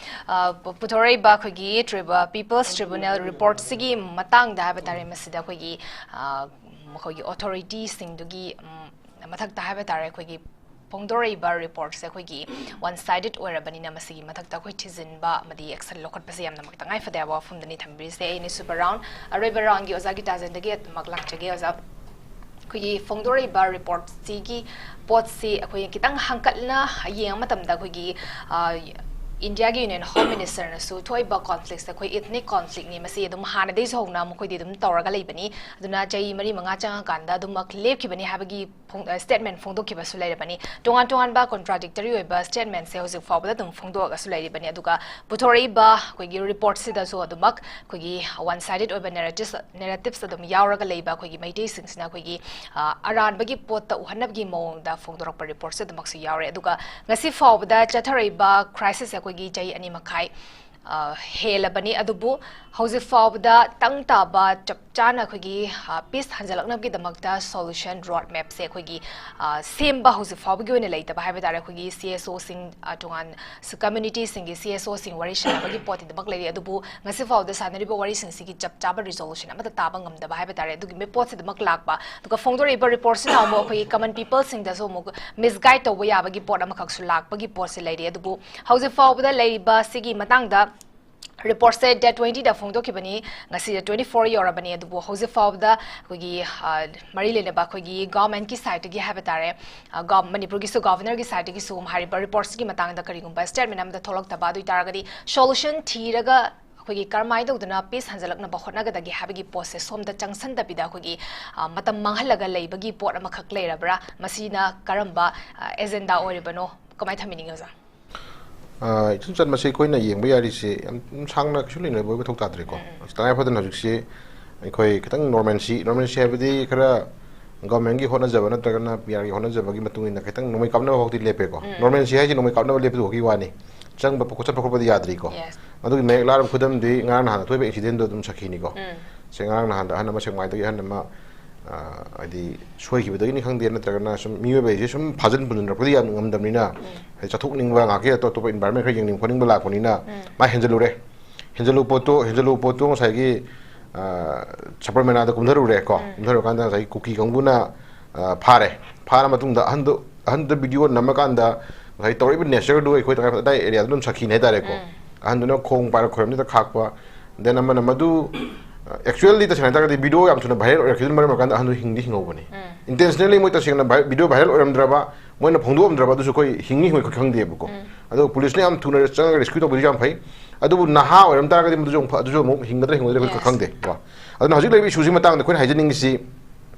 ꯑ, ꯄꯨ-, ꯄꯨꯊꯣꯔꯛꯏꯕ ꯑꯩꯈꯣꯏꯒꯤ tribu-, People's Tribunal reportꯁꯤꯒꯤ ꯃꯇꯥꯡꯗ ꯍꯥꯏꯕ ꯇꯥꯔꯦ, ꯃꯁꯤꯗ ꯑꯩꯈꯣꯏꯒꯤ, ꯑ, ꯃꯈꯣꯏꯒꯤ authorityꯁꯤꯡꯗꯨꯒꯤ, ꯎꯝ, ꯃꯊꯛꯇ ꯍꯥꯏꯕ ꯇꯥꯔꯦ, ꯑꯩꯈꯣꯏꯒꯤ ꯐꯣꯡꯗꯣꯔꯛꯏꯕ reportꯁꯦ ꯑꯩꯈꯣꯏꯒꯤ one sided ꯑꯣꯏꯔꯕꯅꯤꯅ ꯃꯁꯤꯒꯤ ꯃꯊꯛꯇ ꯑꯩꯈꯣꯏ ꯊꯤꯖꯤꯟꯕ ꯑꯃꯗꯤ action ꯂꯧꯈꯠꯄꯁꯦ ꯌꯥꯝꯅꯃꯛ ꯇꯉꯥꯏ ꯐꯗꯦ ꯍꯥꯏꯕ ꯋꯥꯐꯝꯗꯨꯅꯤ ꯊꯝꯕꯤꯔꯤꯁꯦ꯫ ꯑꯩ ꯑꯅꯤꯁꯨꯕ round, ꯑꯔꯣꯏꯕ roundꯒꯤ ꯑꯣꯖꯥ ꯒꯤꯇꯥꯖꯦꯟꯗꯒꯤ ꯑꯗꯨꯃꯛ ꯂꯥꯛꯆꯒꯦ ꯑꯣꯖꯥ꯫ ꯑꯩꯈꯣꯏꯒꯤ ꯐꯣꯡꯗꯣꯔꯛꯏꯕ reportꯁꯤꯒꯤ ꯄꯣꯠꯁꯤ ꯑꯩꯈꯣꯏ ꯈꯤꯇꯪ ꯍꯪꯀꯠꯅ ꯌꯦꯡꯕ ꯃꯇꯝꯗ ꯑꯩꯈꯣꯏꯒꯤ, ꯑ, Indiaꯒꯤ Union Home Ministerꯅꯁꯨ ꯊꯣꯛꯏꯕ conflictꯁꯦ ꯑꯩꯈꯣꯏ ethnic conflictꯅꯤ, ꯃꯁꯤ ꯑꯗꯨꯝ ꯍꯥꯟꯅꯗꯒꯤꯁꯨ ꯍꯧꯅ ꯃꯈꯣꯏꯗꯤ ꯑꯗꯨꯝ ꯇꯧꯔꯒ ꯂꯩꯕꯅꯤ, ꯑꯗꯨꯅ ꯆꯍꯤ ꯃꯔꯤ ꯃꯉꯥ ꯆꯪꯉꯀꯥꯟꯗ ꯑꯗꯨꯃꯛ ꯂꯦꯞꯈꯤꯕꯅꯤ ꯍꯥꯏꯕꯒꯤ ꯐꯣꯡ-, ꯑ, statement ꯐꯣꯡꯗꯣꯛꯈꯤꯕꯁꯨ ꯂꯩꯔꯕꯅꯤ꯫ ꯇꯣꯉꯥꯟ ꯇꯣꯉꯥꯟꯕ contradictory ꯑꯣꯏꯕ statementꯁꯦ ꯍꯧꯖꯤꯛ ꯐꯥꯎꯕꯗ ꯑꯗꯨꯝ ꯐꯣꯡꯗꯣꯛꯑꯒꯁꯨ ꯂꯩꯔꯤꯕꯅꯤ꯫ ꯑꯗꯨꯒ ꯄꯨꯊꯣꯔꯛꯏꯕ ꯑꯩꯈꯣꯏꯒꯤ reportꯁꯤꯗꯁꯨ ꯑꯗꯨꯃꯛ ꯑꯩꯈꯣꯏꯒꯤ one sided ꯑꯣꯏꯕ narratives, narratives ꯑꯗꯨꯝ ꯌꯥꯎꯔꯒ ꯂꯩꯕ ꯑꯩꯈꯣꯏꯒꯤ ꯃꯩꯇꯩꯁꯤꯡꯁꯤꯅ ꯑꯩꯈꯣꯏꯒꯤ, ꯑ, ꯑꯔꯥꯟꯕꯒꯤ ꯄꯣꯠꯇ ꯎꯍꯟꯅꯕꯒꯤ ꯃꯑꯣꯡꯗ ꯐꯣꯡꯗꯣꯔꯛꯄ reportꯁꯨ ꯑꯗꯨꯃꯛꯁꯨ ꯌꯥꯎꯔꯦ꯫ ꯑꯗꯨꯒ ꯉꯁꯤ ꯐꯥꯎꯕꯗ ꯆꯠꯊꯔꯛꯏꯕ crisisꯁꯦ ꯑꯩꯈꯣꯏꯒꯤ ꯆꯍꯤ ꯑꯅꯤ ꯃꯈꯥꯏ ꯑ, ꯍꯦꯜꯂꯕꯅꯤ꯫ ꯑꯗꯨꯕꯨ ꯍꯧꯖꯤꯛ ꯐꯥꯎꯕꯗ ꯇꯪ ꯇꯥꯕ ꯆꯞ ꯆꯥꯅ ꯑꯩꯈꯣꯏꯒꯤ, ꯑ, peace ꯍꯟꯖꯜꯂꯛꯅꯕꯒꯤꯗꯃꯛꯇ solution road mapꯁꯦ ꯑꯩꯈꯣꯏꯒꯤ, ꯑ, ꯁꯦꯝꯕ ꯍꯧꯖꯤꯛ ꯐꯥꯎꯕꯒꯤ ꯑꯣꯏꯅ ꯂꯩꯇꯕ ꯍꯥꯏꯕ ꯇꯥꯔꯦ꯫ ꯑꯩꯈꯣꯏꯒꯤ C S Oꯁꯤꯡ, ꯑ, ꯇꯣꯉꯥꯟ communityꯁꯤꯡꯒꯤ C S Oꯁꯤꯡ ꯋꯥꯔꯤ ꯁꯥꯟꯅꯕꯒꯤ ꯄꯣꯠꯇꯤꯗꯃꯛ ꯂꯩꯔꯤ꯫ ꯑꯗꯨꯕꯨ ꯉꯁꯤ ꯐꯥꯎꯕꯗ ꯁꯥꯟꯅꯔꯤꯕ ꯋꯥꯔꯤꯁꯤꯡꯁꯤꯒꯤ ꯆꯞ ꯆꯥꯕ resolution ꯑꯃꯠꯇ ꯇꯥꯕ ꯉꯝꯗꯕ ꯍꯥꯏꯕ ꯇꯥꯔꯦ꯫ ꯑꯗꯨꯒꯤ ꯃꯤꯄꯣꯠꯁꯤꯗꯃꯛ ꯂꯥꯛꯄ, ꯑꯗꯨꯒ ꯐꯣꯡꯗꯣꯔꯛꯏꯕ reportꯁꯤꯅ ꯑꯃꯨꯛ ꯑꯩꯈꯣꯏꯒꯤ common peopleꯁꯤꯡꯗꯁꯨ ꯑꯃꯨꯛ misguide ꯇꯧꯕ ꯌꯥꯕꯒꯤ ꯄꯣꯠ ꯑꯃꯈꯛꯁꯨ ꯂꯥꯛꯄꯒꯤ ꯄꯣꯠꯁꯦ ꯂꯩꯔꯤ꯫ ꯑꯗꯨꯕꯨ ꯍꯧꯖꯤꯛ ꯐꯥꯎꯕꯗ ꯂꯩꯔꯤꯕ ꯁꯤꯒꯤ ꯃꯇꯥꯡꯗ reportꯁꯦ date twentyꯗ ꯐꯣꯡꯗꯣꯛꯈꯤꯕꯅꯤ, ꯉꯁꯤꯗ twenty four ꯌꯧꯔꯕꯅꯤ꯫ ꯑꯗꯨꯕꯨ ꯍꯧꯖꯤꯛ ꯐꯥꯎꯕꯗ ꯑꯩꯈꯣꯏꯒꯤ, ꯑ, ꯃꯔꯤ ꯂꯩꯅꯕ ꯑꯩꯈꯣꯏꯒꯤ governmentꯀꯤ sideꯇꯒꯤ ꯍꯥꯏꯕ ꯇꯥꯔꯦ, ꯑ, gov-, ꯃꯅꯤꯄꯨꯔꯒꯤꯁꯨ governorꯒꯤ sideꯇꯒꯤꯁꯨ ꯍꯥꯏꯔꯤꯕ reportꯁꯤꯒꯤ ꯃꯇꯥꯡꯗ ꯀꯔꯤꯒꯨꯝꯕ statement ꯑꯃꯗ ꯊꯣꯛꯂꯛꯇꯕ ꯑꯗꯨ ꯑꯣꯏꯇꯥꯔꯒꯗꯤ solution ꯊꯤꯔꯒ ꯑꯩꯈꯣꯏꯒꯤ ꯀꯔꯝꯍꯥꯏꯅ ꯇꯧꯗꯅ peace ꯍꯟꯖꯜꯂꯛꯅꯕ ꯍꯣꯠꯅꯒꯗꯒꯦ ꯍꯥꯏꯕꯒꯤ ꯄꯣꯠꯁꯦ ꯁꯣꯝꯗ ꯆꯪꯁꯟꯗꯕꯤꯗ ꯑꯩꯈꯣꯏꯒꯤ, ꯑ, ꯃꯇꯝ ꯃꯥꯡꯍꯜꯂꯒ ꯂꯩꯕꯒꯤ ꯄꯣꯠ ꯑꯃꯈꯛ ꯂꯩꯔꯕ꯭ꯔꯥ? ꯃꯁꯤꯅ ꯀꯔꯝꯕ, ꯑ, agenda ꯑꯣꯏꯔꯤꯕꯅꯣ? ꯀꯃꯥꯏꯅ ꯊꯝꯕꯤꯅꯤꯡꯉꯤ, ꯑꯣꯖꯥ? ꯑ, ꯏꯆꯝ ꯆꯝꯕ ꯃꯁꯤ ꯑꯩꯈꯣꯏꯅ ꯌꯦꯡꯕ ꯌꯥꯔꯤꯁꯦ ꯌꯥꯝ ꯁꯥꯡꯅ ꯀꯩꯁꯨ ꯂꯩꯅꯕ ꯃꯊꯧ ꯇꯥꯗ꯭ꯔꯦꯀꯣ꯫ ꯎꯝ, ꯎꯝ꯫ ꯇꯉꯥꯏ ꯐꯗꯅ ꯍꯧꯖꯤꯛꯁꯤ ꯑꯩꯈꯣꯏ ꯈꯤꯇꯪ normalcy, normalcy ꯍꯥꯏꯕꯗꯤ ꯈꯔ governmentꯀꯤ ꯍꯣꯠꯅꯖꯕ ꯅꯠꯇ꯭ꯔꯒꯅ P Rꯒꯤ ꯍꯣꯠꯅꯖꯕꯒꯤ ꯃꯇꯨꯡ ꯏꯟꯅ ꯈꯤꯇꯪ ꯅꯣꯡꯃꯩ ꯀꯥꯞꯅꯕ ꯐꯥꯎꯗꯤ ꯂꯦꯞꯄꯦꯀꯣ꯫ ꯎꯝ꯫ Normalcy ꯍꯥꯏꯁꯤ ꯅꯣꯡꯃꯩ ꯀꯥꯞꯅꯕ ꯂꯦꯞꯄꯗꯨ ꯈꯛꯀꯤ ꯋꯥꯅꯤ꯫ ꯆꯪꯕ ꯈꯣꯠꯆꯠꯄ ꯈꯣꯠꯄꯗꯤ ꯌꯥꯗ꯭ꯔꯤꯀꯣ꯫ Yes꯫ ꯑꯗꯨꯒꯤ ꯃꯌꯦꯛ ꯂꯥꯔꯕ ꯈꯨꯗꯝꯗꯤ ꯉꯔꯥꯡ ꯅꯍꯥꯟ ꯊꯣꯛꯏꯕ incidentꯗꯣ ꯑꯗꯨꯝ ꯁꯥꯈꯤꯅꯤꯀꯣ꯫ ꯎꯝ꯫ ꯁꯦ ꯉꯔꯥꯡ ꯅꯍꯥꯟꯗ ꯑꯍꯟ ꯑꯃ ꯁꯦꯛꯃꯥꯏꯗꯒꯤ ꯑꯍꯟ ꯑꯃ, ꯑ, ꯍꯥꯏꯗꯤ ꯁꯣꯏꯈꯤꯕꯗꯒꯤꯅꯤ ꯈꯪꯗꯦ, ꯅꯠꯇ꯭ꯔꯒꯅ ꯁꯨꯝ ꯃꯤꯑꯣꯏꯕ ꯍꯥꯏꯁꯦ ꯁꯨꯝ ꯐꯥꯖꯤꯟ ꯄꯨꯟꯁꯤꯟꯅꯔꯛꯄꯗꯤ ꯌꯥꯝ ꯉꯝꯗꯕꯅꯤꯅ, ꯎꯝ꯫ ꯍꯥꯏꯗꯤ ꯆꯠꯊꯣꯛꯅꯤꯡꯕ, ꯉꯥꯏꯍꯥꯛꯀꯤ ꯑꯇꯣꯞ ꯑꯇꯣꯞꯄ environment ꯈꯔ ꯌꯦꯡꯅꯤꯡ ꯈꯣꯠꯅꯤꯡꯕ ꯂꯥꯛꯄꯅꯤꯅ, ꯎꯝ꯫ ꯃꯥ ꯍꯦꯟꯖꯜꯂꯨꯔꯦ꯫ ꯍꯦꯟꯖꯜꯂꯨ ꯄꯣꯠꯇꯣ, ꯍꯦꯟꯖꯜꯂꯨ ꯄꯣꯠꯇꯣ ꯉꯁꯥꯏꯒꯤ, ꯑ, ꯁꯕꯔꯃꯦꯂꯥꯗ ꯀꯨꯝꯊꯔꯨꯔꯦ ꯀꯣ꯫ ꯎꯝ꯫ ꯀꯨꯝꯊꯔꯨꯔꯀꯥꯟꯗ ꯉꯁꯥꯏꯒꯤ ꯀꯨꯀꯤ ꯀꯥꯡꯕꯨꯅ, ꯑ, ꯐꯥꯔꯦ꯫ ꯐꯥꯔ ꯃꯇꯨꯡꯗ ꯑꯍꯟꯗꯣ, ꯑꯍꯟꯗ video ꯅꯝꯃꯀꯥꯟꯗ ꯉꯁꯥꯏ ꯇꯧꯔꯛꯏꯕ natureꯗꯨ ꯑꯩꯈꯣꯏ ꯇꯉꯥꯏ ꯐꯗꯅ ꯑꯗꯥꯏ areaꯗ ꯑꯗꯨꯝ ꯁꯥꯈꯤꯅꯤ ꯍꯥꯏꯇꯥꯔꯦꯀꯣ꯫ ꯎꯝ꯫ ꯑꯍꯟꯗꯨꯅ ꯈꯣꯡ ꯄꯥꯏꯔ ꯈꯣꯏꯔꯝꯁꯤꯗ ꯈꯥꯛꯄ꯫ Then ꯑꯃꯅ ꯃꯗꯨ, ꯑ, actually ꯇꯁꯦꯡꯅ ꯍꯥꯏꯇꯥꯔꯒꯗꯤ video ꯌꯥꯝ ꯊꯨꯅ viral ꯑꯣꯏꯔꯛꯈꯤꯕꯗꯨꯅ ꯃꯔꯝ ꯑꯣꯏꯔꯀꯥꯟꯗ ꯑꯍꯟꯗꯨ ꯍꯤꯡꯗꯤ ꯍꯤꯡꯍꯧꯕꯅꯤ꯫ ꯎꯝ꯫ Intentionally ꯃꯣꯏ ꯇꯁꯦꯡꯅ vi-, video viral ꯑꯣꯏꯔꯝꯗ꯭ꯔꯕ, ꯃꯣꯏꯅ ꯐꯣꯡꯗꯣꯛꯑꯝꯗ꯭ꯔꯕ, ꯑꯗꯨꯁꯨ ꯑꯩꯈꯣꯏ ꯍꯤꯡꯉꯤ ꯍꯤꯡꯉꯣꯏ ꯑꯩꯈꯣꯏ ꯈꯪꯗꯦꯕꯀꯣ꯫ ꯎꯝ꯫ ꯑꯗꯣ policeꯅ ꯌꯥꯝ ꯊꯨꯅ ꯆꯪꯉꯒ rescue ꯇꯧꯕꯗꯨꯁꯨ ꯌꯥꯝ ꯐꯩ꯫ ꯑꯗꯨꯕꯨ ꯅꯍꯥ ꯑꯣꯏꯔꯝ ꯇꯥꯔꯒꯗꯤ ꯃꯗꯨꯁꯨ ꯑꯃꯨꯛ ꯐ-, ꯑꯗꯨꯁꯨ ꯑꯃꯨꯛ ꯍꯤꯡꯒꯗ꯭ꯔꯥ ꯍꯤꯡꯉꯣꯏꯗ꯭ꯔꯥ ꯑꯩꯈꯣꯏ Yes꯫ ꯈꯪꯗꯦ ꯀꯣ꯫ ꯑꯗꯨꯅ ꯍꯧꯖꯤꯛ ꯂꯩꯔꯤꯕ issueꯁꯤ ꯃꯇꯥꯡꯗ ꯑꯩꯈꯣꯏꯅ ꯍꯥꯏꯖꯅꯤꯡꯉꯤꯁꯤ,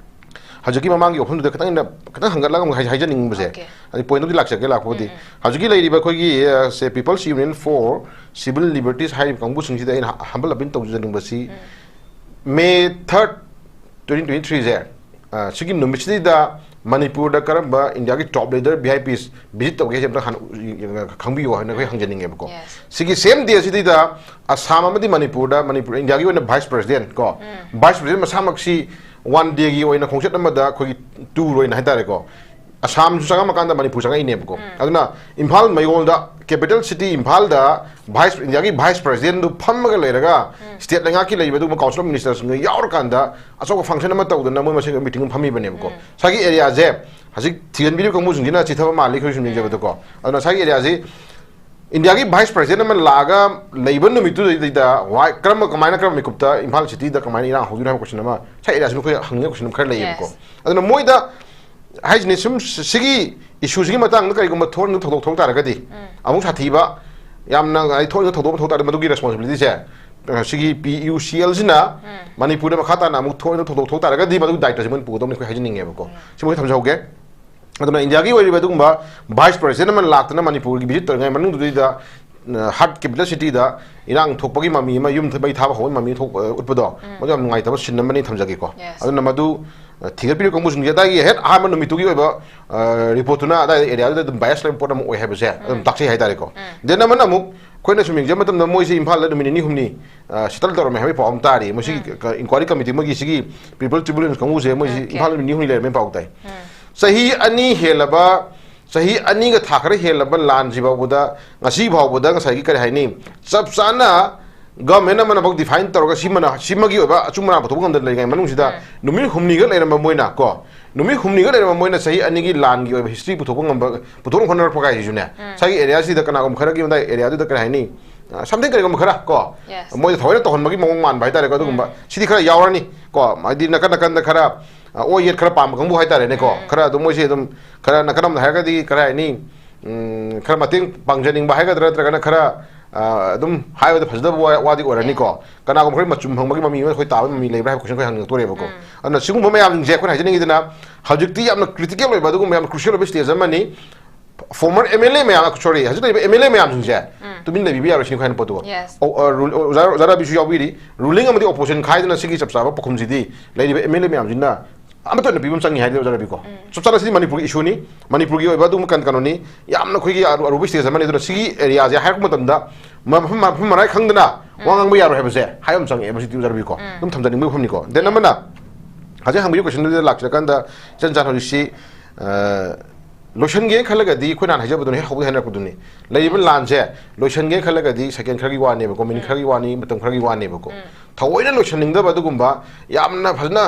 ꯍꯧꯖꯤꯛꯀꯤ ꯃꯃꯥꯡꯒꯤ ꯋꯥꯐꯝꯗꯨꯗ ꯈꯤꯇꯪ ꯑꯩꯅ ꯈꯤꯇꯪ ꯍꯪꯒꯠꯂꯒ ꯑꯃꯨꯛ ꯍꯥꯏ-, ꯍꯥꯏꯖꯅꯤꯡꯕꯁꯦ, Okay꯫ ꯑꯗꯩ pointꯗꯨꯗꯤ ꯂꯥꯛꯆꯒꯦ ꯂꯥꯛꯄꯕꯨꯗꯤ꯫ ꯎꯝ, ꯎꯝ꯫ ꯍꯧꯖꯤꯛꯀꯤ ꯂꯩꯔꯤꯕ ꯑꯩꯈꯣꯏꯒꯤ, ꯑ, ꯁꯦ People's Union for Civil Liberties ꯍꯥꯏꯔꯤꯕ ꯀꯥꯡꯕꯨꯁꯤꯡꯁꯤꯗ ꯑꯩꯅ ꯍ-, humble appeal ꯇꯧꯖꯅꯤꯡꯕꯁꯤ, ꯎꯝ꯫ May third, twenty twenty threeꯁꯦ, ꯑ, ꯁꯤꯒꯤ ꯅꯨꯃꯤꯠꯁꯤꯗꯩꯗ ꯃꯅꯤꯄꯨꯔꯗ ꯀꯔꯝꯕ ꯏꯟꯗꯤꯌꯥꯒꯤ ꯇꯣꯞ ꯂꯤꯗꯔ ꯚꯤ ꯑꯥꯏ ꯄꯤꯁ ꯚꯤꯖꯤꯠ ꯇꯧꯒꯦ ꯍꯥꯏꯁꯦ ꯑꯝꯇ ꯍꯥꯟꯅ ꯎ-, ꯌꯦꯡ-, ꯈꯪꯕꯤꯌꯨ ꯍꯥꯏꯅ ꯑꯩꯈꯣꯏ ꯍꯪꯖꯅꯤꯡꯉꯦꯕꯀꯣ꯫ Yes. ꯁꯤꯒꯤ ꯁꯦꯝ ꯗꯦ ꯑꯁꯤꯗꯩꯗ ꯑꯁꯥꯝ ꯑꯃꯗꯤ ꯃꯅꯤꯄꯨꯔꯗ, ꯃꯅꯤꯄꯨꯔ, ꯏꯟꯗꯤꯌꯥꯒꯤ ꯑꯣꯏꯅ ꯚꯥꯏꯁ ꯄ꯭ꯔꯦꯁꯤꯗꯦꯟ ꯀꯣ, ꯚꯥꯏꯁ ꯄ꯭ꯔꯦꯁꯤꯗꯦꯟ ꯃꯁꯥꯃꯛꯁꯤ ꯋꯥꯟ ꯗꯦꯒꯤ ꯑꯣꯏꯅ ꯈꯣꯡꯆꯠ ꯑꯃꯗ ꯑꯩꯈꯣꯏꯒꯤ ꯇꯨꯔ ꯑꯣꯏꯅ ꯍꯥꯏꯇꯥꯔꯦꯀꯣ, ꯑꯁꯥꯝꯁꯨ ꯆꯪꯉꯝꯃꯀꯥꯟꯗ ꯃꯅꯤꯄꯨꯔ ꯆꯪꯉꯛꯏꯅꯦꯕꯀꯣ꯫ ꯑꯗꯨꯅ ꯏꯝꯐꯥꯜ ꯃꯌꯣꯜꯗ, ꯀꯦꯄꯤꯇꯦꯜ ꯁꯤꯇꯤ ꯏꯝꯐꯥꯜꯗ ꯚꯥꯏꯁ, ꯏꯟꯗꯤꯌꯥꯒꯤ ꯚꯥꯏꯁ ꯄ꯭ꯔꯦꯁꯤꯗꯦꯟꯗꯨ ꯐꯝꯃꯒ ꯂꯩꯔꯒ ꯁ꯭ꯇꯦꯠ ꯂꯩꯉꯥꯛꯀꯤ ꯂꯩꯕ ꯑꯗꯨꯒꯨꯝꯕ ꯀꯥꯎꯟꯁꯤꯜ ꯑꯣꯐ ꯃꯤꯅꯤꯁꯇꯔꯁꯤꯡꯒ ꯌꯥꯎꯔꯀꯥꯟꯗ ꯑꯆꯧꯕ ꯐꯪꯁꯟ ꯑꯃ ꯇꯧꯗꯅ ꯃꯣꯏ ꯃꯁꯦꯟ ꯃꯤꯇꯤꯡ ꯑꯃ ꯐꯝꯃꯤꯕꯅꯦꯕꯀꯣ꯫ ꯉꯁꯥꯏꯒꯤ ꯑꯦꯔꯤꯌꯥꯁꯦ ꯍꯧꯖꯤꯛ ꯊꯤꯒꯟꯕꯤꯔꯤꯕ ꯀꯥꯡꯕꯨꯁꯤꯡꯁꯤꯅ ꯆꯤꯊꯕ ꯃꯥꯜꯂꯤ ꯑꯩꯈꯣꯏ ꯁꯨꯝ ꯌꯦꯡꯖꯕꯗꯀꯣ꯫ ꯑꯗꯨꯅ ꯉꯁꯥꯏꯒꯤ ꯑꯦꯔꯤꯌꯥꯁꯤ ꯏꯟꯗꯤꯌꯥꯒꯤ ꯚꯥꯏꯁ ꯄ꯭ꯔꯦꯁꯤꯗꯦꯟ ꯑꯃ ꯂꯥꯛꯑꯒ ꯂꯩꯕ ꯅꯨꯃꯤꯠꯇꯨꯗꯩꯗ ꯋꯥꯏ-, ꯀꯔꯝꯕ, ꯀꯃꯥꯏꯅ, ꯀꯔꯝꯕ ꯃꯤꯀꯨꯞꯇ ꯏꯝꯐꯥꯜ ꯁꯤꯇꯤꯗ ꯀꯃꯥꯏꯅ ꯏꯔꯥꯡ ꯍꯧꯗꯣꯏꯅꯣ ꯍꯥꯏꯕ ꯀꯣꯏꯁꯟ ꯑꯃ ꯉꯁꯥꯏ ꯑꯦꯔꯤꯌꯥꯁꯤꯅ ꯑꯩꯈꯣꯏ ꯍꯪꯅꯤꯡꯉꯥꯏ ꯀꯣꯏꯁꯟ ꯑꯃ ꯈꯔ ꯂꯩꯌꯦꯕꯀꯣ꯫ Yes. ꯑꯗꯨꯅ ꯃꯣꯏꯗ ꯍꯥꯏꯁꯤꯅꯤ, ꯁꯨꯝ ꯁꯤꯒꯤ ꯏꯁꯨꯁꯤꯒꯤ ꯃꯇꯥꯡꯗ ꯀꯔꯤꯒꯨꯝꯕ ꯊꯣꯛꯍꯟꯅꯤꯡꯕ ꯊꯧꯗꯣꯛ ꯊꯣꯛ ꯇꯥꯔꯒꯗꯤ ꯑꯃꯨꯛ ꯁꯥꯊꯤꯕ, ꯌꯥꯝꯅ ꯍꯥꯏꯗꯤ ꯊꯣꯛꯍꯟꯅꯤꯡꯕ ꯊꯧꯗꯣꯛ ꯑꯃ ꯊꯣꯛ ꯇꯥꯔꯒꯗꯤ ꯃꯗꯨꯒꯤ ꯔꯦꯁꯄꯣꯟꯁꯤꯕꯤꯂꯤꯇꯤꯁꯦ, ꯑ, ꯁꯤꯒꯤ ꯄꯤ ꯌꯨ ꯁꯤ ꯑꯦꯜꯁꯤꯅ ꯃꯅꯤꯄꯨꯔꯗ ꯃꯈꯥ ꯇꯥꯅ ꯑꯃꯨꯛ ꯊꯣꯛꯍꯟꯅꯤꯡꯕ ꯊꯧꯗꯣꯛ ꯊꯣꯛ ꯇꯥꯔꯒꯗꯤ ꯃꯗꯨꯒꯤ ꯗꯥꯏꯇꯁꯦ ꯃꯣꯏꯅ ꯄꯨꯒꯗꯕꯅꯤ ꯑꯩꯈꯣꯏ ꯍꯥꯏꯖꯅꯤꯡꯉꯦꯕꯀꯣ꯫ ꯁꯤ ꯃꯣꯏ ꯊꯝꯖꯍꯧꯒꯦ꯫ ꯑꯗꯨꯅ ꯏꯟꯗꯤꯌꯥꯒꯤ ꯑꯣꯏꯔꯤꯕ ꯑꯗꯨꯒꯨꯝꯕ ꯚꯥꯏꯁ ꯄ꯭ꯔꯦꯁꯤꯗꯦꯟ ꯑꯃ ꯂꯥꯛꯇꯨꯅ ꯃꯅꯤꯄꯨꯔꯒꯤ ꯚꯤꯖꯤꯠ ꯇꯧꯔꯤꯉꯩ ꯃꯅꯨꯡꯗꯨꯗꯩꯗ, ꯑ, ꯍꯥꯔꯠ ꯀꯦꯄꯤꯇꯦꯜ ꯁꯤꯇꯤꯗ ꯏꯔꯥꯡ ꯊꯣꯛꯄꯒꯤ ꯃꯃꯤ ꯑꯃ, ꯌꯨꯝ ꯃꯩ ꯊꯥꯕ ꯍꯧꯕꯒꯤ ꯃꯃꯤ ꯊꯣꯛꯄ, ꯑ, ꯎꯠꯄꯗꯣ, ꯃꯗꯨ ꯌꯥꯝ ꯅꯨꯡꯉꯥꯏꯇꯕ ꯁꯤꯟ ꯑꯃꯅꯤ ꯊꯝꯖꯒꯦꯀꯣ꯫ Yes. ꯑꯗꯨꯅ ꯃꯗꯨ, ꯑ, ꯊꯤꯒꯠꯄꯤꯔꯤꯕ ꯀꯥꯡꯕꯨꯁꯤꯡꯁꯦ ꯑꯗꯥꯏꯒꯤ ꯍꯦꯛ ꯑꯍꯥꯟꯕ ꯅꯨꯃꯤꯠꯇꯨꯒꯤ ꯑꯣꯏꯕ, ꯑ, ꯔꯤꯄꯣꯔꯠꯇꯨꯅ ꯑꯗꯥꯏ ꯑꯦꯔꯤꯌꯥꯗꯨꯗ ꯑꯗꯨꯝ ꯕꯥꯏꯁ ꯂꯩꯕ ꯄꯣꯠ ꯑꯃ ꯑꯣꯏ ꯍꯥꯏꯕꯁꯦ ꯑꯗꯨꯝ ꯇꯥꯛꯆꯩ ꯍꯥꯏꯇꯥꯔꯦꯀꯣ꯫ ꯗꯦꯟ ꯑꯃꯅ ꯑꯃꯨꯛ ꯑꯩꯈꯣꯏꯅ ꯁꯨꯝ ꯌꯦꯡꯖꯕ ꯃꯇꯝꯗ ꯃꯣꯏꯁꯦ ꯏꯝꯐꯥꯜꯗ ꯅꯨꯃꯤꯠ ꯅꯤꯅꯤ ꯍꯨꯝꯅꯤ, ꯑ, ꯁꯦꯇꯜ ꯇꯧꯔꯝꯃꯦ ꯍꯥꯏꯕꯒꯤ ꯄꯥꯎ ꯑꯃ ꯇꯥꯔꯤ꯫ ꯃꯣꯏ ꯁꯤꯒꯤ ꯏꯟꯀ꯭ꯋꯥꯏꯔꯤ ꯀꯃꯤꯇꯤ, ꯃꯣꯏꯒꯤ ꯁꯤꯒꯤ ꯄꯤꯄꯜ ꯇ꯭ꯔꯤꯕꯨꯅꯦꯜ ꯀꯥꯡꯕꯨꯁꯦ ꯃꯣꯏꯁꯤ Okay. ꯏꯝꯐꯥꯜꯗ ꯅꯨꯃꯤꯠ ꯅꯤꯅꯤ ꯍꯨꯝꯅꯤ ꯂꯩꯔꯝꯃꯦ ꯄꯥꯎ ꯇꯥꯏ꯫ ꯆꯍꯤ ꯑꯅꯤ ꯍꯦꯜꯂꯕ, ꯆꯍꯤ ꯑꯅꯤꯒ ꯊꯥ ꯈꯔ ꯍꯦꯜꯂꯕ ꯂꯥꯟꯁꯤ ꯐꯥꯎꯕꯗ, ꯉꯁꯤ ꯐꯥꯎꯕꯗ ꯉꯁꯥꯏꯒꯤ ꯀꯔꯤ ꯍꯥꯏꯅꯤ, ꯆꯞ ꯆꯥꯅ ꯒꯚꯔꯟꯃꯦꯟ ꯑꯃꯅ ꯐꯥꯎ ꯗꯤꯐꯥꯏꯟ ꯇꯧꯔꯒ ꯁꯤꯃꯅ, ꯁꯤꯃꯒꯤ ꯑꯣꯏꯕ ꯑꯆꯨꯝ ꯑꯔꯥꯟ ꯄꯨꯊꯣꯛꯄ ꯉꯝꯗꯅ ꯂꯩꯔꯤꯉꯩ ꯃꯅꯨꯡꯁꯤꯗ ꯅꯨꯃꯤꯠ ꯍꯨꯝꯅꯤꯒ ꯂꯩꯔꯝꯕ ꯃꯣꯏꯅ ꯀꯣ, ꯅꯨꯃꯤꯠ ꯍꯨꯝꯅꯤꯒ ꯂꯩꯔꯝꯕ ꯃꯣꯏꯅ ꯆꯍꯤ ꯑꯅꯤꯒꯤ ꯂꯥꯟꯒꯤ ꯑꯣꯏꯕ ꯍꯤꯁꯇ꯭ꯔꯤ ꯄꯨꯊꯣꯛꯄ ꯉꯝꯕ, ꯄꯨꯊꯣꯛꯅꯕ ꯍꯣꯠꯅꯔꯛꯄ ꯀꯥꯏꯁꯤꯁꯨꯅꯦ, ꯉꯁꯥꯏꯒꯤ ꯑꯦꯔꯤꯌꯥꯁꯤꯗ ꯀꯅꯥꯒꯨꯝꯕ ꯈꯔꯒꯤ ꯃꯇꯥꯏ ꯑꯦꯔꯤꯌꯥꯗꯨꯗ ꯀꯔꯤ ꯍꯥꯏꯅꯤ, ꯁꯝꯊꯤꯡ ꯀꯔꯤꯒꯨꯝꯕ ꯈꯔ ꯀꯣ, Yes. ꯃꯣꯏꯗ ꯊꯑꯣꯏꯅ ꯇꯧꯍꯟꯕꯒꯤ ꯃꯑꯣꯡ ꯃꯥꯟꯕ ꯍꯥꯏꯇꯥꯔꯦꯀꯣ꯫ ꯑꯗꯨꯒꯨꯝꯕ ꯁꯤꯗꯤ ꯈꯔ ꯌꯥꯎꯔꯅꯤ ꯀꯣ, ꯍꯥꯏꯗꯤ ꯅꯥꯀꯟ ꯅꯥꯀꯟꯗ ꯈꯔ, ꯑ, ꯑꯣꯏ ꯌꯦꯠ ꯈꯔ ꯄꯥꯝꯕ ꯀꯥꯡꯕꯨ ꯍꯥꯏꯇꯥꯔꯦꯅꯦꯀꯣ꯫ ꯈꯔ ꯑꯗꯨꯝ ꯃꯣꯏꯁꯦ ꯑꯗꯨꯝ ꯈꯔ ꯅꯥꯀꯟ ꯑꯃꯗ ꯍꯥꯏꯔꯒꯗꯤ ꯀꯔꯤ ꯍꯥꯏꯅꯤ, ꯎꯝ, ꯈꯔ ꯃꯇꯦꯡ ꯄꯥꯡꯖꯅꯤꯡꯕ ꯍꯥꯏꯒꯗ꯭ꯔꯥ, ꯅꯠꯇ꯭ꯔꯒꯅ ꯈꯔ, ꯑ, ꯑꯗꯨꯝ ꯍꯥꯏꯕꯗ ꯐꯖꯗꯕ ꯋꯥ-, ꯋꯥꯗꯤ ꯑꯣꯏꯔꯅꯤꯀꯣ꯫ ꯀꯅꯥꯒꯨꯝꯕ ꯈꯔ ꯃꯆꯨꯝ ꯐꯪꯕꯒꯤ ꯃꯃꯤ ꯑꯃ ꯑꯩꯈꯣꯏ ꯇꯥꯕ ꯃꯃꯤ ꯂꯩꯕ꯭ꯔꯥ ꯍꯥꯏꯕ ꯀꯣꯏꯁꯟ ꯑꯩꯈꯣꯏ ꯍꯪꯅꯤꯡꯉꯛꯇꯣꯔꯦꯕꯀꯣ꯫ ꯑꯗꯨꯅ ꯁꯤꯒꯨꯝꯕ ꯃꯌꯥꯝꯁꯤꯡꯁꯦ ꯑꯩꯈꯣꯏꯅ ꯍꯥꯏꯖꯅꯤꯡꯉꯤꯗꯅ ꯍꯧꯖꯤꯛꯇꯤ ꯌꯥꯝꯅ ꯀ꯭ꯔꯤꯇꯤꯀꯦꯜ ꯑꯣꯏꯕ ꯑꯗꯨꯒꯨꯝꯕ ꯌꯥꯝꯅ ꯀ꯭ꯔꯨꯁꯤꯌꯦꯜ ꯑꯣꯏꯕ ꯁ꯭ꯇꯦꯖ ꯑꯃꯅꯤ꯫ ꯐꯣꯔꯃꯔ ꯑꯦꯝ ꯑꯦꯜ ꯑꯦ ꯃꯌꯥꯝ, ꯁꯣꯔꯤ, ꯍꯧꯖꯤꯛ ꯂꯩꯔꯤꯕ ꯑꯦꯝ ꯑꯦꯜ ꯑꯦ ꯃꯌꯥꯝꯁꯤꯡꯁꯦ ꯇꯨꯃꯤꯟ ꯂꯩꯕꯤꯕ ꯌꯥꯔꯣꯏ ꯁꯤꯅꯤ ꯑꯩꯈꯣꯏ ꯍꯥꯏꯅ ꯄꯣꯠꯇꯨ꯫ Yes. ꯑꯣ, ꯑ, ꯔꯨꯜ-, ꯑꯣꯖꯥ, ꯑꯣꯖꯥ ꯔꯥꯕꯤꯁꯨ ꯌꯥꯎꯕꯤꯔꯤ꯫ ꯔꯨꯂꯤꯡ ꯑꯃꯗꯤ ꯑꯣꯄꯣꯖꯤꯁꯟ ꯈꯥꯏꯗꯅ ꯁꯤꯒꯤ ꯆꯞ ꯆꯥꯕ ꯄꯥꯎꯈꯨꯝꯁꯤꯗꯤ ꯂꯩꯔꯤꯕ ꯑꯦꯝ ꯑꯦꯜ ꯑꯦ ꯃꯌꯥꯝꯁꯤꯅ ꯑꯃꯠꯇ ꯑꯣꯏꯅ ꯄꯤꯕ ꯑꯃ ꯆꯪꯉꯤ ꯍꯥꯏꯗꯤ ꯑꯣꯖꯥ ꯔꯕꯤꯀꯣ꯫ ꯆꯞ ꯆꯥꯅ ꯁꯤꯗꯤ ꯃꯅꯤꯄꯨꯔꯒꯤ ꯏꯁꯨꯅꯤ, ꯃꯅꯤꯄꯨꯔꯒꯤ ꯑꯣꯏꯕ ꯑꯗꯨꯒꯨꯝꯕ ꯀꯩꯅꯣꯅꯤ꯫ ꯌꯥꯝꯅ ꯑꯩꯈꯣꯏꯒꯤ ꯑꯔꯨ-, ꯑꯔꯨꯕ ꯁ꯭ꯇꯦꯖ ꯑꯃꯅꯤ꯫ ꯑꯗꯨꯅ ꯁꯤꯒꯤ ꯑꯦꯔꯤꯌꯥꯁꯦ ꯍꯥꯏꯔꯛꯄ ꯃꯇꯝꯗ ꯃꯐꯝ, ꯃꯐꯝ ꯃꯔꯥꯏ ꯈꯪꯗꯅ ꯋꯥ ꯉꯥꯡꯕ ꯌꯥꯔꯣꯏ ꯍꯥꯏꯕꯁꯦ ꯍꯥꯏꯕ ꯑꯃ ꯆꯪꯉꯦ, ꯃꯁꯤꯗꯤ ꯑꯣꯖꯥ ꯔꯕꯤꯀꯣ꯫ ꯑꯗꯨꯝ ꯊꯝꯖꯅꯤꯡꯕ ꯋꯥꯐꯝꯅꯤꯀꯣ꯫ ꯗꯦꯟ ꯑꯃꯅ ꯍꯧꯖꯤꯛ ꯍꯪꯕꯤꯔꯤꯕ ꯀꯣꯏꯁꯟꯗꯨꯗ ꯂꯥꯛꯆꯔꯀꯥꯟꯗ ꯏꯆꯟ ꯆꯥꯟ ꯍꯧꯖꯤꯛꯁꯤ, ꯑ, ꯂꯣꯏꯁꯟꯒꯦ ꯈꯜꯂꯒꯗꯤ ꯑꯩꯈꯣꯏ ꯅꯍꯥꯟ ꯍꯥꯏꯖꯕꯗꯨꯅ ꯍꯦꯛ ꯍꯧꯕꯗ ꯍꯥꯏꯅꯔꯛꯄꯗꯨꯅꯤ꯫ ꯂꯩꯔꯤꯕ ꯂꯥꯟꯁꯦ ꯂꯣꯏꯁꯟꯒꯦ ꯈꯜꯂꯒꯗꯤ ꯁꯦꯀꯦꯟ ꯈꯔꯒꯤ ꯋꯥꯅꯦꯕꯀꯣ, ꯃꯤꯅꯤꯠ ꯈꯔꯒꯤ ꯋꯥꯅꯤ, ꯃꯇꯝ ꯈꯔꯒꯤ ꯋꯥꯅꯦꯕꯀꯣ꯫ ꯊꯑꯣꯏꯅ ꯂꯣꯏꯁꯟꯅꯤꯡꯗꯕ ꯑꯗꯨꯒꯨꯝꯕ ꯌꯥꯝꯅ ꯐꯖꯅ,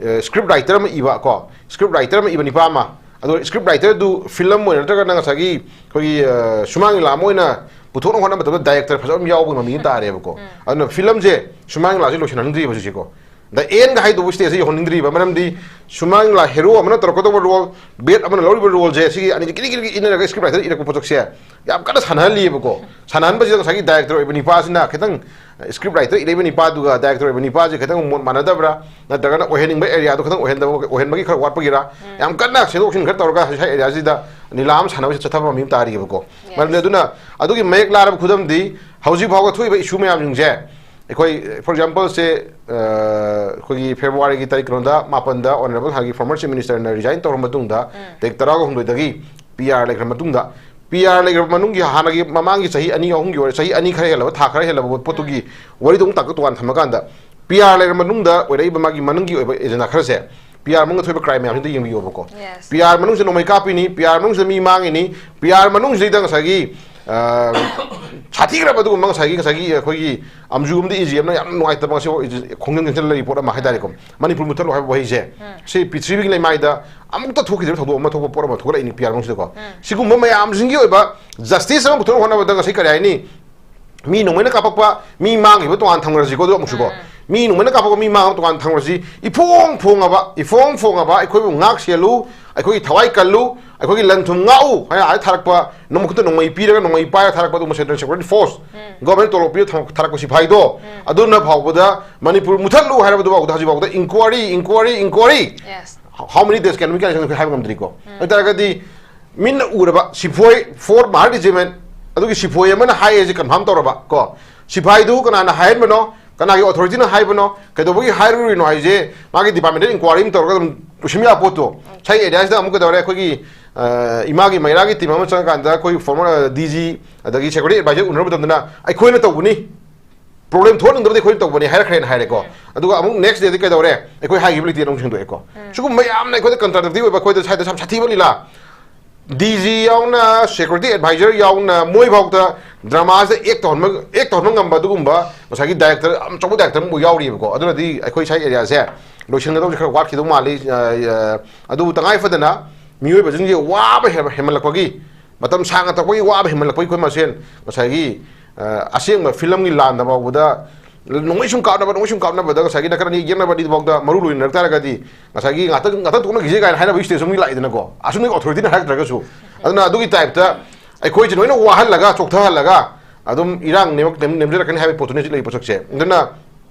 ꯑ, script writer ꯑꯃ ꯏꯕ ꯀꯣ, script writer ꯑꯃ ꯏꯕ ꯅꯤꯄꯥ ꯑꯃ, ꯑꯗꯣ script writerꯗꯨ film ꯑꯣꯏꯅ ꯅꯠꯇ꯭ꯔꯒ ꯅꯪ ꯉꯁꯥꯏꯒꯤ ꯑꯩꯈꯣꯏꯒꯤ, ꯑ, ꯁꯨꯃꯥꯡ ꯂꯤꯂꯥ ꯑꯃ ꯑꯣꯏꯅ ꯄꯨꯊꯣꯛꯅꯕ ꯍꯣꯠꯅꯕ ꯃꯇꯝꯗ director ꯐꯖꯕ ꯑꯃ ꯌꯥꯎꯕꯒꯤ ꯃꯃꯤ ꯑꯃ ꯇꯥꯔꯦꯕꯀꯣ꯫ ꯑꯗꯨꯅ filmꯁꯦ ꯁꯨꯃꯥꯡ ꯂꯤꯂꯥꯁꯦ ꯂꯣꯏꯁꯤꯟꯍꯟꯅꯤꯡꯗ꯭ꯔꯤꯕ ꯍꯧꯖꯤꯛꯁꯦꯀꯣ꯫ The endꯒ ꯍꯥꯏꯗꯧꯕ stageꯁꯦ ꯌꯧꯍꯟꯅꯤꯡꯗ꯭ꯔꯤꯕ꯫ ꯃꯔꯝꯗꯤ ꯁꯨꯃꯥꯡ ꯂꯤꯂꯥ hero ꯑꯃꯅ ꯇꯧꯔꯛꯀꯗꯧꯕ role, bad ꯑꯃꯅ ꯂꯧꯔꯤꯕ roleꯁꯦ, ꯁꯤꯒꯤ ꯑꯅꯤꯁꯦ ꯀꯤꯔꯤ ꯀꯤꯔꯤ ꯏꯟꯅꯔꯒ script writer ꯏꯔꯛꯄ ꯄꯣꯠꯁꯛꯁꯦ ꯌꯥꯝ ꯀꯟꯅ ꯁꯥꯟꯅꯍꯜꯂꯤꯑꯕꯀꯣ꯫ ꯁꯥꯟꯅꯍꯟꯕꯁꯤꯗ ꯉꯁꯥꯏꯒꯤ director ꯑꯣꯏꯕ ꯅꯤꯄꯥꯁꯤꯅ ꯈꯤꯇꯪ, script writer ꯏꯔꯛꯏꯕ ꯅꯤꯄꯥꯗꯨꯒ director ꯑꯣꯏꯕ ꯅꯤꯄꯥꯁꯦ ꯈꯤꯇꯪ ꯃꯣꯠ ꯃꯥꯟꯅꯗꯕ꯭ꯔꯥ, ꯅꯠꯇ꯭ꯔꯒꯅ ꯑꯣꯏꯍꯟꯅꯤꯡꯕ areaꯗꯣ ꯈꯤꯇꯪ ꯑꯣꯏꯍꯟꯗꯕ, ꯑꯣꯏꯍꯟꯕꯒꯤ ꯈꯔ ꯋꯥꯠꯄꯒꯤꯔꯥ, ꯌꯥꯝ ꯀꯟꯅ ꯁꯦꯝꯗꯣꯛ ꯁꯦꯝꯖꯤꯟ ꯈꯔ ꯇꯧꯔꯒ ꯍꯧꯖꯤꯛ ꯁ꯭ꯋꯥꯏ areaꯁꯤꯗ ꯂꯤꯂꯥ ꯑꯃ ꯁꯥꯟꯅꯕꯁꯤ ꯆꯠꯊꯕ ꯃꯃꯤ ꯑꯃ ꯇꯥꯔꯤꯑꯕꯀꯣ꯫ ꯃꯔꯝꯗꯤ ꯑꯗꯨꯅ ꯑꯗꯨꯒꯤ ꯃꯌꯦꯛ ꯂꯥꯔꯕ ꯈꯨꯗꯝꯗꯤ ꯍꯧꯖꯤꯛ ꯐꯥꯎꯕ ꯊꯣꯛꯏꯕ issue ꯃꯌꯥꯝꯁꯤꯡꯁꯦ, ꯑꯩꯈꯣꯏ, for exampleꯁꯦ, ꯑ, ꯑꯩꯈꯣꯏꯒꯤ Februaryꯒꯤ ꯇꯥꯔꯤꯛ ꯀꯩꯅꯣꯗ, ꯃꯥꯄꯟꯗ Honourable ꯍꯥꯟꯅꯒꯤ former Chief Ministerꯅ resign ꯇꯧꯔ ꯃꯇꯨꯡꯗ, ꯇꯥꯔꯤꯛ ꯇꯔꯥꯍꯨꯝꯗꯣꯏꯗꯒꯤ PR ꯂꯩꯈ꯭ꯔ ꯃꯇꯨꯡꯗ, PR ꯂꯩꯈ꯭ꯔꯕ ꯃꯅꯨꯡꯒꯤ ꯍꯥꯟꯅꯒꯤ ꯃꯃꯥꯡꯒꯤ ꯆꯍꯤ ꯑꯅꯤ ꯑꯍꯨꯝꯒꯤ ꯑꯣꯏꯔ, ꯆꯍꯤ ꯑꯅꯤ ꯈꯔ ꯍꯦꯜꯂꯕ, ꯊꯥ ꯈꯔ ꯍꯦꯜꯂꯕ ꯄꯣꯠꯇꯨꯒꯤ ꯋꯥꯔꯤꯗꯣ ꯑꯃꯨꯛ ꯇꯥꯛꯇ ꯇꯣꯉꯥꯟ ꯊꯝꯃꯀꯥꯟꯗ, PR ꯂꯩꯈ꯭ꯔ ꯃꯇꯨꯡꯗ ꯑꯣꯏꯔꯛꯏꯕ ꯃꯥꯒꯤ ꯃꯅꯨꯡꯒꯤ ꯑꯣꯏꯕ agenda ꯈꯔꯁꯦ, PR ꯃꯅꯨꯡꯗ ꯊꯣꯛꯏꯕ crime ꯃꯌꯥꯝꯁꯤꯗ ꯌꯦꯡꯕꯤꯌꯣꯕꯀꯣ꯫ PR ꯃꯅꯨꯡꯁꯤꯗ ꯅꯣꯡꯃꯩ ꯀꯥꯞꯄꯤꯅꯤ, PR ꯃꯅꯨꯡꯁꯤꯗ ꯃꯤ ꯃꯥꯡꯉꯤꯅꯤ, PR ꯃꯅꯨꯡꯁꯤꯗ ꯉꯁꯥꯏꯒꯤ, ꯑ, ꯁꯥꯊꯤꯈ꯭ꯔꯕ ꯑꯗꯨꯒꯨꯝꯕ ꯉꯁꯥꯏꯒꯤ, ꯉꯁꯥꯏꯒꯤ ꯑꯩꯈꯣꯏꯒꯤ ꯑꯝꯖꯨ ꯑꯃꯗꯤ ꯏꯖꯤ ꯑꯃꯅ ꯌꯥꯝꯅ ꯅꯨꯡꯉꯥꯏꯇꯕ ꯉꯁꯤ ꯈꯣꯡꯖꯪ ꯆꯪꯁꯤꯜꯂ ꯂꯩꯔꯤ ꯄꯣꯠ ꯑꯃ ꯍꯥꯏꯇꯥꯔꯦꯀꯣ꯫ ꯃꯅꯤꯄꯨꯔ ꯃꯨꯠꯊꯠꯂꯣ ꯍꯥꯏꯕ ꯋꯥꯍꯩꯁꯦ, ꯁꯤ ꯄ꯭ꯔꯤꯊꯤꯕꯤꯒꯤ ꯂꯩꯃꯥꯏꯗ ꯑꯃꯨꯛꯇ ꯊꯣꯛꯈꯤꯗ꯭ꯔꯤꯕ ꯊꯧꯗꯣꯛ ꯑꯃ ꯊꯣꯛꯄ ꯄꯣꯠ ꯑꯃ ꯊꯣꯛꯂꯛꯏꯅꯤ PR ꯃꯅꯨꯡꯁꯤꯗꯀꯣ꯫ ꯁꯤꯒꯨꯝꯕ ꯃꯌꯥꯝꯁꯤꯡꯒꯤ ꯑꯣꯏꯕ justice ꯑꯃ ꯄꯨꯊꯣꯛꯅꯕ ꯍꯣꯠꯅꯕꯗ ꯉꯁꯤ ꯀꯔꯤ ꯍꯥꯏꯅꯤ? ꯃꯤ ꯅꯣꯡꯃꯩꯅ ꯀꯥꯞꯄꯛꯄ ꯃꯤ ꯃꯥꯡꯈꯤꯕ ꯇꯣꯉꯥꯟ ꯊꯝꯈ꯭ꯔꯁꯤꯀꯣ, ꯑꯗꯨ ꯑꯃꯨꯛꯁꯨꯀꯣ꯫ ꯃꯤ ꯅꯣꯡꯃꯩꯅ ꯀꯥꯞꯄꯛꯄ ꯃꯤ ꯃꯥꯡꯕ ꯇꯣꯉꯥꯟ ꯊꯝꯈ꯭ꯔꯁꯤ꯫ ꯏꯐꯣꯡ ꯐꯣꯡꯉꯕ, ꯏꯐꯣꯡ ꯐꯣꯡꯉꯕ ꯑꯩꯈꯣꯏꯕꯨ ꯉꯥꯛ ꯁꯦꯜꯂꯨ, ꯑꯩꯈꯣꯏꯒꯤ ꯊꯋꯥꯏ ꯀꯜꯂꯨ, ꯑꯩꯈꯣꯏꯒꯤ ꯂꯟ ꯊꯨꯝ ꯉꯥꯛꯎ ꯍꯥꯏꯅ ꯑꯥꯗ ꯊꯥꯔꯛꯄ, ꯅꯣꯡꯃꯩ ꯈꯨꯠꯇ ꯅꯣꯡꯃꯩ ꯄꯤꯔꯒ, ꯅꯣꯡꯃꯩ ꯄꯥꯏꯔꯒ ꯊꯥꯔꯛꯄ ꯑꯗꯨꯒꯨꯝꯕ central security force, government ꯇꯣꯂꯣꯞ ꯄꯤꯔꯒ ꯊꯝ-, ꯊꯥꯔꯛꯄ ꯁꯤꯐꯥꯏꯗꯣ, ꯑꯗꯨꯅ ꯐꯥꯎꯕꯗ ꯃꯅꯤꯄꯨꯔ ꯃꯨꯊꯠꯂꯨ ꯍꯥꯏꯔꯕꯗꯨ ꯐꯥꯎꯕꯗ ꯍꯧꯖꯤꯛ ꯐꯥꯎꯕꯗ inquiry, inquiry, inquiry꯫ Yes. How many days can we can ꯍꯥꯏꯕ ꯉꯝꯗ꯭ꯔꯤꯀꯣ꯫ ꯑꯗꯨ ꯇꯥꯔꯒꯗꯤ ꯃꯤꯠꯅ ꯎꯔꯕ ꯁꯤꯐꯣꯏ, four Mahar Regiment, ꯑꯗꯨꯒꯤ ꯁꯤꯐꯣꯏ ꯑꯃꯅ ꯍꯥꯏꯌꯦꯁꯦ confirm ꯇꯧꯔꯕ ꯀꯣ꯫ ꯁꯤꯐꯥꯏꯗꯨ ꯀꯅꯥꯅ ꯍꯥꯏꯍꯟꯕꯅꯣ? ꯀꯅꯥꯒꯤ ꯑꯣꯊꯣꯔꯤꯇꯤꯅ ꯍꯥꯏꯕꯅꯣ, ꯀꯩꯗꯧꯕꯒꯤ ꯍꯥꯏꯔꯨꯔꯤꯅꯣ ꯍꯥꯏꯁꯦ, ꯃꯥꯒꯤ ꯗꯤꯄꯥꯔꯠꯃꯦꯟꯇꯦꯜ ꯏꯟꯀ꯭ꯋꯥꯏꯔꯤ ꯑꯃ ꯇꯧꯔꯒ ꯑꯗꯨꯝ ꯂꯣꯏꯁꯤꯟꯕ ꯌꯥꯕ ꯄꯣꯠꯇꯣ꯫ ꯉꯁꯥꯏ ꯑꯦꯔꯤꯌꯥꯁꯤꯗ ꯑꯃꯨꯛ ꯀꯩꯗꯧꯔꯦ, ꯑꯩꯈꯣꯏꯒꯤ, ꯑ, ꯏꯃꯥꯒꯤ ꯃꯩꯔꯥꯒꯤ ꯇꯤꯝ ꯑꯃ ꯆꯪꯉꯀꯥꯟꯗ ꯑꯩꯈꯣꯏ ꯐꯣꯔꯃꯔ ꯗꯤ ꯖꯤ ꯑꯗꯒꯤ ꯁꯦꯀ꯭ꯌꯨꯔꯤꯇꯤ ꯑꯦꯗꯚꯥꯏꯖꯔ ꯎꯅꯔꯕ ꯃꯇꯝꯗꯅ ꯑꯩꯈꯣꯏꯅ ꯇꯧꯕꯅꯤ, ꯄ꯭ꯔꯣꯕ꯭ꯂꯦꯝ ꯊꯣꯛꯍꯟꯅꯤꯡꯗꯕꯗꯤ ꯑꯩꯈꯣꯏꯅ ꯇꯧꯕꯅꯤ ꯍꯥꯏꯔꯛꯈ꯭ꯔꯦꯅ ꯍꯥꯏꯔꯦꯀꯣ꯫ ꯑꯗꯨꯒ ꯑꯃꯨꯛ ꯅꯦꯛꯁ ꯗꯦꯗꯤ ꯀꯩꯗꯧꯔꯦ, ꯑꯩꯈꯣꯏ ꯍꯥꯏꯈꯤꯕ ꯂꯩꯇꯦꯅ ꯑꯃꯨꯛ ꯁꯦꯡꯗꯣꯛꯑꯦꯀꯣ꯫ ꯁꯤꯒꯨꯝꯕ ꯌꯥꯝꯅ ꯑꯩꯈꯣꯏꯗ ꯀꯟꯇ꯭ꯔꯥꯗꯤꯛꯇꯤꯚ ꯑꯣꯏꯕ, ꯑꯩꯈꯣꯏꯗ ꯁ꯭ꯋꯥꯏꯗ ꯌꯥꯝ ꯁꯥꯊꯤꯕ ꯂꯤꯂꯥ꯫ ꯗꯤ ꯖꯤ ꯌꯥꯎꯅ, ꯁꯦꯀ꯭ꯌꯨꯔꯤꯇꯤ ꯑꯦꯗꯚꯥꯏꯖꯔ ꯌꯥꯎꯅ, ꯃꯣꯏꯐꯥꯎꯗ ꯗ꯭ꯔꯃꯥꯁꯤꯗ ꯑꯦꯛ ꯇꯧꯍꯟꯕ, ꯑꯦꯛ ꯇꯧꯍꯟꯕ ꯉꯝꯕ ꯑꯗꯨꯒꯨꯝꯕ ꯉꯁꯥꯏꯒꯤ ꯗꯥꯏꯔꯦꯛꯇꯔ, ꯌꯥꯝ ꯑꯆꯧꯕ ꯗꯥꯏꯔꯦꯛꯇꯔ ꯑꯃ ꯌꯥꯎꯔꯤꯕꯀꯣ꯫ ꯑꯗꯨꯅꯗꯤ ꯑꯩꯈꯣꯏ ꯁ꯭ꯋꯥꯏ ꯑꯦꯔꯤꯌꯥꯁꯦ ꯂꯣꯏꯁꯤꯟꯒꯗꯧꯁꯦ ꯈꯔ ꯋꯥꯠꯈꯤꯗꯧ ꯃꯥꯜꯂꯤ꯫ ꯑ, ꯑ, ꯑꯗꯨꯕꯨ ꯇꯉꯥꯏ ꯐꯗꯅ ꯃꯤꯑꯣꯏꯕꯁꯤꯡꯁꯦ ꯋꯥꯕ ꯍꯦꯟ-, ꯍꯦꯟꯃꯜꯂꯛꯄꯒꯤ, ꯃꯇꯝ ꯁꯥꯡꯅ ꯇꯧꯕꯒꯤ ꯋꯥꯕ ꯍꯦꯟꯃꯜꯂꯛꯄꯒꯤ ꯑꯩꯈꯣꯏ ꯃꯁꯦꯟ ꯉꯁꯥꯏꯒꯤ, ꯑ, ꯑꯁꯦꯡꯕ ꯐꯤꯂꯝꯒꯤ ꯂꯥꯟꯗ ꯐꯥꯎꯕꯗ ꯅꯣꯡꯃꯩ ꯁꯨꯝ ꯀꯥꯞꯅꯕ, ꯅꯣꯡꯃꯩ ꯁꯨꯝ ꯀꯥꯞꯅꯕꯗ ꯉꯁꯥꯏꯒꯤ ꯅꯥꯀꯟ ꯑꯅꯤ ꯌꯦꯛꯅꯕ ꯑꯅꯤꯗꯨꯐꯥꯎꯗ ꯃꯔꯨ ꯂꯣꯏꯅꯔꯛ ꯇꯥꯔꯒꯗꯤ, ꯉꯁꯥꯏꯒꯤ ꯉꯥꯛꯇꯪ, ꯉꯥꯛꯇꯪ ꯇꯣꯛꯅꯈꯤꯁꯦ ꯀꯥꯏꯅ ꯍꯥꯏꯅꯕꯒꯤ ꯁ꯭ꯇꯦꯖ ꯑꯃꯗꯤ ꯂꯥꯛꯏꯗꯅꯀꯣ, ꯑꯁꯣꯝꯒꯤ ꯑꯣꯊꯣꯔꯤꯇꯤꯅ ꯍꯥꯏꯔꯛꯇ꯭ꯔꯒꯁꯨ꯫ ꯑꯗꯨꯅ ꯑꯗꯨꯒꯤ ꯇꯥꯏꯞꯇ ꯑꯩꯈꯣꯏꯁꯦ ꯂꯣꯏꯅ ꯋꯥꯍꯜꯂꯒ, ꯆꯣꯛꯊꯍꯜꯂꯒ ꯑꯗꯨꯝ ꯏꯔꯥꯡ ꯅꯦꯝ-, ꯅꯦꯝ-, ꯅꯦꯝꯖꯔꯛꯀꯅꯤ ꯍꯥꯏꯕꯒꯤ ꯄꯣꯠꯇꯨꯅꯤ ꯍꯧꯖꯤꯛ ꯂꯩꯔꯤꯕ ꯄꯣꯠꯁꯛꯁꯦ꯫ ꯑꯗꯨꯅ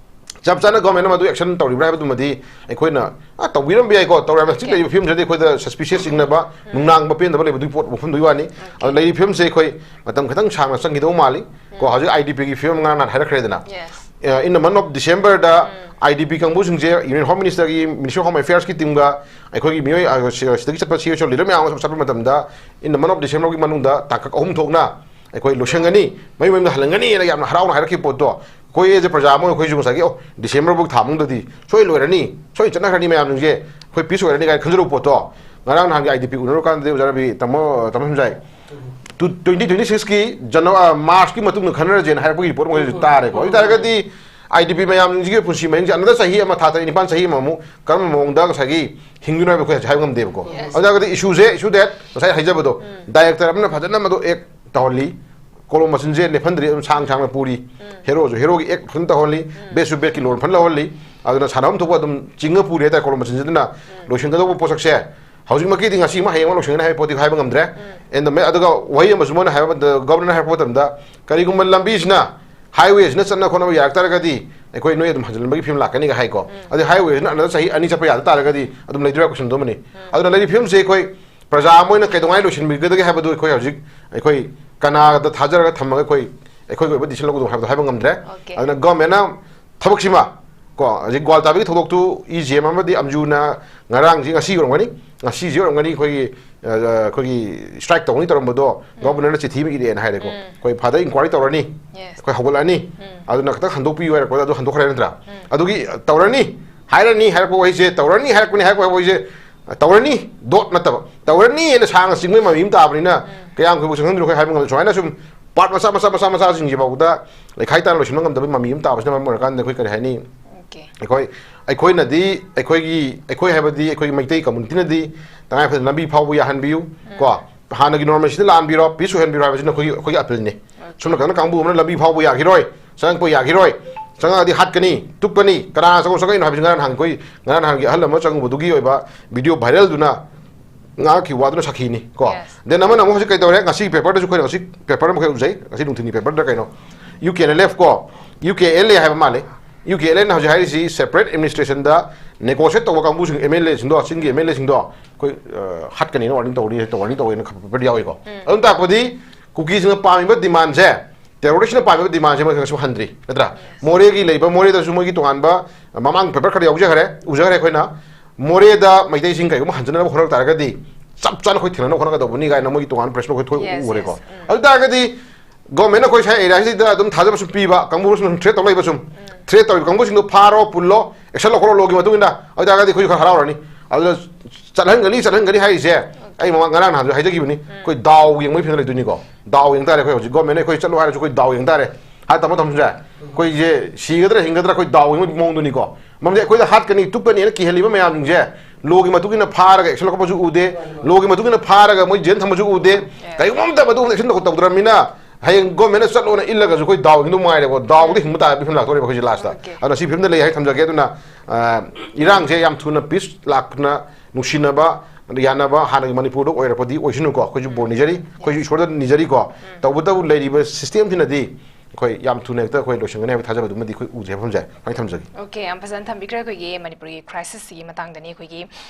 ꯆꯞ ꯆꯥꯅ ꯒꯣꯔꯃꯦꯟꯅ ꯃꯗꯨ ꯑꯦꯛꯁꯟ ꯇꯧꯔꯤꯕ꯭ꯔꯥ ꯍꯥꯏꯕꯗꯨꯃꯗꯤ ꯑꯩꯈꯣꯏꯅ, ꯑ, ꯇꯧꯕꯤꯔꯝꯕ ꯌꯥꯏꯀꯣ, ꯇꯧꯔꯝꯕ ꯍꯧꯖꯤꯛ ꯂꯩꯔꯤꯕ ꯐꯤꯕꯝꯁꯤꯗꯗꯤ ꯑꯩꯈꯣꯏꯗ ꯁꯁꯄꯤꯁꯤꯌꯁ ꯆꯤꯡꯅꯕ, ꯅꯨꯡꯅꯥꯡꯕ ꯄꯦꯟꯗꯕ ꯂꯩꯕꯗꯨꯒꯤ ꯄꯣꯠ, ꯋꯥꯐꯝꯗꯨꯒꯤ ꯋꯥꯅꯤ꯫ ꯑꯗꯨ ꯂꯩꯔꯤꯕ ꯐꯤꯕꯝꯁꯦ ꯑꯩꯈꯣꯏ ꯃꯇꯝ ꯈꯤꯇꯪ ꯁꯥꯡꯅ ꯆꯪꯈꯤꯗꯧ ꯃꯥꯜꯂꯤ ꯀꯣ꯫ ꯍꯧꯖꯤꯛ ꯑꯥꯏ ꯗꯤ ꯄꯤꯒꯤ ꯐꯤꯕꯝ ꯉꯔꯥꯡ ꯅꯍꯥꯟ ꯍꯥꯏꯔꯛꯈ꯭ꯔꯦꯗꯅ꯫ Yes. ꯑ, in the month of December the I D P ꯀꯥꯡꯕꯨꯁꯤꯡꯁꯦ Union Home Minister ꯒꯤ, Ministry of Home Affairs ꯀꯤ ꯇꯤꯝꯒ ꯑꯩꯈꯣꯏꯒꯤ ꯃꯤꯑꯣꯏ, ꯑ, ꯁꯤ-, ꯁꯤꯗꯒꯤ ꯆꯠꯄ ꯁꯤ ꯑꯦꯁ ꯑꯣ ꯂꯤꯗꯔ ꯃꯌꯥꯝ ꯑꯃ ꯆꯠꯄ ꯃꯇꯝꯗ, in the month of December ꯒꯤ ꯃꯅꯨꯡꯗ ꯇꯥꯡꯀꯛ ꯑꯍꯨꯝ ꯊꯣꯛꯅ ꯑꯩꯈꯣꯏ ꯂꯣꯏꯁꯟꯒꯅꯤ, ꯃꯌꯨꯝ ꯃꯌꯨꯝꯗ ꯍꯜꯍꯟꯒꯅꯤꯅ ꯌꯥꯝꯅ ꯍꯔꯥꯎꯅ ꯍꯥꯏꯔꯛꯈꯤꯕ ꯄꯣꯠꯇꯣ, ꯑꯩꯈꯣꯏ as a ꯄ꯭ꯔꯖꯥ ꯑꯃ ꯑꯣꯏꯅ ꯑꯩꯈꯣꯏꯁꯨ ꯉꯁꯥꯏꯒꯤ, "ꯑꯣ, December ꯐꯥꯎ ꯊꯥ ꯃꯅꯨꯡꯗꯗꯤ ꯁꯣꯏ ꯂꯣꯏꯔꯅꯤ, ꯁꯣꯏ ꯆꯠꯅꯈ꯭ꯔꯅꯤ ꯃꯌꯥꯝꯁꯤꯡꯁꯦ, ꯑꯩꯈꯣꯏ ꯄꯤꯁ ꯑꯣꯏꯔꯅꯤ" ꯀꯥꯏꯅ ꯈꯟꯖꯔꯨꯕ ꯄꯣꯠꯇꯣ, ꯉꯔꯥꯡ ꯅꯍꯥꯟꯒꯤ ꯑꯥꯏ ꯗꯤ ꯄꯤ ꯎꯅꯔꯨꯀꯥꯟꯗꯗꯤ ꯑꯣꯖꯥ ꯔꯕꯤ, ꯇꯥꯃꯣ, ꯇꯥꯃꯣ ꯁꯨꯝꯖꯥꯏ, ꯇꯨ-, twenty twenty six ꯀꯤ ꯖꯅꯋꯥ-, ꯑ, ꯃꯥꯔꯆꯀꯤ ꯃꯇꯨꯡꯗ ꯈꯟꯅꯔꯁꯦꯅ ꯍꯥꯏꯔꯛꯄꯒꯤ ꯔꯤꯄꯣꯔꯠ ꯑꯃ ꯍꯧꯖꯤꯛ ꯇꯥꯔꯦꯀꯣ꯫ ꯑꯗꯨ ꯑꯣꯏ ꯇꯥꯔꯒꯗꯤ ꯑꯥꯏ ꯗꯤ ꯄꯤ ꯃꯌꯥꯝꯁꯤꯒꯤ ꯄꯨꯟꯁꯤ ꯃꯍꯤꯡꯁꯦ ꯑꯅꯗ ꯆꯍꯤ ꯑꯃ, ꯊꯥ ꯇꯔꯦꯠ ꯅꯤꯄꯥꯟ, ꯆꯍꯤ ꯑꯃꯃꯨꯛ ꯀꯔꯝꯕ ꯃꯑꯣꯡꯗ ꯉꯁꯥꯏꯒꯤ ꯍꯤꯡꯗꯣꯏꯅꯣ ꯍꯥꯏꯕ ꯑꯩꯈꯣꯏ ꯍꯧꯖꯤꯛ ꯍꯥꯏꯕ ꯉꯝꯗꯦꯕꯀꯣ꯫ Yes. ꯑꯗꯨ ꯑꯣꯏ ꯇꯥꯔꯒꯗꯤ ꯏꯁꯨꯁꯦ, ꯏꯁꯨ ꯗꯦꯠ ꯉꯁꯥꯏ ꯍꯥꯏꯖꯕꯗꯣ, ꯗꯥꯏꯔꯦꯛꯇꯔ ꯑꯃꯅ ꯐꯖꯅ ꯃꯗꯨ ꯑꯦꯛ ꯇꯧꯍꯜꯂꯤ, ꯀꯣꯂꯣꯝ ꯃꯆꯤꯟꯁꯦ ꯂꯦꯞꯍꯟꯗ꯭ꯔꯤ, ꯑꯗꯨꯝ ꯁꯥꯡ ꯁꯥꯡꯅ ꯄꯨꯔꯤ, ꯍꯦꯔꯣꯁꯨ ꯍꯦꯔꯣꯒꯤ ꯑꯦꯛ ꯐꯖꯅ ꯇꯧꯍꯜꯂꯤ, ꯕꯦꯠꯁꯨ ꯕꯦꯠꯀꯤ ꯂꯣꯟ ꯐꯖꯅ ꯂꯧꯍꯜꯂꯤ, ꯑꯗꯨꯅ ꯁꯥꯟꯅꯐꯝ ꯊꯣꯛꯄ ꯑꯗꯨꯝ ꯆꯤꯡꯉ ꯄꯨꯔꯤ ꯍꯥꯏꯇꯥꯔꯦ ꯀꯣꯂꯣꯝ ꯃꯆꯤꯟꯁꯤꯗꯅ꯫ ꯂꯣꯏꯁꯤꯟꯒꯗꯧꯕ ꯄꯣꯠꯁꯛꯁꯦ ꯍꯧꯖꯤꯛꯃꯛꯀꯤꯗꯤ ꯉꯁꯤ ꯑꯃ ꯍꯌꯦꯡ ꯑꯃ ꯂꯣꯏꯁꯤꯟꯒꯅꯤ ꯍꯥꯏꯕ ꯄꯣꯠꯇꯤ ꯍꯥꯏꯕ ꯉꯝꯗ꯭ꯔꯦ꯫ ꯑꯦꯟ ꯗ ꯃꯦ-, ꯑꯗꯨꯒ ꯋꯥꯍꯩ ꯑꯃꯁꯨ ꯃꯣꯏꯅ ꯍꯥꯏꯕ ꯃꯇꯝꯗ, ꯒꯚꯔꯅꯔꯅ ꯍꯥꯏꯔꯛꯄ ꯃꯇꯝꯗ, "ꯀꯔꯤꯒꯨꯝꯕ ꯂꯝꯕꯤꯁꯤꯅ, ꯍꯥꯏꯋꯦꯁꯤꯅ ꯆꯠꯅ ꯈꯣꯠꯅꯕ ꯌꯥꯔꯛ ꯇꯥꯔꯒꯗꯤ ꯑꯩꯈꯣꯏ ꯅꯣꯏ ꯑꯗꯨꯝ ꯍꯟꯖꯤꯟꯕꯒꯤ ꯐꯤꯕꯝ ꯂꯥꯛꯀꯅꯤꯒ" ꯍꯥꯏꯀꯣ꯫ ꯑꯗꯩ ꯍꯥꯏꯋꯦꯁꯤꯅ ꯑꯅꯗ ꯆꯍꯤ ꯑꯅꯤ ꯆꯠꯄ ꯌꯥꯗ ꯇꯥꯔꯒꯗꯤ ꯑꯗꯨꯝ ꯂꯩꯗꯣꯏꯔꯥ ꯀꯣꯏꯁꯟꯗꯨꯃꯅꯤ꯫ ꯑꯗꯨꯅ ꯂꯩꯔꯤꯕ ꯐꯤꯕꯝꯁꯦ ꯑꯩꯈꯣꯏ ꯄ꯭ꯔꯖꯥ ꯑꯃ ꯑꯣꯏꯅ ꯀꯩꯗꯧꯉꯩ ꯂꯣꯏꯁꯤꯟꯕꯤꯒꯗꯒꯦ ꯍꯥꯏꯕꯗꯨ ꯑꯩꯈꯣꯏ ꯍꯧꯖꯤꯛ, ꯑꯩꯈꯣꯏ ꯀꯅꯥꯗ ꯊꯥꯖꯔꯒ ꯊꯝꯃꯒ ꯑꯩꯈꯣꯏ, ꯑꯩꯈꯣꯏꯒꯤ ꯑꯣꯏꯕ ꯗꯤꯁꯤꯖꯟ ꯂꯧꯒꯗꯧ ꯍꯥꯏꯕꯗꯣ ꯍꯥꯏꯕ ꯉꯝꯗ꯭ꯔꯦ꯫ Okay. ꯑꯗꯨꯅ ꯒꯚꯔꯟꯃꯦꯟꯠꯅ ꯊꯕꯛꯁꯤꯃ ꯀꯣ, ꯍꯧꯖꯤꯛ ꯒ꯭ꯋꯥꯜꯇꯥꯕꯤꯒꯤ ꯊꯧꯗꯣꯛꯇꯨ ꯏ ꯖꯤ ꯑꯦꯝ ꯑꯃꯗꯤ ꯑꯝꯖꯨꯅ ꯉꯔꯥꯡꯁꯤ, ꯉꯁꯤ ꯑꯣꯏꯔꯝꯒꯅꯤ, ꯉꯁꯤꯁꯤ ꯑꯣꯏꯔꯝꯒꯅꯤ, ꯑꯩꯈꯣꯏꯒꯤ, ꯑ, ꯑ, ꯑꯩꯈꯣꯏꯒꯤ strike ꯇꯧꯅꯤ ꯇꯧꯔꯝꯕꯗꯣ, ꯒꯣꯕꯔꯅꯔꯅ ꯆꯤꯊꯤ ꯑꯃ ꯏꯔꯛꯑꯦꯅ ꯍꯥꯏꯔꯦꯀꯣ꯫ ꯑꯩꯈꯣꯏ further inquiry ꯇꯧꯔꯅꯤ, ꯑꯩꯈꯣꯏ ꯍꯧꯒꯠꯂꯛꯑꯅꯤ, ꯑꯗꯨꯅ ꯈꯤꯇꯪ ꯍꯟꯗꯣꯛꯄꯤꯌꯨ ꯍꯥꯏꯔꯛꯄꯗ ꯑꯗꯨ ꯍꯟꯗꯣꯛꯈ꯭ꯔꯦ ꯅꯠꯇ꯭ꯔꯥ? ꯑꯗꯨꯒꯤ ꯇꯧꯔꯅꯤ, ꯍꯥꯏꯔꯅꯤ ꯍꯥꯏꯔꯛꯄ ꯋꯥꯍꯩꯁꯦ, ꯇꯧꯔꯅꯤ ꯍꯥꯏꯔꯛꯄꯅꯤ ꯍꯥꯏꯔꯛꯄ ꯋꯥꯍꯩꯁꯦ, ꯇꯧꯔꯅꯤ, dot ꯅꯠꯇꯕ, ꯇꯧꯔꯅꯤ ꯍꯥꯏꯅ ꯁꯥꯡꯅ ꯆꯤꯡꯕꯒꯤ ꯃꯃꯤ ꯑꯃ ꯇꯥꯕꯅꯤꯅ, ꯀꯌꯥꯝ ꯀꯨꯏꯕ ꯆꯪꯍꯟꯗꯣꯏꯅꯣ ꯑꯩꯈꯣꯏ ꯍꯥꯏꯕ ꯉꯝꯗꯦ꯫ ꯁꯨꯃꯥꯏꯅ ꯁꯨꯝ part ꯃꯆꯥ, ꯃꯆꯥ, ꯃꯆꯥ, ꯃꯆꯥꯁꯤꯡꯁꯤ ꯐꯥꯎꯕꯗ ꯂꯩꯈꯥꯏ ꯇꯥꯅ ꯂꯣꯏꯁꯤꯟꯕ ꯉꯝꯗꯕꯒꯤ ꯃꯃꯤ ꯑꯃ ꯇꯥꯕꯁꯤꯅ ꯃꯔꯝ ꯑꯣꯏꯔꯀꯥꯟꯗ ꯑꯩꯈꯣꯏ ꯀꯔꯤ ꯍꯥꯏꯅꯤ? ꯑꯩꯈꯣꯏ, ꯑꯩꯈꯣꯏꯅꯗꯤ, ꯑꯩꯈꯣꯏꯒꯤ, ꯑꯩꯈꯣꯏ ꯍꯥꯏꯕꯗꯤ ꯑꯩꯈꯣꯏꯒꯤ ꯃꯩꯇꯩ communityꯅꯗꯤ ꯇꯉꯥꯏ ꯐꯗꯅ ꯂꯝꯕꯤ ꯐꯥꯎꯕ ꯌꯥꯍꯟꯕꯤꯌꯨ, ꯀꯣ, ꯍꯥꯟꯅꯒꯤ normalcyꯗ ꯂꯥꯟꯕꯤꯔꯣ, peace ꯑꯣꯏꯍꯟꯕꯤꯔꯣ ꯍꯥꯏꯕꯁꯤꯅ ꯑꯩꯈꯣꯏꯒꯤ, ꯑꯩꯈꯣꯏꯒꯤ appealꯅꯤ꯫ ꯁꯣꯝ ꯅꯥꯀꯟꯗ ꯀꯥꯡꯕꯨ ꯑꯃꯅ ꯂꯝꯕꯤ ꯐꯥꯎꯕ ꯌꯥꯈꯤꯔꯣꯏ, ꯆꯪꯉꯛꯄ ꯌꯥꯈꯤꯔꯣꯏ, ꯆꯪꯉꯛꯑꯗꯤ ꯍꯥꯠꯀꯅꯤ, ꯇꯨꯞꯀꯅꯤ, ꯀꯅꯥ ꯆꯪꯉꯛ-, ꯆꯪꯉꯛꯏꯅꯣ ꯍꯥꯏꯕꯁꯤ ꯉꯔꯥꯡ ꯅꯍꯥꯟ ꯑꯩꯈꯣꯏ, ꯉꯔꯥꯡ ꯅꯍꯥꯟꯒꯤ ꯑꯍꯜ ꯑꯃ ꯆꯪꯉꯨꯕꯗꯨꯒꯤ ꯑꯣꯏꯕ video viralꯗꯨꯅ ꯉꯥꯡꯉꯛꯈꯤꯕ ꯋꯥꯗꯨꯅ ꯁꯥꯈꯤꯅꯤ ꯀꯣ꯫ Then ꯑꯃꯅ ꯑꯃꯨꯛ ꯍꯧꯖꯤꯛ ꯀꯩꯗꯧꯔꯦ? ꯉꯁꯤ paperꯗꯁꯨ ꯑꯩꯈꯣꯏꯅ ꯉꯁꯤ paper ꯑꯃꯈꯛ ꯎꯖꯩ, ꯉꯁꯤ ꯅꯨꯡꯊꯤꯜꯒꯤ paperꯗ ꯀꯩꯅꯣ, U K L F ꯀꯣ, U K L A ꯍꯥꯏꯕ ꯃꯥꯜꯂꯦ꯫ U K L Aꯅ ꯍꯧꯖꯤꯛ ꯍꯥꯏꯔꯤꯁꯤ separate administrationꯗ negotiate ꯇꯧꯕ ꯀꯥꯡꯕꯨꯁꯤꯡ, MLAꯁꯤꯡꯗꯣ, ꯆꯤꯡꯒꯤ MLAꯁꯤꯡꯗꯣ ꯑꯩꯈꯣꯏ, ꯑ, ꯍꯥꯠꯀꯅꯤꯅ warning ꯇꯧꯔꯤ, warning ꯇꯧꯋꯦꯅ paper ꯌꯥꯎꯏꯀꯣ꯫ ꯑꯗꯨꯝ ꯇꯥꯛꯄꯗꯤ ꯀꯨꯀꯤꯁꯤꯡꯅ ꯄꯥꯝꯃꯤꯕ demandꯁꯦ, terroristꯅ ꯄꯥꯝꯃꯤꯕ demandꯁꯦ ꯃꯣꯏ ꯀꯩꯁꯨ ꯍꯟꯗ꯭ꯔꯤ, ꯅꯠꯇ꯭ꯔꯥ? ꯃꯣꯔꯦꯒꯤ ꯂꯩꯕ, ꯃꯣꯔꯦꯗꯁꯨ ꯃꯣꯏꯒꯤ ꯇꯣꯉꯥꯟꯕ ꯃꯃꯥꯡ paper ꯈꯔ ꯌꯥꯎꯖꯈ꯭ꯔꯦ, ꯎꯖꯈ꯭ꯔꯦ ꯑꯩꯈꯣꯏꯅ꯫ ꯃꯣꯔꯦꯗ ꯃꯩꯇꯩꯁꯤꯡ ꯀꯩꯒꯨꯝꯕ ꯍꯟꯖꯅꯕ ꯍꯣꯠꯅꯔꯛ ꯇꯥꯔꯒꯗꯤ ꯆꯞ ꯆꯥꯅ ꯑꯩꯈꯣꯏ ꯊꯦꯡꯅꯅꯕ ꯍꯣꯠꯅꯒꯗꯧꯕꯅꯤ ꯀꯥꯏꯅ ꯃꯣꯏꯒꯤ ꯇꯣꯉꯥꯟꯕ press note ꯑꯩꯈꯣꯏ ꯊꯣꯛ-, ꯎꯔꯦꯀꯣ꯫ ꯑꯗꯨ ꯇꯥꯔꯒꯗꯤ governmentꯅ ꯑꯩꯈꯣꯏ ꯁ꯭ꯋꯥꯏ areaꯁꯤꯗ ꯑꯗꯨꯝ ꯊꯥꯖꯕ ꯁꯨꯝ ꯄꯤꯕ, ꯀꯥꯡꯕꯨ ꯁꯨꯝ threat ꯇꯧ ꯂꯩꯕ ꯁꯨꯝ, threat ꯇꯧꯔꯤꯕ ꯀꯥꯡꯕꯨꯁꯤꯡꯗꯣ ꯐꯥꯔꯣ, ꯄꯨꯜꯂꯣ, action ꯂꯧꯈꯠꯂꯣ lawꯒꯤ ꯃꯇꯨꯡ ꯏꯟꯅ, ꯑꯗꯨ ꯇꯥꯔꯒꯗꯤ ꯑꯩꯈꯣꯏꯁꯨ ꯈꯔ ꯍꯔꯥꯎꯔꯅꯤ꯫ ꯑꯗꯨꯗ ꯆꯠꯍꯟꯒꯅꯤ, ꯆꯠꯍꯟꯒꯅꯤ ꯍꯥꯏꯔꯤꯁꯦ, ꯑꯩ ꯃꯃꯥꯡ ꯉꯔꯥꯡ ꯅꯍꯥꯟꯁꯨ ꯍꯥꯏꯖꯈꯤꯕꯅꯤ, ꯑꯩꯈꯣꯏ ꯗꯥꯎ ꯌꯦꯡꯕꯒꯤ ꯐꯤꯕꯝꯗ ꯂꯩꯗꯣꯏꯅꯤꯀꯣ꯫ ꯗꯥꯎ ꯌꯦꯡ ꯇꯥꯔꯦ ꯑꯩꯈꯣꯏ ꯍꯧꯖꯤꯛ governmentꯅ ꯑꯩꯈꯣꯏ ꯆꯠꯂꯣ ꯍꯥꯏꯔꯁꯨ ꯑꯩꯈꯣꯏ ꯗꯥꯎ ꯌꯦꯡ ꯇꯥꯔꯦ꯫ ꯍꯥꯏ ꯇꯥꯃꯣ ꯊꯝꯁꯤꯁꯦ, ꯑꯩꯈꯣꯏꯁꯦ ꯁꯤꯒꯗ꯭ꯔꯥ ꯍꯤꯡꯒꯗ꯭ꯔꯥ ꯑꯩꯈꯣꯏ ꯗꯥꯎ ꯌꯦꯡꯕꯒꯤ ꯃꯑꯣꯡꯗꯨꯅꯤꯀꯣ꯫ ꯃꯔꯝꯗꯤ ꯑꯩꯈꯣꯏꯗ ꯍꯥꯠꯀꯅꯤ, ꯇꯨꯞꯀꯅꯤꯅ ꯀꯤꯍꯜꯂꯤꯕ ꯃꯌꯥꯝꯁꯤꯡꯁꯦ lawꯒꯤ ꯃꯇꯨꯡ ꯏꯟꯅ ꯐꯥꯔꯒ action ꯂꯧꯈꯠꯄꯁꯨ ꯎꯗꯦ, lawꯒꯤ ꯃꯇꯨꯡ ꯏꯟꯅ ꯐꯥꯔꯒ ꯃꯣꯏ jail ꯊꯝꯕꯁꯨ ꯎꯗꯦ, ꯀꯔꯤꯒꯨꯝꯕ ꯑꯃꯠꯇ ꯃꯗꯨꯒꯨꯝꯕ action ꯇꯧꯗ꯭ꯔꯕꯅꯤꯅ ꯍꯌꯦꯡ governmentꯅ ꯆꯠꯂꯣꯅ ꯏꯜꯂꯒꯁꯨ ꯑꯩꯈꯣꯏ ꯗꯥꯎ ꯌꯦꯡꯗꯧ ꯃꯉꯥꯏꯔꯦꯀꯣ꯫ ꯗꯥꯎꯗ ꯍꯤꯡꯕ ꯇꯥꯕꯒꯤ ꯐꯤꯕꯝ ꯂꯥꯛꯇꯧꯔꯦꯕ ꯑꯩꯈꯣꯏꯁꯦ lastꯇ꯫ ꯑꯗꯨꯅ ꯁꯤ ꯐꯤꯕꯝꯗ ꯂꯩ ꯍꯥꯏ ꯊꯝꯖꯒꯦ꯫ ꯑꯗꯨꯅ, ꯑ, ꯏꯔꯥꯡꯁꯦ ꯌꯥꯝ ꯊꯨꯅ peace ꯂꯥꯛꯇꯅ ꯅꯨꯡꯁꯤꯅꯕ, ꯌꯥꯅꯕ ꯍꯥꯟꯅꯒꯤ ꯃꯅꯤꯄꯨꯔꯗ ꯑꯣꯏꯔꯛꯄꯗꯤ ꯑꯣꯏꯁꯅꯨꯀꯣ꯫ ꯑꯩꯈꯣꯏꯁꯨ ꯕꯣꯔ ꯅꯤꯖꯔꯤ, ꯑꯩꯈꯣꯏꯁꯨ ꯏꯁꯣꯔꯗ ꯅꯤꯖꯔꯤꯀꯣ꯫ ꯇꯧꯕꯇꯕꯨ ꯂꯩꯔꯤꯕ systemꯁꯤꯅꯗꯤ ꯑꯩꯈꯣꯏ ꯌꯥꯝ ꯊꯨꯅ ꯍꯦꯛꯇ ꯑꯩꯈꯣꯏ ꯂꯣꯏꯁꯤꯟꯒꯅꯤ ꯍꯥꯏꯕ ꯊꯥꯖꯕꯗꯨꯃꯗꯤ ꯑꯩꯈꯣꯏ ꯎꯗ꯭ꯔꯦ ꯍꯥꯏꯕ ꯊꯝꯖꯩ꯫ ꯑꯣꯀꯦ, ꯌꯥꯝ ꯐꯖꯅ ꯊꯝꯕꯤꯈ꯭ꯔꯦ꯫ ꯑꯩꯈꯣꯏꯒꯤ ꯃꯅꯤꯄꯨꯔꯒꯤ crisis ꯁꯤꯒꯤ ꯃꯇꯥꯡꯗꯅꯤ꯫ ꯑꯩꯈꯣꯏꯒꯤ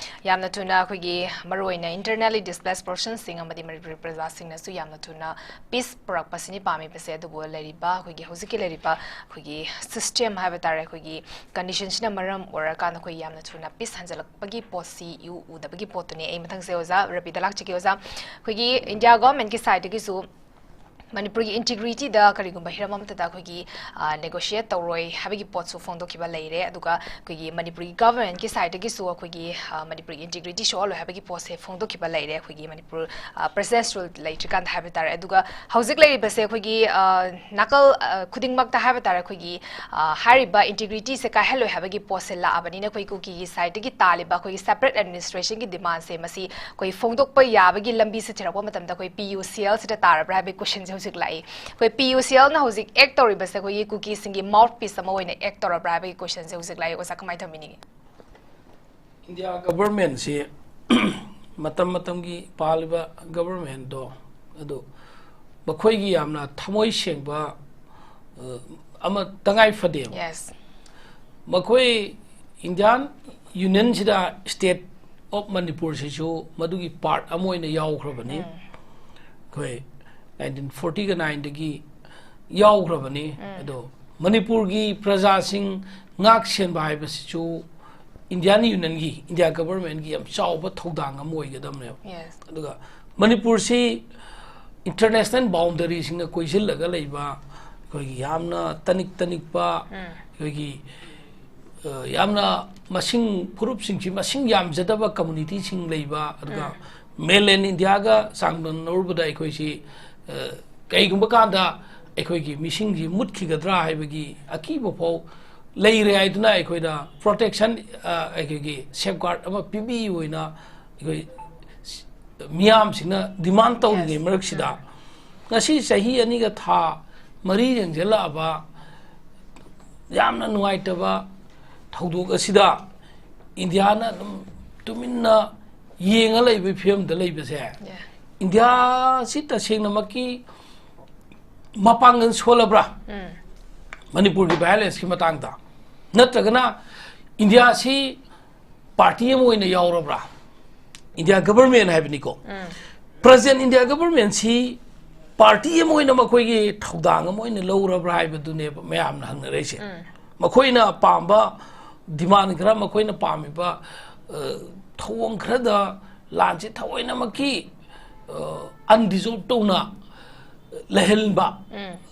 ꯌꯥꯝꯅ ꯊꯨꯅ ꯑꯩꯈꯣꯏꯒꯤ ꯃꯔꯨꯑꯣꯏꯅ internally displaced person ꯁꯤꯡ ꯑꯃꯗꯤ ꯃꯅꯤꯄꯨꯔꯤ ꯄ꯭ꯔꯖꯥꯁꯤꯡꯅꯁꯨ ꯌꯥꯝꯅ ꯊꯨꯅ peace ꯄꯨꯔꯛꯄꯁꯤꯅꯤ ꯄꯥꯝꯃꯤꯕꯁꯦ꯫ ꯑꯗꯨꯕꯨ ꯂꯩꯔꯤꯕ ꯑꯩꯈꯣꯏꯒꯤ ꯍꯧꯖꯤꯛꯀꯤ ꯂꯩꯔꯤꯕ ꯑꯩꯈꯣꯏꯒꯤ system ꯍꯥꯏꯕ ꯇꯥꯔꯦ, ꯑꯩꯈꯣꯏꯒꯤ condition ꯁꯤꯅ ꯃꯔꯝ ꯑꯣꯏꯔꯀꯥꯟꯗ ꯑꯩꯈꯣꯏ ꯌꯥꯝꯅ ꯊꯨꯅ peace ꯍꯟꯖꯤꯜꯂꯛꯄꯒꯤ ꯄꯣꯠꯁꯤ ꯏꯎ ꯎꯗꯕꯒꯤ ꯄꯣꯠꯇꯨꯅꯤ꯫ ꯑꯩ ꯃꯊꯪꯁꯦ ꯑꯣꯖꯥ ꯔꯕꯤꯗ ꯂꯥꯛꯆꯒꯦ꯫ ꯑꯣꯖꯥ, ꯑꯩꯈꯣꯏꯒꯤ India government ꯀꯤ side ꯇꯒꯤꯁꯨ ꯃꯅꯤꯄꯨꯔꯒꯤ integrity ꯗ ꯀꯔꯤꯒꯨꯝꯕ ꯍꯤꯔꯝ ꯑꯃꯠꯇꯗ ꯑꯩꯈꯣꯏꯒꯤ negotiate ꯇꯧꯔꯣꯏ ꯍꯥꯏꯕꯒꯤ ꯄꯣꯠꯁꯨ ꯐꯣꯡꯗꯣꯛꯈꯤꯕ ꯂꯩꯔꯦ꯫ ꯑꯗꯨꯒ ꯑꯩꯈꯣꯏꯒꯤ ꯃꯅꯤꯄꯨꯔꯒꯤ government ꯀꯤ side ꯇꯒꯤꯁꯨ ꯑꯩꯈꯣꯏꯒꯤ ꯃꯅꯤꯄꯨꯔꯒꯤ integrity ꯁꯣꯛꯍꯜꯂꯣꯏ ꯍꯥꯏꯕꯒꯤ ꯄꯣꯠꯁꯦ ꯐꯣꯡꯗꯣꯛꯈꯤꯕ ꯂꯩꯔꯦ꯫ ꯑꯩꯈꯣꯏꯒꯤ ꯃꯅꯤꯄꯨꯔ president's rule ꯂꯩꯇ꯭ꯔꯤꯀꯥꯟꯗ ꯍꯥꯏꯕ ꯇꯥꯔꯦ꯫ ꯑꯗꯨꯒ ꯍꯧꯖꯤꯛ ꯂꯩꯔꯤꯕꯁꯦ ꯑꯩꯈꯣꯏꯒꯤ ꯅꯥꯀꯜ ꯈꯨꯗꯤꯡꯃꯛꯇ ꯍꯥꯏꯕ ꯇꯥꯔꯦ, ꯑꯩꯈꯣꯏꯒꯤ ꯍꯥꯏꯔꯤꯕ integrity ꯁꯦ ꯀꯥꯏꯍꯜꯂꯣꯏ ꯍꯥꯏꯕꯒꯤ ꯄꯣꯠꯁꯦ ꯂꯥꯛꯑꯕꯅꯤꯅ ꯑꯩꯈꯣꯏ ꯀꯨꯀꯤꯒꯤ side ꯇꯒꯤ ꯇꯥꯜꯂꯤꯕ ꯑꯩꯈꯣꯏꯒꯤ separate administration ꯒꯤ demand ꯁꯦ ꯃꯁꯤ ꯑꯩꯈꯣꯏ ꯐꯣꯡꯗꯣꯛꯄ ꯌꯥꯕꯒꯤ ꯂꯝꯕꯤꯁꯦ ꯊꯤꯔꯛꯄ ꯃꯇꯝꯗ ꯑꯩꯈꯣꯏ P U C L ꯁꯤꯗ ꯇꯥꯔꯕ꯭ꯔꯥ ꯍꯥꯏꯕꯒꯤ question ꯁꯦ ꯍꯧꯖꯤꯛ ꯂꯥꯛꯏ꯫ ꯑꯩꯈꯣꯏ P U C L ꯅ ꯍꯧꯖꯤꯛ act ꯇꯧꯔꯤꯕꯁꯦ ꯑꯩꯈꯣꯏꯒꯤ ꯀꯨꯀꯤꯁꯤꯡꯒꯤ mouthpiece ꯑꯃ ꯑꯣꯏꯅ act ꯇꯧꯔꯕ꯭ꯔꯥ ꯍꯥꯏꯕꯒꯤ question ꯁꯦ ꯍꯧꯖꯤꯛ ꯂꯥꯛꯏ꯫ ꯑꯣꯖꯥ, ꯀꯃꯥꯏꯅ ꯊꯝꯕꯤꯅꯤꯡꯉꯤ? India government ꯁꯤ ꯃꯇꯝ ꯃꯇꯝꯒꯤ ꯄꯥꯜꯂꯤꯕ government ꯗꯣ ꯑꯗꯨ ꯃꯈꯣꯏꯒꯤ ꯌꯥꯝꯅ ꯊꯃꯣꯏ ꯁꯦꯡꯕ ꯑꯃ ꯇꯉꯥꯏ ꯐꯗꯦꯕ꯫ Yes. ꯃꯈꯣꯏ Indian Union ꯁꯤꯗ state of Manipur ꯁꯤꯁꯨ ꯃꯗꯨꯒꯤ part ꯑꯃ ꯑꯣꯏꯅ ꯌꯥꯎꯈ꯭ꯔꯕꯅꯤ꯫ ꯑꯩꯈꯣꯏ nineteen forty ꯒ nine ꯗꯒꯤ ꯌꯥꯎꯈ꯭ꯔꯕꯅꯤ꯫ ꯑꯗꯣ ꯃꯅꯤꯄꯨꯔꯒꯤ ꯄ꯭ꯔꯖꯥꯁꯤꯡ ꯉꯥꯛ ꯁꯦꯟꯕ ꯍꯥꯏꯕꯁꯤꯁꯨ Indian Union ꯒꯤ, India government ꯀꯤ ꯌꯥꯝ ꯆꯥꯎꯕ ꯊꯧꯗꯥꯡ ꯑꯃ ꯑꯣꯏꯒꯗꯕꯅꯦꯕ꯫ Yes. ꯑꯗꯨꯒ ꯃꯅꯤꯄꯨꯔꯁꯤ international boundary ꯁꯤꯡꯅ ꯀꯣꯏꯁꯤꯜꯂꯒ ꯂꯩꯕ, ꯑꯩꯈꯣꯏꯒꯤ ꯌꯥꯝꯅ ꯇꯅꯤꯛ ꯇꯅꯤꯛꯄ, ꯑꯩꯈꯣꯏꯒꯤ ꯌꯥꯝꯅ ꯃꯁꯤꯡ, ꯐꯨꯔꯨꯞꯁꯤꯡꯁꯤ ꯃꯁꯤꯡ ꯌꯥꯝꯖꯗꯕ community ꯁꯤꯡ ꯂꯩꯕ, ꯑꯗꯨꯒ mainland India ꯒ ꯆꯥꯡꯗꯝꯅꯔꯨꯕꯗ ꯑꯩꯈꯣꯏꯁꯤ ꯀꯩꯒꯨꯝꯕ ꯀꯥꯟꯗ ꯑꯩꯈꯣꯏꯒꯤ ꯃꯤꯁꯤꯡꯁꯤ ꯃꯨꯠꯈꯤꯒꯗ꯭ꯔꯥ ꯍꯥꯏꯕꯒꯤ ꯑꯀꯤꯕ ꯐꯥꯎ ꯂꯩꯔꯦ ꯍꯥꯏꯗꯨꯅ ꯑꯩꯈꯣꯏꯗ protection, ꯑꯩꯈꯣꯏꯒꯤ safeguard ꯑꯃ ꯄꯤꯕꯤꯌꯨ ꯍꯥꯏꯅ ꯑꯩꯈꯣꯏ ꯃꯤꯌꯥꯝꯁꯤꯡꯅ demand ꯇꯧꯔꯤꯉꯩ ꯃꯔꯛꯁꯤꯗ ꯉꯁꯤ ꯆꯍꯤ ꯑꯅꯤꯒ ꯊꯥ ꯃꯔꯤ ꯌꯦꯡꯁꯤꯜꯂꯛꯑꯕ ꯌꯥꯝꯅ ꯅꯨꯡꯉꯥꯏꯇꯕ ꯊꯧꯗꯣꯛ ꯑꯁꯤꯗ India ꯅ ꯑꯗꯨꯝ ꯇꯨꯃꯤꯟꯅ ꯌꯦꯡꯉ ꯂꯩꯕꯒꯤ ꯐꯤꯕꯝꯗ ꯂꯩꯕꯁꯦ, India ꯁꯤ ꯇꯁꯦꯡꯅꯃꯛꯀꯤ ꯃꯄꯥꯡꯒꯜ ꯁꯣꯜꯂꯕ꯭ꯔꯥ? ꯃꯅꯤꯄꯨꯔꯒꯤ ꯚꯥꯏꯑꯣꯂꯦꯟꯁꯀꯤ ꯃꯇꯥꯡꯗ, ꯅꯠꯇ꯭ꯔꯒꯅ ꯏꯟꯗꯤꯌꯥꯁꯤ ꯄꯥꯔꯇꯤ ꯑꯃ ꯑꯣꯏꯅ ꯌꯥꯎꯔꯕ꯭ꯔꯥ? ꯏꯟꯗꯤꯌꯥ ꯒꯕꯔꯃꯦꯟ ꯍꯥꯏꯕꯅꯤꯀꯣ, ꯄ꯭ꯔꯖꯦꯟ ꯏꯟꯗꯤꯌꯥ ꯒꯕꯔꯃꯦꯟꯁꯤ ꯄꯥꯔꯇꯤ ꯑꯃ ꯑꯣꯏꯅ ꯃꯈꯣꯏꯒꯤ ꯊꯧꯗꯥꯡ ꯑꯃ ꯑꯣꯏꯅ ꯂꯧꯔꯕ꯭ꯔꯥ ꯍꯥꯏꯕꯗꯨꯅꯦꯕ ꯃꯌꯥꯝꯅ ꯍꯪꯅꯔꯛꯏꯁꯦ꯫ ꯃꯈꯣꯏꯅ ꯄꯥꯝꯕ ꯗꯤꯃꯥꯟ ꯈꯔ, ꯃꯈꯣꯏꯅ ꯄꯥꯝꯃꯤꯕ, ꯑ, ꯊꯧꯑꯣꯡ ꯈꯔꯗ ꯂꯥꯟꯁꯤ ꯊꯑꯣꯏꯅꯃꯛꯀꯤ, ꯑ, ꯑꯟꯔꯤꯖꯣꯜꯕ ꯇꯧꯅ ꯂꯩꯍꯟꯕ,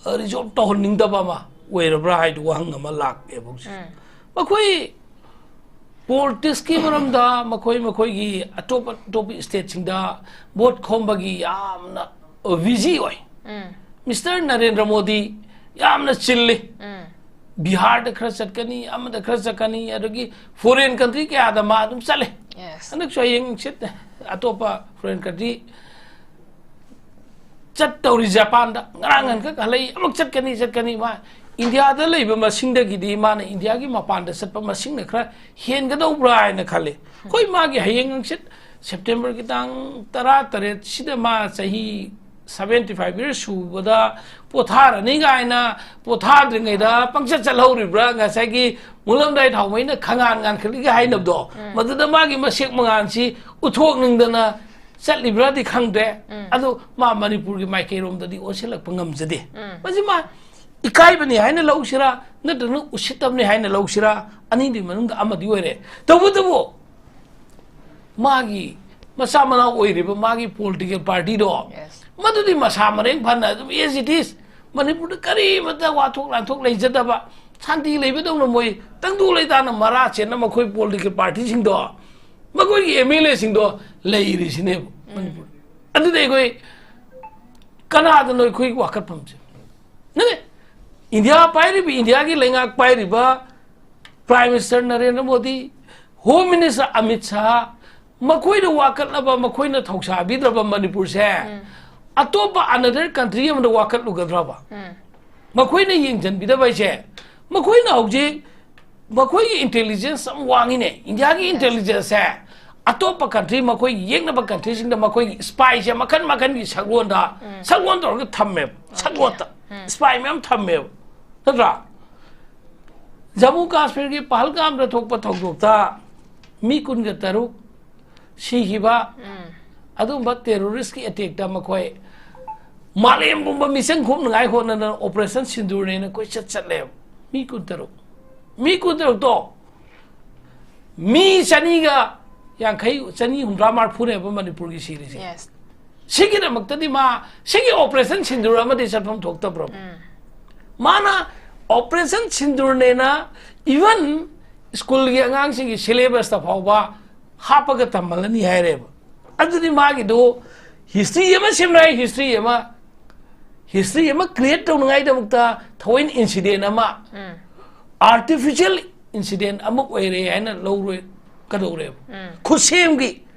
ꯑ, ꯔꯤꯖꯣꯜꯕ ꯇꯧꯍꯟꯅꯤꯡꯗꯕ ꯑꯃ ꯑꯣꯏꯔꯕ꯭ꯔꯥ ꯍꯥꯏꯗꯨ ꯋꯥꯍꯪ ꯑꯃ ꯂꯥꯛꯑꯦꯕ ꯍꯧꯖꯤꯛ꯫ ꯃꯈꯣꯏ ꯄꯣꯂꯤꯇꯤꯛꯁꯀꯤ ꯃꯔꯝꯗ ꯃꯈꯣꯏ ꯃꯈꯣꯏꯒꯤ ꯑꯇꯣꯞ ꯑꯇꯣꯞꯄ ꯁ꯭ꯇꯦꯠꯁꯤꯡꯗ ꯚꯣꯠ ꯈꯣꯝꯕꯒꯤ ꯌꯥꯝꯅ ꯕꯤꯖꯤ ꯑꯣꯏ꯫ ꯃꯤꯁꯇꯔ ꯅꯔꯦꯟꯗ꯭ꯔ ꯃꯣꯗꯤ ꯌꯥꯝꯅ ꯆꯤꯜꯂꯤ꯫ ꯕꯤꯍꯥꯔꯗ ꯈꯔ ꯆꯠꯀꯅꯤ, ꯑꯃꯗ ꯈꯔ ꯆꯠꯀꯅꯤ, ꯑꯗꯒꯤ ꯐꯣꯔꯦꯟ ꯀꯟꯇ꯭ꯔꯤ ꯀꯌꯥꯗ ꯃꯥ ꯑꯗꯨꯝ ꯆꯠꯂꯦ꯫ ꯌꯦꯁ꯫ ꯍꯟꯗꯛꯁꯨ ꯍꯌꯦꯡ ꯍꯪꯆꯤꯠ ꯑꯇꯣꯞꯄ ꯐꯣꯔꯦꯟ ꯀꯟꯇ꯭ꯔꯤ ꯆꯠꯇꯧꯔꯤ ꯖꯄꯥꯟꯗ꯫ ꯉꯔꯥꯡ ꯉꯟꯈꯛ ꯍꯜꯂꯛꯏ, ꯑꯃꯨꯛ ꯆꯠꯀꯅꯤ, ꯆꯠꯀꯅꯤ꯫ ꯃꯥ ꯏꯟꯗꯤꯌꯥꯗ ꯂꯩꯕ ꯃꯁꯤꯡꯗꯒꯤꯗꯤ ꯃꯥꯅ ꯏꯟꯗꯤꯌꯥꯒꯤ ꯃꯄꯥꯟꯗ ꯆꯠꯄ ꯃꯁꯤꯡꯅ ꯈꯔ ꯍꯦꯟꯒꯗꯧꯕ꯭ꯔꯥ ꯍꯥꯏꯅ ꯈꯜꯂꯤ꯫ ꯑꯩꯈꯣꯏ ꯃꯥꯒꯤ ꯍꯌꯦꯡ ꯍꯪꯆꯤꯠ ꯁꯦꯞꯇꯦꯝꯕꯔꯒꯤ ꯇꯥꯡ ꯇꯔꯥ ꯇꯔꯦꯠꯁꯤꯗ ꯃꯥ ꯆꯍꯤ seventy five years ꯁꯨꯕꯗ ꯄꯣꯊꯥꯔꯅꯤ ꯀꯥꯏꯅ ꯄꯣꯊꯥꯗ꯭ꯔꯤꯉꯩꯗ ꯄꯪꯆꯠ ꯆꯠꯍꯧꯔꯤꯕ꯭ꯔꯥ? ꯉꯁꯥꯏꯒꯤ ꯃꯨꯛꯂꯝꯗꯥꯏ ꯊꯥꯎꯃꯩꯅ ꯈꯪꯉꯥꯟ ꯉꯥꯟꯈꯠꯂꯤꯒ ꯍꯥꯏꯅꯕꯗꯣ, ꯎꯝ꯫ ꯃꯗꯨꯗ ꯃꯥꯒꯤ ꯃꯁꯦꯛ ꯃꯉꯥꯜꯁꯤ ꯎꯠꯊꯣꯛꯅꯤꯡꯗꯅ ꯆꯠꯂꯤꯕ꯭ꯔꯥꯗꯤ ꯈꯪꯗ꯭ꯔꯦ꯫ ꯎꯝ꯫ ꯑꯗꯣ ꯃꯥ ꯃꯅꯤꯄꯨꯔꯒꯤ ꯃꯥꯏꯀꯩꯔꯣꯝꯗꯗꯤ ꯑꯣꯟꯁꯤꯜꯂꯛꯄ ꯉꯝꯖꯗꯦ꯫ ꯎꯝ꯫ ꯃꯁꯤ ꯃꯥ ꯏꯀꯥꯏꯕꯅꯤ ꯍꯥꯏꯅ ꯂꯧꯁꯤꯔꯥ, ꯅꯠꯇ꯭ꯔꯒꯅ ꯎꯁꯤꯠꯇꯕꯅꯤ ꯍꯥꯏꯅ ꯂꯧꯁꯤꯔꯥ, ꯑꯅꯤꯗꯨꯒꯤ ꯃꯅꯨꯡꯗ ꯑꯃꯗꯤ ꯑꯣꯏꯔꯦ꯫ ꯇꯧꯕꯇꯕꯨ ꯃꯥꯒꯤ ꯃꯆꯥ ꯃꯅꯥꯎ ꯑꯣꯏꯔꯤꯕ ꯃꯥꯒꯤ ꯄꯣꯂꯤꯇꯤꯀꯦꯜ ꯄꯥꯔꯇꯤꯗꯣ, ꯌꯦꯁ꯫ ꯃꯗꯨꯗꯤ ꯃꯁꯥ ꯃꯔꯦꯡ ꯐꯅ ꯑꯗꯨꯝ as it is, ꯃꯅꯤꯄꯨꯔꯗ ꯀꯔꯤꯃꯇ ꯋꯥꯊꯣꯛ ꯂꯥꯟꯊꯣꯛ ꯂꯩꯖꯗꯕ, ꯁꯥꯟꯇꯤ ꯂꯩꯕꯗꯧꯅ ꯃꯣꯏ ꯇꯪꯗꯨ ꯂꯩꯇꯥꯅ ꯃꯔꯥ ꯆꯦꯟꯅ ꯃꯈꯣꯏ ꯄꯣꯂꯤꯇꯤꯀꯦꯜ ꯄꯥꯔꯇꯤꯁꯤꯡꯗꯣ, ꯃꯈꯣꯏꯒꯤ ꯑꯦꯝ ꯑꯦꯜ ꯑꯦꯁꯤꯡꯗꯣ ꯂꯩꯔꯤꯁꯤꯅꯦꯕ ꯃꯅꯤꯄꯨꯔꯗ꯫ ꯑꯗꯨꯗꯤ ꯑꯩꯈꯣꯏ ꯀꯅꯥꯗꯅꯣ ꯑꯩꯈꯣꯏ ꯋꯥꯀꯠꯐꯝꯁꯦ? ꯅꯠꯇꯦ, ꯏꯟꯗꯤꯌꯥ ꯄꯥꯏꯔꯤꯕ, ꯏꯟꯗꯤꯌꯥꯒꯤ ꯂꯩꯉꯥꯛ ꯄꯥꯏꯔꯤꯕ prime minister Narendra Modi, home minister Amit Shah, ꯃꯈꯣꯏꯅ ꯋꯥꯀꯠꯂꯕ, ꯃꯈꯣꯏꯅ ꯊꯧꯁꯥꯕꯤꯗ꯭ꯔꯕ ꯃꯅꯤꯄꯨꯔꯁꯦ ꯎꯝ꯫ ꯑꯇꯣꯞꯄ another country ꯑꯃꯗ ꯋꯥꯀꯠꯂꯨꯒꯗ꯭ꯔꯕ? ꯎꯝ꯫ ꯃꯈꯣꯏꯅ ꯌꯦꯡꯁꯤꯟꯕꯤꯗꯕ ꯍꯥꯏꯁꯦ, ꯃꯈꯣꯏꯅ ꯍꯧꯖꯤꯛ ꯃꯈꯣꯏꯒꯤ ꯏꯟꯇꯦꯂꯤꯖꯦꯟꯁ ꯌꯥꯝ ꯋꯥꯡꯉꯤꯅꯦ꯫ ꯏꯟꯗꯤꯌꯥꯒꯤ ꯏꯟꯇꯦꯂꯤꯖꯦꯟꯁꯁꯦ ꯑꯇꯣꯞꯄ ꯀꯟꯇ꯭ꯔꯤ, ꯃꯈꯣꯏꯒꯤ ꯌꯦꯛꯅꯕ ꯀꯟꯇ꯭ꯔꯤꯁꯤꯡꯗ ꯃꯈꯣꯏꯒꯤ ꯁ꯭ꯄꯥꯏꯁꯦ ꯃꯈꯟ ꯃꯈꯟꯒꯤ ꯁꯛꯂꯣꯟꯗ, ꯁꯛꯂꯣꯟ ꯇꯧꯔꯒ ꯊꯝꯃꯦꯕ, ꯁꯛꯂꯣꯟꯗ ꯁ꯭ꯄꯥꯏ ꯃꯌꯥꯝ ꯊꯝꯃꯦꯕ, ꯅꯠꯇ꯭ꯔꯥ? ꯖꯝꯃꯨ ꯀꯥꯁꯃꯤꯔꯒꯤ ꯄꯍꯜꯒꯥꯝꯗ ꯊꯣꯛꯄ ꯊꯧꯗꯣꯛꯇ ꯃꯤ ꯀꯨꯟꯒ ꯇꯔꯨꯛ ꯁꯤꯈꯤꯕ, ꯑꯗꯨꯒꯨꯝꯕ ꯇꯦꯔꯣꯔꯤꯁꯀꯤ ꯑꯦꯇꯦꯛꯇ ꯃꯈꯣꯏ ꯃꯥꯂꯦꯝ ꯄꯨꯝꯕ ꯃꯤꯆꯪ ꯈꯣꯝꯅꯉꯥꯏ ꯍꯣꯠꯅꯗꯅ ꯑꯣꯄꯔꯦꯁꯟ ꯁꯤꯟꯗꯨꯔꯅꯦꯅ ꯀꯣꯏꯆꯠ ꯆꯠꯂꯦꯕ꯫ ꯃꯤ ꯀꯨꯟꯇꯔꯨꯛ, ꯃꯤ ꯀꯨꯟꯇꯔꯨꯛꯇꯣ ꯃꯤ ꯆꯅꯤꯒ ꯌꯥꯡꯈꯩ, ꯆꯅꯤ ꯍꯨꯝꯗ꯭ꯔꯥ ꯃꯔꯐꯨꯅꯦꯕ ꯃꯅꯤꯄꯨꯔꯒꯤ ꯁꯤꯔꯤꯁꯦ꯫ Yes. ꯁꯤꯒꯤꯗꯃꯛꯇꯗꯤ ꯃꯥ ꯁꯤꯒꯤ ꯑꯣꯄꯔꯦꯁꯟ ꯁꯤꯟꯗꯨꯔ ꯑꯃꯗꯤ ꯆꯠꯐꯝ ꯊꯣꯛꯇꯕ꯭ꯔꯣ? ꯃꯥꯅ ꯑꯣꯄꯔꯦꯁꯟ ꯁꯤꯟꯗꯨꯔꯅꯦꯅ even ꯁ꯭ꯀꯨꯜꯒꯤ ꯑꯉꯥꯡꯁꯤꯡꯒꯤ ꯁꯤꯂꯦꯕꯁꯇ ꯐꯥꯎꯕ ꯍꯥꯞꯄꯒ ꯇꯝꯍꯜꯂꯅꯤ ꯍꯥꯏꯔꯦꯕ꯫ ꯑꯗꯨꯗꯤ ꯃꯥꯒꯤꯗꯨ ꯍꯤꯁꯇ꯭ꯔꯤ ꯑꯃ ꯁꯦꯝꯅ ꯍꯤꯁꯇ꯭ꯔꯤ ꯑꯃ ꯍꯤꯁꯇ꯭ꯔꯤ ꯑꯃ ꯀ꯭ꯔꯤꯌꯦꯠ ꯇꯧꯅꯉꯥꯏꯗꯃꯛꯇ ꯊꯑꯣꯏꯅ ꯏꯟꯁꯤꯗꯦꯟ ꯑꯃ, ꯑꯥꯔꯇꯤꯐꯤꯁꯤꯌꯦꯜ ꯏꯟꯁꯤꯗꯦꯟ ꯑꯃ ꯑꯣꯏꯔꯦ ꯍꯥꯏꯅ ꯂꯧꯔꯣꯏ ꯀꯗꯧꯔꯦꯕ? ꯈꯨꯠꯁꯦꯝꯒꯤ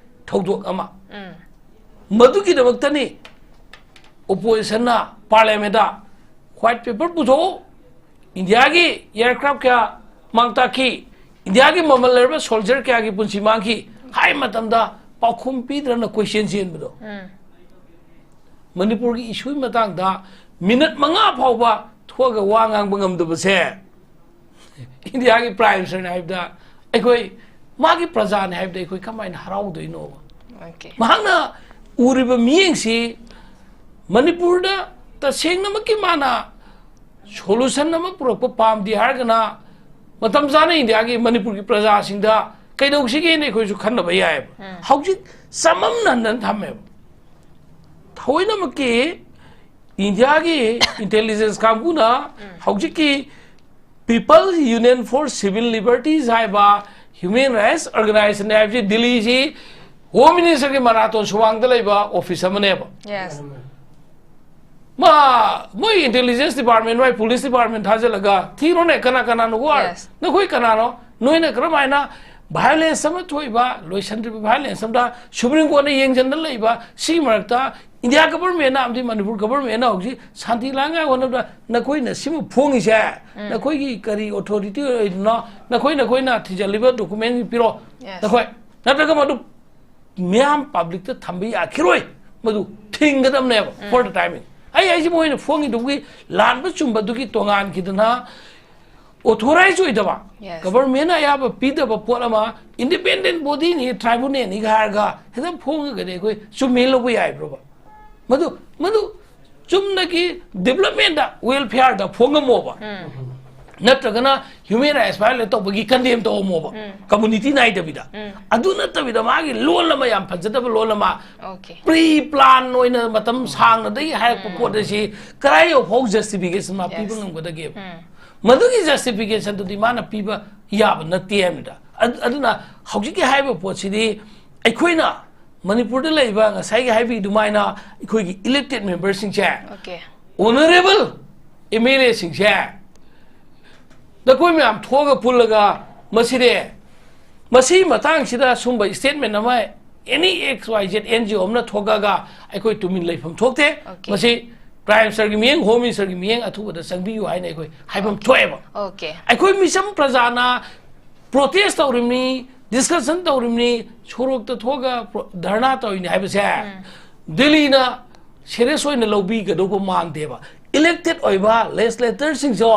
ꯊꯧꯗꯣꯛ ꯑꯃ꯫ ꯃꯗꯨꯒꯤꯗꯃꯛꯇꯅꯤ ꯑꯣꯄꯣꯖꯤꯁꯟꯅ ꯄꯥꯔꯂꯤꯌꯥꯃꯦꯟꯗ ꯋꯥꯏꯠ ꯄꯦꯄꯔ ꯄꯨꯊꯣꯛꯎ, ꯏꯟꯗꯤꯌꯥꯒꯤ ꯑꯦꯌꯥꯔꯀ꯭ꯔꯥꯐ ꯀꯌꯥ ꯃꯥꯡ ꯇꯥꯛꯈꯤ, ꯏꯟꯗꯤꯌꯥꯒꯤ ꯃꯃꯜ ꯂꯩꯔꯕ ꯁꯣꯜꯖꯔ ꯀꯌꯥꯒꯤ ꯄꯨꯟꯁꯤ ꯃꯥꯡꯈꯤ ꯍꯥꯏ ꯃꯇꯝꯗ ꯄꯥꯎꯈꯨꯝ ꯄꯤꯗ꯭ꯔꯅ ꯀꯣꯏꯆꯦꯟ ꯆꯦꯟꯕꯗꯣ꯫ ꯃꯅꯤꯄꯨꯔꯒꯤ ꯏꯁꯨꯒꯤ ꯃꯇꯥꯡꯗ ꯃꯤꯅꯠ ꯃꯉꯥ ꯐꯥꯎꯕ ꯊꯣꯛꯑꯒ ꯋꯥ ꯉꯥꯡꯕ ꯉꯝꯗꯕꯁꯦ ꯏꯟꯗꯤꯌꯥꯒꯤ ꯄ꯭ꯔꯥꯏꯝ ꯃꯤꯅꯤꯁꯇꯔꯅꯤ ꯍꯥꯏꯕꯗ ꯑꯩꯈꯣꯏ, ꯃꯥꯒꯤ ꯄ꯭ꯔꯖꯥꯅꯤ ꯍꯥꯏꯕꯗ ꯑꯩꯈꯣꯏ ꯀꯃꯥꯏꯅ ꯍꯔꯥꯎꯗꯣꯏꯅꯣꯕ? Okay. ꯃꯍꯥꯛꯅ ꯎꯔꯤꯕ ꯃꯤꯠꯌꯦꯡꯁꯤ ꯃꯅꯤꯄꯨꯔꯗ ꯇꯁꯦꯡꯅꯃꯛꯀꯤ ꯃꯥꯅ ꯁꯣꯂꯨꯁꯟ ꯑꯃ ꯄꯨꯔꯛꯄ ꯄꯥꯝꯗꯦ ꯍꯥꯏꯔꯒꯅ ꯃꯇꯝ ꯆꯥꯅ ꯏꯟꯗꯤꯌꯥꯒꯤ, ꯃꯅꯤꯄꯨꯔꯒꯤ ꯄ꯭ꯔꯖꯥꯁꯤꯡꯗ ꯀꯩꯗꯧꯁꯤꯒꯦꯅ ꯑꯩꯈꯣꯏꯁꯨ ꯈꯟꯅꯕ ꯌꯥꯏꯑꯕ꯫ ꯍꯧꯖꯤꯛ ꯆꯃꯝꯅꯍꯟꯗꯅ ꯊꯝꯃꯦꯕ꯫ ꯊꯑꯣꯏꯅꯃꯛꯀꯤ ꯏꯟꯗꯤꯌꯥꯒꯤ ꯏꯟꯇꯦꯂꯤꯖꯦꯟꯁ ꯀꯥꯡꯕꯨꯅ ꯍꯧꯖꯤꯛꯀꯤ People's Union for Civil Liberties ꯍꯥꯏꯕ ꯍ꯭ꯌꯨꯃꯦꯟ ꯔꯥꯏꯠꯁ ꯑꯣꯔꯒꯅꯥꯏꯖꯦꯁꯟ ꯍꯥꯏꯕꯁꯤ ꯗꯤꯜꯂꯤꯁꯤ ꯍꯣꯝ ꯃꯤꯅꯤꯁꯇꯔꯒꯤ ꯃꯅꯥꯇꯣꯟ ꯁꯨꯃꯥꯡꯗ ꯂꯩꯕ ꯑꯣꯐꯤꯁ ꯑꯃꯅꯦꯕ꯫ Yes. ꯃꯥ, ꯃꯣꯏ ꯏꯟꯇꯦꯂꯤꯖꯦꯟꯁ ꯗꯤꯄꯥꯔꯠꯃꯦꯟ, ꯃꯣꯏ ꯄꯨꯂꯤꯁ ꯗꯤꯄꯥꯔꯠꯃꯦꯟ ꯊꯥꯖꯤꯜꯂꯒ ꯊꯤꯔꯣꯅꯦ, ꯀꯅꯥ ꯀꯅꯥꯅꯣ ꯋꯥꯔ? Yes. ꯅꯈꯣꯏ ꯀꯅꯥꯅꯣ? ꯅꯣꯏꯅ ꯀꯔꯝꯍꯥꯏꯅ ꯚꯥꯏꯑꯣꯂꯦꯟꯁ ꯑꯃ ꯊꯣꯛꯏꯕ, ꯂꯣꯏꯁꯤꯟꯗ꯭ꯔꯤꯕ ꯚꯥꯏꯑꯣꯂꯦꯟꯁ ꯑꯃꯗ ꯁꯨꯄ꯭ꯔꯤꯝ ꯀꯣꯔꯠꯅ ꯌꯦꯡꯁꯤꯟꯗꯅ ꯂꯩꯕ ꯁꯤꯒꯤ ꯃꯔꯛꯇ ꯏꯟꯗꯤꯌꯥ ꯒꯚꯔꯟꯃꯦꯟꯅ ꯑꯃꯗꯤ ꯃꯅꯤꯄꯨꯔ ꯒꯚꯔꯟꯃꯦꯟꯅ ꯍꯧꯖꯤꯛ ꯁꯥꯟꯇꯤ ꯂꯥꯡꯉꯥꯏ ꯍꯣꯠꯅꯕꯗ ꯅꯈꯣꯏꯅ ꯁꯤꯕꯨ ꯐꯣꯡꯉꯤꯁꯦ, ꯅꯈꯣꯏꯒꯤ ꯀꯔꯤ ꯑꯣꯊꯣꯔꯤꯇꯤ ꯑꯣꯏꯔꯤꯅꯣ? ꯅꯈꯣꯏ, ꯅꯈꯣꯏꯅ ꯊꯤꯖꯤꯜꯂꯤꯕ ꯗꯣꯀꯨꯃꯦꯟꯁꯤꯡ ꯄꯤꯔꯣ꯫ Yes. ꯅꯈꯣꯏ ꯅꯠꯇ꯭ꯔꯒ ꯃꯗꯨ ꯃꯤꯌꯥꯝ ꯄꯕ꯭ꯂꯤꯛꯇ ꯊꯝꯕ ꯌꯥꯈꯤꯔꯣꯏ꯫ ꯃꯗꯨ ꯊꯤꯡꯒꯗꯕꯅꯦꯕ꯫ ꯎꯝ꯫ For the timing, ꯑꯩ ꯍꯥꯏꯁꯤ ꯃꯣꯏꯅ ꯐꯣꯡꯉꯤꯗꯨꯒꯤ ꯂꯥꯟꯕ ꯆꯨꯝꯕꯗꯨꯒꯤ ꯇꯣꯉꯥꯟꯈꯤꯗꯅ, ꯑꯣꯊꯣꯔꯥꯏꯖ ꯑꯣꯏꯗꯕ, Yes. ꯒꯚꯔꯟꯃꯦꯟꯅ ꯑꯌꯥꯕ ꯄꯤꯗꯕ ꯄꯣꯠ ꯑꯃ ꯏꯟꯗꯤꯄꯦꯟꯗꯦꯟ ꯕꯣꯗꯤꯅꯤ, ꯇ꯭ꯔꯥꯏꯕꯨꯅꯦꯜꯅꯤꯒ ꯍꯥꯏꯔꯒ ꯍꯦꯛꯇ ꯐꯣꯡꯉꯒꯗꯤ ꯑꯩꯈꯣꯏ ꯆꯨꯝꯃꯦ ꯂꯧꯕ ꯌꯥꯏꯕ꯭ꯔꯣꯕ? ꯃꯗꯨ ꯃꯗꯨ ꯆꯨꯝꯅꯒꯤ ꯗꯤꯕꯂꯞꯃꯦꯟꯗ, ꯋꯦꯜꯐꯤꯌꯔꯗ ꯐꯣꯡꯉꯝꯃꯣꯕ꯫ ꯎꯝ꯫ ꯅꯠꯇ꯭ꯔꯒꯅ ꯍ꯭ꯌꯨꯃꯦꯟ ꯔꯥꯏꯠꯁ ꯚꯥꯏꯑꯣꯂꯦꯠ ꯇꯧꯕꯒꯤ ꯀꯟꯗꯦꯝ ꯇꯧꯔꯝꯃꯣꯕ꯫ ꯎꯝ꯫ ꯀꯝꯃꯨꯅꯤꯇꯤ ꯅꯥꯏꯗꯕꯤꯗ꯫ ꯎꯝ꯫ ꯑꯗꯨ ꯅꯠꯇꯕꯤꯗ ꯃꯥꯒꯤ ꯂꯣꯜ ꯑꯃ, ꯌꯥꯝ ꯐꯖꯗꯕ ꯂꯣꯜ ꯑꯃ, Okay. ꯄ꯭ꯔꯤ ꯄ꯭ꯂꯥꯟ ꯑꯣꯏꯅ ꯃꯇꯝ ꯁꯥꯡꯅꯗꯒꯤ ꯍꯥꯏꯔꯛꯄ ꯎꯝ꯫ ꯄꯣꯠ ꯑꯁꯤ ꯀꯗꯥꯏ ꯌꯧꯐꯥꯎ ꯖꯁꯇꯤꯐꯤꯀꯦꯁꯟ ꯃꯥ ꯄꯤꯕ Yes. ꯉꯝꯒꯗꯒꯦꯕ? ꯎꯝ꯫ ꯃꯗꯨꯒꯤ ꯖꯁꯇꯤꯐꯤꯀꯦꯁꯟꯗꯨꯗꯤ ꯃꯥꯅ ꯄꯤꯕ ꯌꯥꯕ ꯅꯠꯇꯦ ꯍꯥꯏꯕꯅꯤꯗ꯫ ꯑꯗ-, ꯑꯗꯨꯅ ꯍꯧꯖꯤꯛꯀꯤ ꯍꯥꯏꯔꯤꯕ ꯄꯣꯠꯁꯤꯗꯤ ꯑꯩꯈꯣꯏꯅ ꯃꯅꯤꯄꯨꯔꯗ ꯂꯩꯕ, ꯉꯁꯥꯏꯒꯤ ꯍꯥꯏꯕꯤ ꯑꯗꯨꯃꯥꯏꯅ, ꯑꯩꯈꯣꯏꯒꯤ ꯏꯂꯦꯛꯇꯦꯗ ꯃꯦꯝꯕꯔꯁꯤꯡꯁꯦ, Okay. ꯑꯣꯅꯔꯦꯕꯜ ꯑꯦꯝ ꯑꯦꯜ ꯑꯦꯁꯤꯡꯁꯦ, ꯅꯈꯣꯏ ꯃꯌꯥꯝ ꯊꯣꯛꯑꯒ ꯄꯨꯜꯂꯒ ꯃꯁꯤꯗꯤ, ꯃꯁꯤ ꯃꯇꯥꯡꯁꯤꯗ ꯁꯨꯝꯕ ꯁ꯭ꯇꯦꯠꯃꯦꯟ ꯑꯃ any X Y Z N G O ꯑꯃꯅ ꯊꯣꯛꯂꯛꯑꯒ ꯑꯩꯈꯣꯏ ꯇꯨꯃꯤꯟ ꯂꯩꯐꯝ ꯊꯣꯛꯇꯦ꯫ Okay. ꯃꯁꯤ ꯄ꯭ꯔꯥꯏꯝ ꯃꯤꯅꯤꯁꯇꯔꯒꯤ ꯃꯤꯠꯌꯦꯡ, ꯍꯣꯝ ꯃꯤꯅꯤꯁꯇꯔꯒꯤ ꯃꯤꯠꯌꯦꯡ ꯑꯊꯨꯕꯗ ꯆꯪꯕꯤꯌꯨ ꯍꯥꯏꯅ ꯑꯩꯈꯣꯏ ꯍꯥꯏꯐꯝ Okay. ꯊꯣꯛꯑꯦꯕ꯫ Okay. ꯑꯩꯈꯣꯏ ꯃꯤꯆꯝ ꯄ꯭ꯔꯖꯥꯅ ꯄ꯭ꯔꯣꯇꯦꯁ ꯇꯧꯔꯤꯕꯅꯤ, ꯗꯤꯁꯀꯁꯟ ꯇꯧꯔꯤꯕꯅꯤ, ꯁꯣꯔꯣꯛꯇ ꯊꯣꯛꯑꯒ ꯄ꯭ꯔꯣ-, ꯙꯔꯅꯥ ꯇꯧꯔꯤꯅꯤ ꯍꯥꯏꯕꯁꯦ ꯎꯝ꯫ ꯗꯤꯜꯂꯤꯅ ꯁꯦꯔꯤꯌꯁ ꯑꯣꯏꯅ ꯂꯧꯕꯤꯒꯗꯧꯕ ꯃꯥꯟꯗꯦꯕ꯫ ꯏꯂꯦꯛꯇꯦꯗ ꯑꯣꯏꯕ ꯂꯦꯖꯤꯁꯂꯦꯇꯔꯁꯤꯡꯁꯨ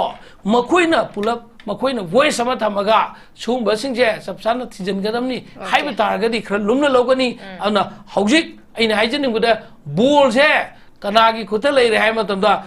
ꯃꯈꯣꯏꯅ ꯄꯨꯂꯞ, ꯃꯈꯣꯏꯅ ꯚꯣꯏꯁ ꯑꯃ ꯊꯝꯃꯒ ꯁꯤꯒꯨꯝꯕꯁꯤꯡꯁꯦ ꯆꯞ ꯆꯥꯅ ꯊꯤꯖꯤꯟꯒꯗꯕꯅꯤ Okay. ꯍꯥꯏꯕ ꯇꯥꯔꯒꯗꯤ ꯈꯔ ꯂꯨꯝꯅ ꯂꯧꯒꯅꯤ꯫ ꯎꯝ꯫ ꯑꯗꯨꯅ ꯍꯧꯖꯤꯛ ꯑꯩꯅ ꯍꯥꯏꯖꯅꯤꯡꯕꯗ, ꯕꯣꯜꯁꯦ ꯀꯅꯥꯒꯤ ꯈꯨꯠꯇ ꯂꯩꯔꯦ ꯍꯥꯏꯕ ꯃꯇꯝꯗ,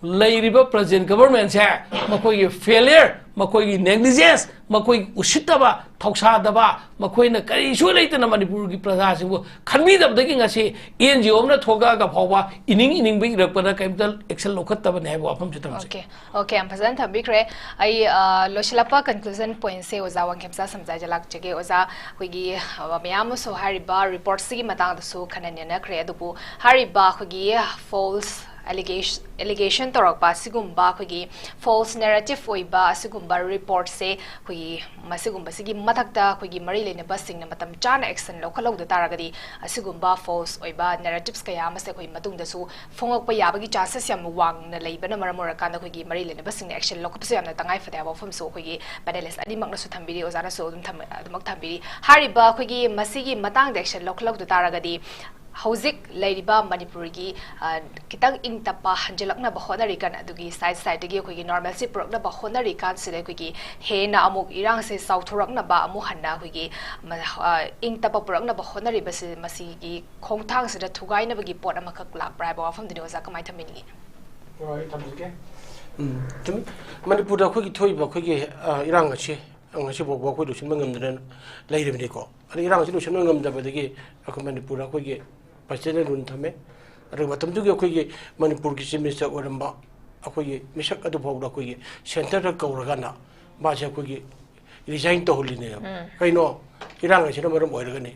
ꯂꯩꯔꯤꯕ ꯄ꯭ꯔꯖꯦꯟ ꯒꯚꯔꯟꯃꯦꯟꯁꯦ ꯃꯈꯣꯏꯒꯤ ꯐꯦꯂꯤꯌꯔ, ꯃꯈꯣꯏꯒꯤ ꯅꯦꯒꯂꯤꯖꯦꯟꯁ, ꯃꯈꯣꯏꯒꯤ ꯎꯁꯤꯠꯇꯕ, ꯊꯧꯁꯥꯗꯕ, ꯃꯈꯣꯏꯅ ꯀꯔꯤꯁꯨ ꯂꯩꯇꯅ ꯃꯅꯤꯄꯨꯔꯒꯤ ꯄ꯭ꯔꯖꯥꯁꯤꯡꯕꯨ ꯈꯟꯕꯤꯗꯕꯗꯒꯤ ꯉꯁꯤ ꯑꯦꯟ ꯖꯤ ꯑꯣ ꯑꯃꯅ ꯊꯣꯛꯂꯛꯑꯒ ꯐꯥꯎꯕ ꯏꯅꯤꯡ ꯏꯅꯤꯡꯕ ꯏꯔꯛꯄꯗ ꯀꯔꯤꯝꯇ ꯑꯦꯛꯁꯟ ꯂꯧꯈꯠꯇꯕꯅꯦ ꯍꯥꯏꯕ ꯋꯥꯐꯝꯁꯤ ꯊꯝꯖꯩ꯫ Okay, okay, ꯌꯥꯝ ꯐꯖꯅ ꯊꯝꯕꯤꯈ꯭ꯔꯦ꯫ ꯑꯩ, ꯑ, ꯂꯣꯏꯁꯤꯜꯂꯛꯄ ꯀꯟꯀ꯭ꯂꯨꯖꯟ ꯄꯣꯏꯟꯠꯁꯦ ꯑꯣꯖꯥ ꯋꯥꯡꯈꯦꯝꯆꯥ ꯁꯝꯖꯥꯏꯗ ꯂꯥꯛꯆꯒꯦ꯫ ꯑꯣꯖꯥ, ꯑꯩꯈꯣꯏꯒꯤ, ꯑ, ꯃꯌꯥꯝ ꯑꯃꯁꯨ ꯍꯥꯏꯔꯤꯕ ꯔꯤꯄꯣꯔꯠꯁꯤꯒꯤ ꯃꯇꯥꯡꯗꯁꯨ ꯈꯟꯅ ꯅꯩꯅꯈ꯭ꯔꯦ, ꯑꯗꯨꯕꯨ ꯍꯥꯏꯔꯤꯕ ꯑꯩꯈꯣꯏꯒꯤ ꯐꯣꯜꯁ ꯑꯦꯂꯤꯒꯦꯁꯟ ꯇꯧꯔꯛꯄ ꯑꯁꯤꯒꯨꯝꯕ ꯑꯩꯈꯣꯏꯒꯤ ꯐꯣꯜꯁ ꯅꯦꯔꯦꯇꯤꯚ ꯑꯣꯏꯕ ꯑꯁꯤꯒꯨꯝꯕ ꯔꯤꯄꯣꯔꯠꯁꯦ ꯑꯩꯈꯣꯏꯒꯤ ꯃꯁꯤꯒꯨꯝꯕꯁꯤꯒꯤ ꯃꯊꯛꯇ ꯑꯩꯈꯣꯏꯒꯤ ꯃꯔꯤ ꯂꯩꯅꯕꯁꯤꯡꯅ ꯃꯇꯝ ꯆꯥꯅ ꯑꯦꯛꯁꯟ ꯂꯧꯈꯠꯍꯧꯗ ꯇꯥꯔꯒꯗꯤ ꯑꯁꯤꯒꯨꯝꯕ ꯐꯣꯜꯁ ꯑꯣꯏꯕ ꯅꯦꯔꯦꯇꯤꯚꯁ ꯀꯌꯥ ꯑꯃꯁꯦ ꯑꯩꯈꯣꯏ ꯃꯇꯨꯡꯗꯁꯨ ꯐꯣꯡꯉꯛꯄ ꯌꯥꯕꯒꯤ ꯆꯥꯟꯁꯦꯁ ꯌꯥꯝꯅ ꯋꯥꯡꯅ ꯂꯩꯕꯅ ꯃꯔꯝ ꯑꯣꯏꯔꯀꯥꯟꯗ ꯑꯩꯈꯣꯏꯒꯤ ꯃꯔꯤ ꯂꯩꯅꯕꯁꯤꯡꯅ ꯑꯦꯛꯁꯟ ꯂꯧꯈꯠꯄꯁꯨ ꯌꯥꯝꯅ ꯇꯉꯥꯏ ꯐꯗꯦ ꯍꯥꯏꯕ ꯋꯥꯐꯝꯁꯨ ꯑꯩꯈꯣꯏꯒꯤ ꯄꯦꯅꯦꯂꯤꯁ ꯑꯅꯤꯃꯛꯅꯁꯨ ꯊꯝꯕꯤꯔꯤ, ꯑꯣꯖꯥꯅꯁꯨ ꯑꯗꯨꯝ ꯊꯝ-, ꯑꯗꯨꯃꯛ ꯊꯝꯕꯤꯔꯤ꯫ ꯍꯥꯏꯔꯤꯕ ꯑꯩꯈꯣꯏꯒꯤ ꯃꯁꯤꯒꯤ ꯃꯇꯥꯡꯗ ꯑꯦꯛꯁꯟ ꯂꯧꯈꯠꯍꯧꯗ ꯇꯥꯔꯒꯗꯤ ꯍꯧꯖꯤꯛ ꯂꯩꯔꯤꯕ ꯃꯅꯤꯄꯨꯔꯒꯤ, ꯑ, ꯈꯤꯇꯪ ꯏꯪ ꯇꯞꯄ ꯍꯟꯖꯤꯜꯂꯛꯅꯕ ꯍꯣꯠꯅꯔꯤꯀꯥꯟ ꯑꯗꯨꯒꯤ ꯁꯥꯏꯠ ꯁꯥꯏꯠꯇꯒꯤ ꯑꯩꯈꯣꯏꯒꯤ ꯅꯣꯔꯃꯦꯜꯁꯤ ꯄꯨꯔꯛꯅꯕ ꯍꯣꯠꯅꯔꯤꯀꯥꯟꯁꯤꯗ ꯑꯩꯈꯣꯏꯒꯤ ꯍꯦꯟꯅ ꯑꯃꯨꯛ ꯏꯔꯥꯡꯁꯦ ꯆꯥꯎꯊꯣꯔꯛꯅꯕ ꯑꯃꯨꯛ ꯍꯟꯅ ꯑꯩꯈꯣꯏꯒꯤ ꯃ-, ꯑ, ꯏꯪ ꯇꯞꯄ ꯄꯨꯔꯛꯅꯕ ꯍꯣꯠꯅꯔꯤꯕꯁꯤ ꯃꯁꯤꯒꯤ ꯈꯣꯡꯊꯥꯡꯁꯤꯗ ꯊꯨꯒꯥꯏꯅꯕꯒꯤ ꯄꯣꯠ ꯑꯃꯈꯛ ꯂꯥꯛꯄ꯭ꯔꯥ ꯍꯥꯏꯕ ꯋꯥꯐꯝꯗꯨꯅꯤ ꯑꯣꯖꯥ ꯀꯃꯥꯏꯅ ꯊꯝꯕꯤꯅꯤꯡꯉꯤ? ꯍꯣꯏ, ꯑꯩ ꯊꯝꯖꯒꯦ꯫ ꯎꯝ, ꯆꯨꯝꯃꯤ꯫ ꯃꯅꯤꯄꯨꯔꯗ ꯑꯩꯈꯣꯏꯒꯤ ꯊꯣꯛꯏꯕ ꯑꯩꯈꯣꯏꯒꯤ, ꯑ, ꯏꯔꯥꯡ ꯑꯁꯤ ꯉꯁꯤ ꯐꯥꯎꯕ ꯑꯩꯈꯣꯏ ꯂꯣꯏꯁꯤꯟꯕ ꯉꯝꯗꯅ ꯂꯩꯔꯤꯕꯅꯤꯀꯣ꯫ ꯑꯗ ꯏꯔꯥꯡ ꯑꯁꯤ ꯂꯣꯏꯁꯤꯟꯕ ꯉꯝꯗꯕꯗꯒꯤ ꯑꯩꯈꯣꯏ ꯃꯅꯤꯄꯨꯔꯗ ꯑꯩꯈꯣꯏꯒꯤ ꯄ꯭ꯔꯁꯤꯗꯦꯟ ꯔꯨꯜ ꯊꯝꯃꯦ꯫ ꯑꯗꯨꯒ ꯃꯇꯝꯗꯨꯒꯤ ꯑꯩꯈꯣꯏꯒꯤ ꯃꯅꯤꯄꯨꯔꯒꯤ ꯆꯤꯐ ꯃꯤꯅꯤꯁꯇꯔ ꯑꯣꯏꯔꯝꯕ ꯑꯩꯈꯣꯏꯒꯤ ꯃꯤꯁꯛ ꯑꯗꯨ ꯐꯥꯎꯗ ꯑꯩꯈꯣꯏꯒꯤ ꯁꯦꯟꯇꯔꯗ ꯀꯧꯔꯀꯥꯟꯗ ꯃꯥꯁꯦ ꯑꯩꯈꯣꯏꯒꯤ ꯔꯤꯖꯥꯏꯟ ꯇꯧꯍꯜꯂꯤꯅꯦꯕ꯫ ꯎꯝ꯫ ꯀꯩꯅꯣ? ꯏꯔꯥꯡ ꯑꯁꯤꯅ ꯃꯔꯝ ꯑꯣꯏꯔꯒꯅꯤ꯫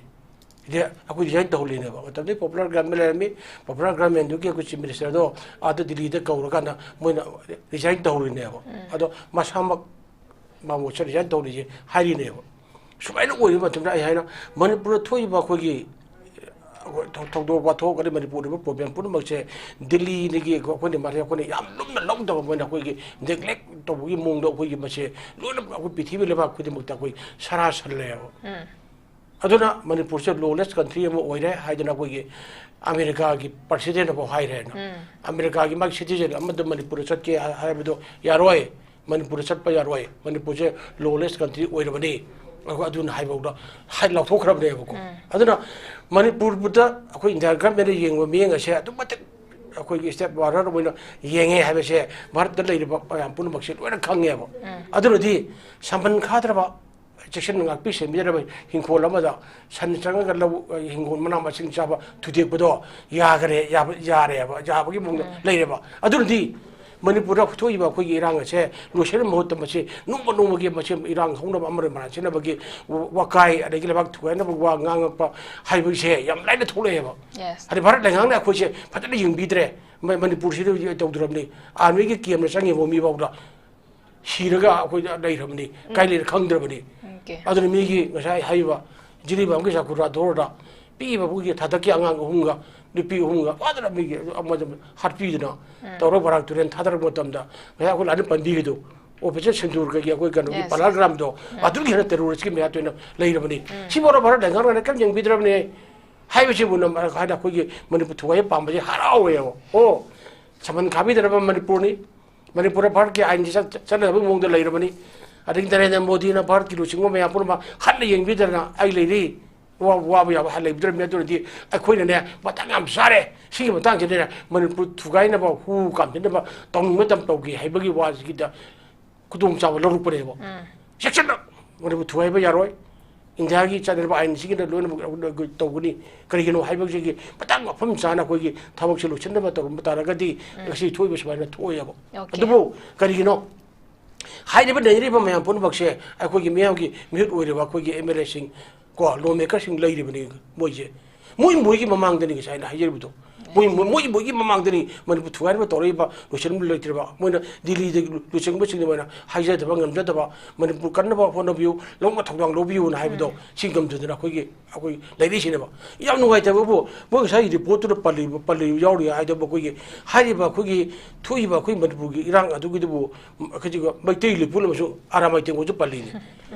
ꯁꯤꯗꯤ ꯑꯩꯈꯣꯏ ꯔꯤꯖꯥꯏꯟ ꯇꯧꯍꯜꯂꯤꯅꯦꯕ꯫ ꯃꯇꯝꯗꯨꯒꯤ ꯄꯣꯄꯨꯂꯔ ꯒꯚꯔꯟꯃꯦꯟ ꯂꯩꯔꯝꯃꯤ, ꯄꯣꯄꯨꯂꯔ ꯒꯚꯔꯟꯃꯦꯟꯗꯨꯒꯤ ꯑꯩꯈꯣꯏ ꯆꯤꯐ ꯃꯤꯅꯤꯁꯇꯔꯗꯣ ꯑꯥꯗ ꯗꯤꯜꯂꯤꯗ ꯀꯧꯔꯀꯥꯟꯗ ꯃꯣꯏꯅ ꯔꯤꯖꯥꯏꯟ ꯇꯧꯍꯜꯂꯤꯅꯦꯕ꯫ ꯎꯝ꯫ ꯑꯗꯣ ꯃꯁꯥꯃꯛ ꯃꯥꯃꯣꯠꯁꯦ ꯔꯤꯖꯥꯏꯟ ꯇꯧꯔꯤꯁꯦ ꯍꯥꯏꯔꯤꯅꯦꯕ꯫ ꯁꯨꯃꯥꯏꯅ ꯑꯣꯏꯕ ꯃꯇꯝꯗ ꯑꯩ ꯍꯥꯏꯅ ꯃꯅꯤꯄꯨꯔꯗ ꯊꯣꯛꯏꯕ ꯑꯩꯈꯣꯏꯒꯤ ꯊꯧ-, ꯊꯧꯗꯣꯛ ꯋꯥꯊꯣꯛ ꯑꯗꯩ ꯃꯅꯤꯄꯨꯔꯗ ꯂꯩꯕ ꯄ꯭ꯔꯣꯕ꯭ꯂꯦꯝ ꯄꯨꯝꯅꯃꯛꯁꯦ ꯗꯤꯜꯂꯤꯗꯒꯤ ꯑꯩꯈꯣꯏꯅ ꯃꯥꯁꯦ ꯑꯩꯈꯣꯏꯅ ꯌꯥꯝ ꯂꯨꯝꯅ ꯂꯧꯗꯕ, ꯃꯣꯏꯅ ꯑꯩꯈꯣꯏꯒꯤ ꯅꯦꯒ꯭ꯂꯦꯛ ꯇꯧꯕꯒꯤ ꯃꯑꯣꯡꯗ ꯑꯩꯈꯣꯏꯒꯤ ꯃꯁꯦ ꯂꯣꯏꯅ ꯑꯩꯈꯣꯏ ꯄ꯭ꯔꯤꯊꯤꯕꯤ ꯂꯩꯕꯥꯛ ꯈꯨꯗꯤꯡꯃꯛꯇ ꯑꯩꯈꯣꯏ ꯁꯔꯥ ꯁꯜꯂꯦꯕ꯫ ꯎꯝ꯫ ꯑꯗꯨꯅ ꯃꯅꯤꯄꯨꯔꯁꯦ ꯂꯣꯂꯦꯁ ꯀꯟꯇ꯭ꯔꯤ ꯑꯃ ꯑꯣꯏꯔꯦ ꯍꯥꯏꯗꯅ ꯑꯩꯈꯣꯏꯒꯤ ꯑꯃꯦꯔꯤꯀꯥꯒꯤ ꯄ꯭ꯔꯁꯤꯗꯦꯟꯠ ꯐꯥꯎ ꯍꯥꯏꯔꯦꯅ꯫ ꯎꯝ꯫ ꯑꯃꯦꯔꯤꯀꯥꯒꯤ ꯃꯥꯒꯤ ꯁꯤꯇꯤꯖꯦꯟ ꯑꯃꯗ ꯃꯅꯤꯄꯨꯔꯗ ꯆꯠꯀꯦ ꯍꯥꯏ-, ꯍꯥꯏꯕꯗꯣ ꯌꯥꯔꯣꯏ꯫ ꯃꯅꯤꯄꯨꯔꯗ ꯆꯠꯄ ꯌꯥꯔꯣꯏ꯫ ꯃꯅꯤꯄꯨꯔꯁꯦ ꯂꯣꯂꯦꯁ ꯀꯟꯇ꯭ꯔꯤ ꯑꯣꯏꯔꯕꯅꯤ꯫ ꯑꯩꯈꯣꯏ ꯑꯗꯨꯅ ꯍꯥꯏꯐꯥꯎꯗ ꯍꯥꯏ ꯂꯥꯎꯊꯣꯛꯈ꯭ꯔꯕꯅꯦꯕꯀꯣ꯫ ꯎꯝ꯫ ꯑꯗꯨꯅ ꯃꯅꯤꯄꯨꯔꯗ ꯑꯩꯈꯣꯏ ꯏꯟꯗꯤꯌꯥ ꯒꯚꯔꯟꯃꯦꯟꯠꯅ ꯌꯦꯡꯕ ꯃꯤꯠꯌꯦꯡ ꯑꯁꯦ ꯑꯗꯨꯛ ꯃꯇꯤꯛ ꯑꯩꯈꯣꯏꯒꯤ ꯁ꯭ꯇꯦꯠ ꯕꯣꯔꯗꯔ ꯑꯣꯏꯅ ꯌꯦꯡꯉꯦ ꯍꯥꯏꯕꯁꯦ ꯚꯥꯔꯠꯇ ꯂꯩꯔꯤꯕ ꯃꯌꯥꯝ ꯄꯨꯝꯅꯃꯛꯁꯦ ꯂꯣꯏꯅ ꯈꯪꯉꯦꯕ꯫ ꯎꯝ꯫ ꯑꯗꯨꯅꯗꯤ ꯁꯝꯕꯟ ꯈꯥꯗ꯭ꯔꯕ, ꯆꯦꯛꯁꯤꯟ ꯉꯥꯛꯄꯤ ꯁꯦꯟꯕꯤꯗ꯭ꯔꯕ ꯍꯤꯡꯈꯣꯜ ꯑꯃꯗ ꯁꯟ ꯆꯪꯉꯒ ꯂꯧ, ꯍꯤꯡꯒꯣꯜ ꯃꯅꯥ ꯃꯁꯤꯡ ꯆꯥꯕ ꯊꯨꯗꯦꯛꯄꯗꯣ ꯌꯥꯈꯔꯦ, ꯌꯥꯕ, ꯌꯥꯔꯦꯕ, ꯌꯥꯕꯒꯤ ꯃꯑꯣꯡꯗ ꯎꯝ꯫ ꯂꯩꯔꯦꯕ꯫ ꯑꯗꯨꯅꯗꯤ ꯃꯅꯤꯄꯨꯔꯗ ꯊꯣꯛꯏꯕ ꯑꯩꯈꯣꯏꯒꯤ ꯏꯔꯥꯡ ꯑꯁꯦ ꯂꯣꯏꯁꯤꯟꯕ ꯃꯍꯨꯠꯇ ꯃꯁꯤ ꯅꯣꯡꯃ ꯅꯣꯡꯃꯒꯤ ꯃꯁꯤ ꯏꯔꯥꯡ ꯍꯧꯅꯕ ꯑꯃ ꯃꯔꯥꯟ ꯁꯤꯟꯅꯕꯒꯤ ꯋꯥꯀꯥꯏ ꯑꯗꯒꯤ ꯂꯩꯕꯥꯛ ꯊꯨꯒꯥꯏꯅꯕ ꯋꯥ ꯉꯥꯡꯉꯛꯄ ꯍꯥꯏꯕꯁꯦ ꯌꯥꯝ ꯂꯥꯏꯅ ꯊꯣꯛꯂꯛꯑꯦꯕ꯫ Yes꯫ ꯍꯥꯏꯗꯤ ꯚꯥꯔꯠ ꯂꯩꯉꯥꯛꯅ ꯑꯩꯈꯣꯏꯁꯦ ꯐꯖꯅ ꯌꯦꯡꯕꯤꯗ꯭ꯔꯦ꯫ ꯃ-, ꯃꯅꯤꯄꯨꯔꯁꯤꯗ ꯍꯧꯖꯤꯛ ꯇꯧꯗ꯭ꯔꯕꯅꯤ꯫ ꯑꯥꯔꯃꯤꯒꯤ ꯀꯦꯝꯗ ꯆꯪꯉꯤꯕ ꯃꯤ ꯐꯥꯎꯗ ꯁꯤꯔꯒ ꯑꯩꯈꯣꯏꯗ ꯂꯩꯔꯕꯅꯤ, ꯀꯥꯏ ꯂꯩꯔ ꯈꯪꯗ꯭ꯔꯕꯅꯤ꯫ ꯑꯣꯀꯦ꯫ ꯑꯗꯨꯅ ꯃꯤꯒꯤ ꯉꯁꯥꯏ ꯍꯥꯏꯔꯤꯕ ꯖꯤꯔꯤꯕꯥꯝꯒꯤ ꯆꯥꯈꯨꯔꯥ ꯗꯣꯔꯗ ꯄꯤꯛꯏꯕ ꯑꯩꯈꯣꯏꯒꯤ ꯊꯥꯗꯛꯀꯤ ꯑꯉꯥꯡ ꯑꯍꯨꯝꯒ ꯅꯨꯄꯤ ꯑꯍꯨꯝꯒ ꯐꯥꯗꯅ ꯃꯤꯒꯤ ꯑꯃꯗ ꯍꯥꯠꯄꯤꯗꯨꯅ ꯇꯧꯔꯒ ꯕꯔꯥꯛ ꯇꯨꯔꯦꯟ ꯊꯥꯗꯔꯛꯄ ꯃꯇꯝꯗ ꯉꯁꯥꯏ ꯑꯩꯈꯣꯏ ꯂꯥꯟꯅ ꯄꯟꯕꯤꯒꯗꯨ ꯑꯣꯄꯔꯦꯁꯟ ꯁꯤꯟꯗꯨꯔꯒꯤ ꯑꯩꯈꯣꯏ ꯀꯩꯅꯣꯒꯤ Yes, yes. ꯄꯂꯥꯜꯒ꯭ꯔꯥꯝꯗꯣ ꯑꯗꯨꯒꯤ ꯍꯦꯟꯅ ꯇꯦꯔꯣꯔꯤꯁꯀꯤ ꯃꯌꯥ ꯇꯣꯏꯅ ꯂꯩꯔꯕꯅꯤ꯫ ꯁꯤꯐꯥꯎꯗ ꯚꯥꯔꯠ ꯂꯩꯉꯥꯛꯅ ꯀꯔꯤꯝ ꯌꯦꯡꯕꯤꯗ꯭ꯔꯕꯅꯤ꯫ ꯍꯥꯏꯕꯁꯤꯕꯨ ꯅꯝ-, ꯍꯥꯏꯅ ꯑꯩꯈꯣꯏꯒꯤ ꯃꯅꯤꯄꯨꯔ ꯊꯨꯒꯥꯏꯕ ꯄꯥꯝꯕꯁꯦ ꯍꯔꯥꯎꯋꯦꯕ꯫ ꯑꯣ, ꯁꯃꯟ ꯈꯥꯕꯤꯗꯅꯕ ꯃꯅꯤꯄꯨꯔꯅꯤ꯫ ꯃꯅꯤꯄꯨꯔꯗ ꯚꯥꯔꯠꯀꯤ ꯑꯥꯏꯟꯁꯤ ꯆꯠ-, ꯆꯠꯅꯗꯕꯒꯤ ꯃꯑꯣꯡꯗ ꯂꯩꯔꯕꯅꯤ꯫ ꯑꯗꯒꯤ ꯅꯔꯦꯟꯗ꯭ꯔ ꯃꯣꯗꯤꯅ ꯚꯥꯔꯠꯀꯤ ꯂꯨꯆꯤꯡꯕ ꯃꯌꯥꯝ ꯄꯨꯝꯅꯃꯛ ꯍꯟꯅ ꯌꯦꯡꯕꯤꯗꯅ ꯑꯩ ꯂꯩꯔꯤ, ꯋꯥ-, ꯋꯥꯕ ꯌꯥꯕ ꯍꯟꯅ ꯂꯩꯕꯤꯗ꯭ꯔꯕꯅꯤ꯫ ꯑꯗꯨꯅꯗꯤ ꯑꯩꯈꯣꯏꯅꯅꯦ ꯃꯇꯥꯡ ꯌꯥꯝ ꯆꯥꯔꯦ꯫ ꯁꯤꯒꯤ ꯃꯇꯥꯡꯁꯤꯗꯅꯦ ꯃꯅꯤꯄꯨꯔ ꯊꯨꯒꯥꯏꯅꯕ, ꯍꯨ ꯀꯥꯝꯁꯤꯟꯅꯕ ꯇꯧꯅꯤꯡꯕ ꯃꯇꯝ ꯇꯧꯒꯦ ꯍꯥꯏꯕꯒꯤ ꯋꯥꯁꯤꯒꯤꯗ ꯈꯨꯗꯣꯡꯆꯥꯕ ꯂꯧꯔꯛꯄꯅꯦꯕ꯫ ꯆꯦꯛꯁꯤꯟꯅ ꯃꯅꯤꯄꯨꯔ ꯊꯨꯒꯥꯏꯕ ꯌꯥꯔꯣꯏ꯫ ꯏꯟꯗꯤꯌꯥꯒꯤ ꯆꯠꯅꯔꯤꯕ ꯑꯥꯏꯟꯁꯤꯒꯤꯗ ꯂꯣꯏꯅꯃꯛ ꯇꯧꯒꯅꯤ꯫ ꯀꯔꯤꯒꯤꯅꯣ ꯍꯥꯏꯕꯁꯤꯒꯤ ꯃꯇꯥꯡ ꯃꯐꯝ ꯆꯥꯅ ꯑꯩꯈꯣꯏꯒꯤ ꯊꯕꯛꯁꯦ ꯂꯣꯏꯁꯤꯟꯅꯕ ꯇꯧꯔꯝꯕ ꯇꯥꯔꯒꯗꯤ ꯉꯁꯤ ꯊꯣꯛꯏꯕ ꯁꯨꯃꯥꯏꯅ ꯊꯣꯛꯑꯣꯏꯕ꯫ ꯑꯣꯀꯦ꯫ ꯑꯗꯨꯕꯨ ꯀꯔꯤꯒꯤꯅꯣ? ꯍꯥꯏꯔꯤꯕ ꯅꯩꯅꯔꯤꯕ ꯃꯌꯥꯝ ꯄꯨꯝꯅꯃꯛꯁꯦ ꯑꯩꯈꯣꯏꯒꯤ ꯃꯤꯌꯥꯝꯒꯤ ꯃꯤꯍꯨꯠ ꯑꯣꯏꯔꯤꯕ ꯑꯩꯈꯣꯏꯒꯤ ꯑꯦꯝ ꯑꯦꯜ ꯑꯦꯁꯤꯡ ꯀꯣ, ꯂꯣ ꯃꯦꯀꯔꯁꯤꯡ ꯂꯩꯔꯤꯕꯅꯤ ꯃꯣꯏꯁꯦ꯫ ꯃꯣꯏ ꯃꯣꯏꯒꯤ ꯃꯃꯥꯡꯗꯅꯤ ꯉꯁꯥꯏ ꯑꯩꯅ ꯍꯥꯏꯖꯔꯤꯕꯗꯣ꯫ ꯃꯣꯏ ꯃꯣꯏ ꯃꯣꯏ ꯃꯣꯏꯒꯤ ꯃꯃꯥꯡꯗꯅꯤ ꯃꯅꯤꯄꯨꯔ ꯊꯨꯒꯥꯏꯅꯕ ꯇꯧꯔꯛꯏꯕ ꯂꯣꯏꯁꯤꯟꯕ ꯂꯩꯇ꯭ꯔꯤꯕ꯫ ꯃꯣꯏꯅ ꯗꯤꯜꯂꯤꯗꯒꯤ ꯂꯨꯆꯤꯡꯕꯁꯤꯡꯗ ꯃꯣꯏꯅ ꯍꯥꯏꯖꯗꯕ ꯉꯝꯖꯗꯕ, "ꯃꯅꯤꯄꯨꯔ ꯀꯟꯅꯕ ꯍꯣꯠꯅꯕꯤꯌꯨ, ꯂꯧꯅ ꯊꯧꯗꯥꯡ ꯂꯧꯕꯤꯌꯨꯅ" ꯍꯥꯏꯕꯗꯣ ꯁꯤ ꯉꯝꯗꯗꯅ ꯑꯩꯈꯣꯏꯒꯤ ꯑꯩꯈꯣꯏ ꯂꯩꯔꯛꯏꯁꯤꯅꯦꯕ꯫ ꯌꯥꯝ ꯅꯨꯡꯉꯥꯏꯇꯕꯕꯨ ꯃꯣꯏ ꯉꯁꯥꯏꯒꯤ ꯔꯤꯄꯣꯔꯠꯇꯨꯗ ꯄꯜꯂꯤꯕ ꯄꯜꯂꯤꯕ ꯌꯥꯎꯔꯤ ꯍꯥꯏꯗꯕꯨ ꯑꯩꯈꯣꯏꯒꯤ ꯍꯥꯏꯔꯤꯕ ꯑꯩꯈꯣꯏꯒꯤ ꯊꯣꯛꯏꯕ ꯑꯩꯈꯣꯏ ꯃꯅꯤꯄꯨꯔꯒꯤ ꯏꯔꯥꯡ ꯑꯗꯨꯒꯤꯗꯨꯕꯨ ꯀꯩꯁꯨ ꯃꯩꯇꯩ ꯂꯤꯄꯨꯟ ꯑꯃꯁꯨꯡ ꯑꯔꯥꯃꯥꯏ ꯇꯦꯡꯒꯣꯜꯁꯨ ꯄꯜꯂꯤꯅꯤ꯫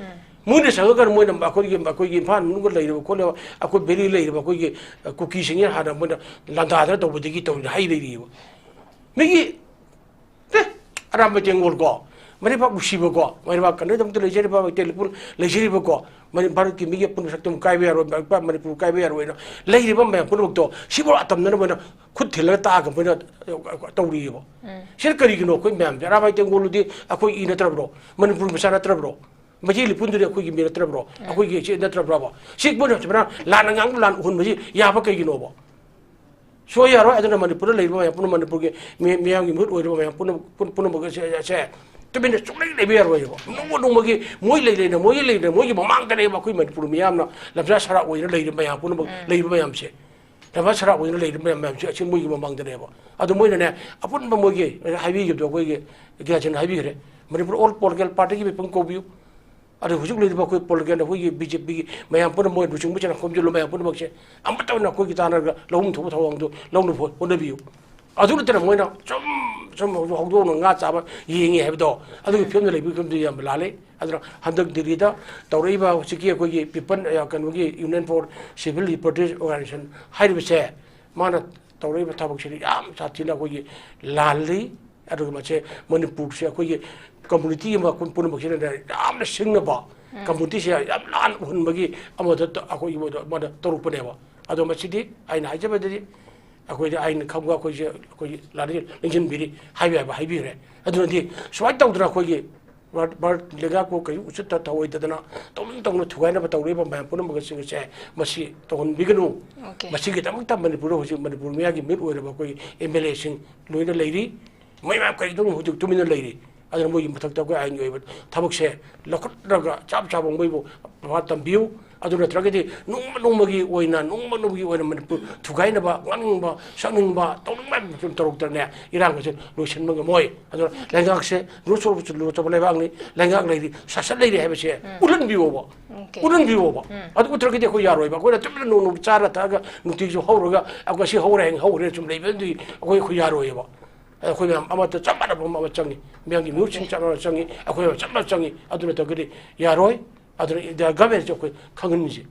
ꯃꯣꯏꯅ ꯆꯪꯉꯒ ꯃꯣꯏꯅ ꯑꯩꯈꯣꯏꯒꯤ ꯑꯩꯈꯣꯏꯒꯤ ꯏꯝꯐꯥꯜ ꯃꯅꯨꯡꯗ ꯂꯩꯔꯤꯕ ꯈꯣꯠꯂꯤꯕ ꯑꯩꯈꯣꯏ ꯚꯦꯂꯤ ꯂꯩꯔꯤꯕ ꯑꯩꯈꯣꯏꯒꯤ ꯀꯨꯀꯤꯁꯤꯡꯁꯤꯅ ꯍꯥꯟꯅ ꯃꯣꯏꯅ ꯂꯥꯟꯗꯥꯗꯅ ꯇꯧꯕꯗꯒꯤ ꯇꯧꯔꯤꯅ ꯍꯩ ꯂꯩꯔꯤꯑꯕ꯫ ꯃꯤꯒꯤ ꯑꯦ, ꯑꯔꯥꯝꯕ ꯇꯦꯡꯒꯣꯜ ꯀꯣ, ꯃꯔꯤꯄꯥꯛ ꯅꯨꯡꯁꯤꯕ ꯀꯣ, ꯃꯔꯤꯄꯥꯛ ꯀꯟꯅꯗꯃꯛꯇ ꯂꯩꯖꯔꯤꯕ ꯃꯩꯇꯩ ꯂꯤꯄꯨꯟ ꯂꯩꯖꯔꯤꯕ ꯀꯣ, ꯃꯅꯤ-, ꯚꯥꯔꯠꯀꯤ ꯃꯤꯒꯤ ꯑꯄꯨꯟꯕ ꯁꯛꯇꯝ ꯀꯥꯏꯕ ꯌꯥꯔꯣꯏ, ꯃ-, ꯃꯅꯤꯄꯨꯔ ꯀꯥꯏꯕ ꯌꯥꯔꯣꯏꯅ ꯂꯩꯔꯤꯕ ꯃꯌꯥꯝ ꯄꯨꯝꯅꯃꯛꯇꯣ ꯁꯤꯕꯨ ꯑꯇꯝꯅꯅ ꯃꯣꯏꯅ ꯈꯨꯠ ꯊꯤꯜꯂꯒ ꯇꯥꯛꯑꯒ ꯃꯣꯏꯅ ꯇꯧꯔꯤꯑꯕ꯫ ꯁꯤꯅ ꯀꯔꯤꯒꯤꯅꯣ? ꯑꯩꯈꯣꯏ ꯃꯌꯥꯝꯁꯦ ꯑꯔꯥꯝꯕꯥꯏ ꯇꯦꯡꯒꯣꯜꯗꯨꯗꯤ ꯑꯩꯈꯣꯏ ꯏ ꯅꯠꯇ꯭ꯔꯕ꯭ꯔꯣ? ꯃꯅꯤꯄꯨꯔ ꯃꯆꯥ ꯅꯠꯇ꯭ꯔꯕ꯭ꯔꯣ? ꯃꯩꯇꯩ ꯂꯤꯄꯨꯟꯗꯨꯗꯤ ꯑꯩꯈꯣꯏꯒꯤ ꯃꯤ ꯅꯠꯇ꯭ꯔꯕ꯭ꯔꯣ? ꯑꯩꯈꯣꯏꯒꯤ ꯏꯆꯦ ꯅꯠꯇ꯭ꯔꯕ꯭ꯔꯕ? ꯁꯤ ꯃꯣꯏꯅ ꯁꯨꯃꯥꯏꯅ ꯂꯥꯟꯅ ꯉꯥꯡꯕ ꯂꯥꯟ ꯎꯍꯟꯕꯁꯤ ꯌꯥꯕ ꯀꯩꯒꯤꯅꯣꯕ? ꯁꯣꯏ ꯌꯥꯔꯣꯏ꯫ ꯑꯗꯨꯅ ꯃꯅꯤꯄꯨꯔꯗ ꯂꯩꯔꯤꯕ ꯃꯌꯥꯝ ꯄꯨꯝꯅꯃꯛ, ꯃꯅꯤꯄꯨꯔꯒꯤ ꯃꯤ-, ꯃꯤꯌꯥꯝꯒꯤ ꯃꯤꯍꯨꯠ ꯑꯣꯏꯔꯤꯕ ꯃꯌꯥꯝ ꯄꯨꯝꯅꯃꯛ, ꯄꯨꯝ-, ꯄꯨꯝꯅꯃꯛ ꯑꯁꯦ, ꯑꯁꯦ ꯇꯨꯃꯤꯟꯅ ꯁꯨꯡꯂꯩ ꯂꯩꯕ ꯌꯥꯔꯣꯏꯕ꯫ ꯅꯣꯡꯃ ꯅꯣꯡꯃꯒꯤ ꯃꯣꯏ ꯂꯩ ꯂꯩꯅ, ꯃꯣꯏꯒꯤ ꯂꯩꯅ, ꯃꯣꯏꯒꯤ ꯃꯃꯥꯡꯗꯅꯦꯕ ꯑꯩꯈꯣꯏ ꯃꯅꯤꯄꯨꯔ ꯃꯤꯌꯥꯝꯅ ꯂꯝꯖꯥ ꯁꯔꯥ ꯑꯣꯏꯅ ꯂꯩꯔꯤꯕ ꯃꯌꯥꯝ ꯄꯨꯝꯅꯃꯛ ꯂꯩꯔꯤꯕ ꯃꯌꯥꯝꯁꯦ꯫ ꯔꯚꯥ ꯁꯔꯥꯞ ꯑꯣꯏꯅ ꯂꯩꯔꯤꯕ ꯃꯌꯥꯝ ꯃꯌꯥꯝꯁꯦ ꯑꯁꯤ ꯃꯣꯏꯒꯤ ꯃꯃꯥꯡꯗꯅꯦꯕ꯫ ꯑꯗꯣ ꯃꯣꯏꯅꯅꯦ ꯑꯄꯨꯟꯕ ꯃꯣꯏꯒꯤ ꯍꯥꯏꯕꯤꯈꯤꯕꯗꯣ ꯑꯩꯈꯣꯏꯒꯤ ꯒ꯭ꯌꯥꯟꯁꯟ ꯍꯥꯏꯕꯤꯈ꯭ꯔꯦ, ꯃꯅꯤꯄꯨꯔ ꯑꯣꯜ ꯄꯣꯂꯤꯇꯤꯀꯦꯜ ꯄꯥꯔꯇꯤꯒꯤ ꯃꯤꯐꯝ ꯀꯧꯕꯤꯌꯨ꯫ ꯑꯗꯨ ꯍꯧꯖꯤꯛ ꯂꯩꯔꯤꯕ ꯑꯩꯈꯣꯏ ꯄꯣꯂꯤꯇꯤꯀꯦꯜ ꯑꯩꯈꯣꯏꯒꯤ ꯕꯤ ꯖꯦ ꯄꯤꯒꯤ ꯃꯌꯥꯝ ꯄꯨꯝꯅꯃꯛ ꯂꯨꯆꯤꯡꯕꯁꯤꯡꯅ ꯈꯣꯝꯖꯤꯜꯂꯨ, ꯃꯌꯥꯝ ꯄꯨꯝꯅꯃꯛꯁꯦ ꯑꯃꯠꯇ ꯑꯣꯏꯅ ꯑꯩꯈꯣꯏꯒꯤ ꯇꯥꯟꯅꯔꯒ ꯂꯧꯐꯝ ꯊꯣꯛꯄ ꯊꯧꯑꯣꯡꯗꯨ ꯂꯧꯅꯕ ꯍꯣꯠꯅꯕꯤꯌꯨ꯫ ꯑꯗꯨ ꯅꯠꯇꯅ ꯃꯣꯏꯅ ꯁꯨꯝ ꯁꯨꯝ ꯍꯧꯗꯣꯛ ꯍꯧꯗꯣꯛꯅ ꯉꯥ ꯆꯥꯕ ꯌꯦꯡꯉꯤ ꯍꯥꯏꯕꯗꯣ ꯑꯗꯨꯒꯤ ꯐꯤꯕꯝꯗ ꯂꯩꯕꯒꯤ ꯐꯤꯕꯝꯗꯨ ꯌꯥꯝ ꯂꯥꯜꯂꯦ꯫ ꯑꯗꯨꯅ ꯍꯟꯗꯛ ꯗꯤꯜꯂꯤꯗ ꯇꯧꯔꯛꯏꯕ ꯍꯧꯖꯤꯛꯀꯤ ꯑꯩꯈꯣꯏꯒꯤ ꯄꯤꯄꯜ, ꯑ, ꯀꯩꯅꯣꯒꯤ Union for Civil Liberties Organization ꯍꯥꯏꯔꯤꯕꯁꯦ, ꯃꯥꯅ ꯇꯧꯔꯛꯏꯕ ꯊꯕꯛꯁꯤꯗꯤ ꯌꯥꯝ ꯁꯥꯊꯤꯅ ꯑꯩꯈꯣꯏꯒꯤ ꯂꯥꯜꯂꯤ꯫ ꯑꯗꯨꯒ ꯃꯁꯦ ꯃꯅꯤꯄꯨꯔꯁꯦ ꯑꯩꯈꯣꯏꯒꯤ ꯀꯝꯃꯨꯅꯤꯇꯤ ꯑꯃ ꯄꯨꯝꯅꯃꯛꯁꯤꯅ ꯌꯥꯝꯅ ꯁꯤꯡꯅꯕ ꯀꯝꯃꯨꯅꯤꯇꯤꯁꯦ ꯌꯥꯝ ꯂꯥꯟꯅ ꯎꯍꯟꯕꯒꯤ ꯑꯃꯗ ꯇ-, ꯑꯩꯈꯣꯏꯒꯤ ꯃꯣꯏꯗ ꯃꯥꯅ ꯇꯧꯔꯛꯄꯅꯦꯕ꯫ ꯑꯗꯣ ꯃꯁꯤꯗꯤ ꯑꯩꯅ ꯍꯥꯏꯖꯕꯗꯗꯤ ꯑꯩꯈꯣꯏꯗꯤ ꯑꯥꯏꯟ ꯈꯪꯕ ꯑꯩꯈꯣꯏꯁꯦ ꯑꯩꯈꯣꯏꯒꯤ ꯂꯥꯟꯅ ꯂꯤꯡꯁꯤꯟꯕꯤꯔꯤ ꯍꯥꯏꯕ ꯌꯥꯕ ꯍꯥꯏꯕꯤꯈ꯭ꯔꯦ꯫ ꯑꯗꯨꯅꯗꯤ ꯁꯨꯃꯥꯏꯅ ꯇꯧꯗꯅ ꯑꯩꯈꯣꯏꯒꯤ ꯚꯥꯔꯠ, ꯚꯥꯔꯠ ꯂꯩꯉꯥꯛꯄꯨ ꯀꯔꯤ ꯎꯁꯤꯠꯇ ꯊꯑꯣꯏꯗꯗꯅ ꯇꯧꯅꯤꯡ ꯇꯧꯅ ꯊꯨꯒꯥꯏꯅꯕ ꯇꯧꯔꯤꯕ ꯃꯌꯥꯝ ꯄꯨꯝꯅꯃꯛ ꯑꯁꯤꯡ ꯑꯁꯦ ꯃꯁꯤ ꯇꯧꯍꯟꯕꯤꯒꯅꯨ꯫ ꯃꯁꯤꯒꯤꯗꯃꯛꯇ ꯃꯅꯤꯄꯨꯔꯗ ꯍꯧꯖꯤꯛ ꯃꯅꯤꯄꯨꯔ ꯃꯤꯌꯥꯝꯒꯤ ꯃꯤꯠ ꯑꯣꯏꯔꯕ ꯑꯩꯈꯣꯏ ꯑꯦꯝ ꯑꯦꯜ ꯑꯦꯁꯤꯡ ꯂꯣꯏꯅ ꯂꯩꯔꯤ꯫ ꯃꯣꯏ ꯃꯌꯥꯝ ꯀꯔꯤꯗꯧꯅ ꯍꯧꯖꯤꯛ ꯇꯨꯃꯤꯟꯅ ꯂꯩꯔꯤ? ꯑꯗꯨꯅ ꯃꯣꯏꯒꯤ ꯃꯊꯛꯇ ꯑꯩꯈꯣꯏ ꯑꯥꯏꯟꯒꯤ ꯑꯣꯏꯕ ꯊꯕꯛꯁꯦ ꯂꯧꯈꯠꯂꯒ ꯆꯞ ꯆꯥꯕ ꯃꯣꯏꯕꯨ ꯄꯥꯎꯇꯥꯛ ꯇꯝꯕꯤꯌꯨ꯫ ꯑꯗꯨ ꯅꯠꯇ꯭ꯔꯒꯗꯤ ꯅꯣꯡꯃ ꯅꯣꯡꯃꯒꯤ ꯑꯣꯏꯅ, ꯅꯣꯡꯃ ꯅꯣꯡꯃꯒꯤ ꯑꯣꯏꯅ ꯃꯅꯤꯄꯨꯔ ꯊꯨꯒꯥꯏꯅꯕ, ꯉꯥꯡꯅꯤꯡꯕ, ꯁꯛꯅꯤꯡꯕ, ꯇꯧꯅꯤꯡꯕ ꯃꯌꯥꯝ ꯇꯧꯔꯛꯇ꯭ꯔꯅꯦ, ꯏꯔꯥꯡ ꯑꯁꯤ ꯂꯣꯏꯁꯤꯟꯕ ꯉꯝꯃꯣꯏ꯫ ꯑꯗꯨꯅ ꯂꯩꯉꯥꯛꯁꯦ ꯂꯨꯆꯕ, ꯂꯨꯆꯕ ꯂꯩꯕꯥꯛꯅꯤ, ꯂꯩꯉꯥꯛ ꯂꯩꯔꯤ, ꯁꯥꯁꯟ ꯂꯩꯔꯤ ꯍꯥꯏꯕꯁꯦ ꯎꯠꯍꯟꯕꯤꯌꯣꯕ꯫ ꯎꯠꯍꯟꯕꯤꯌꯣꯕ꯫ ꯑꯗꯨ ꯎꯠꯇ꯭ꯔꯒꯗꯤ ꯑꯩꯈꯣꯏ ꯌꯥꯔꯣꯏꯕ꯫ ꯑꯩꯈꯣꯏꯅ ꯇꯨꯃꯤꯟꯅ ꯅꯣꯡ ꯅꯣꯡ ꯆꯥꯔ ꯊꯛꯑꯒ ꯅꯨꯡꯇꯤꯒꯤꯁꯨ ꯍꯧꯔꯒ ꯑꯩꯈꯣꯏ ꯁꯤ ꯍꯧꯔꯦ, ꯍꯌꯦꯡ ꯍꯧꯔꯦ ꯁꯨꯝ ꯂꯩꯕꯗꯤ ꯑꯩꯈꯣꯏ, ꯑꯩꯈꯣꯏ ꯌꯥꯔꯣꯏꯕ꯫ ꯑꯩꯈꯣꯏ ꯃꯌꯥꯝ ꯑꯃꯠꯇ ꯆꯞ ꯃꯥꯟꯅꯕ ꯑꯃ ꯆꯪꯉꯤ꯫ ꯃꯤꯌꯥꯝꯒꯤ ꯃꯤꯍꯨꯠꯁꯤꯡ ꯆꯞ ꯃꯥꯟꯅꯕ ꯆꯪꯉꯤ꯫ ꯑꯩꯈꯣꯏ ꯃꯌꯥꯝ ꯆꯞ ꯃꯥꯟꯅꯕ ꯆꯪꯉꯤ꯫ ꯑꯗꯨ ꯅꯠꯇ꯭ꯔꯒꯗꯤ ꯌꯥꯔꯣꯏ꯫ ꯑꯗꯨꯅ ꯏꯟꯗꯤꯌꯥ ꯒꯚꯔꯟꯃꯦꯟꯠꯁꯦ ꯑꯩꯈꯣꯏ ꯈꯪꯍꯟꯁꯤ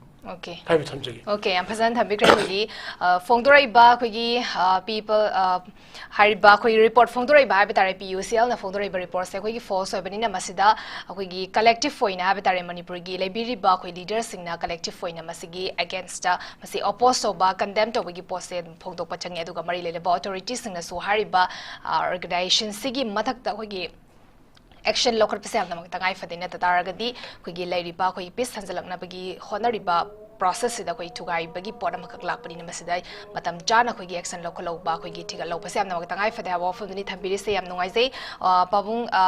ꯍꯥꯏꯕ ꯊꯝꯖꯒꯦ꯫ ꯑꯣꯀꯦ, ꯌꯥꯝ ꯐꯖꯅ ꯊꯝꯕꯤꯈ꯭ꯔꯦ꯫ ꯑꯩꯈꯣꯏꯒꯤ, ꯑ, ꯐꯣꯡꯗꯣꯔꯛꯏꯕ ꯑꯩꯈꯣꯏꯒꯤ, ꯑ, ꯄꯤꯄꯜ, ꯑ, ꯍꯥꯏꯔꯤꯕ ꯑꯩꯈꯣꯏꯒꯤ ꯔꯤꯄꯣꯔꯠ ꯐꯣꯡꯗꯣꯔꯛꯏꯕ ꯍꯥꯏꯕ ꯇꯥꯔꯦ, ꯄꯤ ꯌꯨ ꯁꯤ ꯑꯦꯜꯅ ꯐꯣꯡꯗꯣꯔꯛꯏꯕ ꯔꯤꯄꯣꯔꯠꯁꯦ ꯑꯩꯈꯣꯏꯒꯤ ꯐꯣꯜꯁ ꯑꯣꯏꯕꯅꯤꯅ ꯃꯁꯤꯗ ꯑꯩꯈꯣꯏꯒꯤ ꯀꯂꯦꯛꯇꯤꯚ ꯑꯣꯏꯅ ꯍꯥꯏꯕ ꯇꯥꯔꯦ, ꯃꯅꯤꯄꯨꯔꯒꯤ ꯂꯩꯕꯤꯔꯤꯕ ꯑꯩꯈꯣꯏ ꯂꯤꯗꯔꯁꯤꯡꯅ ꯀꯂꯦꯛꯇꯤꯚ ꯑꯣꯏꯅ ꯃꯁꯤꯒꯤ ꯑꯦꯒꯦꯟꯁꯇ ꯃꯁꯤ ꯑꯣꯄꯣꯖ ꯇꯧꯕ, ꯀꯟꯗꯦꯝ ꯇꯧꯕꯒꯤ ꯄꯣꯠꯁꯦ ꯑꯗꯨꯝ ꯐꯣꯡꯗꯣꯛꯄ ꯆꯪꯉꯦ꯫ ꯑꯗꯨꯒ ꯃꯔꯤ ꯂꯩꯅꯕ ꯑꯣꯊꯣꯔꯤꯇꯤꯁꯤꯡꯅꯁꯨ ꯍꯥꯏꯔꯤꯕ, ꯑ, ꯑꯣꯔꯒꯅꯥꯏꯖꯦꯁꯟꯁꯤꯒꯤ ꯃꯊꯛꯇ ꯑꯩꯈꯣꯏꯒꯤ ꯑꯦꯛꯁꯟ ꯂꯧꯈꯠꯄꯁꯦ ꯌꯥꯝꯅꯃꯛ ꯇꯉꯥꯏ ꯐꯗꯦ꯫ ꯅꯠꯇ ꯇꯥꯔꯒꯗꯤ ꯑꯩꯈꯣꯏꯒꯤ ꯂꯩꯔꯤꯕ ꯑꯩꯈꯣꯏ ꯄꯤꯁ ꯍꯟꯖꯜꯂꯛꯅꯕꯒꯤ ꯍꯣꯠꯅꯔꯤꯕ ꯄ꯭ꯔꯣꯁꯦꯁꯁꯤꯗ ꯑꯩꯈꯣꯏ ꯊꯨꯒꯥꯏꯕꯒꯤ ꯄꯣꯠ ꯑꯃꯈꯛ ꯂꯥꯛꯄꯅꯤꯅ, ꯃꯁꯤꯗ ꯃꯇꯝ ꯆꯥꯅ ꯑꯩꯈꯣꯏꯒꯤ ꯑꯦꯛꯁꯟ ꯂꯧꯈꯠꯍꯧꯕ, ꯑꯩꯈꯣꯏꯒꯤ ꯊꯤꯒꯠꯍꯧꯕꯁꯦ ꯌꯥꯝꯅꯃꯛ ꯇꯉꯥꯏ ꯐꯗꯦ ꯍꯥꯏꯕ ꯋꯥꯐꯝꯗꯨꯅꯤ ꯊꯝꯕꯤꯔꯤꯁꯦ꯫ ꯌꯥꯝ ꯅꯨꯡꯉꯥꯏꯖꯩ꯫ ꯑ, ꯄꯥꯕꯨꯡ, ꯑ,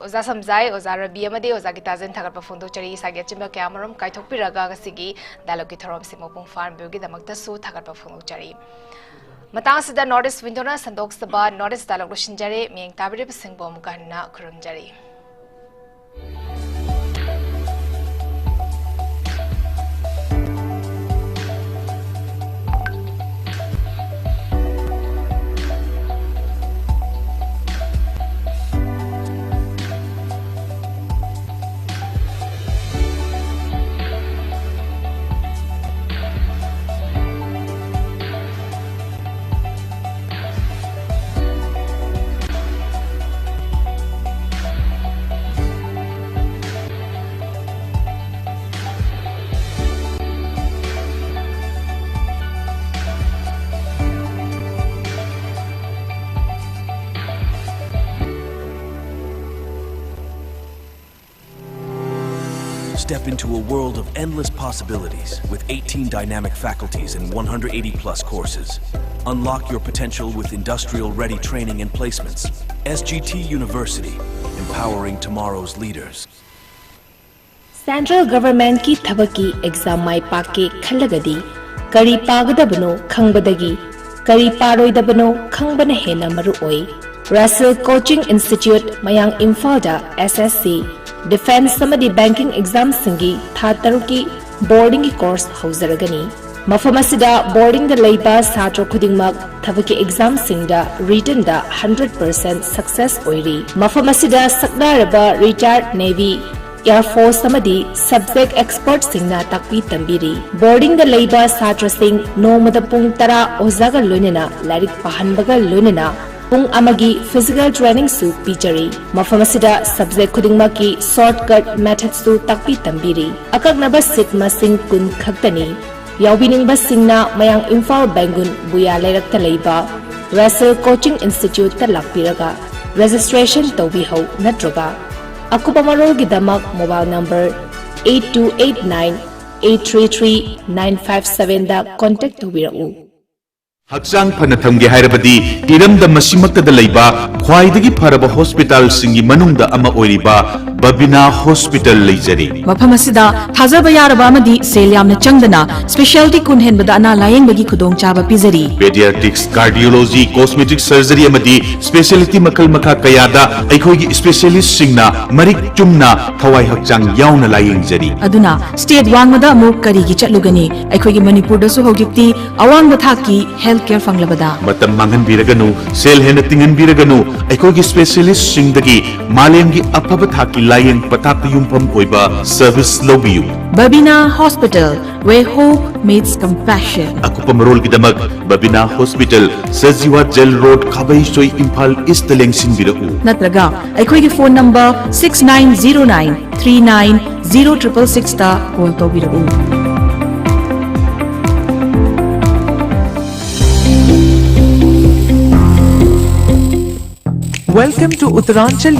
ꯑꯣꯖꯥ ꯁꯝꯖꯥꯏ, ꯑꯣꯖꯥ ꯔꯕꯤ ꯑꯃꯗꯤ ꯑꯣꯖꯥ ꯒꯤꯇꯥꯖꯟ ꯊꯥꯒꯠꯄ ꯐꯣꯡꯗꯣꯛꯆꯔꯤ꯫ ꯏꯁꯥꯒꯤ ꯑꯆꯤꯟꯕ ꯀꯌꯥ ꯑꯃꯔꯣꯝ ꯀꯥꯏꯊꯣꯛꯄꯤꯔꯒ ꯉꯁꯤꯒꯤ ꯗꯥꯏꯂꯣꯒꯀꯤ ꯊꯧꯔꯝꯁꯤ ꯃꯄꯨꯡ ꯐꯥꯍꯟꯕꯤꯕꯒꯤꯗꯃꯛꯇꯁꯨ ꯊꯥꯒꯠꯄ ꯐꯣꯡꯗꯣꯛꯆꯔꯤ꯫ ꯃꯇꯥꯡ ꯑꯁꯤꯗ ꯅꯣꯔꯠ ꯏꯁ ꯋꯤꯟꯗꯣꯅ ꯁꯟꯗꯣꯛꯆꯕ ꯅꯣꯔꯠ ꯏꯁ ꯗꯥꯏꯂꯣꯒ ꯂꯣꯏꯁꯤꯟꯖꯔꯦ꯫ ꯃꯤꯠꯌꯦꯡ ꯇꯥꯕꯤꯔꯤꯕꯁꯤꯡꯕꯨ ꯑꯃꯨꯛꯀ ꯍꯟꯅ ꯈꯨꯔꯨꯝꯖꯔꯤ꯫ Step into a world of endless possibilities with eighteen dynamic faculties and one hundred eighty plus courses. Unlock your potential with industrial ready training and placements. S G T University, empowering tomorrow's leaders. Central Government ꯀꯤ ꯊꯕꯛꯀꯤ exam ꯃꯥꯏ ꯄꯥꯛꯀꯦ ꯈꯜꯂꯒꯗꯤ, ꯀꯔꯤ ꯄꯥꯒꯗꯕꯅꯣ ꯈꯪꯕꯗꯒꯤ ꯀꯔꯤ ꯄꯥꯔꯣꯏꯗꯕꯅꯣ ꯈꯪꯕꯅ ꯍꯦꯟꯅ ꯃꯔꯨ ꯑꯣꯏ꯫ Russell Coaching Institute, ꯃꯌꯥꯡ ꯏꯝꯐꯥꯜꯗ S S C, Defence ꯑꯃꯗꯤ Banking exam ꯁꯤꯡꯒꯤ ꯊꯥ ꯇꯔꯨꯛꯀꯤ boarding ꯒꯤ course ꯍꯧꯖꯔꯒꯅꯤ꯫ ꯃꯐꯝ ꯑꯁꯤꯗ boarding ꯗ ꯂꯩꯕ ꯁꯥꯇ꯭ꯔ ꯈꯨꯗꯤꯡꯃꯛ ꯊꯕꯛꯀꯤ exam ꯁꯤꯡꯗ written ꯗ hundred percent success ꯑꯣꯏꯔꯤ꯫ ꯃꯐꯝ ꯑꯁꯤꯗ ꯁꯛꯅꯥꯏꯔꯕ retired Navy, Air Force ꯑꯃꯗꯤ subject expert ꯁꯤꯡꯅ ꯇꯥꯛꯄꯤ ꯇꯝꯕꯤꯔꯤ꯫ Boarding ꯗ ꯂꯩꯕ ꯁꯥꯇ꯭ꯔꯁꯤꯡ ꯅꯣꯡꯃꯗ ꯄꯨꯡ ꯇꯔꯥ ꯑꯣꯖꯥꯒ ꯂꯣꯏꯅꯅ ꯂꯥꯏꯔꯤꯛ ꯄꯥꯍꯟꯕꯒ ꯂꯣꯏꯅꯅ ꯄꯨꯡ ꯑꯃꯒꯤ physical training ꯁꯨ ꯄꯤꯖꯔꯤ꯫ ꯃꯐꯝ ꯑꯁꯤꯗ subject ꯈꯨꯗꯤꯡꯃꯛꯀꯤ shortcut method ꯁꯨ ꯇꯥꯛꯄꯤ ꯇꯝꯕꯤꯔꯤ꯫ ꯑꯀꯛꯅꯕ seat ꯃꯁꯤꯡ ꯀꯨꯟ ꯈꯛꯇꯅꯤ꯫ ꯌꯥꯎꯕꯤꯅꯤꯡꯕꯁꯤꯡꯅ ꯃꯌꯥꯡ ꯏꯝꯐꯥꯜ ꯕꯦꯡꯒꯨꯟ ꯕꯨꯌꯥ ꯂꯩꯔꯛꯇ ꯂꯩꯕ Russell Coaching Institute ꯇ ꯂꯥꯛꯄꯤꯔꯒ registration ꯇꯧꯕꯤꯍꯧ, ꯅꯠꯇ꯭ꯔꯒ ꯑꯀꯨꯞꯄ ꯃꯔꯣꯜꯒꯤꯗꯃꯛ mobile number eight two eight nine eight three three nine five ꯁꯚꯦꯟꯗ ꯀꯣꯟꯇꯦꯛ ꯇꯧꯕꯤꯔꯛꯎ꯫ ꯍꯛꯆꯥꯡ ꯐꯅ ꯊꯝꯒꯦ ꯍꯥꯏꯔꯕꯗꯤ ꯏꯔꯝꯗꯝ ꯑꯁꯤꯃꯛꯇꯗ ꯂꯩꯕ ꯈ꯭ꯋꯥꯏꯗꯒꯤ ꯐꯔꯕ ꯍꯣꯁꯄꯤꯇꯥꯜꯁꯤꯡꯒꯤ ꯃꯅꯨꯡꯗ ꯑꯃ ꯑꯣꯏꯔꯤꯕ ꯕꯕꯤꯅꯥ ꯍꯣꯁꯄꯤꯇꯥꯜ ꯂꯩꯖꯔꯤ꯫ ꯃꯐꯝ ꯑꯁꯤꯗ ꯊꯥꯖꯕ ꯌꯥꯔꯕ ꯑꯃꯗꯤ ꯁꯦꯜ ꯌꯥꯝꯅ ꯆꯪꯗꯅ ꯁ꯭ꯄꯦꯁꯤꯌꯥꯂꯤꯇꯤ ꯀꯨꯟ ꯍꯦꯟꯕꯗ ꯑꯅꯥ ꯂꯥꯌꯦꯡꯕꯒꯤ ꯈꯨꯗꯣꯡꯆꯥꯕ ꯄꯤꯖꯔꯤ꯫ ꯄꯦꯗꯤꯌꯥꯇ꯭ꯔꯤꯛꯁ, ꯀꯥꯔꯗꯤꯑꯣꯂꯣꯖꯤ, ꯀꯣꯁꯃꯦꯇꯤꯛ ꯁꯔꯖꯔꯤ ꯑꯃꯗꯤ ꯁ꯭ꯄꯦꯁꯤꯌꯥꯂꯤꯇꯤ ꯃꯈꯜ ꯃꯈꯥ ꯀꯌꯥꯗ ꯑꯩꯈꯣꯏꯒꯤ ꯁ꯭ꯄꯦꯁꯤꯌꯥꯂꯤꯁ꯭ꯠꯁꯤꯡꯅ ꯃꯔꯤꯛ ꯆꯨꯝꯅ ꯊꯋꯥꯏ ꯍꯛꯆꯥꯡ ꯌꯥꯎꯅ ꯂꯥꯌꯦꯡꯖꯔꯤ꯫ ꯑꯗꯨꯅ ꯁ꯭ꯇꯦꯠ ꯋꯥꯡꯃꯗ ꯑꯃꯨꯛ ꯀꯔꯤꯒꯤ ꯆꯠꯂꯨꯒꯅꯤ? ꯑꯩꯈꯣꯏꯒꯤ ꯃꯅꯤꯄꯨꯔꯗꯁꯨ ꯍꯧꯖꯤꯛꯇꯤ ꯑꯋꯥꯡꯕ ꯊꯥꯛꯀꯤ ꯍꯦꯜꯊ ꯀꯦꯌꯔ ꯐꯪꯂꯕꯗ꯫ ꯃꯇꯝ ꯃꯥꯡꯍꯟꯕꯤꯔꯒꯅꯨ, ꯁꯦꯜ ꯍꯦꯟꯅ ꯇꯤꯡꯍꯟꯕꯤꯔꯒꯅꯨ, ꯑꯩꯈꯣꯏꯒꯤ ꯁ꯭ꯄꯦꯁꯤꯌꯥꯂꯤꯁ꯭ꯠꯁꯤꯡꯗꯒꯤ ꯃꯥꯂꯦꯝꯒꯤ ꯑꯐꯕ ꯊꯥꯛꯀꯤ ꯂꯥꯌꯦꯡ ꯄꯊꯥꯞꯇ ꯌꯨꯝꯐꯝ ꯑꯣꯏꯕ ꯁꯔꯚꯤꯁ ꯂꯧꯕꯤꯌꯨ꯫ Babina Hospital, where hope meets compassion. ꯑꯀꯨꯞꯄ ꯃꯔꯣꯜꯒꯤꯗꯃꯛ Babina hospital, Sajiwa jail road, Khabeisoi, Imphal ꯏꯁ꯭ꯠꯇ ꯂꯦꯡꯁꯤꯟꯕꯤꯔꯛꯎ꯫ ꯅꯠꯇ꯭ꯔꯒ ꯑꯩꯈꯣꯏꯒꯤ phone number six nine zero nine three nine zero triple ꯁꯤꯛꯁꯇ ꯀꯣꯜ ꯇꯧꯕꯤꯔꯛꯎ꯫ Welcome to Uttaranchal.